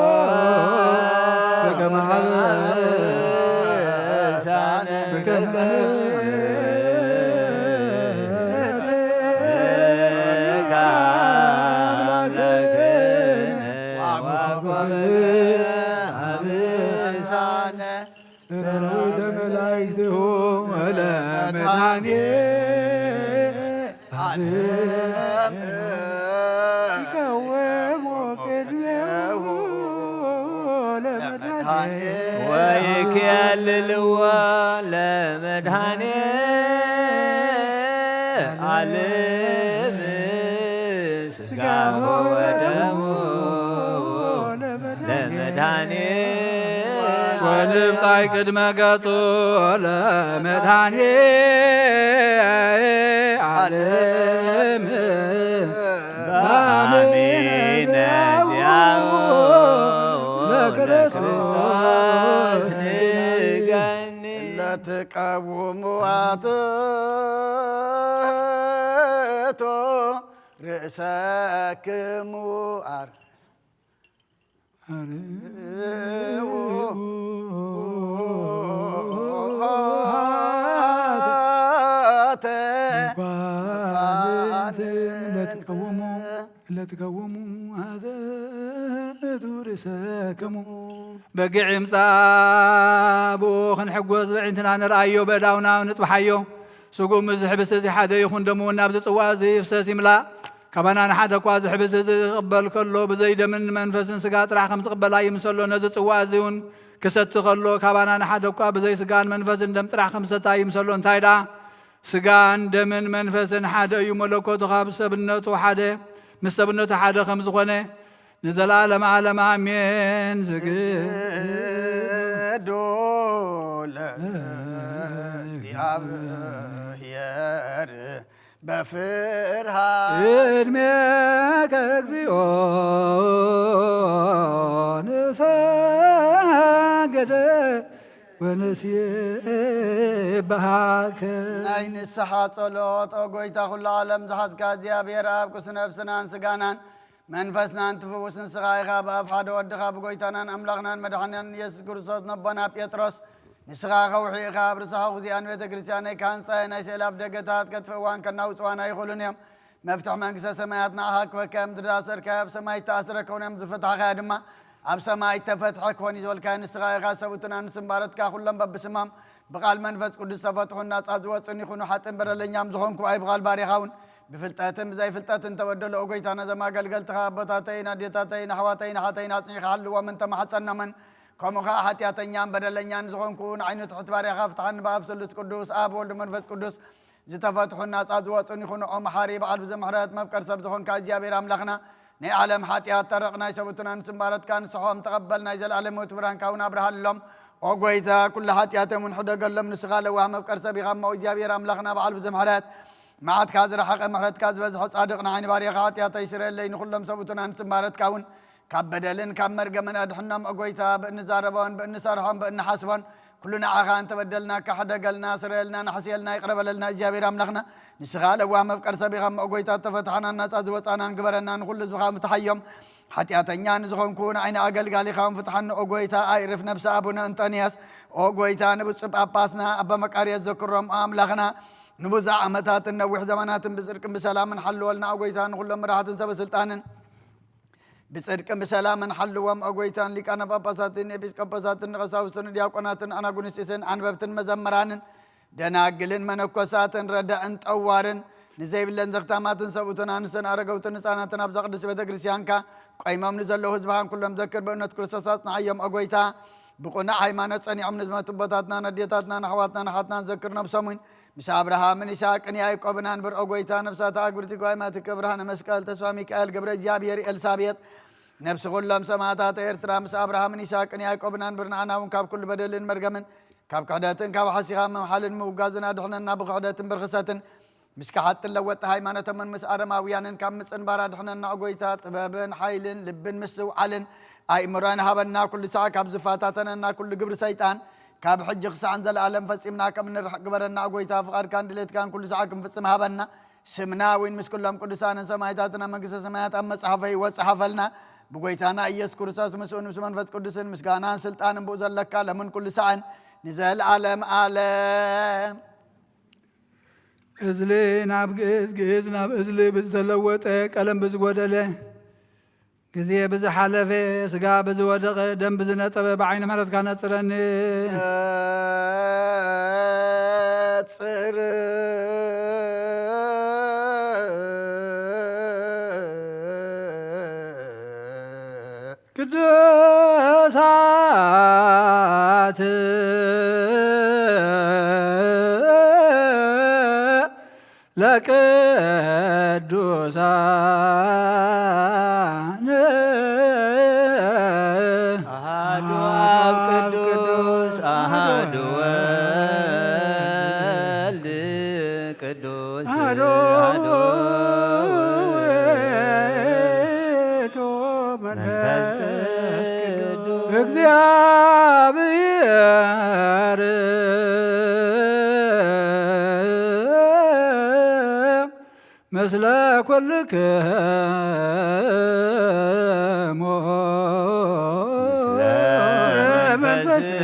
አበሳነ በከመ ምሕረትከ አበሳነ ሰራዊተ መላእክቲሁ ለመድኃኔ ዓለም ይቀውሙ ቅድሜሁ ለመድኃኔ ወይኬልልዎ ለመድኃኔ ዓለም ሥጋሁ ወደሙ ለመድኃኔ ወልብጻይ ቅድመ ገጹ ለመድኃኔ ዓለም በአሚነ ዚአሁ ለክርስቶስ ንገኒ ለትቀውሙ አትቶ ርእሰክሙ አር ለትቀውሙ ለትቀውሙ አትቱ ርእሰክሙ በጊዕ ይምጻእ ብኡ ክንሕጎስ ብዕንትና ንርኣዮ በዳውና ንጥብሓዮ ስጉም እዚ ሕብስቲ እዚ ሓደ ይኹን ደሙ እውን ናብዚ ጽዋ እዚ ይፍሰስ ይምላእ ካባና ንሓደ እኳ እዚ ሕብስቲ እዚ ክቕበል ከሎ ብዘይ ደምን መንፈስን ስጋ ጥራሕ ከም ዝቕበላ ይምሰሎ ነዚ ጽዋ እዚ እውን ክሰቲ ከሎ ካባና ንሓደ እኳ ብዘይ ስጋን መንፈስን ደም ጥራሕ ከም ዝሰታ ይምሰሎ እንታይ ደኣ ስጋን ደምን መንፈስን ሓደ እዩ መለኮቱ ካብ ሰብነቱ ሓደ ምስ ሰብነቱ ሓደ ከም ዝኾነ ንዘለዓለም ዓለም ኣሜን። ዝግዶ ለእግዚኣብሔር በፍርሃት ቅድሜከ እግዚኦ ንሰግድ ወንሴብሐከ። ናይ ንስሓ ጸሎት። ኦ ጎይታ ኩሉ ዓለም ዝሓዝካ እግዚኣብሔር ኣብ ቅዱስ ነፍስናን ስጋናን መንፈስናን ትፍውስ ንስኻ ኢኻ። ብኣፍ ሓደ ወድኻ ብጎይታናን ኣምላኽናን መድሓኒናን ኢየሱስ ክርስቶስ ነቦና ጴጥሮስ ንስኻ ከውሒ ኢኻ፣ ኣብ ርሳሕ ግዚኣን ቤተ ክርስቲያነይ ክሃንጻ እየ፣ ናይ ስእሊ ኣፍ ደገታት ከጥፍእዋን ከናውጽዋን ኣይኽእሉን እዮም። መፍትሕ መንግስተ ሰማያት ንዓኻ ክበካ እዮም፣ ዝዳሰርካዮ ኣብ ሰማይ ይተኣስረ ክኸውን እዮም፣ ዝፈታሕካዮ ድማ ኣብ ሰማይ ተፈትሐ ክኾን እዩ ዝበልካዮ ንስኻ ኢኻ። ሰቡትና ንስም ባረትካ ኩሎም በብስማም ብቓል መንፈስ ቅዱስ ተፈትሑን ናጻ ዝወጹን ይኹኑ። ሓጥን በደለኛም ዝኾንኩ ኣይ ብቓል ባሪኻ እውን ብፍልጠትን ብዘይፍልጠትን ተበደሎ። ኦ ጎይታ ነዘም ኣገልገልትኻ ኣቦታተይን ኣዴታተይን ኣሕዋተይን ኣሓተይን ኣጽኒዕካ ሓልዎም እንተመሓጸናመን ከምኡ ኸዓ ሓጢኣተኛን በደለኛን ዝኾንኩ ንዓይኑ ትሑት ባርያኻ ፍትሓኒ ብኣብ ስሉስ ቅዱስ ኣብ ወልድ መንፈስ ቅዱስ ዝተፈትሑን ናጻ ዝወጹን ይኹኑ። ኦ መሓሪ በዓል ብዙሕ ምሕረት መፍቀር ሰብ ዝኾንካ እግዚኣብሔር ኣምላኽና ናይ ዓለም ሓጢኣት ተረቕ ናይ ሰቡትና ንስምባረትካ ንስሖም ተቐበል ናይ ዘለኣለም ህይወት ብርሃንካ እውን ኣብርሃሎም። ኦ ጎይታ ኩሉ ሓጢኣቶም እውን ሕደገሎም ንስኻ ለዋህ መፍቀር ሰብ ኢኻ እሞ እግዚኣብሔር ኣምላኽና በዓል ብዙሕ ምሕረት መዓትካ ዝረሓቐ ምሕረትካ ዝበዝሐ ጻድቕ ንዓይኒ ባርያኻ ሓጢኣተይ ስረየለይ ንኹሎም ሰቡትና ንስምባረትካ እውን ካብ በደልን ካብ መርገምን ኣድሕኖም። ኦ ጎይታ ብእንዛረቦን ብእንሰርሖን ብእንሓስቦን ኩሉ ንዓኻ እንተበደልናካ ሕደገልና፣ ስረየልና፣ ንሕስየልና፣ ይቕረ በለልና እግዚኣብሔር ኣምላኽና። ንስኻ ለዋህ መፍቀር ሰብ ኢኻ እሞ ኦ ጎይታ፣ ተፈታሕናን ናጻ ዝወጻናን ግበረና፣ ንኹሉ ህዝብኻ ፍትሓዮም። ሓጢኣተኛ ንዝኾንኩ ንዓይኒ ኣገልጋሊኻ እውን ፍትሓኒ ኦ ጎይታ፣ ኣይርፍ ነብሲ ኣቡነ እንጠንያስ ኦ ጎይታ፣ ንብፁዕ ጳጳስና ኣባ መቃርዮስ ዘክሮም ኦ ኣምላኽና፣ ንብዙሕ ዓመታትን ነዊሕ ዘመናትን ብጽድቅን ብሰላምን ሓልወልና ኦ ጎይታ፣ ንኹሎም መራሕትን ሰበ ስልጣንን ብጽድቅን ብሰላምን ሓልዎም ኦ ጎይታ፣ ንሊቃነ ጳጳሳትን ኤጲስቆጶሳትን ንቐሳውስትን ዲያቆናትን ኣናጉንስጢስን ኣንበብትን መዘምራንን ደናግልን መነኮሳትን ረዳእን ጠዋርን ንዘይብለን ዘኽታማትን ሰብኡትን ኣንስትን ኣረገውትን ህፃናትን ኣብዛ ቅድስት ቤተ ክርስቲያንካ ቆይሞም ንዘለዉ ህዝብኻን ኩሎም ዘክር። ብእምነት ክርስቶስ ኣጽንዓዮም ኦ ጎይታ። ብቕኑዕ ሃይማኖት ጸኒዖም ንዝመቱ ኣቦታትናን ኣዴታትናን ኣሕዋትናን ኣሓትናን ዘክር። ነብሶም እውን ምስ ኣብርሃምን ይስሐቅን ያዕቆብን ኣንብር ኦ ጎይታ። ነብሳት ኣግብርቲ ጓይማትከ ብርሃነ መስቀል፣ ተስፋ ሚካኤል፣ ገብረ እግዚኣብሔር፣ ኤልሳቤጥ፣ ነብሲ ኩሎም ሰማዕታት ኤርትራ ምስ ኣብርሃምን ይስሐቅን ያዕቆብን ኣንብር። ንዓና እውን ካብ ኩሉ በደልን መርገምን ካብ ክሕደትን ካብ ሓሲኻ ምምሓልን ምውጋዝን ኣድሕነና። ብክሕደትን ብርኽሰትን ምስ ከሓድቲ ለወጥቲ ሃይማኖቶምን ምስ ኣረማውያንን ካብ ምጽንባር ኣድሕነና ኦ ጎይታ። ጥበብን ሓይልን ልብን ምስትውዓልን ኣእምሮን ሃበና። ኩሉ ሳዕ ካብ ዝፈታተነና ኩሉ ግብሪ ሰይጣን ካብ ሕጂ ክሳዕን ዘለኣለም ፈጺምና ከም ንርሕቅ ግበረና ኦ ጎይታ። ፍቓድካን ድሌትካን ኩሉ ሳዕ ክንፍጽም ሃበና። ስምና እውን ምስ ኩሎም ቅዱሳንን ሰማዕታትን ኣብ መንግስተ ሰማያት ኣብ መጽሓፈ ህይወት ጸሓፈልና። ብጎይታና ኢየሱስ ክርስቶስ ምስኡን ምስ መንፈስ ቅዱስን ምስጋናን ስልጣንን ብኡ ዘለካ ለምን ኩሉ ሳዕን ንዘለኣለም ኣለም። እዝሊ ናብ ግእዝ፣ ግእዝ ናብ እዝሊ ብዝተለወጠ፣ ቀለም ብዝጎደለ፣ ግዜ ብዝሓለፈ፣ ስጋ ብዝወደቐ፣ ደም ብዝነጸበ፣ ብዓይኒ ምሕረትካ ነጽረኒ። ነጽር። ቅዱሳት ለቅዱሳን አሐዱ አብ ቅዱስ አሐዱ ወልድ ቅዱስ አሐዱ አሐዱ ውእቱ መንፈስ ቅዱስ እግዚአብሔር ምስለ ኩልክሙ። ምስለ መንፈስከ።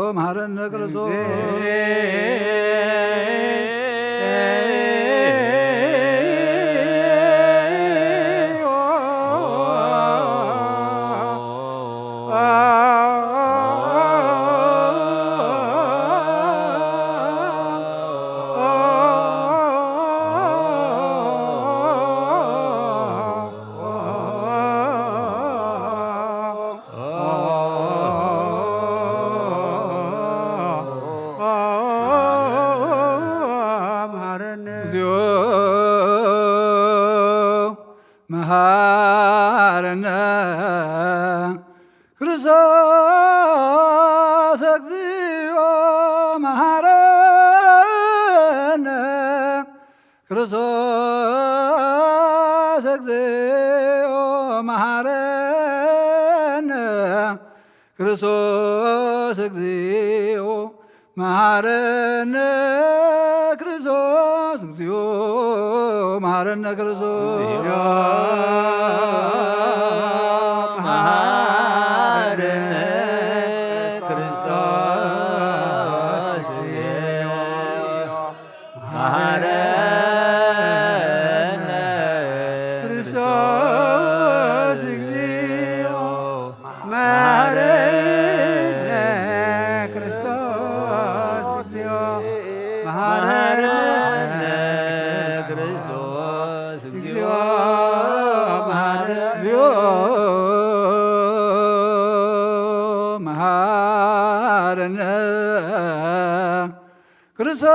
መሐረነ ክርስቶስ። መሐረነ እግዚኦ መሐረነ ክርስቶስ እግዚኦ መሐረነ ክርስቶስ እግዚኦ መሐረነ ክርስቶስ እግዚኦ መሐረነ ክርስቶስ እግዚኦ መሐረነ ክርስቶስ። መሐረነ ክርስቶስ እግዚኦ መሐረነ ክርስቶስ እግዚኦ መሐረነ ክርስቶስ እግዚኦ መሐረነ ክርስቶስ እግዚኦ መሐረነ መሐረነ ክርስቶስ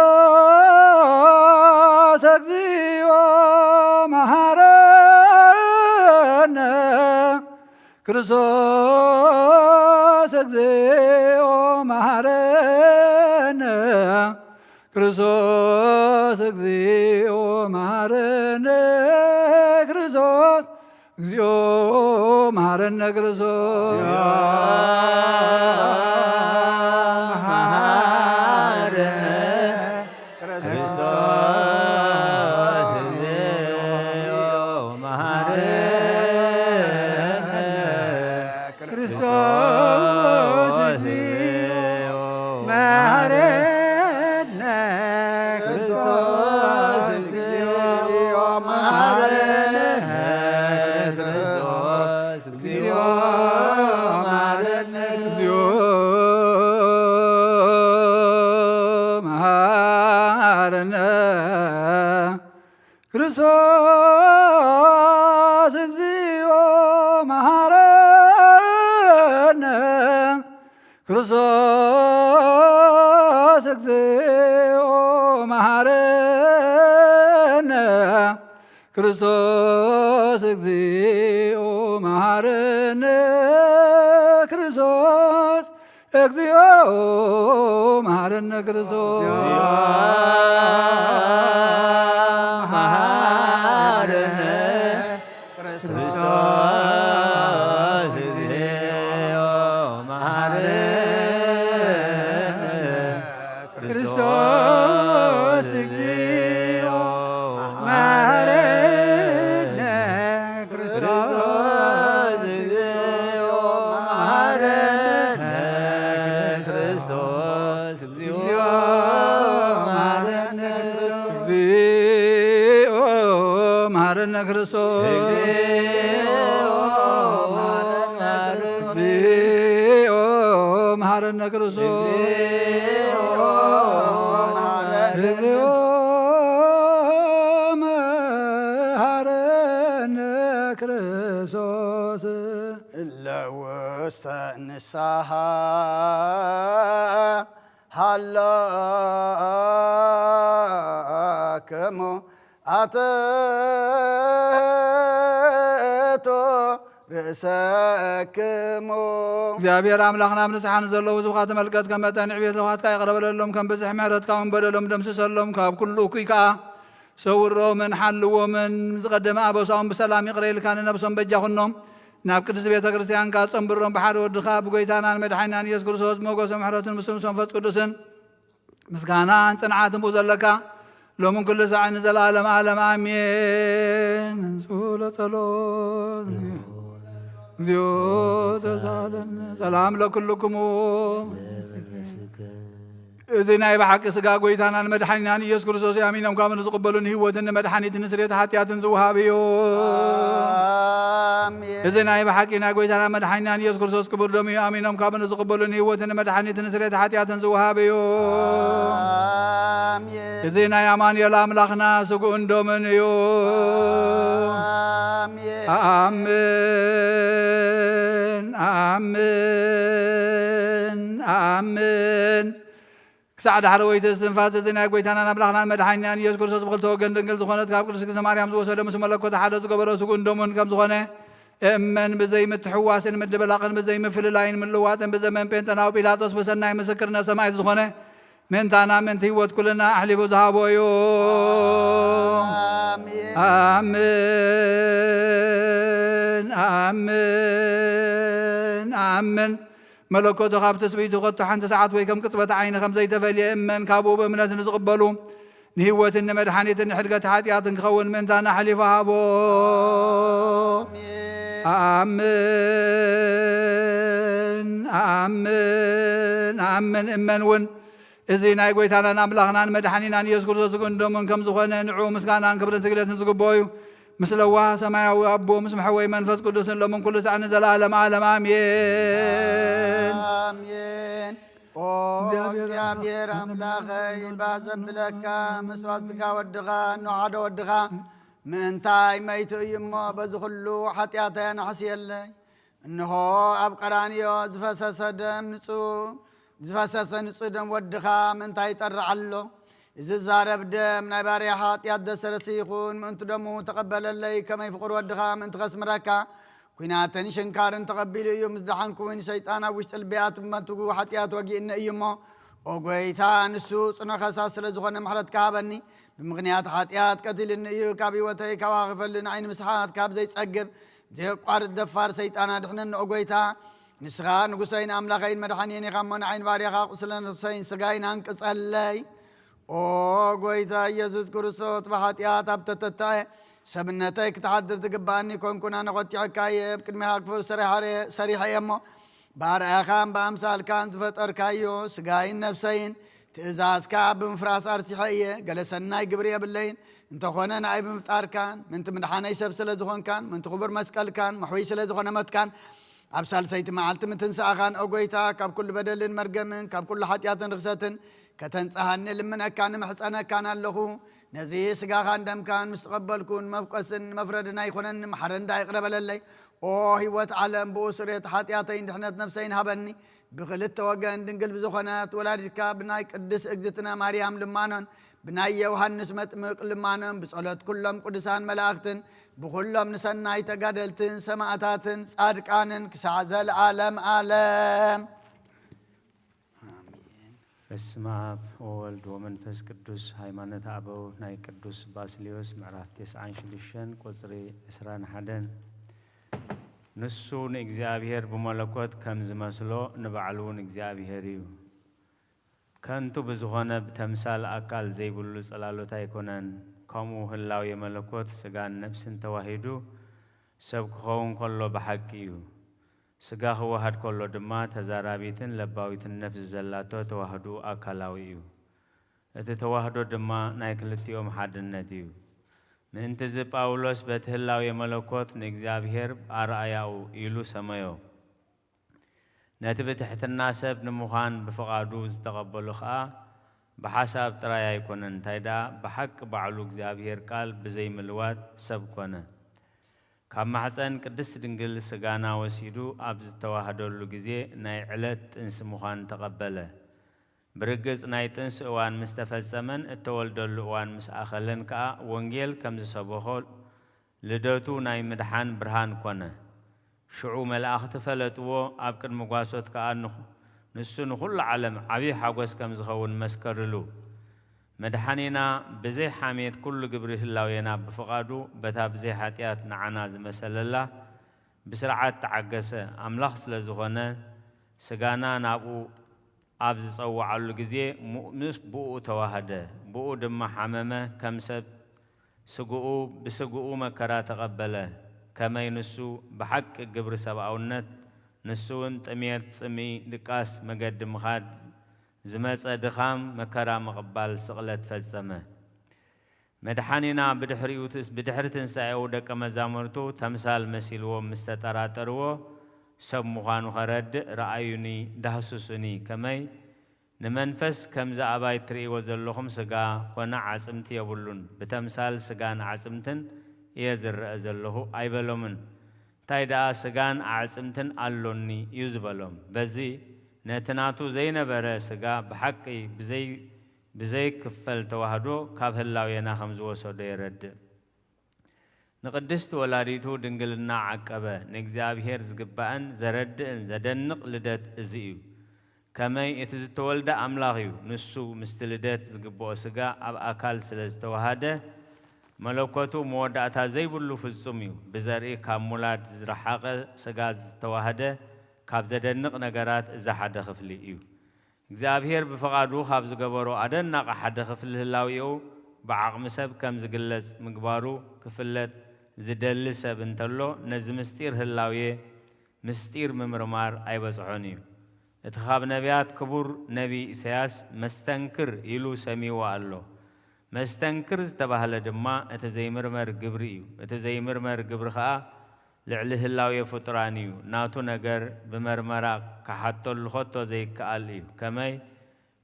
እግዚኦ መሐረነ ክርስቶስ እግዚኦ መሐረነ ክርስቶስ እግዚኦ መሐረነ ክርስቶስ እግዚኦ መሐረነ ክርስቶስ። መሐረነ ክርስቶስ እግዚኦ መሐረነ ክርስቶስ እግዚኦ መሐረነ ክርስቶስ እግዚኦ መሐረነ ክርስቶስ እግዚኦ መሐረነ እግዚኦ መሐረነ ክርስቶስ እግዚኦ መሐረነ ክርስቶስ እግዚኦ መሐረነ ክርስቶስ እግዚኦ መሐረነ ክርስቶስ እግዚኦ መሐረነ ክርስቶስ። መሐረነ ክርስቶስ እግዚኦ መሐረነ ክርስቶስ እግዚኦ መሐረነ ክርስቶስ እግዚኦ መሐረነ ክርስቶስ እግዚኦ መሐረነ እግዚኦ መሐረነ ክርስቶስ። እግዚኦ መሐረነ ክርስቶስ። እግዚኦ መሐረነ ክርስቶስ። እለ ውስተ ንስሐ ሃለክሙ ኣትሕቱ ርእሰክሙ። እግዚኣብሔር ኣምላኽና ኣብ ንስሓ ንዘለዉ ህዝብኻ ተመልከት፣ ከም መጠን ዕቤት ልኽዋትካ ይቕረ በለሎም፣ ከም ብዝሒ ምሕረትካ እውን በደሎም ደምስሰሎም፣ ካብ ኩሉ እኩይ ከኣ ሰውሮምን ሓልዎምን። ዝቐደመ ኣበሳኦም ብሰላም ይቕረ ኢልካ ንነብሶም በጃ ኩኖም። ናብ ቅድስቲ ቤተ ክርስቲያንካ ጸንብሮም፣ ብሓደ ወድኻ ብጎይታናን መድሓኒናን ኢየሱስ ክርስቶስ ሞገስን ምሕረትን ምስሉ መንፈስ ቅዱስን ምስጋናን ጽንዓትን ብኡ ዘለካ ሎምን ኩሉ ሳዕን ንዘለዓለም ዓለም ኣሜን። ንሱ ለጸሎት እግዚኦ ተሳለነ። ሰላም ለኩልክሙ። እዚ ናይ ብሓቂ ስጋ ጎይታናን መድሓኒናን ኢየሱስ ክርስቶስ እዩ። ኣሚኖም ካብ ንዝቕበሉ ንህይወትን ንመድሓኒትን ንስርየት ሓጢኣትን ዝወሃብ እዩ። ኣሜን። እዚ ናይ ብሓቂ ናይ ጎይታና መድሓኒናን ኢየሱስ ክርስቶስ ክቡር ደሙ እዩ። ኣሚኖም ካብ ንዝቕበሉ ንህይወትን ንመድሓኒትን ንስርየት ሓጢኣትን ዝወሃብ እዩ። ኣሜን። እዚ ናይ ኣማኑኤል ኣምላኽና ስግኡን ደሙን እዩ። ኣሜን። ኣኣምን፣ ኣኣምን፣ ኣኣምን። ክሳዕ ዳሕረወይቲ እስትንፋስ እዚ ናይ ጎይታናን ኣምላኽናን መድሓኒናን ኢየሱስ ክርስቶስ ብኽልተ ወገን ድንግል ዝኾነት ካብ ቅድስት ድንግል ማርያም ዝወሰደ ምስ መለኮት ሓደ ዝገበሮ ስግኡን ደሙን ከም ዝኾነ እመን። ብዘይ ምትሕዋስን ምድብላቕን ብዘይ ምፍልላይን ምልዋጥን ብዘመን ጴንጠናዊ ጲላጦስ ብሰናይ ምስክርነት ሰማዕት ዝኾነ ምእንታና ምእንቲ ህይወት ኩልና ኣሕሊፉ ዝሃቦ እዩ። ኣሜን። ኣኣምን፣ ኣኣምን፣ ኣኣምን። መለኮቱ ካብ ትስብእቱ ከቶ ሓንቲ ሰዓት ወይ ከም ቅጽበት ዓይኒ ከም ዘይተፈልየ እመን። ካብኡ ብእምነት ንዝቕበሉ ንህይወትን ንመድሓኒትን ንሕድገት ሓጢኣትን ክኸውን ምእንታና ኣሕሊፉ ሃቦ። ኣሜን። ኣኣምን፣ ኣኣምን፣ ኣኣምን። እመን እውን። እዚ ናይ ጎይታናን ኣምላኽናን መድሓኒናን ኢየሱስ ክርስቶስ ስግኡን ደሙን ከም ዝኾነ ንዕኡ ምስጋናን ክብርን ስግደትን ዝግብኦ እዩ። ምስ ለዋህ ሰማያዊ ኣቦ፣ ምስ መሐወይ መንፈስ ቅዱስን ሎምን ኩሉ ሳዕ ንዘለዓለም ዓለም ኣሜን። ኣሜን። ኦ እግዚኣብሔር እግዚኣብሔር ኣምላኸይ፣ ባህ ዘብለካ መስዋዕት ስጋ ወድኻ፣ ንሓደ ወድኻ ምእንታይ መይቱ እዩ እሞ፣ በዚ ኩሉ ሓጢኣተይ ኣናሕስየለይ። እንሆ ኣብ ቀራንዮ ዝፈሰሰ ደም ንጹህ፣ ዝፈሰሰ ንጹህ ደም ወድኻ ምእንታይ ይጠርዕ ኣሎ? እዚ ዝዛረብ ደም ናይ ባርያ ሓጢኣት ዘሰረሲ ይኹን፣ ምእንቱ ደሙ ተቐበለለይ። ከመይ ፍቑር ወድኻ ምእንቲ ከስምረካ ኲናትን ሽንካርን ተቐቢሉ እዩ። ምስ ደሓንኩ እውን ሰይጣን ኣብ ውሽጢ ልበይ ኣትመትጉ ሓጢኣት ወጊእኒ እዩ እሞ፣ ኦ ጐይታ፣ ንሱ ጽኑዕ ከሳስ ስለ ዝኾነ ምሕረትካ ሃበኒ። ብምኽንያት ሓጢኣት ቀቲልኒ እዩ፣ ካብ ህይወተይ ካብኻ ክፈሊ ንዓይ ንምስሓት ካብ ዘይጸግብ ዘየቋርጽ ደፋር ሰይጣን ኣድሕነኒ ኦ ጐይታ። ንስኻ ንጉሰይን ኣምላኸይን መድሓኒየን ኢኻ እሞ፣ ንዓይን ባርያኻ ቁስለ ነፍሰይን ስጋይን ኣንቅጸለይ። ኦ ጐይታ ኢየሱስ ክርስቶስ፣ ብሓጢኣት ኣብ ተተትዐ ሰብነተይ ክትሓድር ትግባኣኒ ኮንኩን፣ ኣነ ቖጢዐካ እየ። ኣብ ቅድሚኻ ክፉር ሰሪሐ እየ እሞ፣ ብኣርኣያኻን ብኣምሳልካን ዝፈጠርካዮ ስጋይን ነፍሰይን ትእዛዝካ ብምፍራስ ኣርሲሐ እየ። ገለ ሰናይ ግብሪ የብለይን፣ እንተኾነ ንኣይ ብምፍጣርካን ምእንቲ ምድሓነይ ሰብ ስለ ዝኾንካን ምእንቲ ክቡር መስቀልካን መሕወይ ስለ ዝኾነ ሞትካን ኣብ ሳልሰይቲ መዓልቲ ምትንሳእኻን፣ ኦ ጐይታ፣ ካብ ኩሉ በደልን መርገምን ካብ ኩሉ ሓጢኣትን ርኽሰትን ከተንጽሃኒ ልምነካን እምሕጸነካን ኣለኹ። ነዚ ስጋኻን ደምካን ምስ ተቐበልኩ፣ ንመፍቀስን ንመፍረድን ኣይኮነን፣ ንመሓረን ደኣ ይቕረ በለለይ። ኦ ህይወት ዓለም፣ ብኡ ስርየት ሓጢኣተይን ድሕነት ነፍሰይን ሃበኒ። ብኽልተ ወገን ድንግል ብዝኾነት ወላዲትካ ብናይ ቅድስት እግዝእትነ ማርያም ልማኖን ብናይ ዮሃንስ መጥምቅ ልማኖን ብጸሎት ኩሎም ቅዱሳን መላእኽትን ብኹሎም ንሰናይ ተጋደልትን ሰማእታትን ጻድቃንን ክሳዕ ዘለዓለም ዓለም። ኣሜን። በስመ ኣብ ወወልድ ወመንፈስ ቅዱስ። ሃይማኖት ኣበው ናይ ቅዱስ ባስልዮስ ምዕራፍ ተስዓን ሽዱሽተን ቁጽሪ ዕስራን ሓደን። ንሱ ንእግዚኣብሔር ብመለኮት ከም ዝመስሎ ንባዕሉ እውን እግዚኣብሔር እዩ። ከንቱ ብዝኾነ ብተምሳል ኣካል ዘይብሉ ጽላሎት ኣይኮነን። ከምኡ ህላዌ መለኮት ስጋን ነፍስን ተዋሂዱ ሰብ ክኸውን ከሎ ብሓቂ እዩ። ስጋ ክወሃድ ከሎ ድማ ተዛራቢትን ለባዊትን ነፍሲ ዘላቶ ተዋህዶ ኣካላዊ እዩ። እቲ ተዋህዶ ድማ ናይ ክልቲኦም ሓድነት እዩ። ምእንትዚ ጳውሎስ በቲ ህላዌ መለኮት ንእግዚኣብሔር ብኣርኣያኡ ኢሉ ሰመዮ። ነቲ ብትሕትና ሰብ ንምዃን ብፍቓዱ ዝተቐበሎ ኸኣ ብሓሳብ ጥራይ ኣይኮነን፣ እንታይ ደኣ ብሓቂ ባዕሉ እግዚኣብሔር ቃል ብዘይ ምልዋጥ ሰብ ኮነ። ካብ ማሕፀን ቅድስት ድንግል ስጋና ወሲዱ ኣብ ዝተዋህደሉ ግዜ ናይ ዕለት ጥንሲ ምዃን ተቐበለ። ብርግጽ ናይ ጥንሲ እዋን ምስ ተፈጸመን እተወልደሉ እዋን ምስ ኣኸለን ከኣ ወንጌል ከም ዝሰበኾ ልደቱ ናይ ምድሓን ብርሃን ኮነ። ሽዑ መላእኽቲ ፈለጥዎ፣ ኣብ ቅድሚ ጓሶት ከኣ ንኹ-፣ ንሱ ንኹሉ ዓለም ዓብዪ ሓጎስ ከም ዝኸውን መስከርሉ። መድሓኒና ብዘይ ሓሜት ኩሉ ግብሪ ህላዌና ብፍቓዱ በታ ብዘይ ሓጢኣት ንዓና ዝመሰለላ ብስርዓት ተዓገሰ። ኣምላኽ ስለ ዝኾነ ስጋና ናብኡ ኣብ ዝጸውዓሉ ግዜ ሙ-፣ ምስ ብኡ ተዋህደ፣ ብኡ ድማ ሓመመ፣ ከም ሰብ ስግኡ ብስግኡ መከራ ተቐበለ። ከመይ ንሱ ብሓቂ ግብሪ ሰብኣውነት፣ ንሱ እውን ጥሜት፣ ጽምኢ፣ ድቃስ፣ መገዲ ምኻድ ዝመጸ ድኻም፣ መከራ ምቕባል፣ ስቕለት ፈጸመ። መድሓኒና ብድሕሪኡ ትስ-፣ ብድሕሪ ትንሳኤኡ ደቀ መዛሙርቱ ተምሳል መሲልዎም ምስ ተጠራጠርዎ፣ ሰብ ምዃኑ ኸረድእ ረኣዩኒ፣ ዳህስሱኒ፣ ከመይ ንመንፈስ ከምዚ ኣባይ ትርእይዎ ዘለኹም ስጋ ኮነ ዓጽምቲ የብሉን፣ ብተምሳል ስጋን ዓጽምትን እየ ዝረአ ዘለኹ ኣይበሎምን። እንታይ ደኣ ስጋን ኣዕጽምትን ኣሎኒ እዩ ዝበሎም። በዚ ነቲ ናቱ ዘይነበረ ስጋ ብሓቂ ብዘይ-፣ ብዘይክፈል ተዋህዶ ካብ ህላዌና ከም ዝወሰዶ የረድእ። ንቅድስቲ ወላዲቱ ድንግልና ዓቀበ። ንእግዚኣብሔር ዝግባእን ዘረድእን ዘደንቕ ልደት እዚ እዩ። ከመይ እቲ ዝተወልደ ኣምላኽ እዩ። ንሱ ምስቲ ልደት ዝግብኦ ስጋ ኣብ ኣካል ስለ ዝተዋሃደ፣ መለኮቱ መወዳእታ ዘይብሉ ፍጹም እዩ። ብዘርኢ ካብ ሙላድ ዝረሓቐ ስጋ ዝተዋህደ ካብ ዘደንቕ ነገራት እዚ ሓደ ክፍሊ እዩ። እግዚኣብሔር ብፍቓዱ ካብ ዝገበሮ ኣደናቒ ሓደ ክፍሊ ህላዌኡ ብዓቕሚ ሰብ ከም ዝግለጽ ምግባሩ ክፍለጥ ዝደሊ ሰብ እንተሎ፣ ነዚ ምስጢር ህላዌ ምስጢር ምምርማር ኣይበጽሖን እዩ። እቲ ካብ ነቢያት ክቡር ነቢ ኢሳያስ መስተንክር ኢሉ ሰምይዎ ኣሎ። መስተንክር ዝተባህለ ድማ እቲ ዘይምርመር ግብሪ እዩ። እቲ ዘይምርመር ግብሪ ኸኣ ልዕሊ ህላዌ ፍጡራን እዩ። ናቱ ነገር ብመርመራ ክሓተሉ ኸቶ ዘይከኣል እዩ። ከመይ?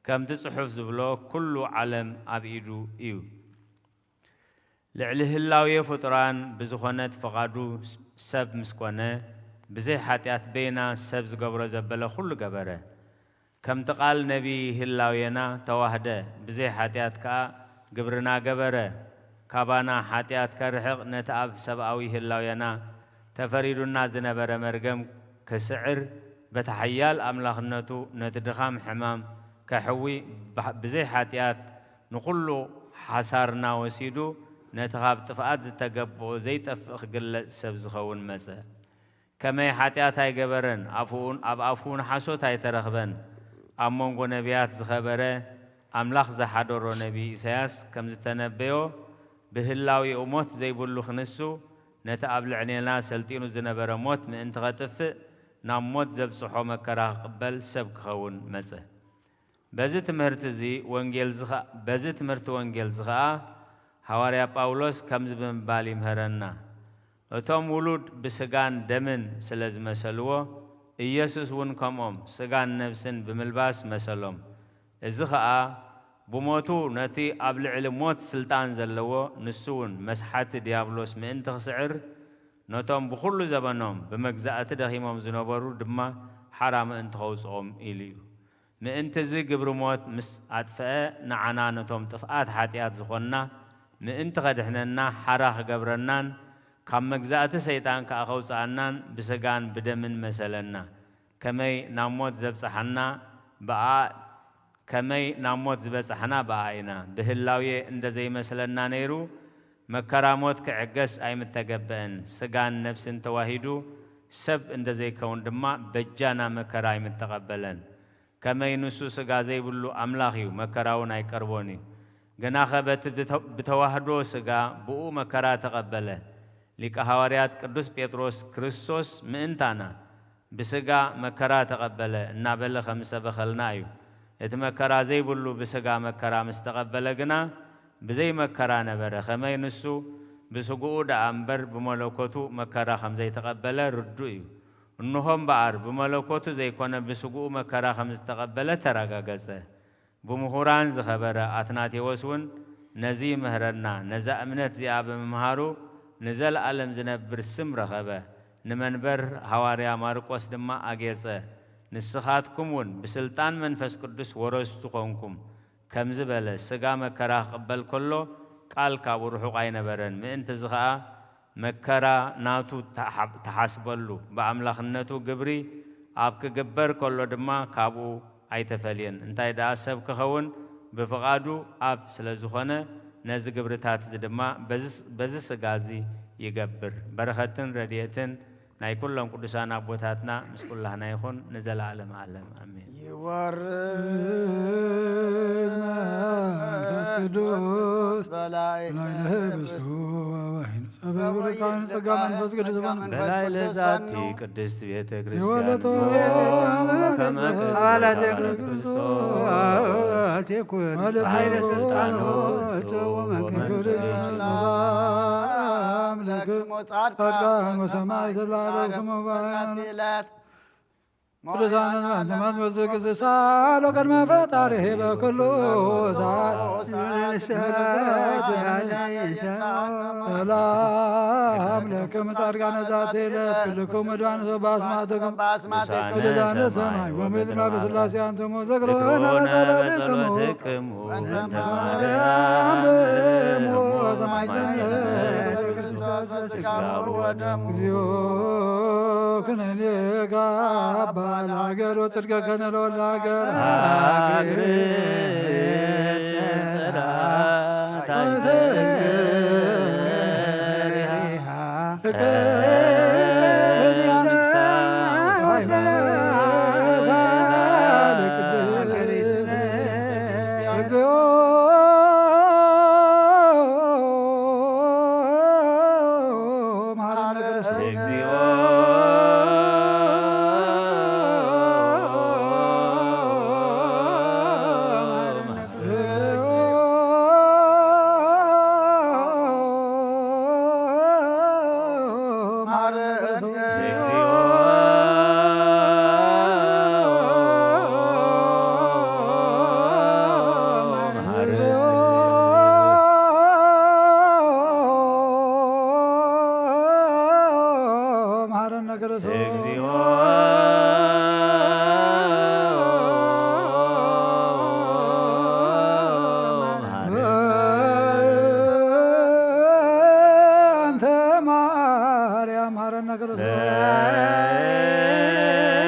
ከምቲ ጽሑፍ ዝብሎ፣ "ኩሉ ዓለም ኣብ ኢዱ እዩ።" ልዕሊ ህላዌ ፍጡራን ብዝኾነት ፍቓዱ ሰብ ምስ ኮነ፣ ብዘይ ሓጢኣት በይና ሰብ ዝገብሮ ዘበለ ኩሉ ገበረ። ከምቲ ቃል ነቢ ህላዌና ተዋህደ፣ ብዘይ ሓጢኣት ከኣ ግብርና ገበረ። ካባና ሓጢኣት ከርሕቕ ነቲ ኣብ ሰብኣዊ ህላዌና ተፈሪዱና ዝነበረ መርገም ክስዕር፣ በቲ ሓያል ኣምላኽነቱ ነቲ ድኻም ሕማም ከሕዊ፣ ብ-፣ ብዘይ ሓጢኣት ንኹሉ ሓሳርና ወሲዱ፣ ነቲ ካብ ጥፍኣት ዝተገብኦ ዘይጠፍእ ክግለጽ ሰብ ዝኸውን መጸ። ከመይ ሓጢኣት ኣይገበረን፣ ኣፉ እውን፣ ኣብ ኣፉ እውን ሓሶት ኣይተረኽበን። ኣብ መንጎ ነቢያት ዝኸበረ፣ ኣምላኽ ዝሓደሮ ነቢ ኢሳያስ ከም ዝተነበዮ፣ ብህላዌኡ ሞት ዘይብሉ ክንሱ፣ ነቲ ኣብ ልዕሌና ሰልጢኑ ዝነበረ ሞት ምእንቲ ኸጥፍእ፣ ናብ ሞት ዘብጽሖ መከራ ክቕበል ሰብ ክኸውን መጸ። በዚ ትምህርቲ እዚ ወንጌል እዚ ኸ-፣ በዚ ትምህርቲ ወንጌል እዚ ኸኣ ሃዋርያ ጳውሎስ ከምዚ ብምባል ይምህረና፣ "እቶም ውሉድ ብስጋን ደምን ስለ ዝመሰልዎ፣ ኢየሱስ እውን ከምኦም ስጋን ነብስን ብምልባስ መሰሎም። እዚ ኸኣ ብሞቱ ነቲ ኣብ ልዕሊ ሞት ስልጣን ዘለዎ፣ ንሱ እውን መስሓቲ ድያብሎስ ምእንቲ ክስዕር፣ ነቶም ብኹሉ ዘበኖም ብመግዛእቲ ደኺሞም ዝነበሩ ድማ ሓራ ምእንቲ ኸውጽኦም" ኢሉ እዩ። ምእንቲ እዚ ግብሪ ሞት ምስ ኣጥፍአ፣ ንዓና ነቶም ጥፍኣት ሓጢኣት ዝኾንና ምእንቲ ኸድሕነና፣ ሓራ ክገብረናን ካብ መግዛእቲ ሰይጣን ከኣ ከውጽኣናን ብስጋን ብደምን መሰለና። ከመይ ናብ ሞት ዘብጽሓና ብኣ-፣ ከመይ ናብ ሞት ዝበጻሕና ብኣ ኢና። ብህላዌ እንደ ዘይመስለና ነይሩ፣ መከራ ሞት ክዕገስ ኣይምተገበአን። ስጋን ነብስን ተዋሂዱ ሰብ እንደ ዘይከውን ድማ በጃና መከራ ኣይምተቐበለን። ከመይ ንሱ ስጋ ዘይብሉ ኣምላኽ እዩ፣ መከራ እውን ኣይቀርቦን እዩ። ግናኸ በቲ ብተ-፣ ብተዋህዶ ስጋ ብኡ መከራ ተቐበለ። ሊቀ ሃዋርያት ቅዱስ ጴጥሮስ፣ "ክርስቶስ ምእንታና ብስጋ መከራ ተቐበለ" እናበለ ከም ዝሰበኸልና እዩ። እቲ መከራ ዘይብሉ ብስጋ መከራ ምስ ተቐበለ ግና ብዘይ መከራ ነበረ። ከመይ ንሱ ብስግኡ ደኣ እምበር ብመለኮቱ መከራ ከም ዘይተቐበለ ርዱእ እዩ። እንሆ እምበኣር ብመለኮቱ ዘይኮነ ብስግኡ መከራ ከም ዝተቐበለ ተረጋገጸ። ብምሁራን ዝኸበረ ኣትናቴዎስ እውን ነዚ ይምህረና፣ ነዛ እምነት እዚኣ ብምምሃሩ ንዘለኣለም ዝነብር ስም ረኸበ። ንመንበር ሃዋርያ ማርቆስ ድማ ኣጌጸ። ንስኻትኩም እውን ብስልጣን መንፈስ ቅዱስ ወረስቱ ኾንኩም፣ ከምዚ በለ፣ ስጋ መከራ ክቕበል ከሎ ቃል ካብኡ ርሑቕ ኣይነበረን። ምእንቲ እዚ ኸኣ መከራ ናቱ ተሓ-፣ ተሓስበሉ፣ ብኣምላኽነቱ ግብሪ ኣብ ክግበር ከሎ ድማ ካብኡ ኣይተፈልየን። እንታይ ደኣ ሰብ ክኸውን ብፍቓዱ ኣብ ስለ ዝኾነ፣ ነዚ ግብርታት እዚ ድማ በዚ ስ-፣ በዚ ስጋ እዚ ይገብር። በረኸትን ረድኤትን ናይ ኩሎም ቅዱሳን ኣቦታትና ምስ ኩላህና ይኹን ንዘለዓለም ዓለም። ኣሜን። ይወርድ መንፈስ ቅዱስ በላዕለ ህብስቱ ወወይኑ ሰበብርካን ጸጋ መንፈስ ቅዱስ ይኹን። በላዕለ ዛቲ ቅድስት ቤተ ክርስቲያን ይወለቶ ከመ አባላተ ክርስቶስ ይኩን ኃይለ ስልጣኑ ወመንግስቱ ለዓለሙ። ጻድቃን ወሰማዕት ለዓለሙ። ቅዱሳን አንተማት ወዘ ቅዱሳን ቅድመ ፈጣሪ በኩሉ ሰዓት። ሰላም ለክሙ ጻድቃነ ዛቲ ዕለት ኩልክሙ ዕድዋን በአስማትክሙ ቅዱሳነ ሰማይ ወምድር በስላሴ አንትሙ ዝክሮነ በጸሎትክሙ። በእንተ ማርያም እሙ ወተማይፀነ ክርስቶስ ስጋሁ ወደሙ። እግዚኦ ኩነኔ ካባ ለሀገር ወጽድቀ ከነ ለወልደ ሀገር። ሀገር ጽርዓት አይትንገሪሃ። መሐረነ ክርስቶስ። እግዚኦ መሐረነ። በእንተ ማርያም መሐረነ ክርስቶስ።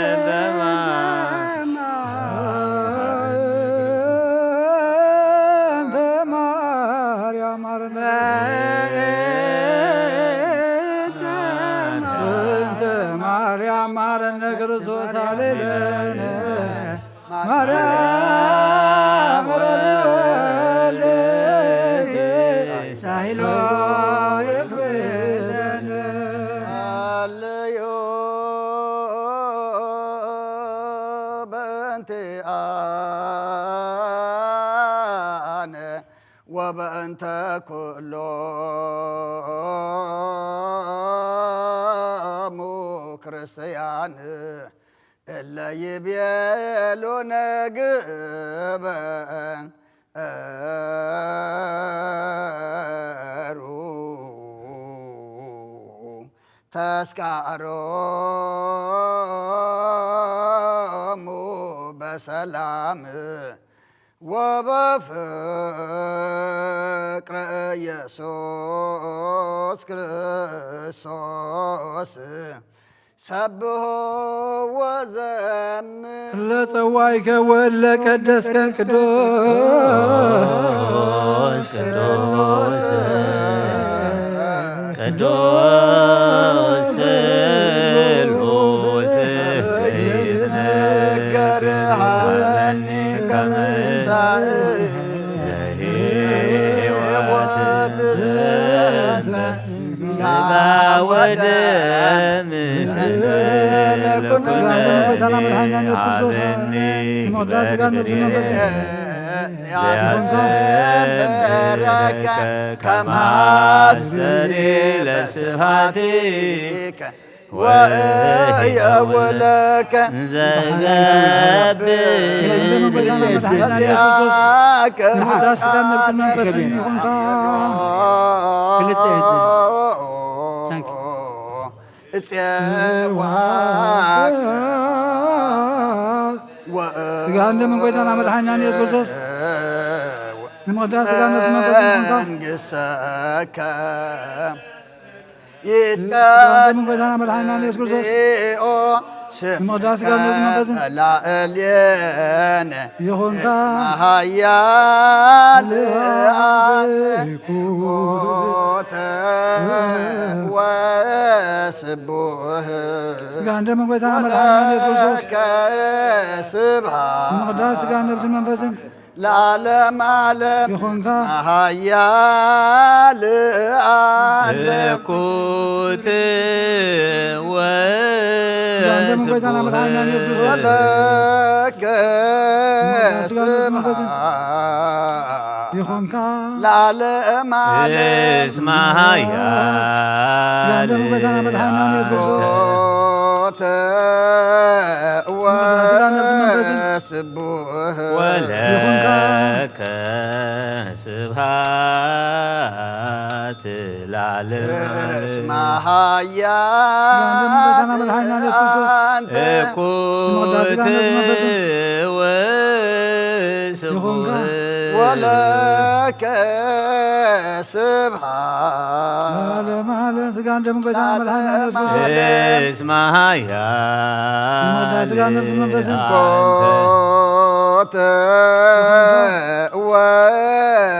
በእንተ ማርያም መሐረነ ክርስቶስ። በእንተ ማርያም መሐረነ። በእንተ ማርያም መሐረነ ክርስቶስ። ሃሌሉያ። ማርያም ወለልኪ ሳይሎ ይክብደን። ሃሌዮ በእንቲአነ ወበእንተ ኩሎሙ ክርስቲያን እለ ይቤሉነ ግበሩ ተስካሮሙ በሰላም ወበፍቅረ ኢየሱስ ክርስቶስ ሰብሖ ወዘምር። ለጸዋይከ ወለ ቀደስከን ቅዱስ ቅዱስ ቅዱስ ስሉስ ይትነገር ሀበኒ ከመ ምሳሌ ለሕይወት ዘንተ ስጋ ወደም ሰንበለ ኩነነ ሀበኒ በክብሬ ያስተንበረከ ከማስተኒ ለስብሐቲከ ወእየውለከ ዘገብር ዚአከ ክልተ እጅ። እጽዋከ ስጋን ደምን ጎይታና መድሓኒና ኢየሱስ ክርስቶስ ንምቕዳስ ስጋን ነፍስን መንፈስን ይኹንካ። መንግስተከ ስጋን ደምን ጎይታና መድሓኒና ኢየሱስ ክርስቶስ ይትቀድኦ ንምቕዳስ ስጋን ነፍስን መንፈስን ላዕሌነ ይኹንካ። መሃያል አቤቱ አንተ ወስቡህ ስጋን ደምን ጎይታና መድሓኒና ኢየሱስ ክርስቶስ ለከ ስብሐት ንምቕዳስ ስጋን ነፍስን መንፈስን ለዓለም ዓለም ይኹንካ። መሃያል አንተ እኩት ስጋን ደምን ጎይታና መድሓኒና ኢየሱስ ክርስቶስ ለከ ስጋን ነፍስን መንፈስን ስብሐት ይኹንካ። ለዓለም ዓለም እስመ ኃያል ስጋን ደምን ጎይታና መድሓኒና ኢየሱስ ክርስቶስ ሞተ ወስቡህ ወለከ ስብሐት ለዓለም እስመ ዓለም። ኃያል ስጋን ደምን ጎይታና መድሓኒና ኢየሱስ ክርስቶስ አንተ እኩት ወስቡህ ወለከ ስብሐት ለዓለመ ዓለም ስጋን ደምን ጎይታና መድሓኒና ኢየሱስ ክርስቶስ እስመ ኃያል ስጋን ነፍስን መንፈስን ሞተ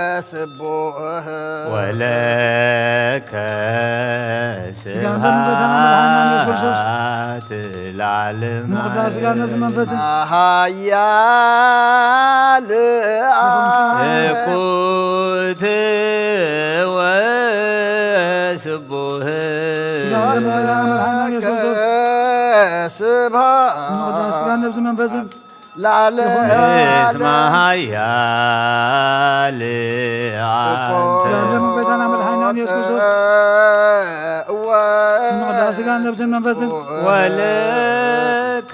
ወስቡህ ወለከ ስጋን ደምን ጎይታና መድሓኒና ኢየሱስ ክርስቶስ ስብሐት ለዓለም ንምቕዳስ ስጋን ነፍስን መንፈስን ኃያል እኩት ወስቡህ ስጋን ደምን ጎይታና መድሓኒና ኢየሱስ ክርስቶስ ስብሐት ንምቕዳስ ስጋን ነፍስን መንፈስን ለዓለም እስመ ኃያል አንተ ስጋን ደምን ጎይታና መድሓኒና ኢየሱስ ክርስቶስ ንምቕዳስ ስጋን ነፍስን መንፈስን ወለከ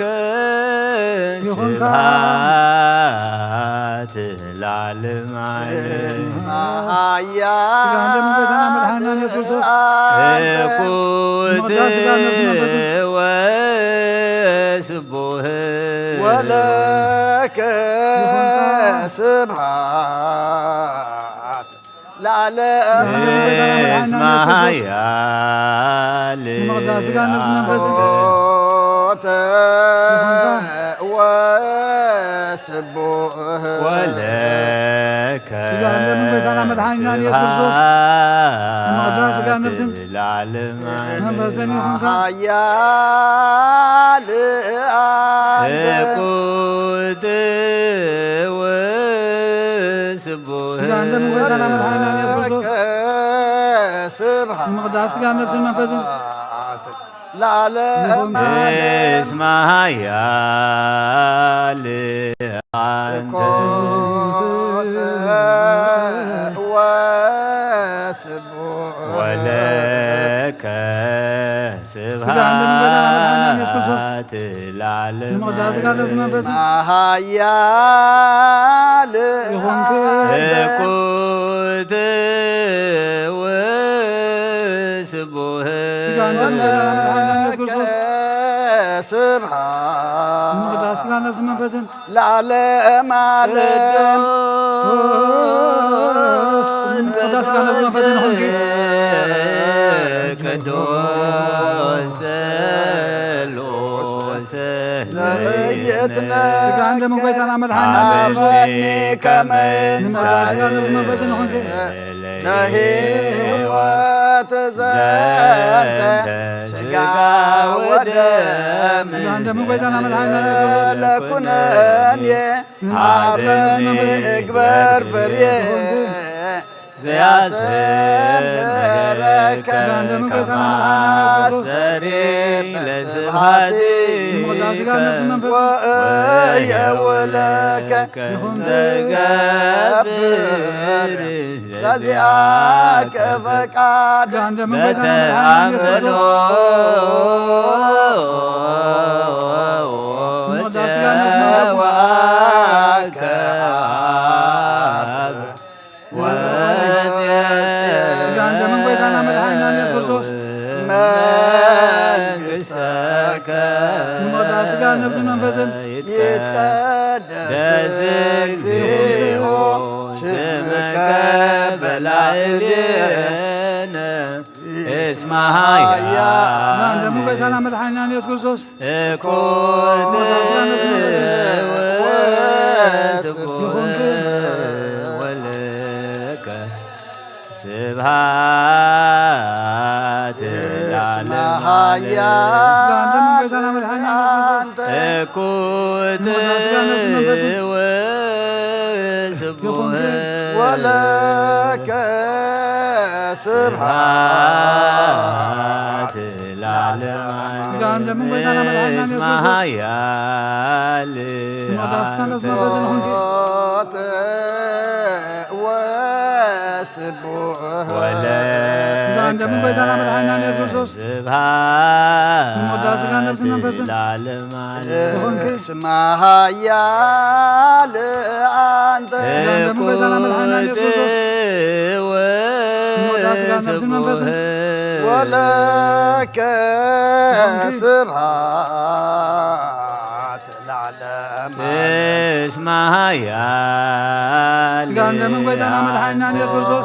ይኹንካ። ስብሐት ለዓለም ዓለም። ስጋን ደምን ጎይታና መድሓኒና ኢየሱስ ክርስቶስ እኩት ምቕዳስ ስጋን ነፍስን መንፈስን ወስቡህ ወለከ ስብሐት ለዓለም እስመ ኃያል ንምቕዳስ ስጋን ነፍስን መንፈስን ሞተ ወስቡህ ወለከ ስጋን ደምን ጎይታና መድሓኒና ኢየሱስ ክርስቶስ ንምቕዳስ ስጋን ነፍስን ለዓለም መንፈስን ይኹንካ። ኃያል አንተ እኩት ወስቡህ ስጋን ደምን ጎይታና መድሓኒና ኢየሱስ ክርስቶስ ስብሐት ንምቕዳስ ስጋን ነፍስን መንፈስን ለዓለም ይኹንካ። እስመ ኃያል አንተ ኮተ ወስቡህ ወለከ ስጋን ደምን ጎይታና መድሓኒና ኢየሱስ ክርስቶስ ስብሐት ለዓለም ንምቕዳስ ስጋን ነፍስን መንፈስን ኃያል ይኹንክ። እኩት ወስቡህ ስጋን ደምን ጎይታና መድሓኒና ኢየሱስ ክርስቶስ ስብሐት ንምቕዳስ ስጋን ነፍስን መንፈስን ለዓለም ዓለም ቅዱስ ቅዳሴ ጋር ነፍስ መንፈስን ሆንኪ ቅዱስ ስሉስ ዘይትነ ስጋን ደምን ጎይታና መድሓኒና አበኒ ከመ ንምቕዳስ ስጋን ነፍስ መንፈስን ሆንኪ ለህይወት ዘንተ ስጋ ወደም ስጋን ደምን ጎይታና መድሓኒና ለኩነኔ አበኒ እግበር ፍሬ ዘያሰምረከ ስጋን ደምን ጎይታና መድሓኒና ኢየሱስ ክርስቶስ አስተሪ ለስብሐቲከ ንምቕዳስ ስጋን ነፍስ መንፈስን ወእየውለከ ይኹን ዘገብር ዘዚአከ ፈቃድ ስጋን ደምን ጎይታና መድሓኒና ኢየሱስ በተአምኖ ክርስቶስ ንምቕዳስ ስጋን ነፍስ መንፈስን ወአከ ስጋን ደምን ጎይታና መድሓኒና ኢየሱስ ክርስቶስ መንግስተከ ንምቕዳስ ስጋን ነፍስን መንፈስን ይትቀደስ እግዚኦ ስምከ በላዕሌነ እስመ ኃያል። ና እንደምን ጎይታና መድኃኒና ኢየሱስ ክርስቶስ እኮ ወስቡሕ ወልከ ስብሐት ለዓለመ ዓለም። እኩት ወስቡሕ ወለከ ስብሐት ለዓለመ ዓለም። እስመ ኃያል አንተ። ወለከ ስብሐት ለዓለመ ዓለም። እስመ ኃያል አንተ። እኩት ወስቡሕ ወለከ ስብሐት ለዓለመ ዓለም። እስመ ኃያል ስጋን ደምን ጎይታና መድኃኒና ኢየሱስ ክርስቶስ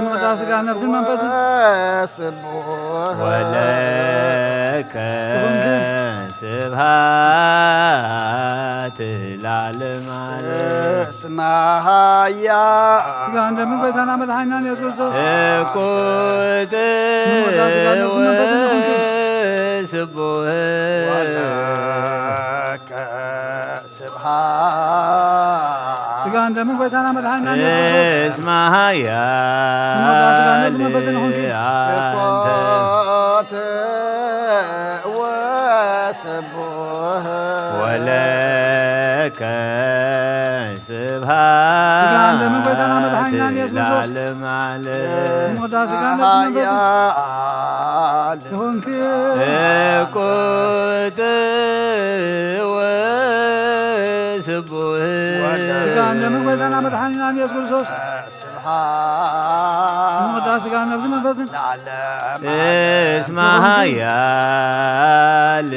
ስብሐት ስጋ ነፍስን መንፈስን ወለከ ስብሐት ለዓለመ ዓለም። እስመ ኃያል ስጋን ደምን ጎይታና መድኃኒና ኢየሱስ ክርስቶስ እኩት ስጋ ነፍስን መንፈስን ይኹንኪ። ወስቡሕ ወለከ ስብሐት ስጋን ደምን ጎይታና መድኃኒና ኢየሱስ ክርስቶስ እስመ ኃያል ስጋን ደምን መንፈስን ይኹንኪ። አንተ እኮት ወስቡሕ ወለከ ስብሐት ስጋን ደምን ጎይታና መድኃኒና ኢየሱስ ክርስቶስ ለዓለመ ዓለም። ስጋን ደምን መንፈስን ኃያል ይኹንኪ። እኩት ወስቡሕ ስጋን ደምን ጎይታና መድኃኒና ኢየሱስ ክርስቶስ ስብሐት ስጋን ነፍስን መንፈስን ለዓለመ ዓለም። እስመ ኃያል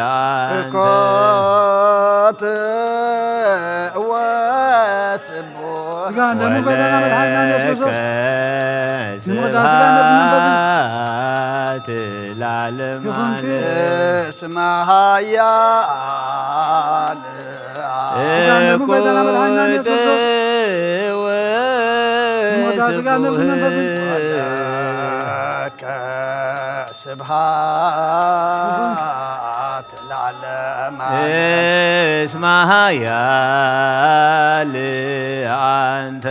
አንተ እኮት ወስቡሕ ስጋን ደምን ጎይታና መድኃኒና ኢየሱስ ክርስቶስ ወለከ ስብሐት ለዓለመ ዓለም። እስመ ኃያል ስጋን ደምን ጎይታና መድኃኒና ኢየሱስ ክርስቶስ ስጋን ነፍስን መንፈስን ወለከ ስብሐት ለዓለመ ዓለም። እስመ ኃያል አንተ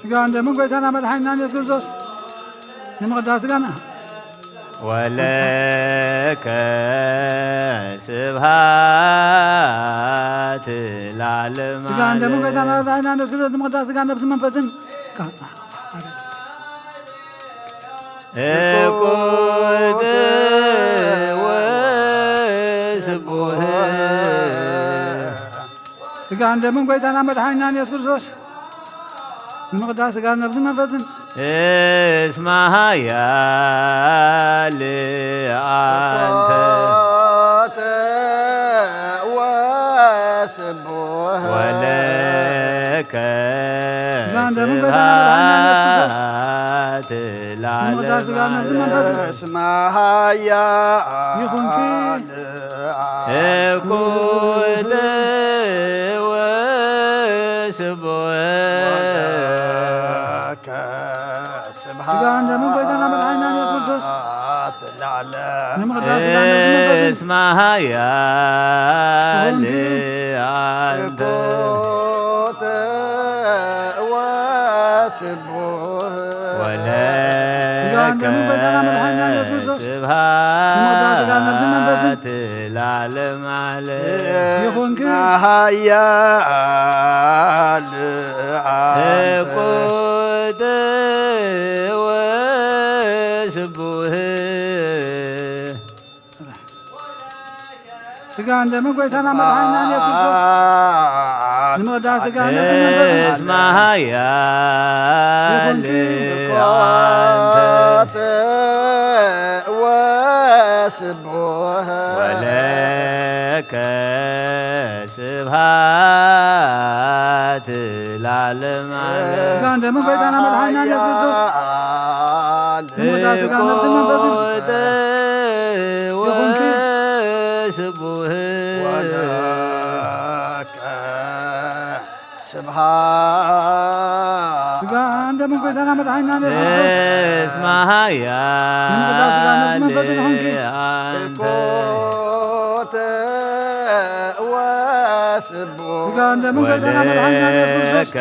ስጋን ደምን ጎይታና መድኃኒና ኢየሱስ ክርስቶስ ንምቕዳስ ስጋና ወለከ ስብሐት ለዓለመ ስጋን ደምን ጎይታና መድኃኒና ኢየሱስ ክርስቶስ ንምቕዳስ ስጋን ነፍስን መንፈስን እኩት ወስቡሕ ስጋን ደምን ጎይታና መድኃኒና ኢየሱስ ክርስቶስ ንምቕዳስ ስጋን ነፍስን መንፈስን እስመ ኃያል አንተ እኮት ወስቡሕ ወለከ ስጋን ደምን ጎይታና መድኃኒና ኢየሱስ ክርስቶስ ስብሐት ለዓለመ ዓለም። እስመ ኃያል ይኹንኪ። እኩት ወስቡሕ ወለከ ስብሐት ስጋን ደምን ጎይታና መድኃኒና ኢየሱስ ክርስቶስ ለዓለም። ንምቕዳስ ስጋን ደምን መንፈስን እስመ ኃያል ይኹንኪ። አንተ እኩት ወስቡሕ ወለከ ስብሐት ለዓለመ ዓለም። ይኹንኪ። ኃያል እኩት ወስቡሕ ስጋን ደምን ጎይታና መድኃኒና ኢየሱስ ክርስቶስ ንምቕዳስ ስጋ ነፍስን መንፈስን እስመ ኃያል ይኹንኪ። አንተ እኮት ወስቡሕ ወለከ ስጋን ደምን ጎይታና መድሓኒና ኢየሱስ ክርስቶስ። ስም ወዳ ስጋ ነፍሲ መንፈስ ይኹንኪ። ስብሐት ስጋን ደምን ጎይታና መድሓኒና ኢየሱስ ክርስቶስ። እስመ ኃያል ስም ቅዱስ ስጋ ነፍሲ መንፈስ ይኹንኪ። ኮተ ወስቡ ስጋን ደምን ጎይታና መድሓኒና ኢየሱስ ክርስቶስ። ወለከ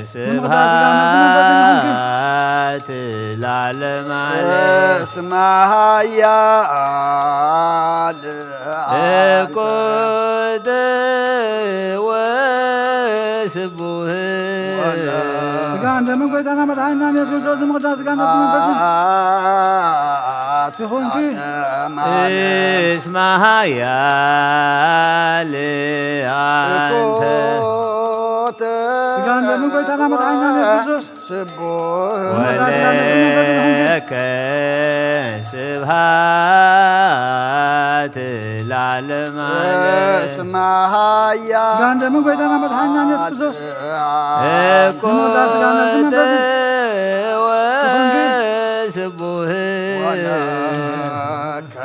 ስም ቅዱስ ስጋ ነፍሲ መንፈስ ይኹንኪ። ስብሐት ለዓለመ ዓለም። እስመ ኃያል እኮተ ወስቡህ። ስጋን ደምን ጎይታና መድሓኒና ኢየሱስ ክርስቶስ። ስም ቅዱስ ስጋ ነፍሲ መንፈስ ይኹንኪ። እስመ ኃያል አንተ። ስጋን ደምን ጎይታና መድሓኒና ኢየሱስ ክርስቶስ። ስቡሕ ወለከ ስብሐት ለዓለመ ዓለም። እስመ ኃያል ስጋን ደምን ጎይታና መድሓኒና ኢየሱስ ክርስቶስ። እኮ ስጋ ነፍሲ መንፈስ ወስቡህ። ወለከ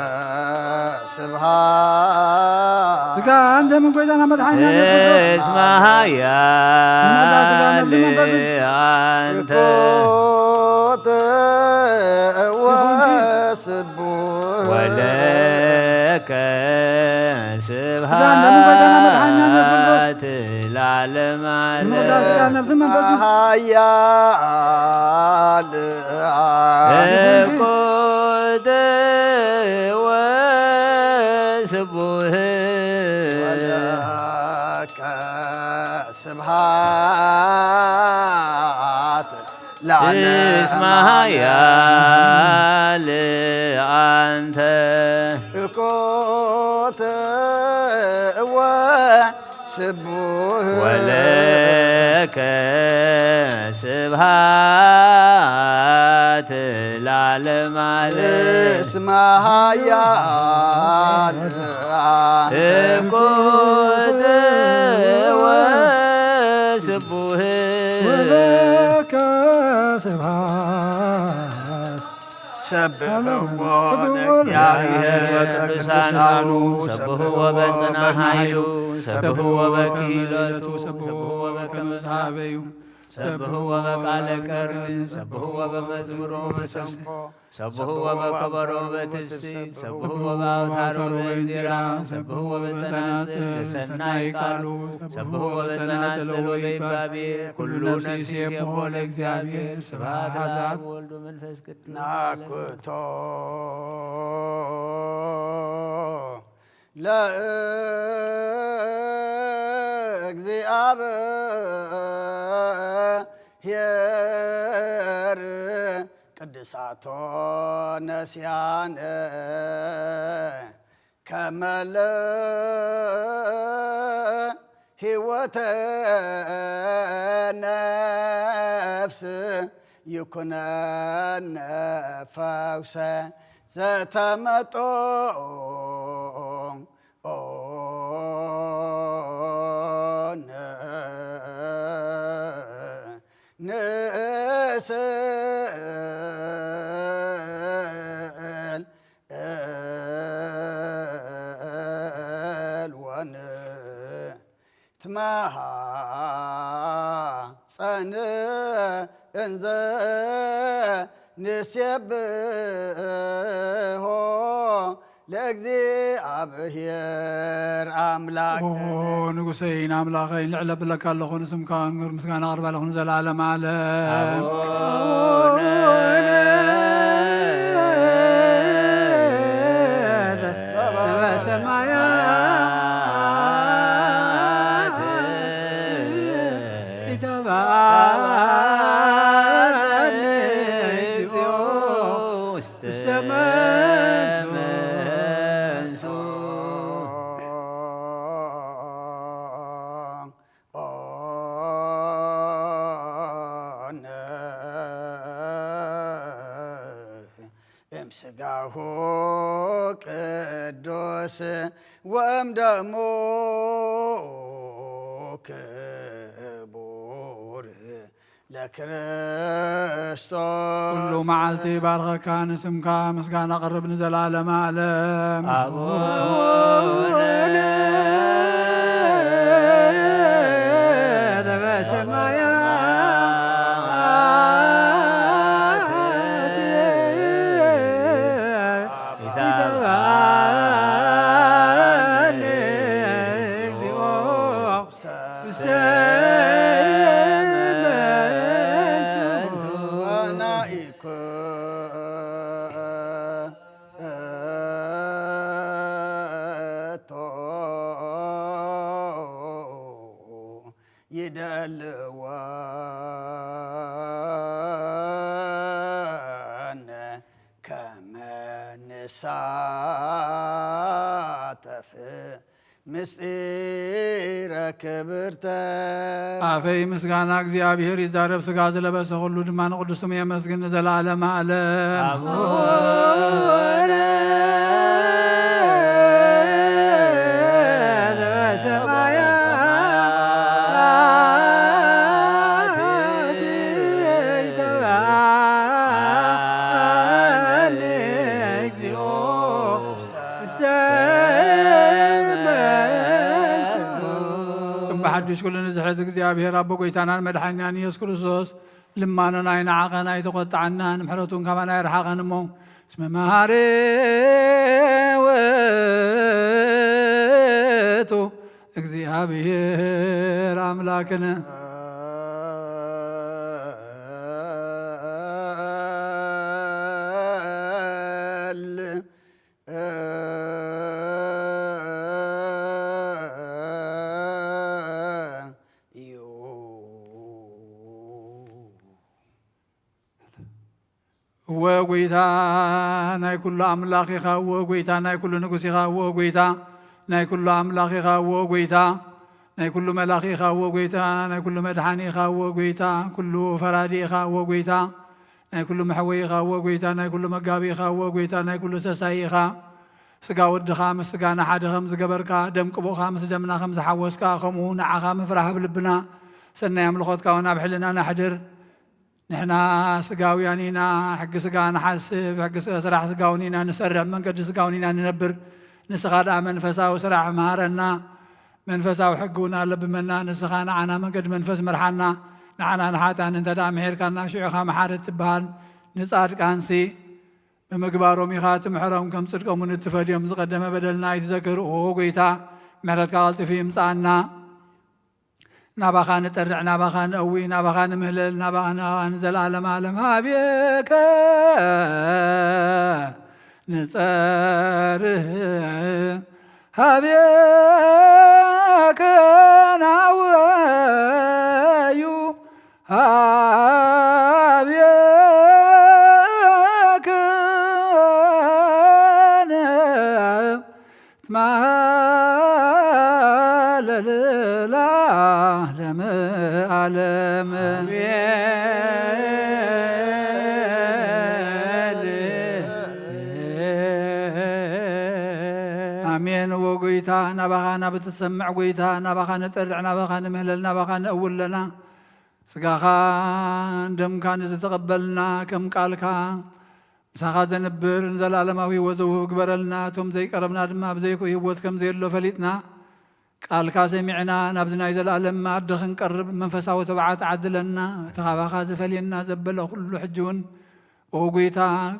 ስብሐት ስጋን ደምን ጎይታና መድሓኒና ኢየሱስ ክርስቶስ። እስመ ኃያል ስጋ ነፍሲ መንፈስ አንተ። እኮተ ወስቡሕ። ወለከ ስጋን ደምን ጎይታና መድሓኒና ኢየሱስ ክርስቶስ። ስብሐት ለዓለመ ዓለም። ስጋ ነፍሲ መንፈስ ኃያል እኮተ ወስቡህ። ወለከ ስብሐት ለዓለመ እስመ ኃያል አንተ። እኮተ ወስቡህ። ወለከ ስብሐት ለዓለመ ዓለም። እስመ ኃያል እኮተ ወስቡህ። ወለከ ስብሐት ሰብሕዎ ለእግዚአብሔር በቅዱሳኑ፣ ሰብሕዎ በጽና ኃይሉ፣ ሰብሕዎ በክህለቱ፣ ሰብሕዎ በከመ ጻሕፈ እዩ። ሰብሕዎ በቃለ ቀርን፣ ሰብሕዎ በመዝሙሮ መሰንቆ፣ ሰብሕዎ በከበሮ በትፍሲ፣ ሰብሕዎ በአውታሮ በእንዚራ፣ ሰብሕዎ በጸናጽል በሰናይ ቃሉ፣ ሰብሕዎ በጸናጽል ወበይባቤ፣ ኩሉ ነፍስ ይሴብሖ ለእግዚአብሔር። ስብሐት ለአብ ወወልድ ወመንፈስ ቅዱስ። ናኩቶ ለእግዚአብሔር ቅድሳቶ ነስያነ ከመለ ሕይወተ ነፍስ ይኩነነ ፈውሰ ዘተመጦ ኦነ ንስእል እል ወን ትማሃፀን እንዘ ንሴብሖ ለእግዚኣብሔር ኣምላክ። ኦ ንጉሰይን ኣምላኸይን፣ ልዕል ኣብለካ ኣለኹ፣ ንስምካ ክብር ምስጋና ኣቕርብ ኣለኹ ንዘለዓለም ዓለም። ኣቡነ ዘበሰማያት ይትባረክ ስምከ። እምስጋሁ ቅዱስ ወእምደሙ ክቡር። ክርስቶስ ኩሉ መዓልቲ ባርከካ ንስምካ ምስጋና ቅርብ ንዘለዓለመ ዓለም። ኣቡነ ይደልወነ ከመ ንሳተፍ ምስጢረ ክብርተ። ኣፈይ ምስጋና እግዚኣብሔር ይዛረብ፣ ስጋ ዝለበሰ ኩሉ ድማ ንቅዱስ ስሙ የመስግን ንዘለዓለመ ዓለም። ኣቡነ ልማኖና ኣይንዓቐን ኣይተቖጥዓና፣ ንምሕረቱ ካባና ኣይርሓቐን እሞ፣ እስመ መሃሪ ውእቱ እግዚኣብሔር ኣምላክነ። እወ ጎይታ ናይ ኩሉ ኣምላኽ ኢኻ፣ እወ ጎይታ ናይ ኩሉ ንጉስ ኢኻ፣ እወ ጎይታ ናይ ኩሉ ኣምላኽ ኢኻ፣ እወ ጎይታ ናይ ኩሉ መላኺ ኢኻ፣ እወ ጎይታ ናይ ኩሉ መድሓኒ ኢኻ፣ እወ ጎይታ ኩሉ ፈራዲ ኢኻ፣ እወ ጎይታ ናይ ኩሉ መሕወይ ኢኻ፣ እወ ጎይታ ናይ ኩሉ መጋቢ ኢኻ፣ እወ ጎይታ ናይ ኩሉ ሰሳይ ኢኻ። ስጋ ወድኻ ምስ ስጋና ሓደ ከም ዝገበርካ፣ ደም ቅቡእኻ ምስ ደምና ከም ዝሓወስካ፣ ከምኡ ንዓኻ ምፍራህ ኣብ ልብና፣ ሰናይ ኣምልኾትካ እውን ኣብ ሕልና ነሕድር። ንሕና ስጋውያን ኢና፣ ሕጊ ስጋ ንሓስብ፣ ሕጊ ስራሕ ስጋውን ኢና ንሰርዕ፣ መንገዲ ስጋውን ኢና ንነብር። ንስኻ ደኣ መንፈሳዊ ስራሕ መሃረና፣ መንፈሳዊ ሕጊ እውን ኣለብመና። ንስኻ ንዓና መንገዲ መንፈስ ምርሓና። ንዓና ንሓጣን እንተ ደኣ ምሒርካና ሽዑኻ መሓሪ ትበሃል። ንጻድቃንሲ ብምግባሮም ኢኻ ትምሕሮም፣ ከም ጽድቆም እውን እትፈድዮም። ዝቐደመ በደልና ኣይትዘክር። ኦ ጎይታ፣ ምሕረትካ ቀልጢፉ ይምጽኣና። ናባኻ ንጠርዕ፣ ናባኻ ንእዊ፣ ናባኻ ንምህለል፣ ናባኻ ንዘለዓለም ዓለም። ሃቤከ ንጸርህ፣ ሃቤከ ናወዩ፣ ሃቤከ ንትማለል ለዓለመ ዓለም። ኣሜን። እወ ጎይታ፣ ናባኻ ናብ እትሰምዕ ጎይታ፣ ናባኻ ንጸርዕ፣ ናባኻ ንምህለል፣ ናባኻ ንእውለና። ስጋኻን ደምካን ዝተቐበልና ከም ቃልካ ምሳኻ ዘንብር ንዘለዓለማዊ ህይወት ዘውህብ ግበረልና። እቶም ዘይቀረብና ድማ ኣብ ዘይኮ ህይወት ከም ዘየሎ ፈሊጥና፣ ቃልካ ሰሚዕና ናብዚ ናይ ዘለኣለም መኣዲ ክንቀርብ መንፈሳዊ ትብዓት ዓድለና። እቲ ካባኻ ዝፈልየና ዘበለ ኩሉ ሕጂ እውን፣ ኦ ጎይታ፣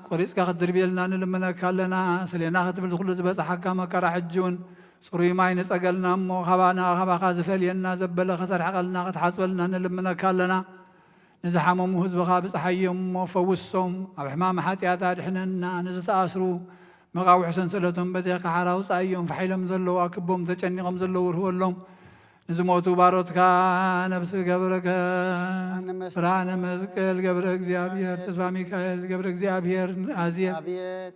ቆሪጽካ ክትድርብየልና ንልምነካ ኣለና። ሰሌና ክትብል ኩሉ ዝበጽሓካ መከራ ሕጂ እውን ጽሩይ ማይ ንጸገልና እሞ፣ ካባና፣ ካባኻ ዝፈልየና ዘበለ ከተርሕቐልና፣ ክትሓጽበልና ንልምነካ ኣለና። ንዝሓመሙ ህዝብኻ ብጽሓዮም እሞ ፈውሶም፣ ኣብ ሕማም ሓጢኣት ኣድሕነና። ንዝተኣስሩ መቓውሒ ሰንሰለቶም በቲኽካ ሓራ ኣውጽኣዮም። ፋሕ ኢሎም ዘለዉ ኣክቦም፣ ተጨኒቖም ዘለዉ ርህወሎም። ንዝሞቱ ባሮትካ ነፍሲ ገብርከ ብርሃነ መስቀል ገብረ እግዚኣብሔር፣ ተስፋ ሚካኤል ገብረ እግዚኣብሔር፣ ኣዝየ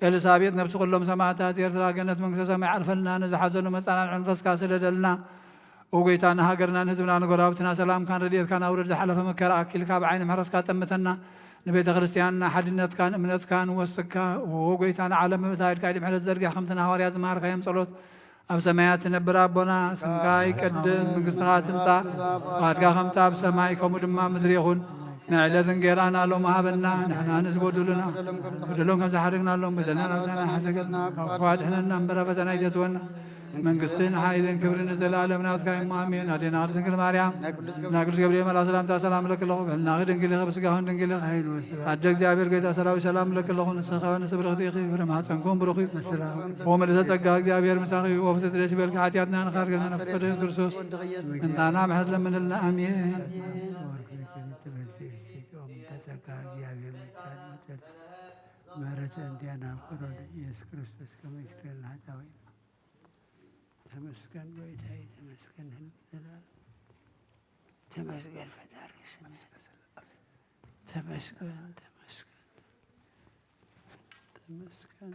ኤልሳቤጥ፣ ነፍሲ ኩሎም ሰማዕታት ኤርትራ ገነት መንግስተ ሰማይ ዓርፈልና። ንዝሓዘኑ መጻናንዒ መንፈስካ ስደደልና። ኦ ጎይታ፣ ንሃገርና፣ ንህዝብና፣ ንጎረባብትና ሰላምካን ረድኤትካን ኣውርድ። ዝሓለፈ መከራ ኣኪልካ ብዓይኒ ምሕረትካ ጠምተና። ንቤተ ክርስቲያንና ሓድነትካን እምነትካን ወስካ። ኦ ጎይታ፣ ንዓለም ምብታይድካ ኢድ ምሕረት ዘርጊሕ፣ ከምቲ ንሃዋርያ ዝመሃርካዮም ጸሎት፣ ኣብ ሰማያት ትነብር ኣቦና፣ ስምካ ይቀደስ፣ መንግስትኻ ትምጻእ፣ ፍቓድካ ከምቲ ኣብ ሰማይ ከምኡ ድማ ምድሪ ይኹን። ናይ ዕለት እንጌራና ሎም ሃበና። ንሕና ንዝበደሉና በደሎም ከም ዝሓደግናሎም በደልና ናብሳና ሓደገልና፣ ካብ ክፉእ ኣድሕነና እምበር ኣብ ፈተና ኣይተእትወና። መንግስትን ሓይልን ክብርን ንዘለኣለም ናትካ እሞ ኣሜን። ኣዴና ቅድስት ድንግል ማርያም ናይ ቅዱስ ገብርኤል መልኣክ ሰላምታ ሰላም እለኪ ኣለኹ። ብሕልናኺ ድንግል ኢኺ፣ ብስጋኽን ድንግል ኢኺ። ኣደ እግዚኣብሔር ጌታ ሰራዊት ሰላም እለኪ ኣለኹ። ንስኺ ከበ ንስብርኽቲ ኢኺ፣ ፍረ ማሕፀንኩም ብሩኽ እዩ። ወምልእተ ጸጋ እግዚኣብሔር ምሳኺ እዩ። ወፍስሕቲ ደስ ይበልኪ፣ ሓጢኣትና ንኻርገና ናብ ፍቅር ኢየሱስ ክርስቶስ ምንታና ምሕረት ለምንልና። ኣሜን። ምሕረት እንዲያና ፍቅር ወልድ ኢየሱስ ክርስቶስ ከመ ይስረይ ለነ ኃጣውኢነ። ተመስገን ጎይታዬ፣ ተመስገን ህልው ዘላለም። ተመስገን ፈጣሪ ስምህ። ተመስገን፣ ተመስገን፣ ተመስገን፣ ተመስገን።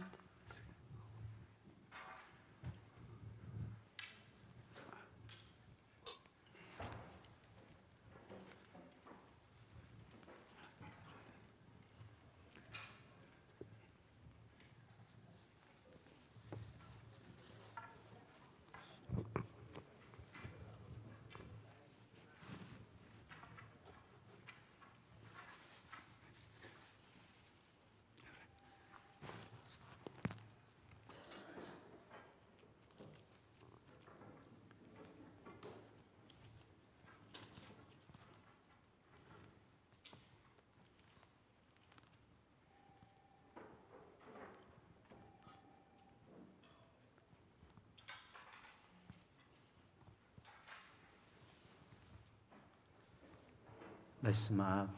በስመ አብ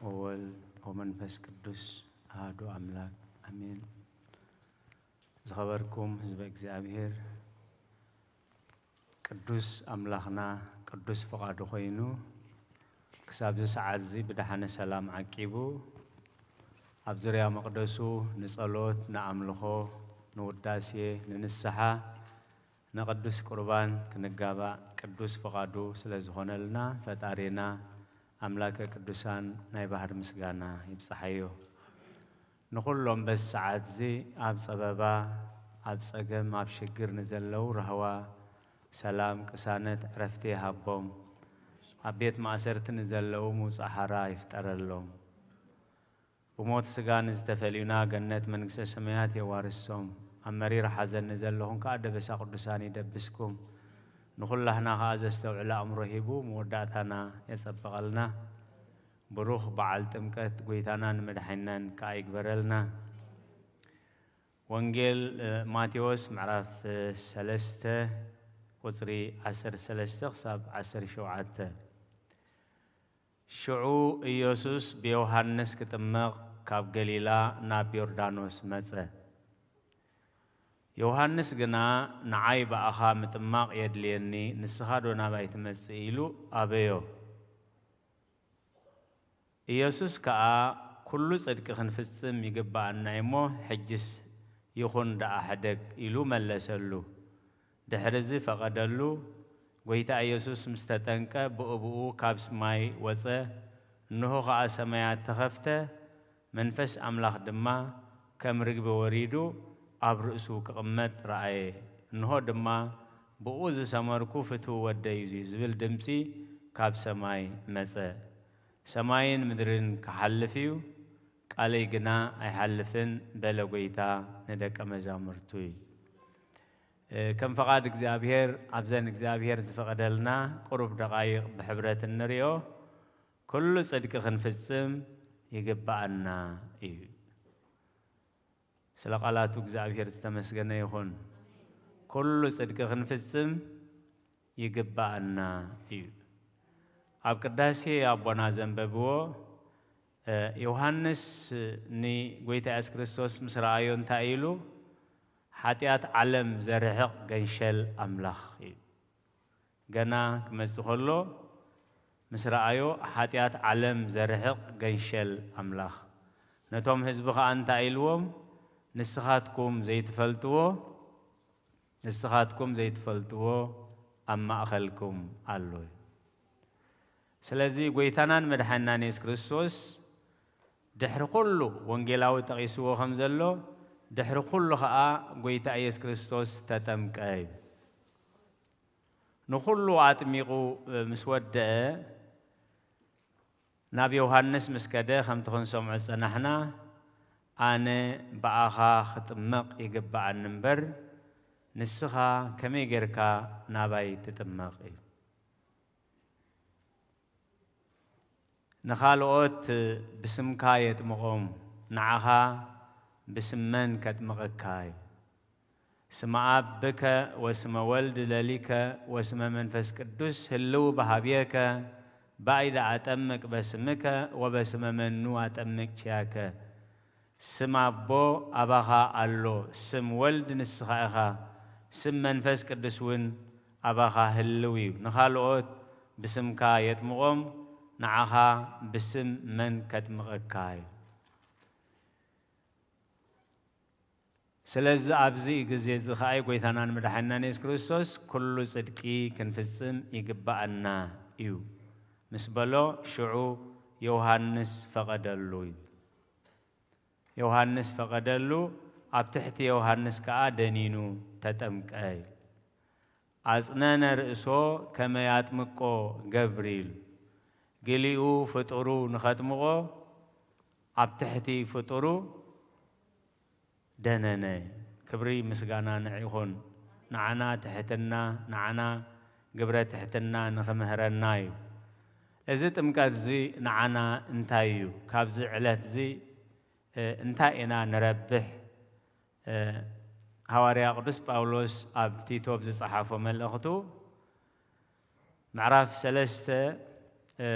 ወወልድ ወመንፈስ ቅዱስ አሐዱ አምላክ አሜን። ዝኸበርኩም ህዝበ እግዚኣብሔር፣ ቅዱስ ኣምላኽና ቅዱስ ፍቓዱ ኮይኑ ክሳብዚ ሰዓት እዚ ብደሓነ ሰላም ዓቂቡ ኣብ ዙርያ መቕደሱ ንጸሎት፣ ንኣምልኾ፣ ንውዳሴ፣ ንንስሓ፣ ንቅዱስ ቁርባን ክንጋባእ ቅዱስ ፍቓዱ ስለ ዝኾነልና ፈጣሪና ኣምላከ ቅዱሳን ናይ ባህር ምስጋና ይብጽሓዮ። ንኹሎም በዚ ሰዓት እዚ ኣብ ጸበባ፣ ኣብ ጸገም፣ ኣብ ሽግር ንዘለዉ ራህዋ፣ ሰላም፣ ቅሳነት፣ ዕረፍቲ ይሃቦም። ኣብ ቤት ማእሰርቲ ንዘለዉ ምውጻእ ሓራ ይፍጠረሎም። ብሞት ስጋ ንዝተፈልዩና ገነት መንግስተ ሰማያት የዋርሶም። ኣብ መሪር ሓዘን ንዘለኹም ከኣ ደበሳ ቅዱሳን ይደብስኩም። ንኹላህና ከኣ ዘስተውዕል ኣእምሮ ሂቡ መወዳእታና የጸብቐልና። ብሩኽ በዓል ጥምቀት ጎይታናን መድሓኒናን ከኣ ይግበረልና። ወንጌል፣ እ፣ ማቴዎስ ምዕራፍ፣ እ፣ ሰለስተ ቁጽሪ ዓሰርተ ሰለስተ ክሳብ ዓሰርተ ሸውዓተ። ሽዑ ኢየሱስ ብዮሃንስ ክጥመቕ ካብ ገሊላ ናብ ዮርዳኖስ መጸ። ዮሃንስ ግና፣ "ንዓይ ብኣኻ ምጥማቕ የድልየኒ፣ ንስኻዶ ናባይ ትመጽእ?" ኢሉ ኣበዮ። ኢየሱስ ከኣ፣ "ኩሉ ጽድቂ ክንፍጽም ይግብኣና እዩ'ሞ፣ ሕጅስ ይኹን ደኣ ሕደግ" ኢሉ መለሰሉ። ድሕርዚ ፈቐደሉ። ጐይታ ኢየሱስ ምስ ተጠምቀ፣ ብኡብኡ ካብ ማይ ወጸ። እንሆ ኸኣ ሰማያት ተኸፍተ፣ መንፈስ ኣምላኽ ድማ ከም ርግቢ ወሪዱ ኣብ ርእሱ ክቕመጥ ረኣየ። እንሆ ድማ፣ "ብእኡ ዝሰመርኩ ፍቱው ወደይ እዩ" ዝብል ድምጺ ካብ ሰማይ መጸ። "ሰማይን ምድርን ክሓልፍ እዩ፣ ቃለይ ግና ኣይሓልፍን" በለ ጐይታ ንደቀ መዛሙርቱ። እ፣ ከም ፈቓድ እግዚኣብሔር ኣብዘን እግዚኣብሔር ዝፈቐደልና ቁሩብ ደቓይቕ ብሕብረት እንርእዮ፣ "ኩሉ ጽድቂ ክንፍጽም ይግብኣና እዩ።" ስለ ቃላቱ እግዚኣብሔር ዝተመስገነ ይኹን። "ኩሉ ጽድቂ ክንፍጽም ይግብኣና እዩ።" ኣብ ቅዳሴ ኣቦና ዘንበብዎ፣ እ፣ ዮሃንስ ንጐይታ የሱስ ክርስቶስ ምስ ረኣዮ እንታይ ኢሉ? "ሓጢኣት ዓለም ዘርሕቕ ገንሸል ኣምላኽ" እዩ። ገና ክመጽእ ከሎ ምስ ረኣዮ፣ "ሓጢኣት ዓለም ዘርሕቕ ገንሸል ኣምላኽ" ነቶም ህዝቢ ኸኣ እንታይ ኢልዎም? "ንስኻትኩም ዘይትፈልጥዎ፣ ንስኻትኩም ዘይትፈልጥዎ ኣብ ማእኸልኩም ኣሎ" እዩ። ስለዚ ጐይታናን መድሓኒናን የሱስ ክርስቶስ ድሕሪ ኩሉ፣ ወንጌላዊ ጠቒስዎ ከም ዘሎ፣ ድሕሪ ኩሉ ኸኣ ጐይታ ኢየሱስ ክርስቶስ ተጠምቀ እዩ። ንኹሉ ኣጥሚቑ ምስ ወደአ፣ ናብ ዮሃንስ ምስ ከደ ከምቲ ክንሰምዖ ዝጸናሕና፣ ኣነ ብኣኻ ክጥመቕ ይግብኣኒ እምበር፣ ንስኻ ከመይ ጌርካ ናባይ ትጥመቕ? እዩ። ንኻልኦት ብስምካ የጥምቖም፣ ንዓኻ ብስም መን ከጥምቐካ? እዩ። ስመ ኣብከ ወስመ ወልድ ለሊከ ወስመ መንፈስ ቅዱስ ህልው በሃብየከ፣ ባይደ ኣጠምቅ በስምከ ወበስመ መኑ ኣጠምቅ ኪያከ። ስም ኣቦ ኣባኻ ኣሎ፣ ስም ወልድ ንስኻ ኢኻ፣ ስም መንፈስ ቅዱስ እውን ኣባኻ ህልው እዩ። ንኻልኦት ብስምካ የጥምቖም፣ ንዓኻ ብስም መን ከጥምቐካ? እዩ። ስለዚ ኣብዚ ግዜ እዚ ኸኣ ጎይታናን መድሓኒናን የሱስ ክርስቶስ፣ "ኩሉ ጽድቂ ክንፍጽም ይግብኣና እዩ" ምስ በሎ፣ ሽዑ ዮሃንስ ፈቐደሉ። ዮሃንስ ፈቐደሉ፣ ኣብ ትሕቲ ዮሃንስ ከኣ ደኒኑ ተጠምቀ። ኣጽነነ ርእሶ ከመ ያጥምቆ ገብሪል፣ ገሊኡ ፍጡሩ ንኸጥምቖ ኣብ ትሕቲ ፍጡሩ ደነነ። ክብሪ ምስጋና ንዕ ይኹን። ንዓና ትሕትና፣ ንዓና ግብረ ትሕትና ንኽምህረና እዩ። እዚ ጥምቀት እዚ ንዓና እንታይ እዩ? ካብዚ ዕለት እዚ፣ እ፣ እንታይ ኢና ንረብሕ? እ፣ ሃዋርያ ቅዱስ ጳውሎስ ኣብ ቲቶ ብዝጸሓፎ መልእኽቱ ምዕራፍ ሰለስተ፣ እ፣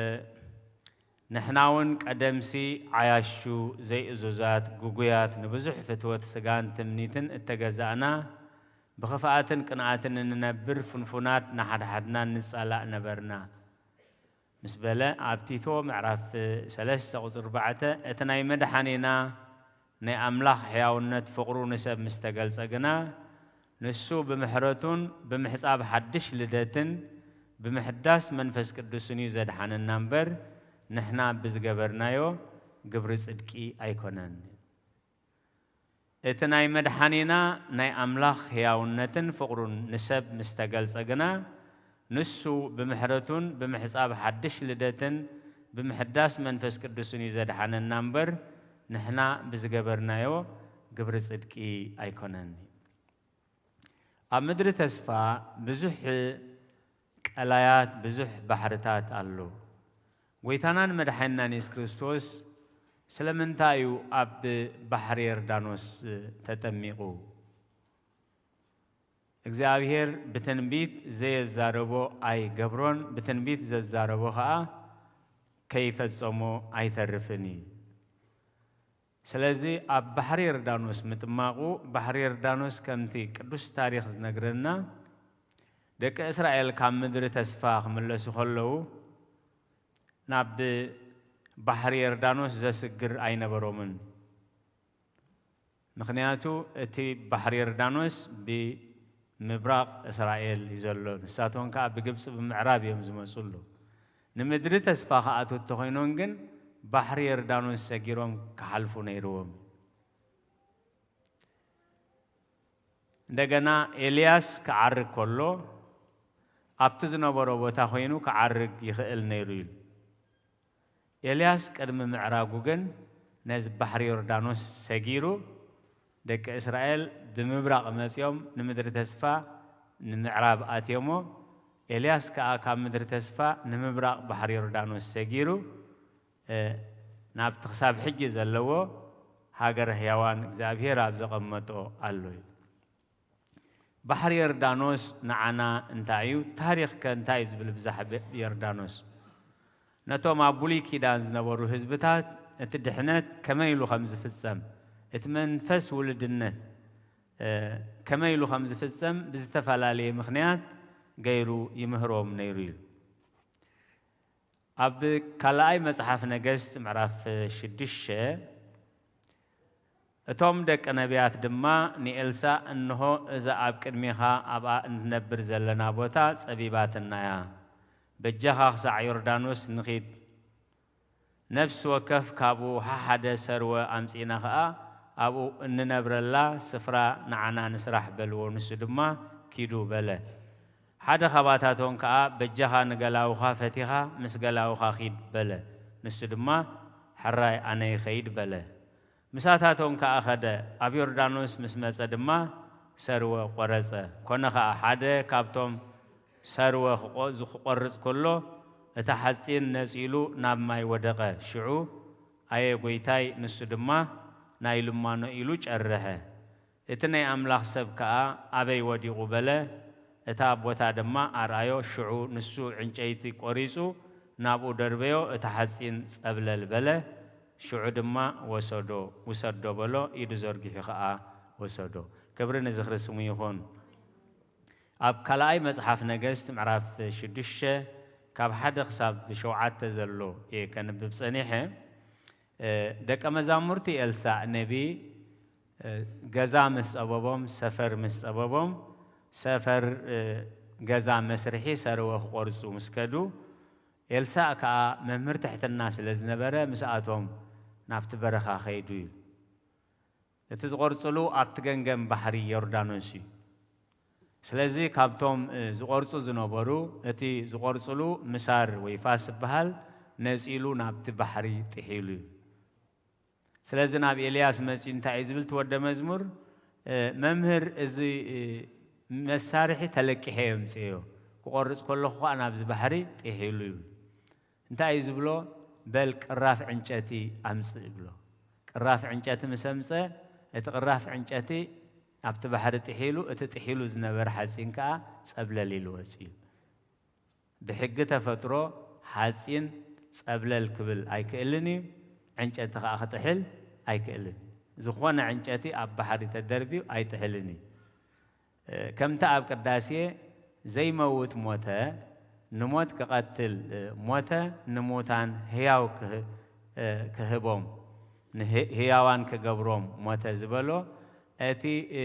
ንሕና እውን ቀደምሲ ዓያሹ፣ ዘይእዙዛት፣ ግጉያት፣ ንብዙሕ ፍትወት ስጋን ትምኒትን እተገዛእና፣ ብኽፍኣትን ቅንኣትን እንነብር፣ ፍንፉናት፣ ንሓድሓድና ንጻላእ ነበርና። ምስ በለ፣ ኣብ ቲቶ ምዕራፍ ሰለስተ ቁጽሪ ኣርባዕተ፣ እቲ ናይ መድሓኒና ናይ ኣምላኽ ሕያውነት ፍቕሩ ንሰብ ምስ ተገልጸ ግና፣ ንሱ ብምሕረቱን ብምሕጻብ ሓድሽ ልደትን ብምሕዳስ መንፈስ ቅዱስን እዩ ዘድሓነና እምበር፣ ንሕና ብዝገበርናዮ ግብሪ ጽድቂ ኣይኮነን። እቲ ናይ መድሓኒና ናይ ኣምላኽ ሕያውነትን ፍቕሩን ንሰብ ምስ ተገልጸ ግና፣ ንሱ ብምሕረቱን ብምሕጻብ ሓድሽ ልደትን ብምሕዳስ መንፈስ ቅዱስን እዩ ዘድሓነና እምበር፣ ንሕና ብዝገበርናዮ ግብሪ ጽድቂ ኣይኮነን። ኣብ ምድሪ ተስፋ ብዙሕ ቀላያት፣ ብዙሕ ባሕርታት ኣሎ። ጎይታናን መድሓኒናን የሱስ ክርስቶስ ስለምንታይ እዩ ኣብ ባሕሪ ዮርዳኖስ ተጠሚቑ? እግዚኣብሔር ብትንቢት ዘየዛረቦ ኣይገብሮን፣ ብትንቢት ዘዛረቦ ኸኣ ከይፈጸሞ ኣይተርፍን እዩ። ስለዚ ኣብ ባሕሪ ዮርዳኖስ ምጥማቑ፣ ባሕሪ ዮርዳኖስ ከምቲ ቅዱስ ታሪኽ ዝነግረና፣ ደቂ እስራኤል ካብ ምድሪ ተስፋ ክምለሱ ከለዉ፣ ናብ ባሕሪ ዮርዳኖስ ዘስግር ኣይነበሮምን። ምኽንያቱ እቲ ባሕሪ ዮርዳኖስ ብምብራቕ እስራኤል እዩ ዘሎ፣ ንሳቶም ከኣ ብግብጺ ብምዕራብ እዮም ዝመጹ ኣለዉ። ንምድሪ ተስፋ ክኣትዉ እንተኾይኖም ግን ባሕሪ ዮርዳኖስ ሰጊሮም ክሓልፉ ነይርዎም። እንደገና ኤልያስ ክዓርግ ከሎ ኣብቲ ዝነበሮ ቦታ ኮይኑ ክዓርግ ይኽእል ነይሩ ኢሉ። ኤልያስ ቅድሚ ምዕራጉ ግን ነዚ ባሕሪ ዮርዳኖስ ሰጊሩ፣ ደቂ እስራኤል ብምብራቕ መጺኦም ንምድሪ ተስፋ ንምዕራብ ኣትዮሞ፣ ኤልያስ ከኣ ካብ ምድሪ ተስፋ ንምብራቕ ባሕሪ ዮርዳኖስ ሰጊሩ፣ እ፣ ናብቲ ክሳብ ሕጂ ዘለዎ ሃገረ ህያዋን እግዚኣብሔር ኣብ ዘቐመጦ ኣሎ እዩ። ባሕሪ ዮርዳኖስ ንዓና እንታይ እዩ? ታሪኽ ከ እንታይ እዩ ዝብል ብዛዕባ ዮርዳኖስ? ነቶም ኣብ ብሉይ ኪዳን ዝነበሩ ህዝብታት እቲ ድሕነት ከመይ ኢሉ ከም ዝፍጸም፣ እቲ መንፈስ ውሉድነት፣ እ፣ ከመይ ኢሉ ከም ዝፍጸም ብዝተፈላለየ ምኽንያት ገይሩ ይምህሮም ነይሩ እዩ። ኣብ ካልኣይ መጽሓፍ ነገስት ምዕራፍ ሽዱሽተ፣ እቶም ደቂ ነቢያት ድማ ንኤልሳእ፣ "እንሆ፣ እዛ ኣብ ቅድሜኻ ኣብኣ እንነብር ዘለና ቦታ ጸቢባትና እያ። በጃኻ ክሳዕ ዮርዳኖስ ንኺድ። ነፍሲ ወከፍ ካብኡ ሓሓደ ሰርወ ኣምጺእና ኸኣ ኣብኡ እንነብረላ ስፍራ ንዓና ንስራሕ" በልዎ። ንሱ ድማ፣ "ኪዱ" በለ። ሓደ ኻባታቶም ከኣ፣ "በጃኻ ንገላውኻ ፈቲኻ ምስ ገላውኻ ኺድ" በለ። ንሱ ድማ፣ "ሕራይ ኣነ ይኸይድ" በለ። ምሳታቶም ከኣ ኸደ። ኣብ ዮርዳኖስ ምስ መጸ ድማ፣ ሰርወ ቈረጸ። ኰነ ኸኣ፣ ሓደ ካብቶም ሰርወ ክቖ-፣ ክቖርጽ ከሎ፣ እቲ ሓጺን ነጺሉ ናብ ማይ ወደቐ። ሽዑ፣ "ኣየ ጐይታይ!" ንሱ ድማ፣ "ናይ ልማኖ" ኢሉ ጨርሐ። እቲ ናይ ኣምላኽ ሰብ ከኣ፣ "ኣበይ ወዲቑ?" በለ። እታ ቦታ ድማ ኣርኣዮ። ሽዑ ንሱ ዕንጨይቲ ቈሪጹ ናብኡ ደርበዮ፣ እቲ ሓጺን ጸብለል በለ። ሽዑ ድማ ወሰዶ፣ "ውሰዶ" በሎ፣ ኢዱ ዘርጊሑ ኸኣ ወሰዶ። ክብሪ ንዝኽሪ ስሙ ይኹን። ኣብ ካልኣይ መጽሓፍ ነገስት ምዕራፍ ሽዱሽተ ካብ ሓደ ክሳብ ሸውዓተ ዘሎ እየ ከንብብ ጸኒሐ። እ፣ ደቀ መዛሙርቲ ኤልሳዕ ነቢ፣ እ፣ ገዛ ምስ ጸበቦም፣ ሰፈር ምስ ጸበቦም፣ ሰፈር፣ እ፣ ገዛ መስርሒ ሰርወ ክቖርጹ ምስ ከዱ፣ ኤልሳዕ ከኣ መምህር ትሕትና ስለ ዝነበረ፣ ምስኣቶም ናብቲ በረኻ ከይዱ እዩ። እቲ ዝቖርጽሉ ኣብቲ ገምገም ባሕሪ ዮርዳኖስ እዩ። ስለዚ ካብቶም፣ እ፣ ዝቖርጹ ዝነበሩ፣ እቲ ዝቖርጽሉ ምሳር ወይ ፋስ ዝበሃል ነጺሉ ናብቲ ባሕሪ ጥሒሉ እዩ። ስለዚ ናብ ኤልያስ መጺኡ እንታይ እዩ ዝብል እቲ ወደ መዝሙር? እ፣ "መምህር፣ እዚ፣ እ፣ መሳርሒ ተለቂሐ የምጽኤዮ፣ ክቖርጽ ከለኹ ኸኣ ናብዚ ባሕሪ ጥሒሉ" ይብል። እንታይ እዩ ዝብሎ? "በል ቅራፍ ዕንጨቲ ኣምጽእ" ይብሎ። ቅራፍ ዕንጨቲ ምስ ኣምጸ፣ እቲ ቅራፍ ዕንጨቲ ኣብቲ ባሕሪ ጥሒሉ፣ እቲ ጥሒሉ ዝነበረ ሓጺን ከኣ ጸብለል ኢሉ ወጺኡ። ብሕጊ ተፈጥሮ ሓጺን ጸብለል ክብል ኣይክእልን እዩ፣ ዕንጨቲ ከኣ ክጥሕል ኣይክእልን እዩ። ዝኾነ ዕንጨቲ ኣብ ባሕሪ ተደርብዩ ኣይጥሕልን እዩ። እ፣ ከምቲ ኣብ ቅዳሴ፣ "ዘይመውት ሞተ፣ ንሞት ክቐትል፣ እ፣ ሞተ፣ ንምውታን ህያው ክህ-፣ እ፣ ክህቦም፣ ንህ-፣ ህያዋን ክገብሮም ሞተ" ዝበሎ፣ እቲ፣ እ፣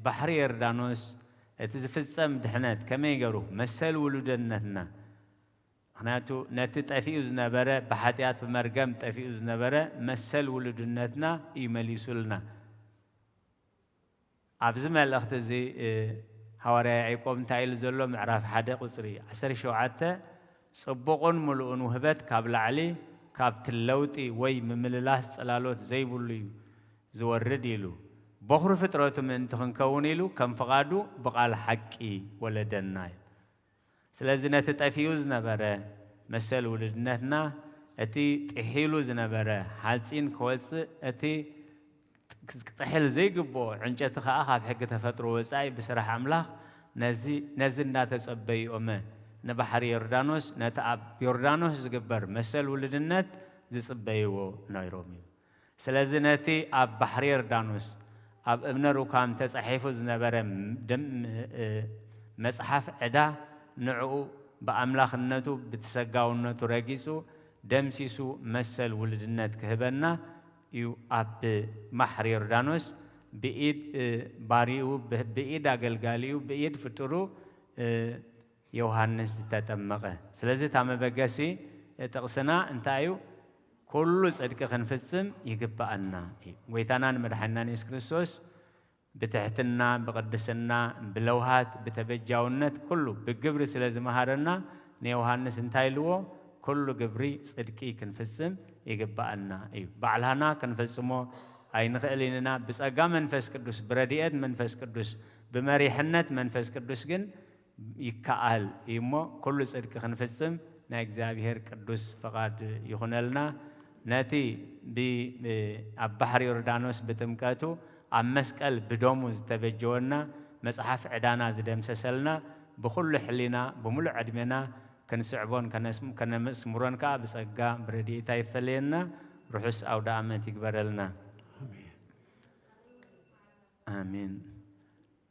ባሕሪ ዮርዳኖስ፣ እቲ ዝፍጸም ድሕነት ከመይ ገይሩ መሰል ውሉድነትና፣ ምኽንያቱ ነቲ ጠፊኡ ዝነበረ፣ ብሓጢኣት ብመርገም ጠፊኡ ዝነበረ መሰል ውሉድነትና እዩ መሊሱልና። ኣብዚ መልእኽቲ እዚ፣ እ፣ ሃዋርያ ያዕቆብ እንታይ ኢሉ ዘሎ? ምዕራፍ ሓደ ቁጽሪ ዓሰርተ ሸውዓተ፣ "ጽቡቕን ምሉእን ውህበት ካብ ላዕሊ፣ ካብቲ ለውጢ ወይ ምምልላስ ጽላሎት ዘይብሉ እዩ ዝወርድ" ኢሉ። "በኹሪ ፍጥረቱ ምእንቲ ክንከውን ኢሉ፣ ከም ፍቓዱ ብቓል ሓቂ ወለደና" ኢሉ። ስለዚ ነቲ ጠፊኡ ዝነበረ መሰል ውሉድነትና፣ እቲ ጥሒሉ ዝነበረ ሓጺን ክወጽእ፣ እቲ ክጥሕል ዘይግብኦ ዕንጨቲ ኸኣ ካብ ሕጊ ተፈጥሮ ወጻኢ ብስራሕ ኣምላኽ ነዚ፣ ነዚ እንዳተጸበዩኦመ ንባሕሪ ዮርዳኖስ፣ ነቲ ኣብ ዮርዳኖስ ዝግበር መሰል ውሉድነት ዝጽበይዎ ነይሮም እዩ። ስለዚ ነቲ ኣብ ባሕሪ ዮርዳኖስ ኣብ እብነ ሩካም ተጻሒፉ ዝነበረ ደም-፣ እ፣ መጽሓፍ ዕዳ ንዕኡ ብኣምላኽነቱ ብተሰጋውነቱ ረጊጹ ደምሲሱ መሰል ውሉድነት ክህበና እዩ ኣብ ባሕሪ ዮርዳኖስ ብኢድ፣ እ፣ ባሪኡ፣ ብ-፣ ብኢድ ኣገልጋሊኡ፣ ብኢድ ፍጡሩ፣ እ፣ ዮሃንስ ዝተጠመቐ። ስለዚ እታ መበገሲ ጥቕስና እንታይ እዩ? ኩሉ ጽድቂ ክንፍጽም ይግብኣና እዩ። ጎይታናን መድሓኒናን የሱስ ክርስቶስ ብትሕትና፣ ብቕድስና፣ ብለውሃት፣ ብተበጃውነት ኩሉ ብግብሪ ስለ ዝመሃረና ንዮሃንስ እንታይ ኢልዎ? ኩሉ ግብሪ ጽድቂ ክንፍጽም ይግብኣና እዩ። ባዕልሃና ክንፈጽሞ ኣይንኽእልን ኢና። ብጸጋ መንፈስ ቅዱስ፣ ብረድኤት መንፈስ ቅዱስ፣ ብመሪሕነት መንፈስ ቅዱስ ግን ይከኣል እዩ እሞ፣ ኩሉ ጽድቂ ክንፍጽም ናይ እግዚኣብሔር ቅዱስ ፍቓድ ይኹነልና። ነቲ ብ-፣ ኣብ ባሕሪ ዮርዳኖስ ብጥምቀቱ ኣብ መስቀል ብደሙ ዝተበጀወና፣ መጽሓፍ ዕዳና ዝደምሰሰልና፣ ብኹሉ ሕሊና፣ ብምሉእ ዕድሜና ክንስዕቦን ከነስም-፣ ከነመስምሮን ከኣ ብጸጋ ብረድኤታ ይፈለየና። ርሑስ ኣውደ ኣመት ይግበረልና። ኣሜን።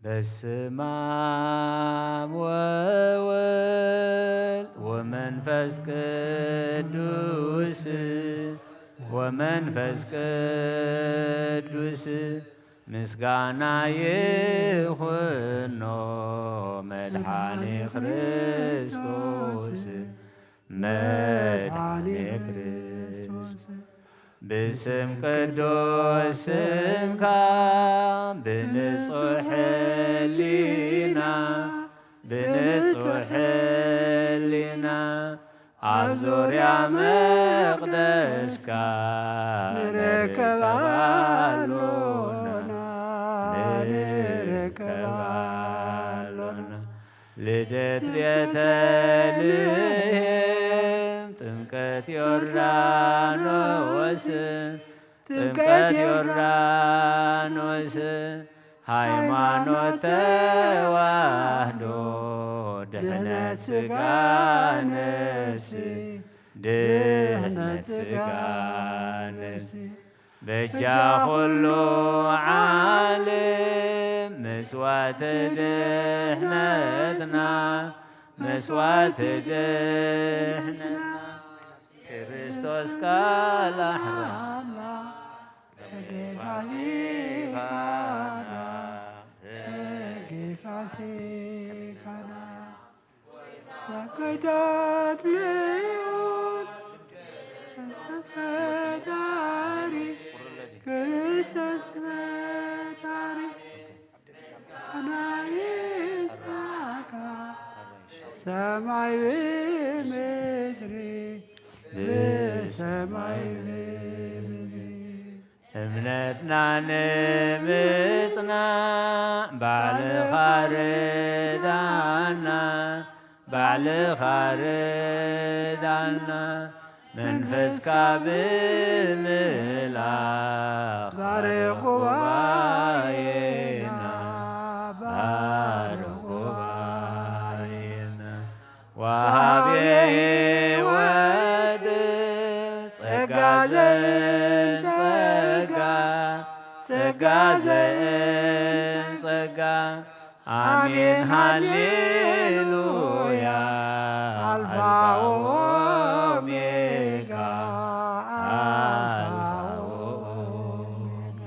በስመ አብ ወወልድ ወመንፈስ ቅዱስ፣ ወመንፈስ ቅዱስ ምስጋና ይኹኖ መድኃኔ ክርስቶስ፣ መድኃኔ ክርስቶስ። ብስም ቅዱስ ስምካ ብንጹሕ ሕሊና፣ ብንጹሕ ሕሊና ኣብ ዙርያ መቕደስካ ንርከባ ኣሎና፣ ንርከባ ኣሎና። ልደት ቤተልሔም፣ ጥምቀት ዮርዳኖስ፣ ጥምቀት ዮርዳኖስ፣ ሃይማኖት ተዋህዶ፣ ድሕነት ስጋ ነፍሲ፣ ድሕነት ስጋ ነፍሲ። በጃ ኩሉ ዓለም፣ መስዋዕቲ ድሕነትና፣ መስዋዕቲ ድሕነትና። ክርስቶስ ቃል ኣሕራና፣ በጌ ፋሲካና፣ በጌ ፋሲካና። ተከታት ልዑል ፈጣሪ፣ ክርስቶስ ፈጣሪ፣ ሰማይ ብምድሪ፣ ብሰማይ ብምድሪ። እምነትና ንምጽናዕ ባዕልኻ ርዳና፣ ባዕልኻ ርዳና። መንፈስካ ብምልኣኽ ባርኽ ጉባኤና፣ ባርኽ ጉባኤና። ወሃቤ ሕይወት ጸጋ ዘእም ጸጋ፣ ጸጋ ዘእም ጸጋ። ኣሜን ሃሌሉያ። ኣልፋ ወኦሜጋ፣ ኣልፋ ወኦሜጋ።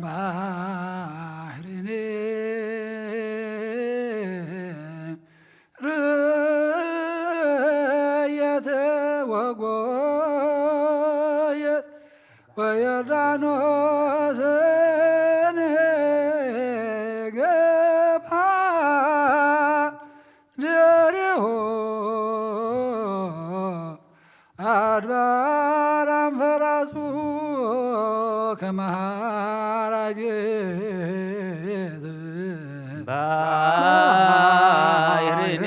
ባሕርን ርእየት ወጎየት ወዮርዳኖስን ገብአ ድሬሁ ኣድባር ኣንፈራሱ ከመሃራጌት ባሕርን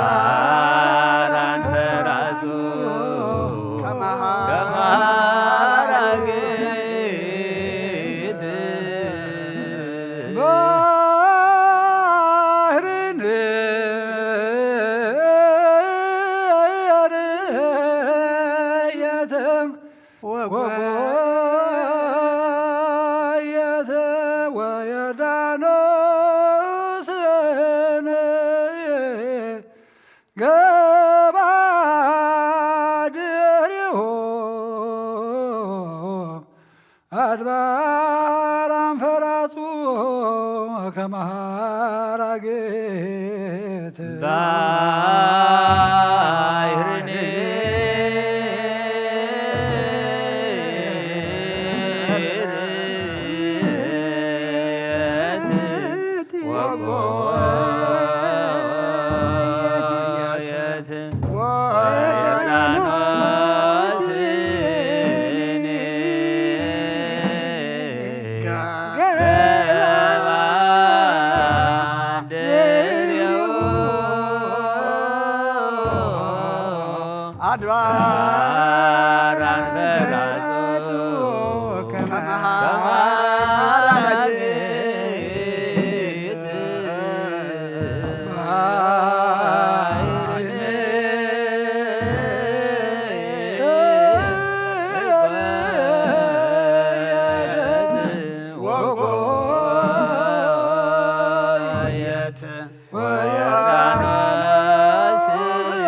አድባር አንፈራሱ ከመሃራጌት ባሕርን ርእየትም ወጎየተ ወዮርዳኖስን ገባ ድሬሁ አድባር አንፈራጹ ከመሃራጌት ባሕርን አድባር አንፈራጹ ከመሃራጌት ወጎየት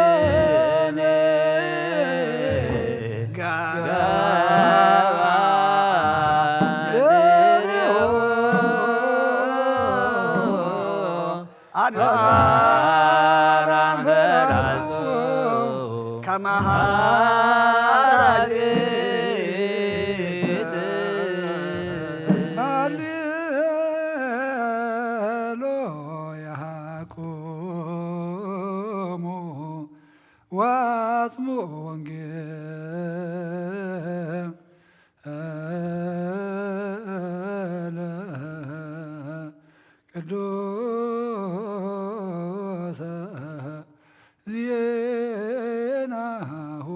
ወዮርዳኖስን ገባ ድሬሁ አድባር አንፈራጹ ከመሃራጌት ሃሌሉያ ቁሙ ወአጽምዑ ወንጌለ ቅዱሰ ዜናሁ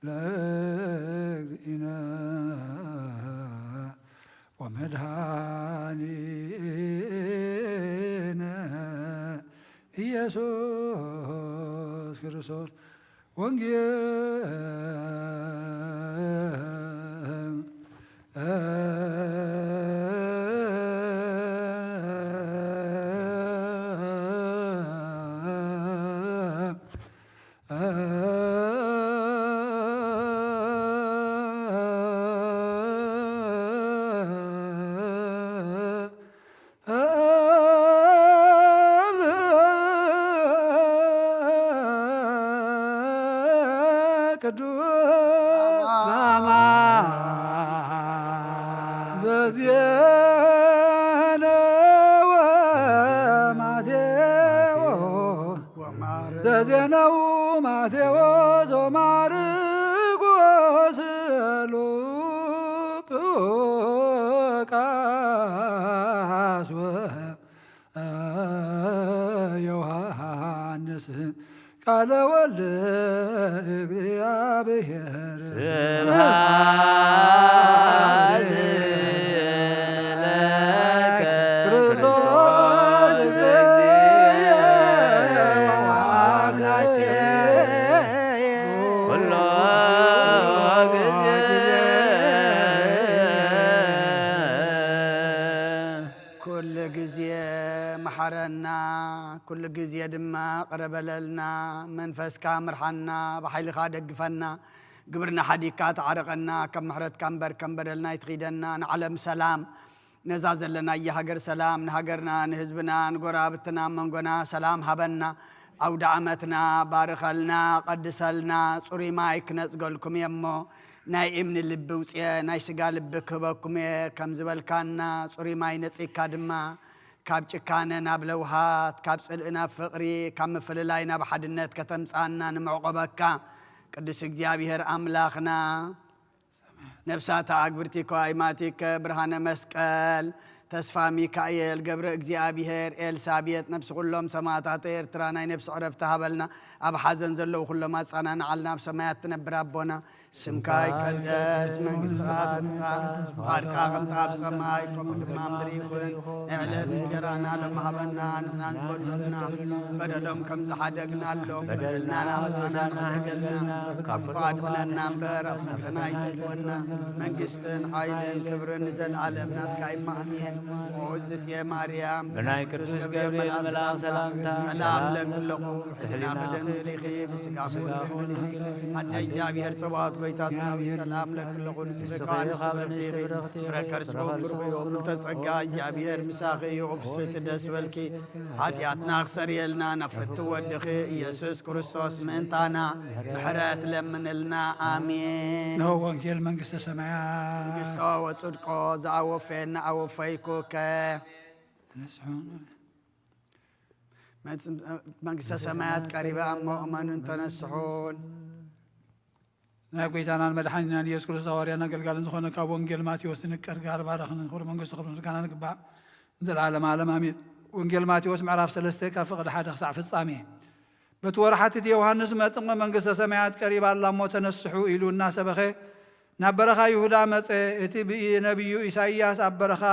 ለእግዚእነ ወመድኃኒነ ኢየሱስ ክርስቶስ ወንጌል ቅዱስ ላማ ዘዜነወ ማቴዎ ዘዜነው ማቴዎስ ወማርቆስ ሉቃስ ወዮሐንስ ቃለ ወልድ እግዚአብሔር ስብሐት ረና፣ ኩሉ ግዜ ድማ ቅረ በለልና። መንፈስካ ምርሓና፣ ብሓይልኻ ደግፈና። ግብርና ሓዲግካ ተዓረቐና፣ ከም ምሕረትካ እምበር ከም በደልና ኣይትኺደና። ንዓለም ሰላም፣ ነዛ ዘለናያ ሃገር ሰላም፣ ንሃገርና፣ ንህዝብና፣ ንጎረባብትና፣ መንጎና ሰላም ሃበና። ኣውደ ዓመትና ባርኸልና፣ ቀድሰልና። ጽሩይ ማይ ክነጽገልኩም እየ እሞ፣ ናይ እምኒ ልቢ ውጽየ፣ ናይ ስጋ ልቢ ክህበኩም እየ ከም ዝበልካና፣ ጽሩይ ማይ ነጺግካ ድማ፣ ካብ ጭካነ ናብ ለውሃት፣ ካብ ጽልኢ ናብ ፍቕሪ፣ ካብ ምፍልላይ ናብ ሓድነት ከተምጽኣና ንምዕቆበካ፣ ቅዱስ እግዚኣብሔር ኣምላኽና። ነፍሳት ኣግብርቲኮ ኣይማቲከ ብርሃነ መስቀል፣ ተስፋ ሚካኤል፣ ገብረ እግዚኣብሔር፣ ኤልሳቤጥ፣ ነፍሲ ኩሎም ሰማዕታት ኤርትራ ናይ ነፍሲ ዕረፍቲ ሃበልና። ኣብ ሓዘን ዘለዉ ኩሎም ኣጻናንዓልና። ኣብ ሰማያት ትነብር ኣቦና፣ ስምካ ይቀደስ፣ መንግስትኻ ትምጻእ፣ ፍቓድካ ከምቲ ኣብ ሰማይ ከምኡ ድማ ምድሪ ይኹን። ናይ ዕለት እንጀራና ሎሚ ሃበና፣ ንሕና ንዝበደሉና በደሎም ከም ዝሓደግናሎም በደልና ናበሳና ንሕደገልና፣ ካብ ክፉ ኣድሕነና እምበር ኣብ ፈተና ኣይተእትወና። መንግስትን ሓይልን ክብርን ንዘለኣለም ናትካ እማ ኣሜን። ኦ እግዝእትየ ማርያም፣ ብናይ ቅዱስ ገብርኤል መልኣክ ሰላምታ ሰላም ለኪ ኣለኹ፣ ሕሊናኺ ድንግል ኢኺ፣ ብስጋኺ እውን ድንግል ኢኺ። ኣደ እግዚኣብሔር ጸባኦት ጎይታ ሰራዊት ሰላም ለኪ ኣለኹ፣ ንስኺ ከኣ ንስብርኽቲ ኢኺ፣ ፍረ ከርስኺ እውን ብሩኽ እዩ። ምልዕተ ጸጋ እግዚኣብሔር ምሳኺ እዩ፣ ፍስሕቲ ደስ በልኪ፣ ሓጢኣትና ክሰርየልና ናብ ፍትው ወድኺ ኢየሱስ ክርስቶስ ምእንታና ምሕረት ለምንልና። ኣሜን። እነሆ ወንጌል መንግስተ ሰማያት። መንግስቶ ወጽድቆ ዘኣወፈየና ኣወፈይኩከ። ተነስሑ። መንግስተ ሰማያት ቀሪባ እሞ እመኑን ተነስሑን። ናይ ጎይታናን መድሓኒናን ኢየሱስ ክርስቶስ ሃዋርያን ኣገልጋልን ዝኾነ ካብ ወንጌል ማቴዎስ ንቀር ጋር ባረኽን። ክብሪ መንግስቱ ክብሪ ምስጋና ንግባእ ንዘለዓለም ዓለም ኣሜን። ወንጌል ማቴዎስ ምዕራፍ ሰለስተ ካብ ፍቕዲ ሓደ ክሳዕ ፍጻሜ። በቲ ወርሓት እቲ ዮሃንስ መጥምቐ መንግስተ ሰማያት ቀሪባ ኣላ እሞ ተነስሑ ኢሉ እናሰበኸ ናብ በረኻ ይሁዳ መጸ። እቲ ብኢ-፣ ነቢዩ ኢሳይያስ ኣብ በረኻ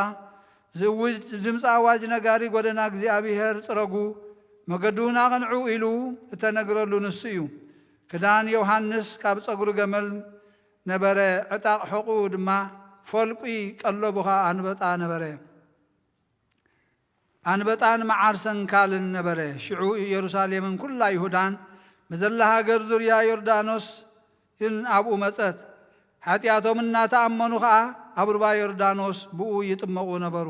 ዝእውጅ ድምፂ ኣዋጅ ነጋሪ ጎደና እግዚኣብሔር ጽረጉ፣ መገዱን ኣቕንዑ ኢሉ እተነግረሉ ንሱ እዩ። ክዳን ዮሃንስ ካብ ጸጉሪ ገመል ነበረ፣ ዕጣቕ ሕቑኡ ድማ ፈልቁ፣ ቀለቡ ኸኣ ኣንበጣ ነበረ። ኣንበጣን መዓር ሰንካልን ነበረ። ሽዑ ኢየሩሳሌምን ኩላ ይሁዳን ብዘላ ሃገር ዙርያ ዮርዳኖስን ኣብኡ መጸት። ሓጢኣቶም እናተኣመኑ ኸኣ ኣብ ሩባ ዮርዳኖስ ብኡ ይጥመቑ ነበሩ።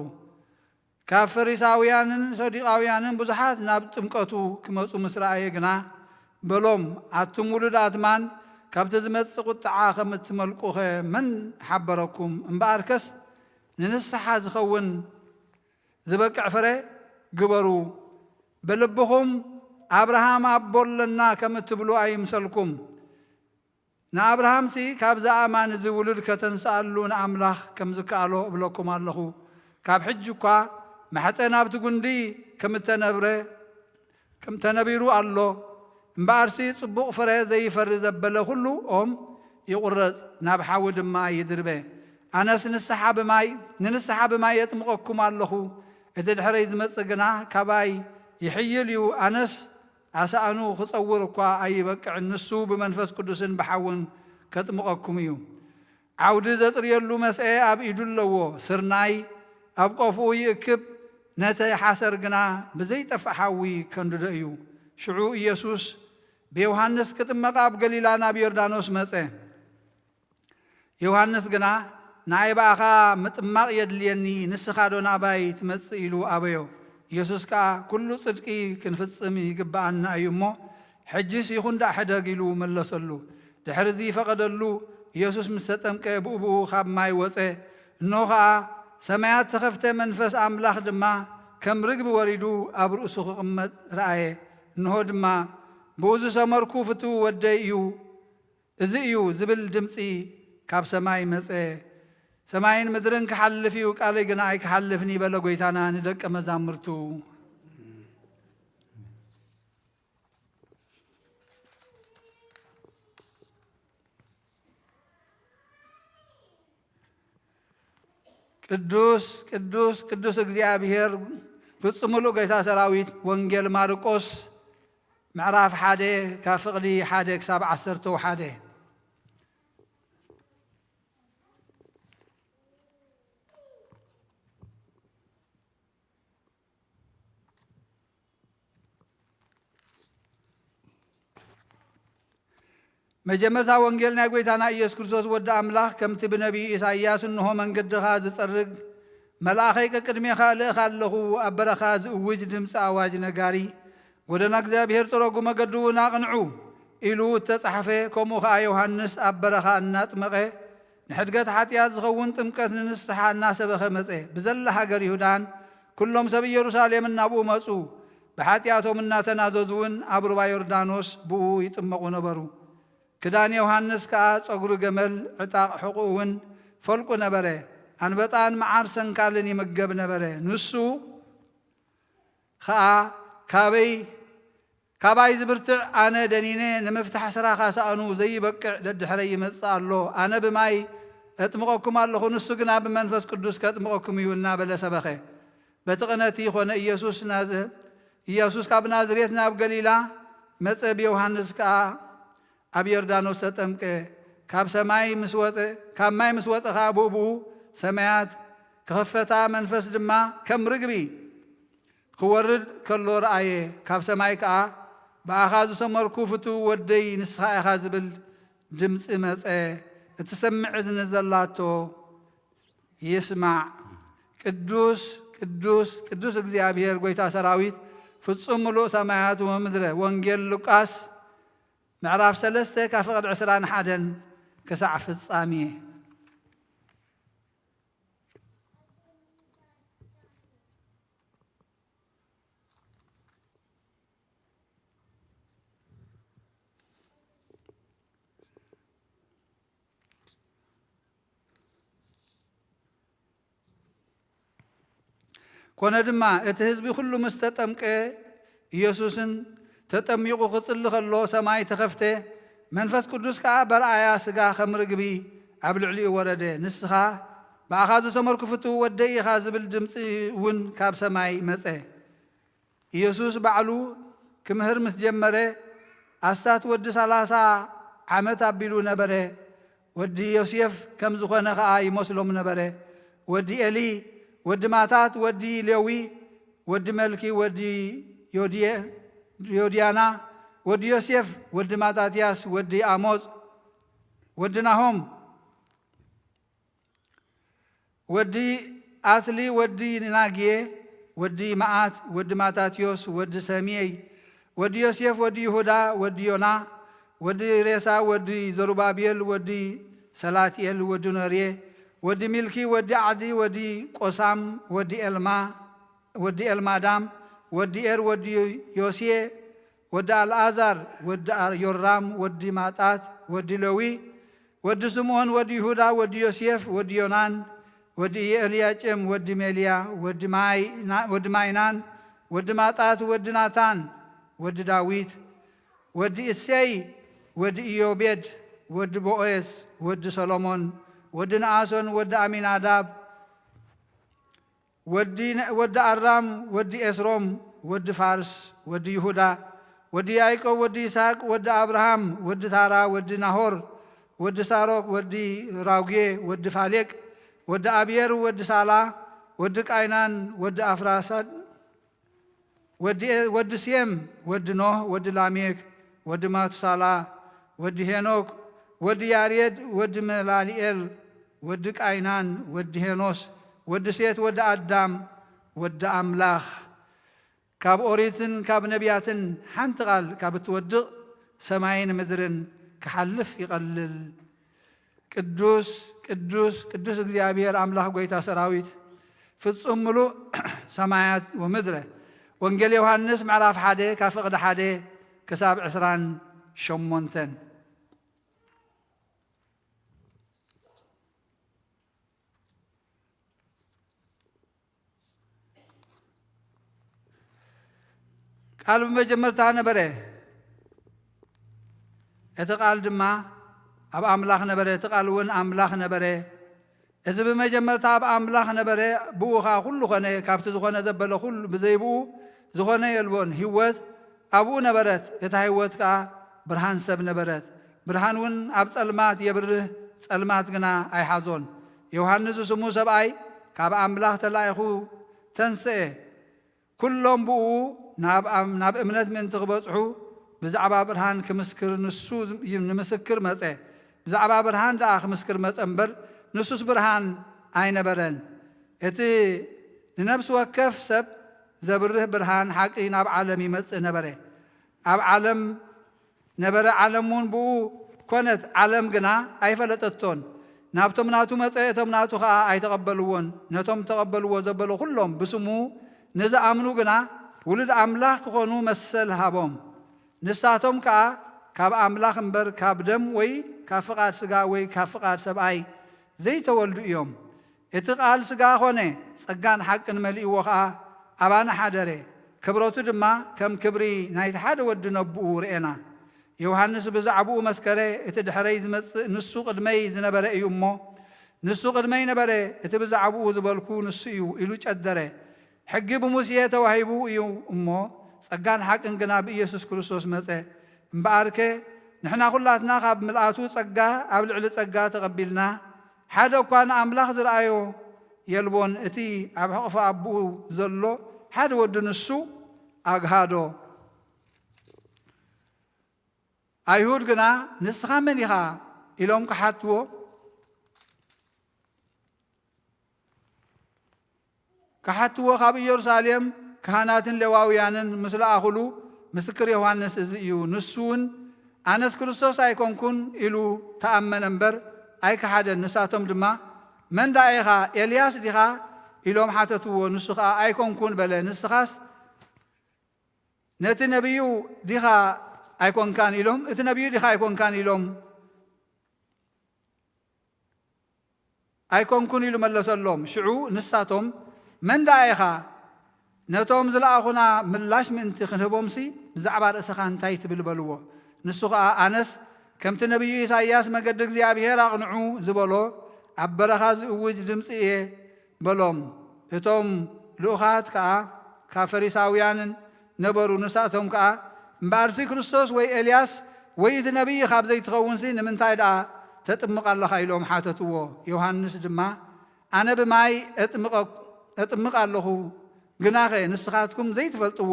ካብ ፈሪሳውያንን ሰዱቃውያንን ብዙሓት ናብ ጥምቀቱ ክመጹ ምስ ረኣየ ግና በሎም፣ ኣቱም ውሉድ ኣትማን፣ ካብቲ ዝመጽእ ቁጥዓ ከም እትመልቁኸ መን ሓበረኩም? እምበኣርከስ ንንስሓ ዝኸውን ዝበቅዕ ፍረ ግበሩ። ብልብኹም ኣብርሃም ኣቦ ኣለና ከም እትብሉ ኣይምሰልኩም። ንኣብርሃምሲ ካብዚ ኣእማን እዚ ውሉድ ከተንስኣሉ ንኣምላኽ ከም ዝከኣሎ እብለኩም ኣለኹ። ካብ ሕጂ እኳ ማሕፀን ኣብቲ ጉንዲ ከም እተነብረ ከም ተነቢሩ ኣሎ። እምበኣርሲ ጽቡቕ ፍረ ዘይፈሪ ዘበለ ኩሉ ኦም ይቑረጽ፣ ናብ ሓዊ ድማ ይድርበ። ኣነስ ንስሓ ብማይ፣ ንንስሓ ብማይ የጥምቐኩም ኣለኹ። እቲ ድሕረይ ዝመጽእ ግና ካባይ ይሕይል እዩ። ኣነስ ኣሳእኑ ክጸውር እኳ ኣይበቅዕን። ንሱ ብመንፈስ ቅዱስን ብሓውን ከጥምቐኩም እዩ። ዓውዲ ዘጽርየሉ መስአ ኣብ ኢዱ ኣለዎ። ስርናይ ኣብ ቆፍኡ ይእክብ፣ ነቲ ሓሰር ግና ብዘይጠፍእ ሓዊ ከንድዶ እዩ። ሽዑ ኢየሱስ ብዮሃንስ ክጥመቕ ኣብ ገሊላ ናብ ዮርዳኖስ መጸ። ዮሃንስ ግና፣ "ንኣይ ብኣኻ ምጥማቕ የድልየኒ፣ ንስኻዶ ናባይ ትመጽእ?" ኢሉ ኣበዮ። ኢየሱስ ከኣ፣ "ኩሉ ጽድቂ ክንፍጽም ይግብኣና እዩ እሞ፣ ሕጂስ ይኹን ደኣ ሕደግ" ኢሉ መለሰሉ። ድሕሪ እዚ ፈቐደሉ። ኢየሱስ ምስ ተጠምቀ ብኡብኡ ካብ ማይ ወጸ። እንሆ ኸኣ ሰማያት ተኸፍተ፣ መንፈስ ኣምላኽ ድማ ከም ርግቢ ወሪዱ ኣብ ርእሱ ክቕመጥ ረኣየ። እንሆ ድማ፣ "ብኡ ዝሰመርኩ ፍቱው ወደይ እዩ፣ እዚ እዩ" ዝብል ድምጺ ካብ ሰማይ መጸ። "ሰማይን ምድርን ክሓልፍ እዩ፣ ቃለይ ግና ኣይክሓልፍን" በለ ጎይታና ንደቀ መዛሙርቱ። ቅዱስ፣ ቅዱስ፣ ቅዱስ እግዚኣብሔር ፍጹም ምሉእ ጌታ ሰራዊት። ወንጌል ማርቆስ ምዕራፍ ሓደ ካብ ፍቕዲ ሓደ ክሳብ ዓሰርተ ሓደ። መጀመርታ ወንጌል ናይ ጐይታና ኢየሱስ ክርስቶስ ወዲ ኣምላኽ ከምቲ ብነቢይ ኢሳይያስ "እንሆ መንገድኻ ዝጸርግ መልኣኸይ ቀቅድሜኻ እልእኻ ኣለኹ" ኣብ በረኻ ዝእውጅ ድምፂ ኣዋጅ ነጋሪ "ጐደና እግዚኣብሔር ጽረጉ መገዱ እውን ኣቕንዑ" ኢሉ እተጻሕፈ፣ ከምኡ ኸኣ ዮሃንስ ኣብ በረኻ እናጥመቐ ንሕድገት ሓጢኣት ዝኸውን ጥምቀት ንንስሓ እናሰበኸ መጸ። ብዘላ ሃገር ይሁዳን ኩሎም ሰብ ኢየሩሳሌምን ናብኡ መጹ። ብሓጢኣቶም እናተናዘዙ እውን ኣብ ሩባ ዮርዳኖስ ብኡ ይጥመቑ ነበሩ። ክዳን ዮሃንስ ከኣ ጸጉሪ ገመል፣ ዕጣቕ ሕቑኡ እውን ፈልቁ ነበረ። ኣንበጣን መዓር ሰንካልን ይምገብ ነበረ። ንሱ ኸኣ ካበይ፣ "ካባይ ዝብርትዕ ኣነ ደኒነ፣ ንምፍታሕ ስራኻ ሳእኑ ዘይበቅዕ ደድሕረይ ይመጽእ ኣሎ። ኣነ ብማይ እጥምቐኩም ኣለኹ፣ ንሱ ግና ብመንፈስ ቅዱስ ከጥምቐኩም እዩ" እናበለ ሰበኸ። በቲ ቅነቲ ኾነ። ኢየሱስ ናዘ-፣ ኢየሱስ ካብ ናዝሬት ናብ ገሊላ መጸ፣ ብዮሃንስ ከኣ ኣብ ዮርዳኖስ ተጠምቀ። ካብ ሰማይ ምስ ወጸ፣ ካብ ማይ ምስ ወጸ ኸኣ ብኡብኡ ሰማያት ክኸፈታ፣ መንፈስ ድማ ከም ርግቢ ክወርድ ከሎ ረኣየ። ካብ ሰማይ ከኣ "ብኣኻ ዝሰመርኩ ፍቱው ወደይ ንስኻ ኢኻ" ዝብል ድምጺ መጸ። እትሰምዕ እዝኒ ዘላቶ ይስማዕ። ቅዱስ፣ ቅዱስ፣ ቅዱስ እግዚኣብሔር ጐይታ ሰራዊት፣ ፍጹም ምሉእ ሰማያት ወምድረ። ወንጌል ሉቃስ ምዕራፍ ሰለስተ ካብ ፍቕድ ዕስራን ሓደን ክሳዕ ፍጻሜ። ኮነ ድማ፣ እቲ ህዝቢ ኩሉ ምስ ተጠምቀ፣ ኢየሱስን ተጠሚቑ ክጽሊ ከሎ፣ ሰማይ ተኸፍተ፣ መንፈስ ቅዱስ ከኣ በርኣያ ስጋ ከም ርግቢ ኣብ ልዕሊኡ ወረደ። ንስኻ ብኣኻ ዝተመርኩ ፍቱው ወደይ ኢኻ ዝብል ድምጺ እውን ካብ ሰማይ መጸ። ኢየሱስ ባዕሉ ክምህር ምስ ጀመረ፣ ኣስታት ወዲ ሠላሳ ዓመት ኣቢሉ ነበረ። ወዲ ዮሴፍ ከም ዝኾነ ኸኣ ይመስሎም ነበረ። ወዲ ኤሊ፣ ወዲ ማታት፣ ወዲ ሌዊ፣ ወዲ መልኪ፣ ወዲ ዮድየ-፣ ዮድያና፣ ወዲ ዮሴፍ፣ ወዲ ማታትያስ፣ ወዲ ኣሞጽ፣ ወዲ ናሆም፣ ወዲ ኣስሊ፣ ወዲ ናግየ፣ ወዲ መዓት፣ ወዲ ማታትዮስ፣ ወዲ ሰሜይ፣ ወዲ ዮሴፍ፣ ወዲ ይሁዳ፣ ወዲ ዮና፣ ወዲ ሬሳ፣ ወዲ ዘሩባቤል፣ ወዲ ሰላትኤል፣ ወዲ ነርየ፣ ወዲ ሚልኪ፣ ወዲ ዓዲ፣ ወዲ ቆሳም፣ ወዲ ኤልማ፣ ወዲ ኤልማዳም፣ ወዲ ኤር፣ ወዲ ዮስየ፣ ወዲ ኣልኣዛር፣ ወዲ ዮራም፣ ወዲ ማጣት፣ ወዲ ለዊ፣ ወዲ ስምኦን፣ ወዲ ይሁዳ፣ ወዲ ዮሴፍ፣ ወዲ ዮናን፣ ወዲ ኢኤልያቄም፣ ወዲ ሜልያ፣ ወዲ ማይ-፣ ወዲ ማይናን፣ ወዲ ማጣት፣ ወዲ ናታን፣ ወዲ ዳዊት፣ ወዲ እሴይ፣ ወዲ ኢዮቤድ፣ ወዲ ቦኤዝ፣ ወዲ ሰሎሞን፣ ወዲ ነኣሶን፣ ወዲ ኣሚናዳብ፣ ወዲ ነ-፣ ወዲ ኣራም፣ ወዲ ኤስሮም፣ ወዲ ፋርስ፣ ወዲ ይሁዳ፣ ወዲ ያዕቆብ፣ ወዲ ይስሐቅ፣ ወዲ ኣብርሃም፣ ወዲ ታራ፣ ወዲ ናሆር፣ ወዲ ሳሮቅ፣ ወዲ ራጉዬ፣ ወዲ ፋሌቅ፣ ወዲ ኣብየር፣ ወዲ ሳላ፣ ወዲ ቃይናን፣ ወዲ ኣፍራሳድ፣ ወዲ ኤ-፣ ወዲ ሴም፣ ወዲ ኖህ፣ ወዲ ላሜክ፣ ወዲ ማቱሳላ፣ ወዲ ሄኖክ፣ ወዲ ያሬድ፣ ወዲ መላልኤል፣ ወዲ ቃይናን፣ ወዲ ሄኖስ፣ ወዲ ሴት፣ ወዲ ኣዳም፣ ወዲ ኣምላኽ። ካብ ኦሪትን ካብ ነቢያትን ሓንቲ ቃል ካብ እትወድቕ ሰማይን ምድርን ክሓልፍ ይቐልል። ቅዱስ፣ ቅዱስ፣ ቅዱስ እግዚኣብሔር ኣምላኽ ጐይታ ሰራዊት፣ ፍጹም ምሉእ ሰማያት ወምድረ። ወንጌል ዮሃንስ ምዕራፍ ሓደ ካብ ፍቕዲ ሓደ ክሳብ ዕስራን ሸሞንተን። ቃል ብመጀመርታ ነበረ፣ እቲ ቃል ድማ ኣብ ኣምላኽ ነበረ፣ እቲ ቃል እውን ኣምላኽ ነበረ። እዚ ብመጀመርታ ኣብ ኣምላኽ ነበረ፣ ብኡ ኸኣ ኩሉ ኾነ። ካብቲ ዝኾነ ዘበለ ኩሉ፣ ብዘይ ብኡ ዝኾነ የልቦን። ህይወት ኣብኡ ነበረት፣ እታ ህይወት ከኣ ብርሃን ሰብ ነበረት። ብርሃን እውን ኣብ ጸልማት የብርህ፣ ጸልማት ግና ኣይሓዞን። ዮሃንስ ዝስሙ ሰብኣይ ካብ ኣምላኽ ተላኢኹ ተንስኤ። ኩሎም ብኡ ናብ ኣም-፣ ናብ እምነት ምእንቲ ክበጽሑ፣ ብዛዕባ ብርሃን ክምስክር ንሱ እዩ ንምስክር መጸ። ብዛዕባ ብርሃን ደኣ ክምስክር መጸ እምበር፣ ንሱስ ብርሃን ኣይነበረን። እቲ ንነፍሲ ወከፍ ሰብ ዘብርህ ብርሃን ሓቂ ናብ ዓለም ይመጽእ ነበረ። ኣብ ዓለም ነበረ፣ ዓለም እውን ብኡ ኮነት፣ ዓለም ግና ኣይፈለጠቶን። ናብቶም ናቱ መጸ፣ እቶም ናቱ ኸኣ ኣይተቐበልዎን። ነቶም ተቐበልዎ ዘበሎ ኩሎም ብስሙ ንዝኣምኑ ግና ውሉድ ኣምላኽ ክኾኑ መሰል ሃቦም። ንሳቶም ከኣ ካብ ኣምላኽ እምበር ካብ ደም ወይ ካብ ፍቓድ ስጋ ወይ ካብ ፍቓድ ሰብኣይ ዘይተወልዱ እዮም። እቲ ቃል ስጋ ኾነ፣ ጸጋን ሓቅን መሊእዎ ኸኣ ኣባና ሓደረ። ክብረቱ ድማ ከም ክብሪ ናይቲ ሓደ ወዲ ነብኡ ርኤና። ዮሃንስ ብዛዕባኡ መስከረ፣ እቲ ድሕረይ ዝመጽእ ንሱ ቅድመይ ዝነበረ እዩ እሞ፣ ንሱ ቅድመይ ነበረ፣ እቲ ብዛዕባኡ ዝበልኩ ንሱ እዩ ኢሉ ጨደረ። ሕጊ ብሙሴ ተዋሂቡ እዩ እሞ፣ ጸጋን ሓቅን ግና ብኢየሱስ ክርስቶስ መጸ። እምበኣርከ ንሕና ኩላትና ካብ ምልኣቱ ጸጋ ኣብ ልዕሊ ጸጋ ተቐቢልና፣ ሓደ እኳ ንኣምላኽ ዝረኣዮ የልቦን። እቲ ኣብ ሕቕፊ ኣቦኡ ዘሎ ሓደ ወዱ ንሱ ኣግሃዶ። ኣይሁድ ግና፣ "ንስኻ መን ኢኻ?" ኢሎም ክሓትዎ፣ ክሓትዎ ካብ ኢየሩሳሌም ካህናትን ሌዋውያንን ምስ ለኣኹሉ፣ "ምስክር ዮሃንስ እዚ እዩ። ንሱ እውን፣ 'ኣነስ ክርስቶስ ኣይኮንኩን' ኢሉ ተኣመነ እምበር ኣይከሓደን።" ንሳቶም ድማ፣ "መን ደኣ ኢኻ? ኤልያስ ዲኻ?" ኢሎም ሓተትዎ። ንሱ ኸኣ፣ "ኣይኮንኩን" በለ። "ንስኻስ ነቲ ነቢዩ ዲኻ ኣይኮንካን?" ኢሎም፣ "እቲ ነቢዩ ዲኻ ኣይኮንካን?" ኢሎም፣ "ኣይኮንኩን" ኢሉ መለሰሎም። ሽዑ ንሳቶም፣ "መን ደኣ ኢኻ?" ነቶም ዝለኣኹና ምላሽ ምእንቲ ክንህቦምሲ፣ "ብዛዕባ ርእስኻ እንታይ ትብል?" በልዎ። ንሱ ኸኣ፣ "ኣነስ ከምቲ ነቢዩ ኢሳይያስ፣ 'መገዲ እግዚኣብሔር ኣቕንዑ' ዝበሎ፣ ኣብ በረኻ ዝእውጅ ድምጺ እየ" በሎም። እቶም ልኡኻት ከኣ ካብ ፈሪሳውያን ነበሩ። ንሳቶም ከኣ፣ "እምበኣርሲ ክርስቶስ ወይ ኤልያስ ወይ እቲ ነቢይ ካብ ዘይትኸውንሲ፣ ንምንታይ ደኣ ተጥምቕ ኣለኻ?" ኢሎም ሓተትዎ። ዮሃንስ ድማ፣ "ኣነ ብማይ እጥምቐ-፣ እጥምቕ ኣለኹ፣ ግናኸ ንስኻትኩም ዘይትፈልጥዎ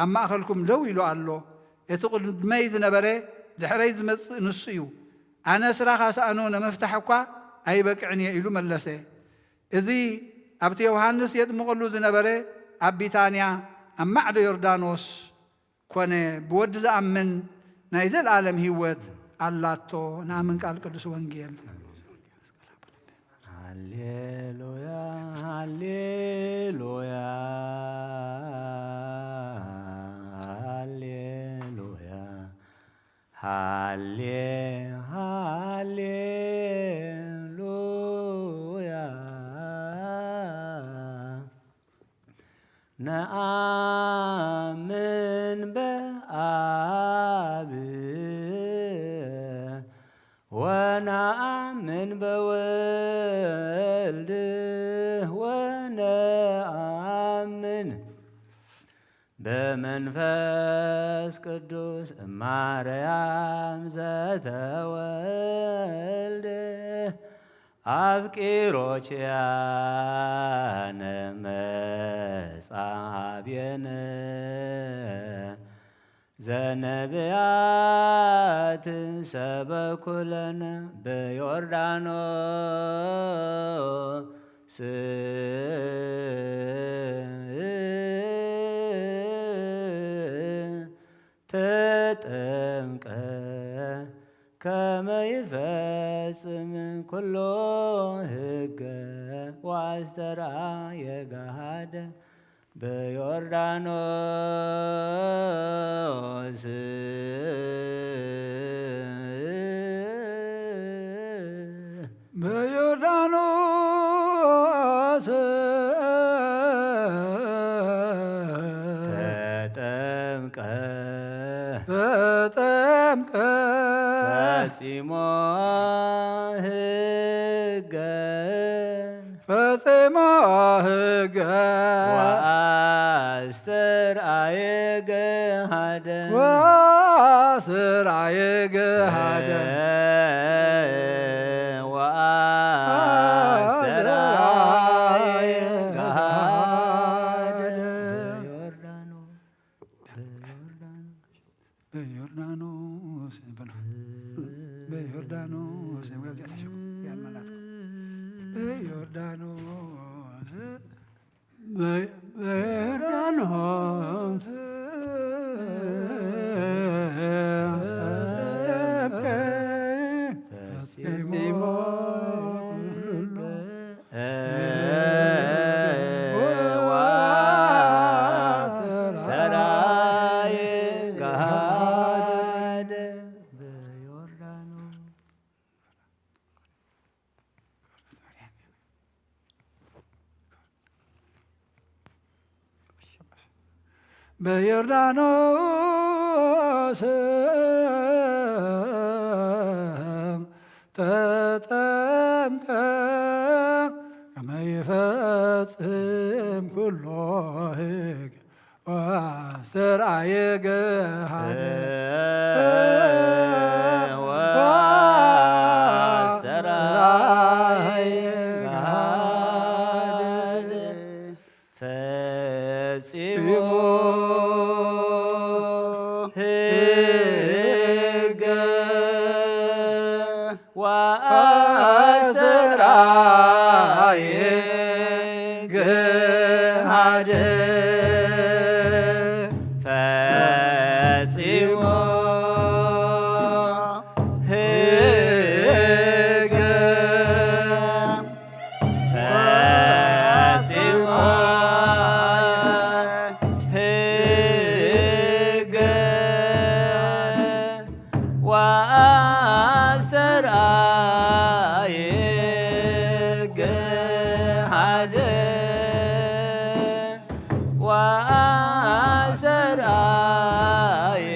ኣብ ማእከልኩም ደው ኢሉ ኣሎ። እቲ ቅድመይ ዝነበረ ድሕረይ ዝመጽእ ንሱ እዩ። ኣነ ስራኻ ሳእኑ ንምፍታሕ እኳ ኣይበቅዕን እየ" ኢሉ መለሰ። እዚ ኣብቲ ዮሃንስ የጥምቐሉ ዝነበረ ኣብ ቢታንያ ኣብ ማዕዶ ዮርዳኖስ ኮነ። ብወዲ ዝኣምን ናይ ዘለኣለም ህይወት ኣላቶ። ንኣምን ቃል ቅዱስ ወንጌል። ሃሌሉያ፣ ሃሌሉያ፣ ሃሌሉያ፣ ሃሌ፣ ሃሌሉያ። ነአምን በአብ ወነአምን በወልድ ወነአምን በመንፈስ ቅዱስ እማርያም ዘተወልደ አፍቂሮ ኪያነ መጻ ሀቤነ ዘነብያት ሰበኩለነ በዮርዳኖስ ተጠምቀ ከመ ይፈጽም ኩሎ ሕገ ወአስተርአየ ገሃደ በዮርዳኖስ። በዮርዳኖስ ተጠምቀ ተጠምቀ ፈጺሞ ሕገ ፈጺሞ ሕገ ወአስተርአየ ገሃደ ወአስተርአየ ገሃደ ወአስተርአየ ገሃደ በዮርዳኖስ ዮርዳኖስ በዮርዳኖስ ተጠምቀ ፈጺሞ ወአስተርአየ ገሃደ በዮርዳኖስ። በዮርዳኖስ ተጠምቀ ከመ ይፈጽም ኩሎ ሕግ ወአስተርአየ ገሃደ ወአስተርአየ ገሃደ ፈጺሞ ሕገ ወአስተርአየ ገሃደ ፈጺሞ ሕገ ፈጺሞ ሕገ ወአስተርአየ ገሃደ ወአስተርአየ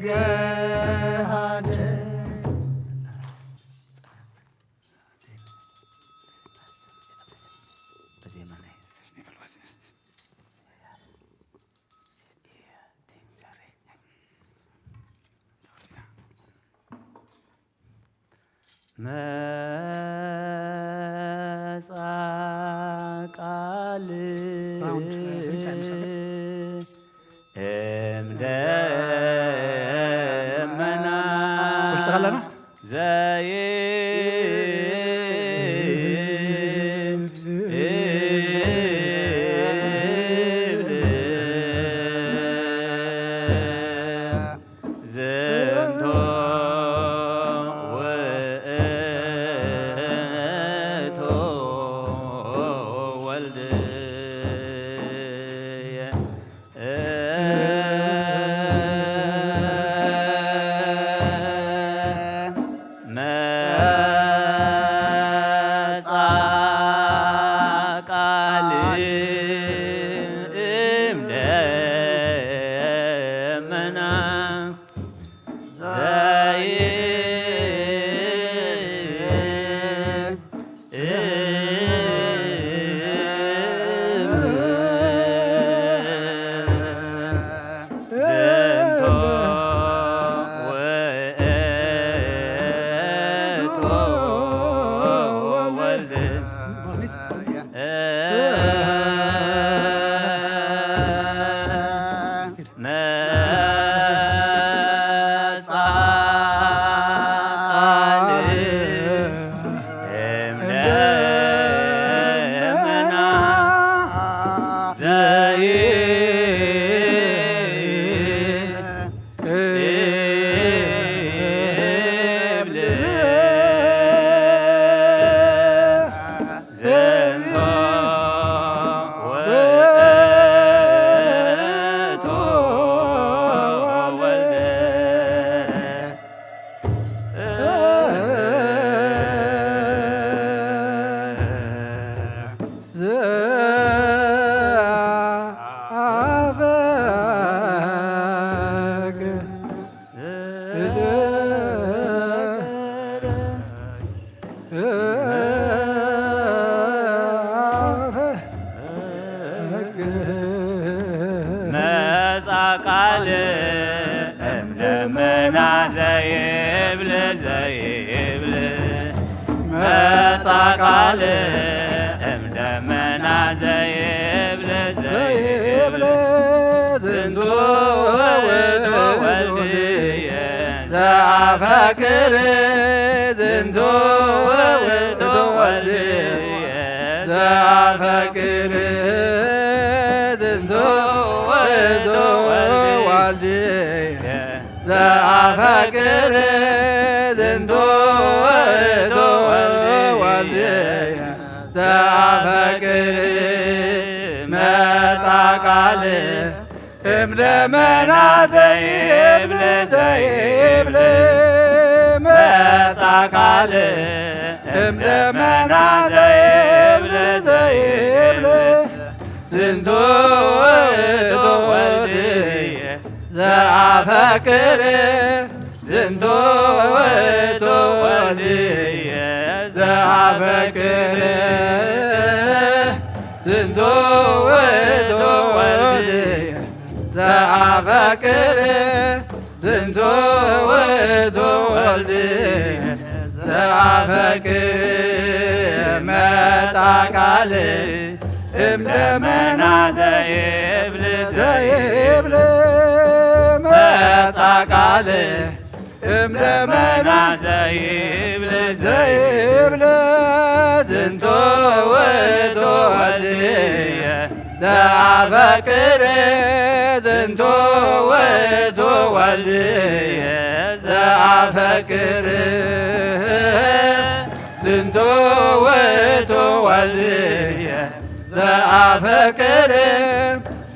ገሃደ። መጻ ቃል ሳውንድ፣ ሳውንድ ሳይለንት። እምደመና ውስጥ ካለና? ዘይብል ዝንቶ ውእቱ ወልድየ። መጻ ቃል እምደመና ዘይ ዝንቶ ውእቱ ወልድ መጻ ቃል እምደመና ዘይብል ዝንቶ ውእቱ ወልድ። መጻ ቃል እምደመና ዘይብል ዘይብል መጻ ቃል እምደመና ዘይብል ዘይብል ዝንቱ ውእቱ ወልድየ ዘአፈቅር ዝንቱ ውእቱ ዘፈቅር ዝንቱ ውእቱ ወልድየ ዘፈቅር ዝንቱ ውእቱ ወልድየ ዘፈቅር መጻ ቃል እምደመና ዘይብል ዘይብል መጻ ቃል እምደመና ዘይብል ዘይብል ዝንቱ ውእቱ ወልድየ ዘአፈቅር ዝንቱ ውእቱ ወልድየ ዘአፈቅር ዝንቱ ውእቱ ወልድየ ዘአፈቅር ዝንቱ ውእቱ ወልድየ ዘአፈቅር መጻ ቃል እምደመና ዘይብል ዘይብል መጻ ቃል እምደመና ዘይብል ዘይብል ዝንቱ ውእቱ ወልድየ ዘአፈቅር ዝንቱ ውእቱ ወልድየ ዘአፈቅር ዝንቱ ውእቱ ወልድየ ዘአፈቅር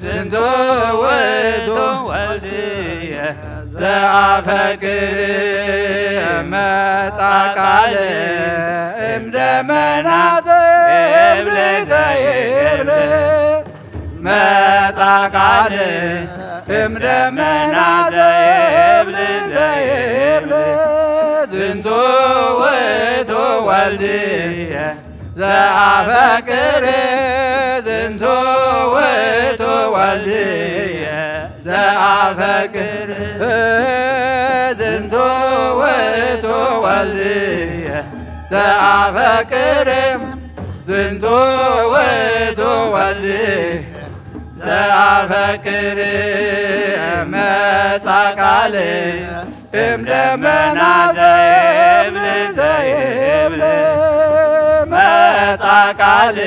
ዝንቱ ውእቱ ወልድየ ዘአፈቅር መጻ ቃል እምደመና ዘይብል ዘይብል መጻ ቃል እምደመና ዘይብል ዘይብል ዝንቱ ውእቱ ወልድየ ዘአፈቅር ዝንቱ ውእቱ ወልድየ ዘአፈቅር ዝንቱ ውእቱ ወልድየ ዘአፈቅር ዝንቱ ውእቱ ወልድየ ዘአፈቅር መጻ ቃል እምደመና ዘይብል ዘይብል መጻ ቃል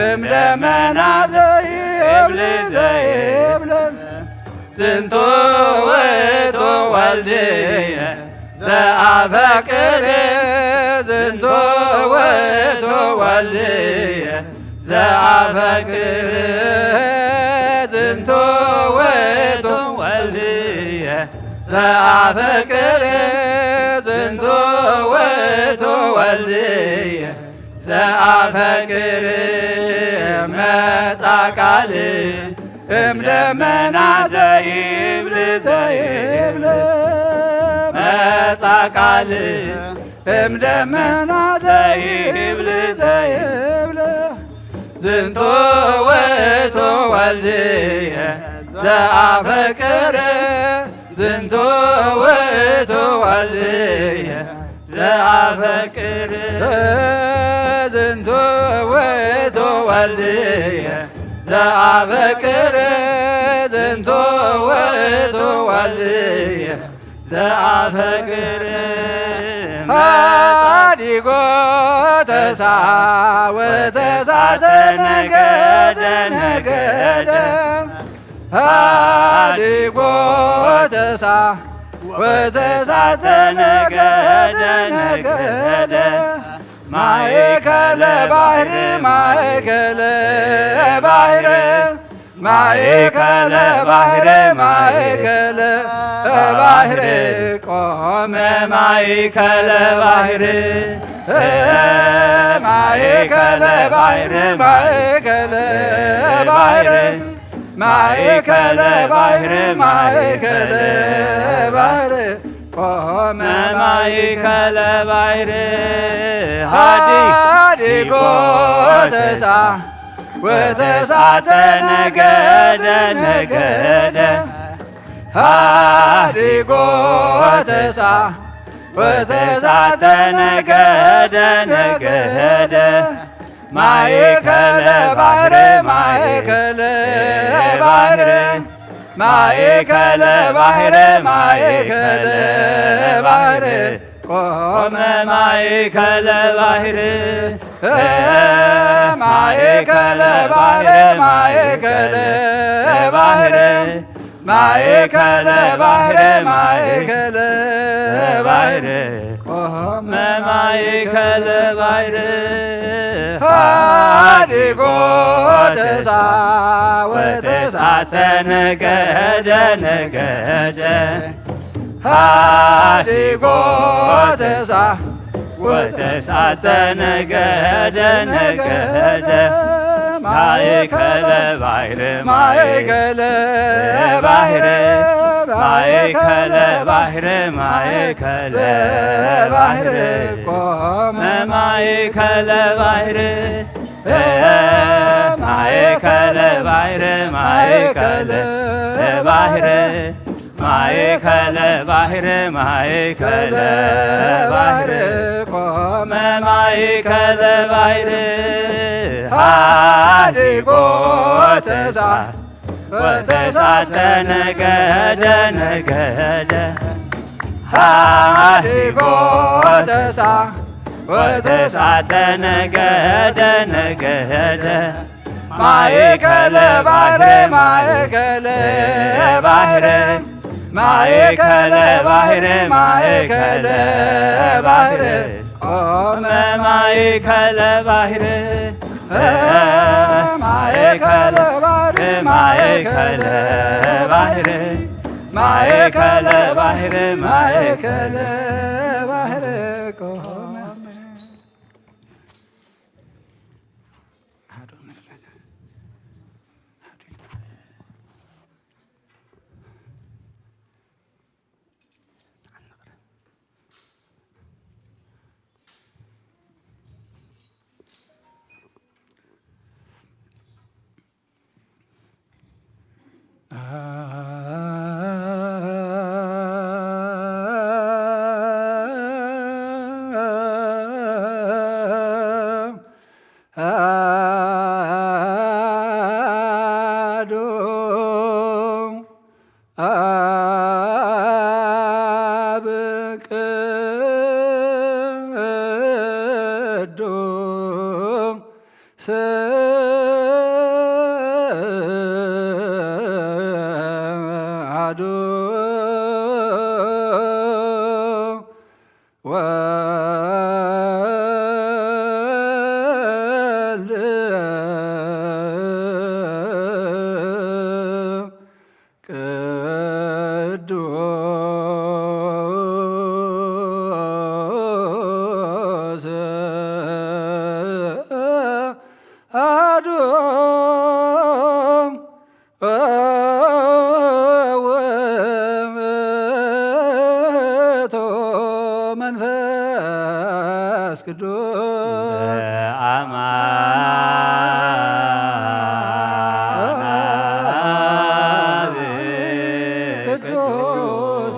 እምደመና ዘይብል ዘይብል ዝንቱ ውእቱ ወልድየ ዘአፈቅር ዝንቱ ውእቱ ወልድየ ዘአፈቅር ዝንቱ ውእቱ ወልድየ ዘአፈቅር ዝንቱ ውእቱ ወልድየ ዘአፈቅር መጻ ቃል እምደመና ዘይብል ዘይብል መጻ ቃል እምደመና ዘይብል ዘይብል ዝንቱ ውእቱ ወልድየ ዘአፈቅር ዝንቱ ውእቱ ወልድየ ዘአፈቅር ዝንቱ ውእቱ ወልድየ ዘአፈቅር ዝንቱ ውእቱ ወልድየ ዘአፈቅር ሀዲጎ ተሳ ወተሳተ ነገደ ነገደ ሀዲጎ ተሳ ወተሳተ ነገደ ነገደ ማእከለ ባሕር ማእከለ ባሕር ማእከለ ባሕር ማእከለ ባሕር ቆመ ማእከለ ባሕር ማእከለ ባሕር ማእከለ ባሕር ማእከለ ባሕር ማእከለ ባሕር ቆመ ማእከለ ባሕር ሀዲጎ ተሳ ወተሳተ ነገደ ነገደ ሀዲጎ ተሳ ወተሳተ ነገደ ነገደ ማእከለ ባሕር ማእከለ ባሕር ማእከለ ባሕር ማእከለ ባሕር ቆመ ማእከለ ባሕር፣ ማእከለ ባሕር፣ ማእከለ ባሕር፣ ማእከለ ባሕር፣ ማእከለ ባሕር፣ ቆመ ማእከለ ባሕር፣ ሀዲጎ ተሳ ወተስዓተ ነገደ ነገደ። ሀዲጎ ተሳ ወተስዓተ ነገደ ነገደ። ማእከለ ባሕር ማእከለ ባሕር ማእከለ ባሕር ማእከለ ባሕር ቆመ ማእከለ ባሕር ማእከለ ባሕር ማእከለ ባሕር ማእከለ ባሕር ማእከለ ባሕር ቆመ ማእከለ ባሕር ሀዲጎ ተሳ ወተስዓተ ነገደ ነገደ ሀዲጎ ተሳ ወተስዓተ ነገደ ነገደ ማእከለ ባሕር ማእከለ ባሕር ማእከለ ባሕር ማእከለ ባሕር ቆመ ማእከለ ባሕር ማእከለ ባሕር ማእከለ ባሕር ማእከለ ባሕር ማእከለ ባሕር ቆመ። አሐዱ አብ ቅዱስ አሐዱ ወልድ ቅዱስ አሐዱ ውእቱ መንፈስ ቅዱስ በአማን አብ ቅዱስ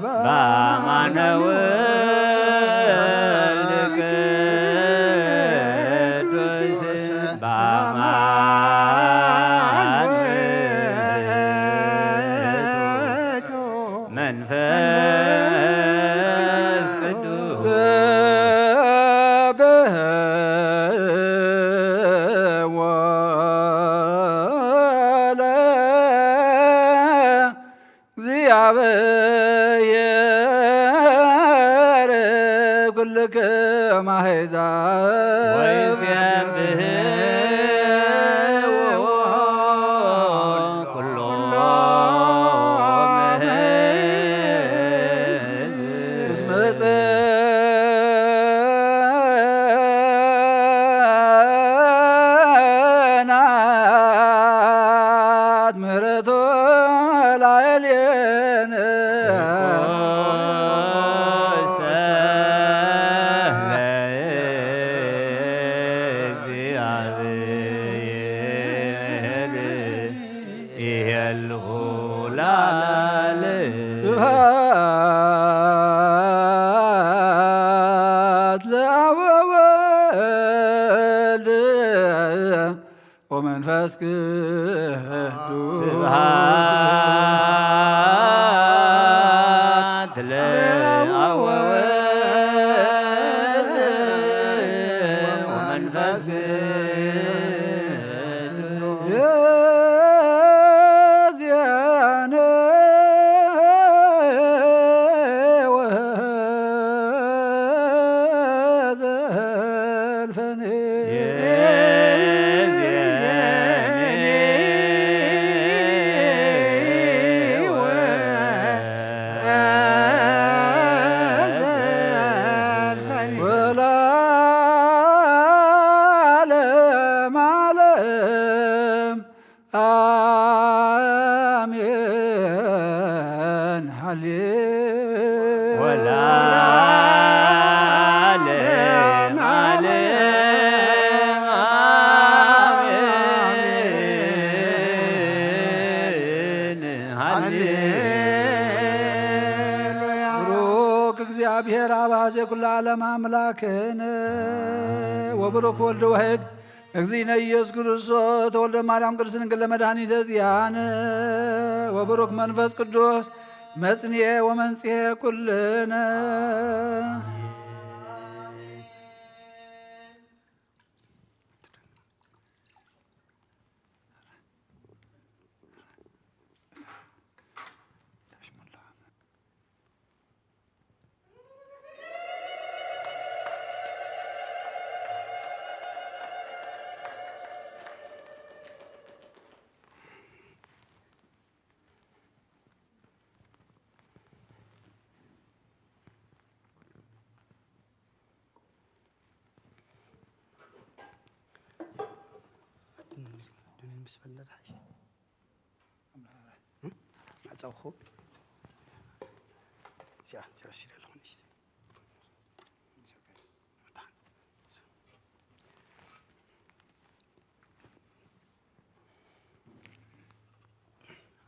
በአማነ ወልድ ቅዱስ በአማን መንፈስ ቅዱስ ለእግዚአብሔር ኩልክም አሕዛብ ወይሴብሕዎ ኩሎም እስመ ጸንዐት ምሕረቱ ላዕሌነ። ስብሐት ለአብ ወወልድ ወመንፈስ ቅዱስ። ስብሐት ለአብ ፈን ወለዓለመ ዓለም አሜን። ሃሌ ወለዓለመ ዓለም አሜን። ሃሌ ብሩክ እግዚአብሔር አብ አዜ ኩሉ ዓለም አምላክነ ወብሩክ ወልድ ውሕድ እግዚእነ ኢየሱስ ክርስቶስ ተወልደ ማርያም ቅድስት ድንግል ለመድኃኒተ ዚአነ ወብሩክ መንፈስ ቅዱስ መጽንኤ ወመንጽሔ ኩልነ። ኣድኑኒ ምስ በለ ድሓይሽ። ማዕጸኹ። እዚኣ፣ እዚኣ ወሲደ ኣለኹ ንእሽተይ።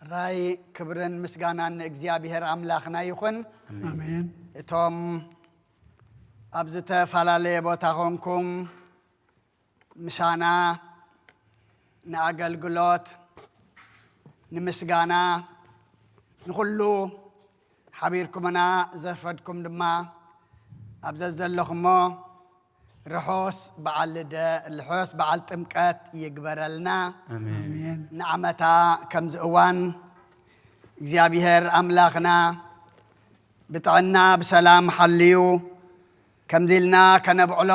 ራይ ክብርን ምስጋናን ንእግዚኣብሔር ኣምላኽና ይኹን። ኣሜን። እቶም ኣብ ዝተፈላለየ ቦታ ኾንኩም ምሳና ንኣገልግሎት፣ ንምስጋና፣ ንኹሉ ሓቢርኩምና ዘርፈድኩም ድማ ኣብ ዘዘለኹሞ ርሑስ በዓል ልደ-፣ ርሑስ በዓል ጥምቀት ይግበረልና። ኣሜን። ኣሜን። ንዓመታ ከምዚ እዋን እግዚኣብሔር ኣምላኽና ብጥዕና ብሰላም ሓልዩ ከምዚ ኢልና ከነብዕሎ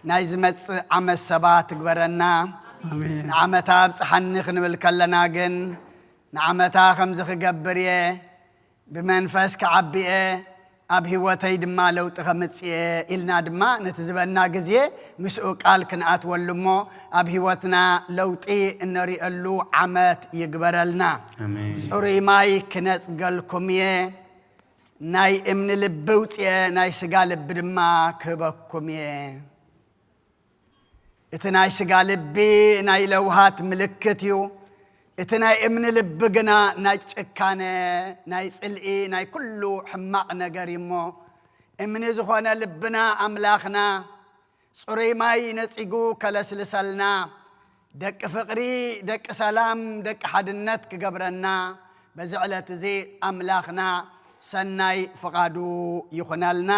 ናይ ዝመጽእ ዓመት ሰባት ትግበረና። ኣሜን። ንዓመታ ኣብጽሓኒ ክንብል ከለና ግን ንዓመታ ከምዚ ክገብር እየ፣ ብመንፈስ ክዓቢ እየ፣ ኣብ ህይወተይ ድማ ለውጢ ከምጽእ እየ ኢልና ድማ ነቲ ዝበና ግዜ ምስኡ ቃል ክንኣትወሉ እሞ ኣብ ህይወትና ለውጢ እነሪእሉ ዓመት ይግበረልና። ኣሜን። ጽሩይ ማይ ክነጽገልኩም እየ፣ ናይ እምኒ ልቢ ውጽኤ ናይ ስጋ ልቢ ድማ ክህበኩም እየ። እቲ ናይ ስጋ ልቢ ናይ ለውሃት ምልክት እዩ። እቲ ናይ እምኒ ልቢ ግና ናይ ጭካነ፣ ናይ ጽልኢ፣ ናይ ኩሉ ሕማቕ ነገር እዩ እሞ፣ እምኒ ዝኾነ ልብና ኣምላኽና ጽሩይ ማይ ነጺጉ ከለስልሰልና፣ ደቂ ፍቕሪ፣ ደቂ ሰላም፣ ደቂ ሓድነት ክገብረና፣ በዚ ዕለት እዚ ኣምላኽና ሰናይ ፍቓዱ ይኹነልና።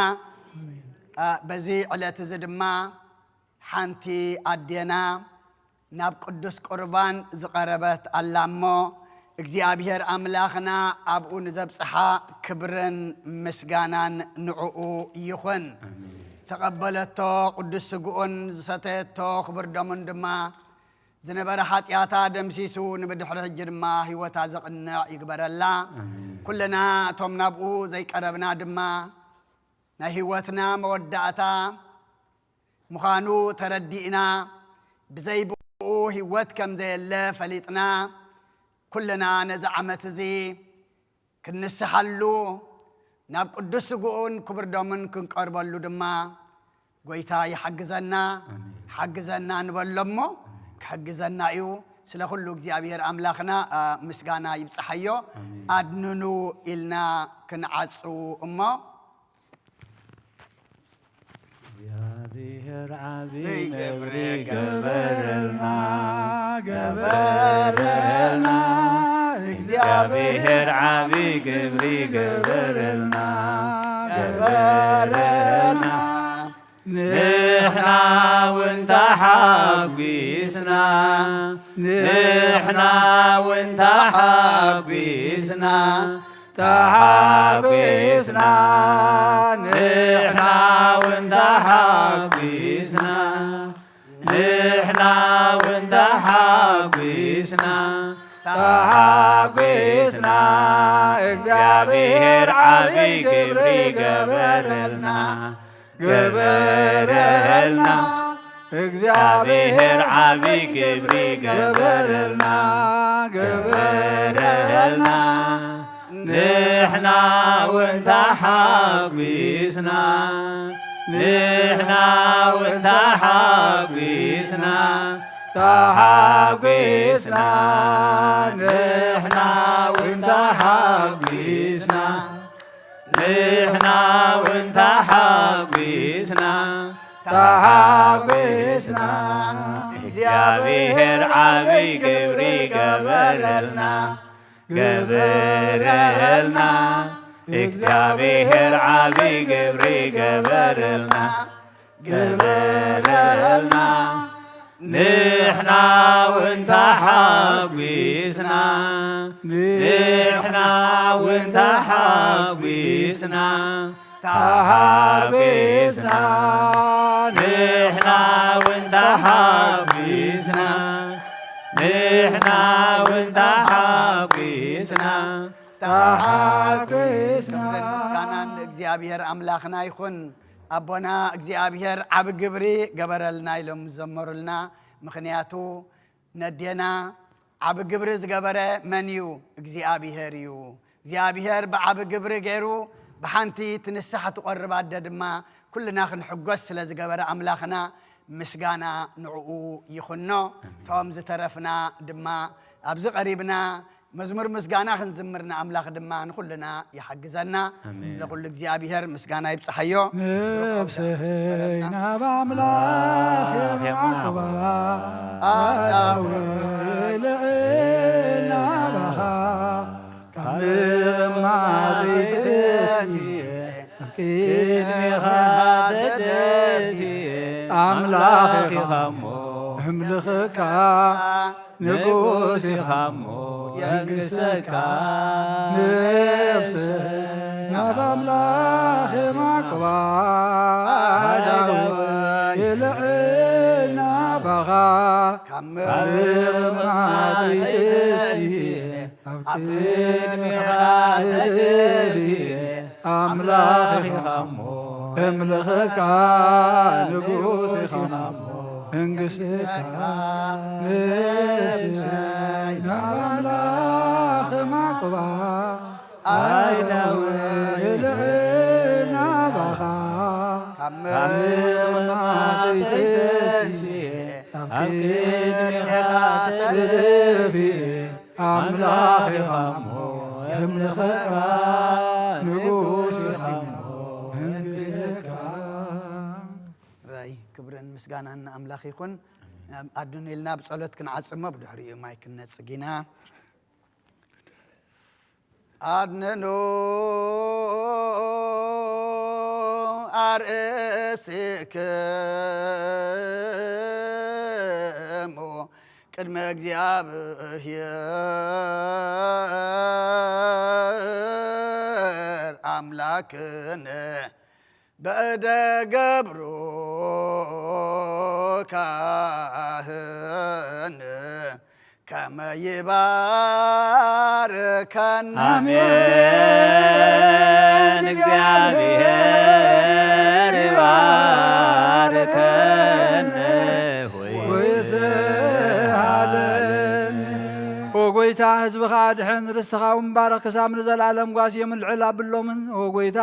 ኣሜን። ኣ፣ በዚ ዕለት እዚ ድማ ሓንቲ ኣዴና ናብ ቅዱስ ቁርባን ዝቐረበት ኣላ እሞ፣ እግዚኣብሔር ኣምላኽና ኣብኡ ንዘብጽሓ ክብርን ምስጋናን ንዕኡ ይኹን። ኣሜን። ተቐበለቶ ቅዱስ ስግኡን ዝሰተየቶ ክቡር ደሙን ድማ ዝነበረ ሓጢኣታ ደምሲሱ ንብድሕሪ ሕጂ ድማ ህይወታ ዘቕንዕ ይግበረላ። ኣሜን። ኩልና እቶም ናብኡ ዘይቀረብና ድማ ናይ ህይወትና መወዳእታ ምዃኑ ተረዲእና፣ ብዘይ ብኡ ህይወት ከም ዘየለ ፈሊጥና፣ ኩልና ነዚ ዓመት እዚ ክንንስሓሉ፣ ናብ ቅዱስ ስግኡን ክቡር ደሙን ክንቀርበሉ ድማ ጐይታ ይሓግዘና። ኣሜን። ሓግዘና ንበሎ እሞ ክሕግዘና እዩ። ስለ ኩሉ እግዚኣብሔር ኣምላኽና፣ ኣ፣ ምስጋና ይብጽሓዮ። ኣሜን። ኣድንኑ ኢልና ክንዓጹ እሞ፣ እግዚኣብሔር ዓቢ ግብሪ ገበረልና፣ ገበረልና። እግዚኣብሔር ዓቢ ግብሪ ገበረልና፣ ገበረልና። ንሕና እውን ተሓጒስና፣ ንሕና እውን ተሓጒስና፣ ተሓጒስና፣ ንሕና እውን ተሓጒስና፣ ንሕና እውን ተሓጒስና፣ ተሓጒስና። እግዚኣብሔር ዓቢ ግብሪ ገበረልና፣ ገበረልና። እግዚኣብሔር ዓቢ ግብሪ ገበረልና፣ ገበረልና። ንሕና እውን ተሓጒስና፣ ንሕና እውን ተሓጒስና፣ ተሓጒስና። ንሕና እውን ተሓጒስና፣ ንሕና እውን ተሓጒስና፣ ተሓጒስና። እግዚኣብሔር ዓቢ ግብሪ ገበረልና፣ ገበረልና። እግዚኣብሔር ዓቢ ግብሪ ገበረልና፣ ገበረልና። ንሕና እውን ተሓጒስና፣ ንሕና እውን ተሓጒስና፣ ተሓጒስና። ንሕና እውን ተሓጒስና፣ ንሕና እውን ተሓጒስና፣ ተሓጒስና። ክብርን ምስጋናን ንእግዚኣብሔር ኣምላኽና ይኹን። ኣቦና እግዚኣብሔር ዓቢ ግብሪ ገበረልና ኢሎም ዘመሩልና። ምኽንያቱ ነዴና ዓቢ ግብሪ ዝገበረ መን እዩ? እግዚኣብሔር እዩ። እግዚኣብሔር ብዓቢ ግብሪ ገይሩ ብሓንቲ እቲ ንስሓ ትቖርብ ኣደ ድማ ኩልና ክንሕጎስ ስለ ዝገበረ ኣምላኽና ምስጋና ንዕኡ ይኹኖ። ኣሜን። እቶም ዝተረፍና ድማ ኣብዚ ቀሪብና መዝሙር ምስጋና ክንዝምር ንኣምላኽ ድማ ንኹልና ይሓግዘና። ኣሜን። ንኹሉ እግዚኣብሔር ምስጋና ይብጽሓዮ። ነፍሰይ ናብ ኣምላኽ የማዕቁባ፣ ኣእዳወይ ልዕል ናባኻ፣ ካብ ምቕማጠይ ተንሲኤ ኣብ ቅድሜኻ ተደፊኤ፣ ኣምላኽ ኢኻ እሞ እምልኸካ፣ ንጉስ ኢኻ እሞ የንግሰካ። ነፍሰይ ናብ ኣምላኽ የማዕቁባ፣ ኣእዳወይ ልዕል ናባኻ፣ ካብ ምቕማጠይ ተንሲኤ ኣብ ቅድሜኻ ተደፊኤ፣ ኣምላኽ ኢኻ እሞ እምልኸካ፣ ንጉስ ኢኻ እሞ መንግስትካ። ነፍሰይ ናብ ኣምላኽ ማዕቁባ፣ ኣእዳወይ ልዕል ናባኻ፣ ካብ ምቕማጠይ ተንሲኤ ኣብ ቅድሜኻ ተደፊኤ፣ ኣምላኽ ኢኻ እሞ የምልኸካ፣ ንጉስ ኢኻ እሞ መንግስትካ። ራይ ክብርን ምስጋናን ንኣምላኽ ይኹን። ኣድንኑ ኢልና ብጸሎት ክንዓጽሞ፣ ብድሕሪኡ ማይ ክንነጽግ ኢና። ኣድንኑ ኣርእስክሙ ቅድመ እግዚኣብሔር ኣምላክነ በእደ ገብሩ ካህን ከመ ይባርከነ። ኣሜን። እግዚኣብሔር ይባርከነ ወይስሃለነ። ኦ ጎይታ፣ ህዝብኻ ኣድሕን፣ ርስትኻ እውን ባርኽ፣ ክሳብ ንዘለኣለም ጓስ የምልዕል ኣብሎምን። ኦ ጎይታ፣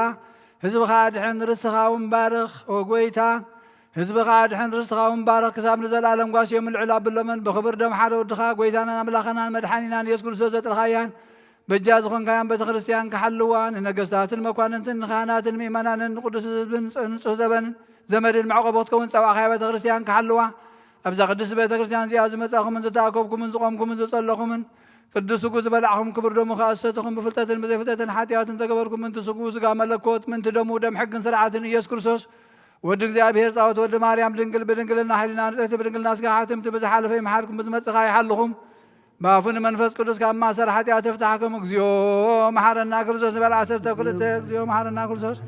ህዝብኻ ኣድሕን፣ ርስትኻ እውን ባርኽ። ኦ ጎይታ፣ ህዝብኻ ኣድሕን፣ ርስትኻ እውን ባርኽ፣ ክሳብ ንዘለኣለም ጓስ የምልዕል ኣብሎምን። ብኽብር ደም ሓደ ወድኻ፣ ጎይታናን ኣምላኽናን መድሓኒናን ኢየሱስ ክርስቶስ ዘጥረኻያን በጃ ዝኾንካያን ቤተ ክርስቲያን ክሓልዋ፣ ንነገስታትን መኳንንትን ንኻህናትን ምእመናንን ንቅዱስ ህዝብን ንጹህ ዘበንን ዘመድን መዕቆቦ ክትከውን ጸዋዕካያ ቤተ ክርስቲያን ክሓልዋ፣ ኣብዛ ቅድስቲ ቤተ ክርስቲያን እዚኣ ዝመጻኹምን ዝተኣከብኩምን ዝቖምኩምን ዝጸለኹምን ቅዱስ ስጉ ዝበላዕኹም ክቡር ደሙ ከኣ ዝሰተኹም ብፍልጠትን ብዘይፍልጠትን ሓጢኣትን ዘገበርኩም ምንቲ ስጉ ስጋ መለኮት ምንቲ ደሙ ደም ሕግን ስርዓትን ኢየሱስ ክርስቶስ ወዲ እግዚኣብሔር ጻወት ወዲ ማርያም ድንግል ብድንግልና ሕሊና ንጽሕቲ ብድንግልና ስጋ ሓትምቲ ብዝሓለፈ ይምሓርኩም ብዝመጽእ ከኣ ይሓልኹም። ብኣፉ ንመንፈስ ቅዱስ ካብ ማእሰር ሓጢኣት ይፍታሕኩም። እግዚኦ መሓረና ክርስቶስ ንበል ዓሰርተ ክልተ። እግዚኦ መሓረና ክርስቶስ፣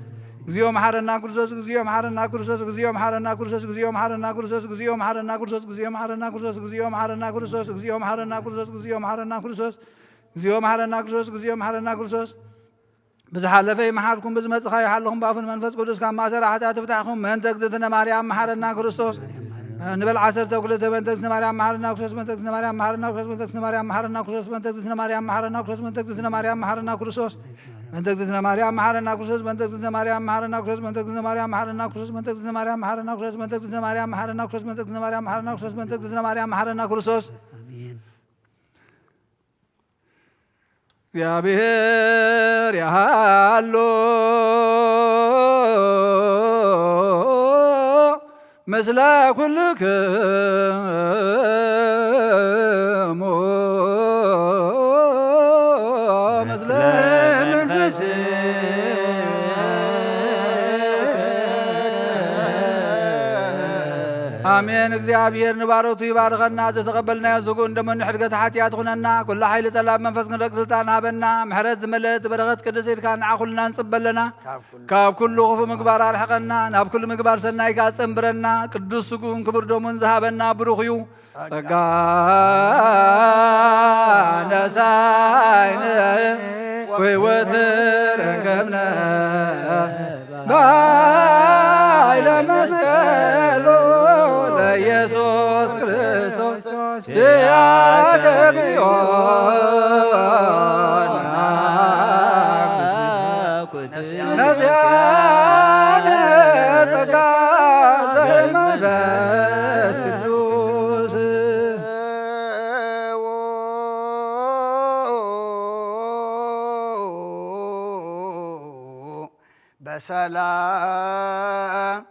እግዚኦ መሓረና ክርስቶስ፣ ብዝሓለፈ ይመሓርኩም፣ ብዝመጽእ ኸኣ ይሓልኹም። ብኣፉ ንመንፈስ ቅዱስ ካብ ማእሰር ሓጢኣት ይፍታሕኩም። በእንተ እግዝእትነ ማርያም መሓረና ክርስቶስ ንበል ዓሰርተ ክልተ። በእንተ እግዝእትነ ማርያም መሓረና ክርስቶስ፣ በእንተ እግዝእትነ ማርያም መሓረና ክርስቶስ፣ በእንተ እግዝእትነ ማርያም መሓረና ክርስቶስ፣ በእንተ እግዝእትነ ማርያም መሓረና ክርስቶስ፣ በእንተ እግዝእትነ ማርያም መሓረና ክርስቶስ፣ በእንተ እግዝእትነ ማርያም መሓረና ክርስቶስ፣ በእንተ እግዝእትነ ማርያም መሓረና ክርስቶስ፣ በእንተ እግዝእትነ ማርያም መሓረና ክርስቶስ፣ በእንተ እግዝእትነ ማርያም መሓረና ክርስቶስ፣ በእንተ እግዝእትነ ማርያም መሓረና ክርስቶስ፣ በእንተ እግዝእትነ ማርያም መሓረና ክርስቶስ። እግዚኣብሔር ያሃሎ ምስለ ኩልክሙ ምስለ መንፈስ ኣሜን። እግዚኣብሔር ንባሮቱ ይባርኸና። ዝተቐበልናዮ ዝጉ እንደመኑ ሕድገት ሓጢኣት ኩነና። ኩሉ ሓይሊ ጸላም መንፈስ ክንረግ ስልጣን ሃበና። ምሕረት ዝመልእት በረኸት ቅድስት ኢድካ ንዓ ኩልና ንጽበ ኣለና። ካብ ኩሉ ክፉ ምግባር ኣርሕቐና። ናብ ኩሉ ምግባር ሰናይካ ጸንብረና። ቅዱስ ስጉን ክቡር ደሙን ዝሃበና ብሩኽ እዩ። ጸጋ ነሳይነ ወይወት ረከብነ ባይለ መስቀሉ ለኢየሱስ ክርስቶስ ቲያተ ግዮና ነዚያነ ጸጋ ዘመንፈስ ቅዱስ በሰላም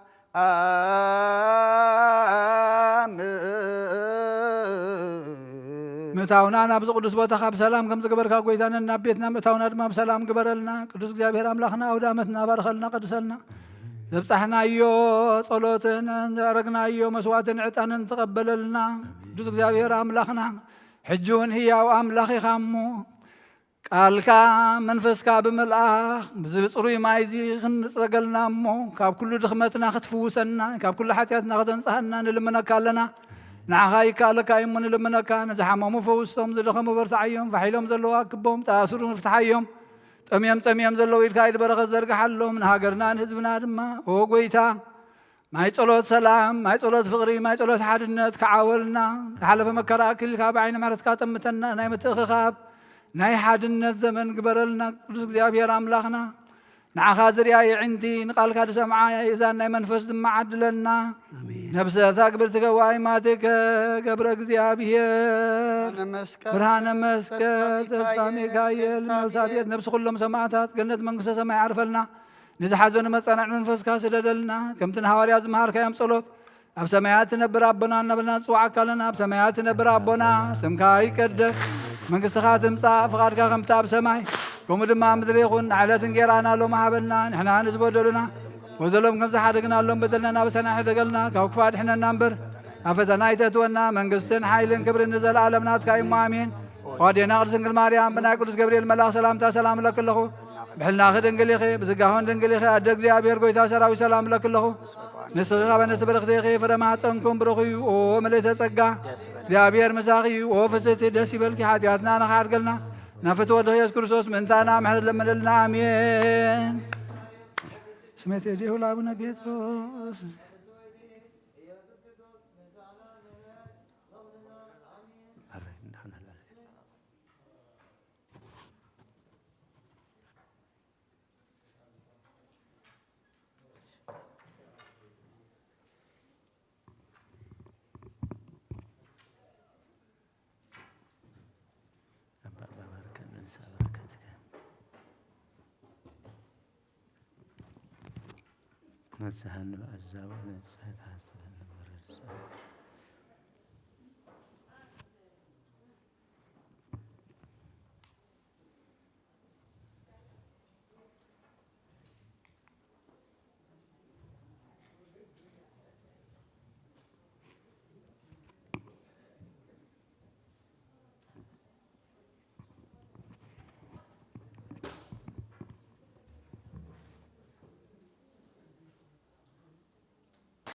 ምእታውና ናብዚ ቅዱስ ቦታኻ ብሰላም ከም ዝገበርካ ጎይታና፣ ናብ ቤትና ምእታውና ድማ ብሰላም ግበረልና። ቅዱስ እግዚኣብሔር ኣምላኽና፣ ኣውደ ዓመትና ባርኸልና፣ ቀድሰልና። ዘብጻሕናዮ ጸሎትን ዘዕረግናዮ መስዋዕትን ዕጣንን ተቐበለልና። ቅዱስ እግዚኣብሔር ኣምላኽና፣ ሕጂ እውን ህያው ኣምላኽ ኢኻ እሞ፣ ቃልካ መንፈስካ ብምልኣኽ፣ ብዚ ጽሩይ ማይ እዚ ክንጸገልና እሞ፣ ካብ ኩሉ ድኽመትና ክትፍውሰና፣ ካብ ኩሉ ሓጢኣትና ከተንጽሃና ንልምነካ ኣለና። ንዓኻ ይከኣለካ እዩ እሞ ንልምነካ። ንዝሓመሙ ፈውሶም፣ ዝደኸሙ በርትዓዮም፣ ፋሕ ኢሎም ዘለዉ ኣክቦም፣ ተኣስሩ ፍትሓዮም፣ ጠምዮም ጸሚኦም ዘለዉ ኢድካ ኢድ በረኸት ዘርግሓሎም፣ ንሃገርና ንህዝብና ድማ። ኦ ጎይታ፣ ማይ ጸሎት ሰላም፣ ማይ ጸሎት ፍቕሪ፣ ማይ ጸሎት ሓድነት ክዓወልና። ዝሓለፈ መከራ ኣክሊልካ ብዓይኒ ምሕረትካ ጠምተና። ናይ ምትእኽኻብ፣ ናይ ሓድነት ዘመን ግበረልና። ቅዱስ እግዚኣብሔር ኣምላኽና፣ ንዓኻ ዝሪኣ የዒንቲ፣ ንቓልካ ዝሰምዓ የእዛን ናይ መንፈስ ድማ ዓድለና። ኣሜን። ነፍሰ ታግብርቲ ገዋይ ማቴከ ገብረ እግዚኣብሔር፣ ብርሃነ መስቀል ተስፋ ሚካኤል፣ መልሳቤት ነፍሲ ኩሎም ሰማዕታት፣ ገነት መንግስተ ሰማይ ዓርፈልና። ንዝሓዘኑ መጸናዕቲ መንፈስካ ስደደልና። ከምቲ ንሃዋርያት ዝመሃርካዮም ጸሎት፣ ኣብ ሰማያት ትነብር ኣቦና እናበልና ንጽውዓካ ኣለና። ኣብ ሰማያት ትነብር ኣቦና፣ ስምካ ይቀደስ፣ መንግስትኻ ትምጻእ፣ ፍቓድካ ከምቲ ኣብ ሰማይ ከምኡ ድማ ኣብ ምድሪ ይኹን። ንዕለት እንጌራና ሎሚ ሃበና፣ ንሕና ንዝበደሉና በደሎም ከም ዝሓደግናሎም በደልና ናበሰና ሕደገልና፣ ካብ ክፉእ ኣድሕነና እምበር፣ ናብ ፈተና ኣይተእትወና። መንግስትን ሓይልን ክብርን ንዘለኣለም ናትካ እዩ እሞ፣ ኣሜን። ኦዴና ቅድስት ድንግል ማርያም፣ ብናይ ቅዱስ ገብርኤል መልኣኽ ሰላምታ ሰላም እለኪ ኣለኹ። ብሕልናኺ ድንግል ኢኺ፣ ብስጋኽን ድንግል ኢኺ። ኣደ እግዚኣብሔር፣ ጎይታ ሰራዊት፣ ሰላም እለኪ ኣለኹ። ንስኺ ካብ ኣንስቲ ብርኽቲ ኢኺ፣ ፍረ ማህፀንኩም ብሩኽ እዩ። ኦ ምልእተ ጸጋ፣ እግዚኣብሔር ምሳኺ እዩ። ኦ ፍስሕቲ፣ ደስ ይበልኪ፣ ሓጢኣትና ንኽሓድገልና፣ ናብ ፍትወ ወድኺ ኢየሱስ ክርስቶስ ምእንታና ምሕረት ለምንልና። ኣሜን። ስሜት የዲሁ ለአቡነ ጴጥሮስ። አባ ባርከን እንሳ በረከትከ ነጽሃኒ በአዛቡ ነጽህ ተሐስበኒ በረድ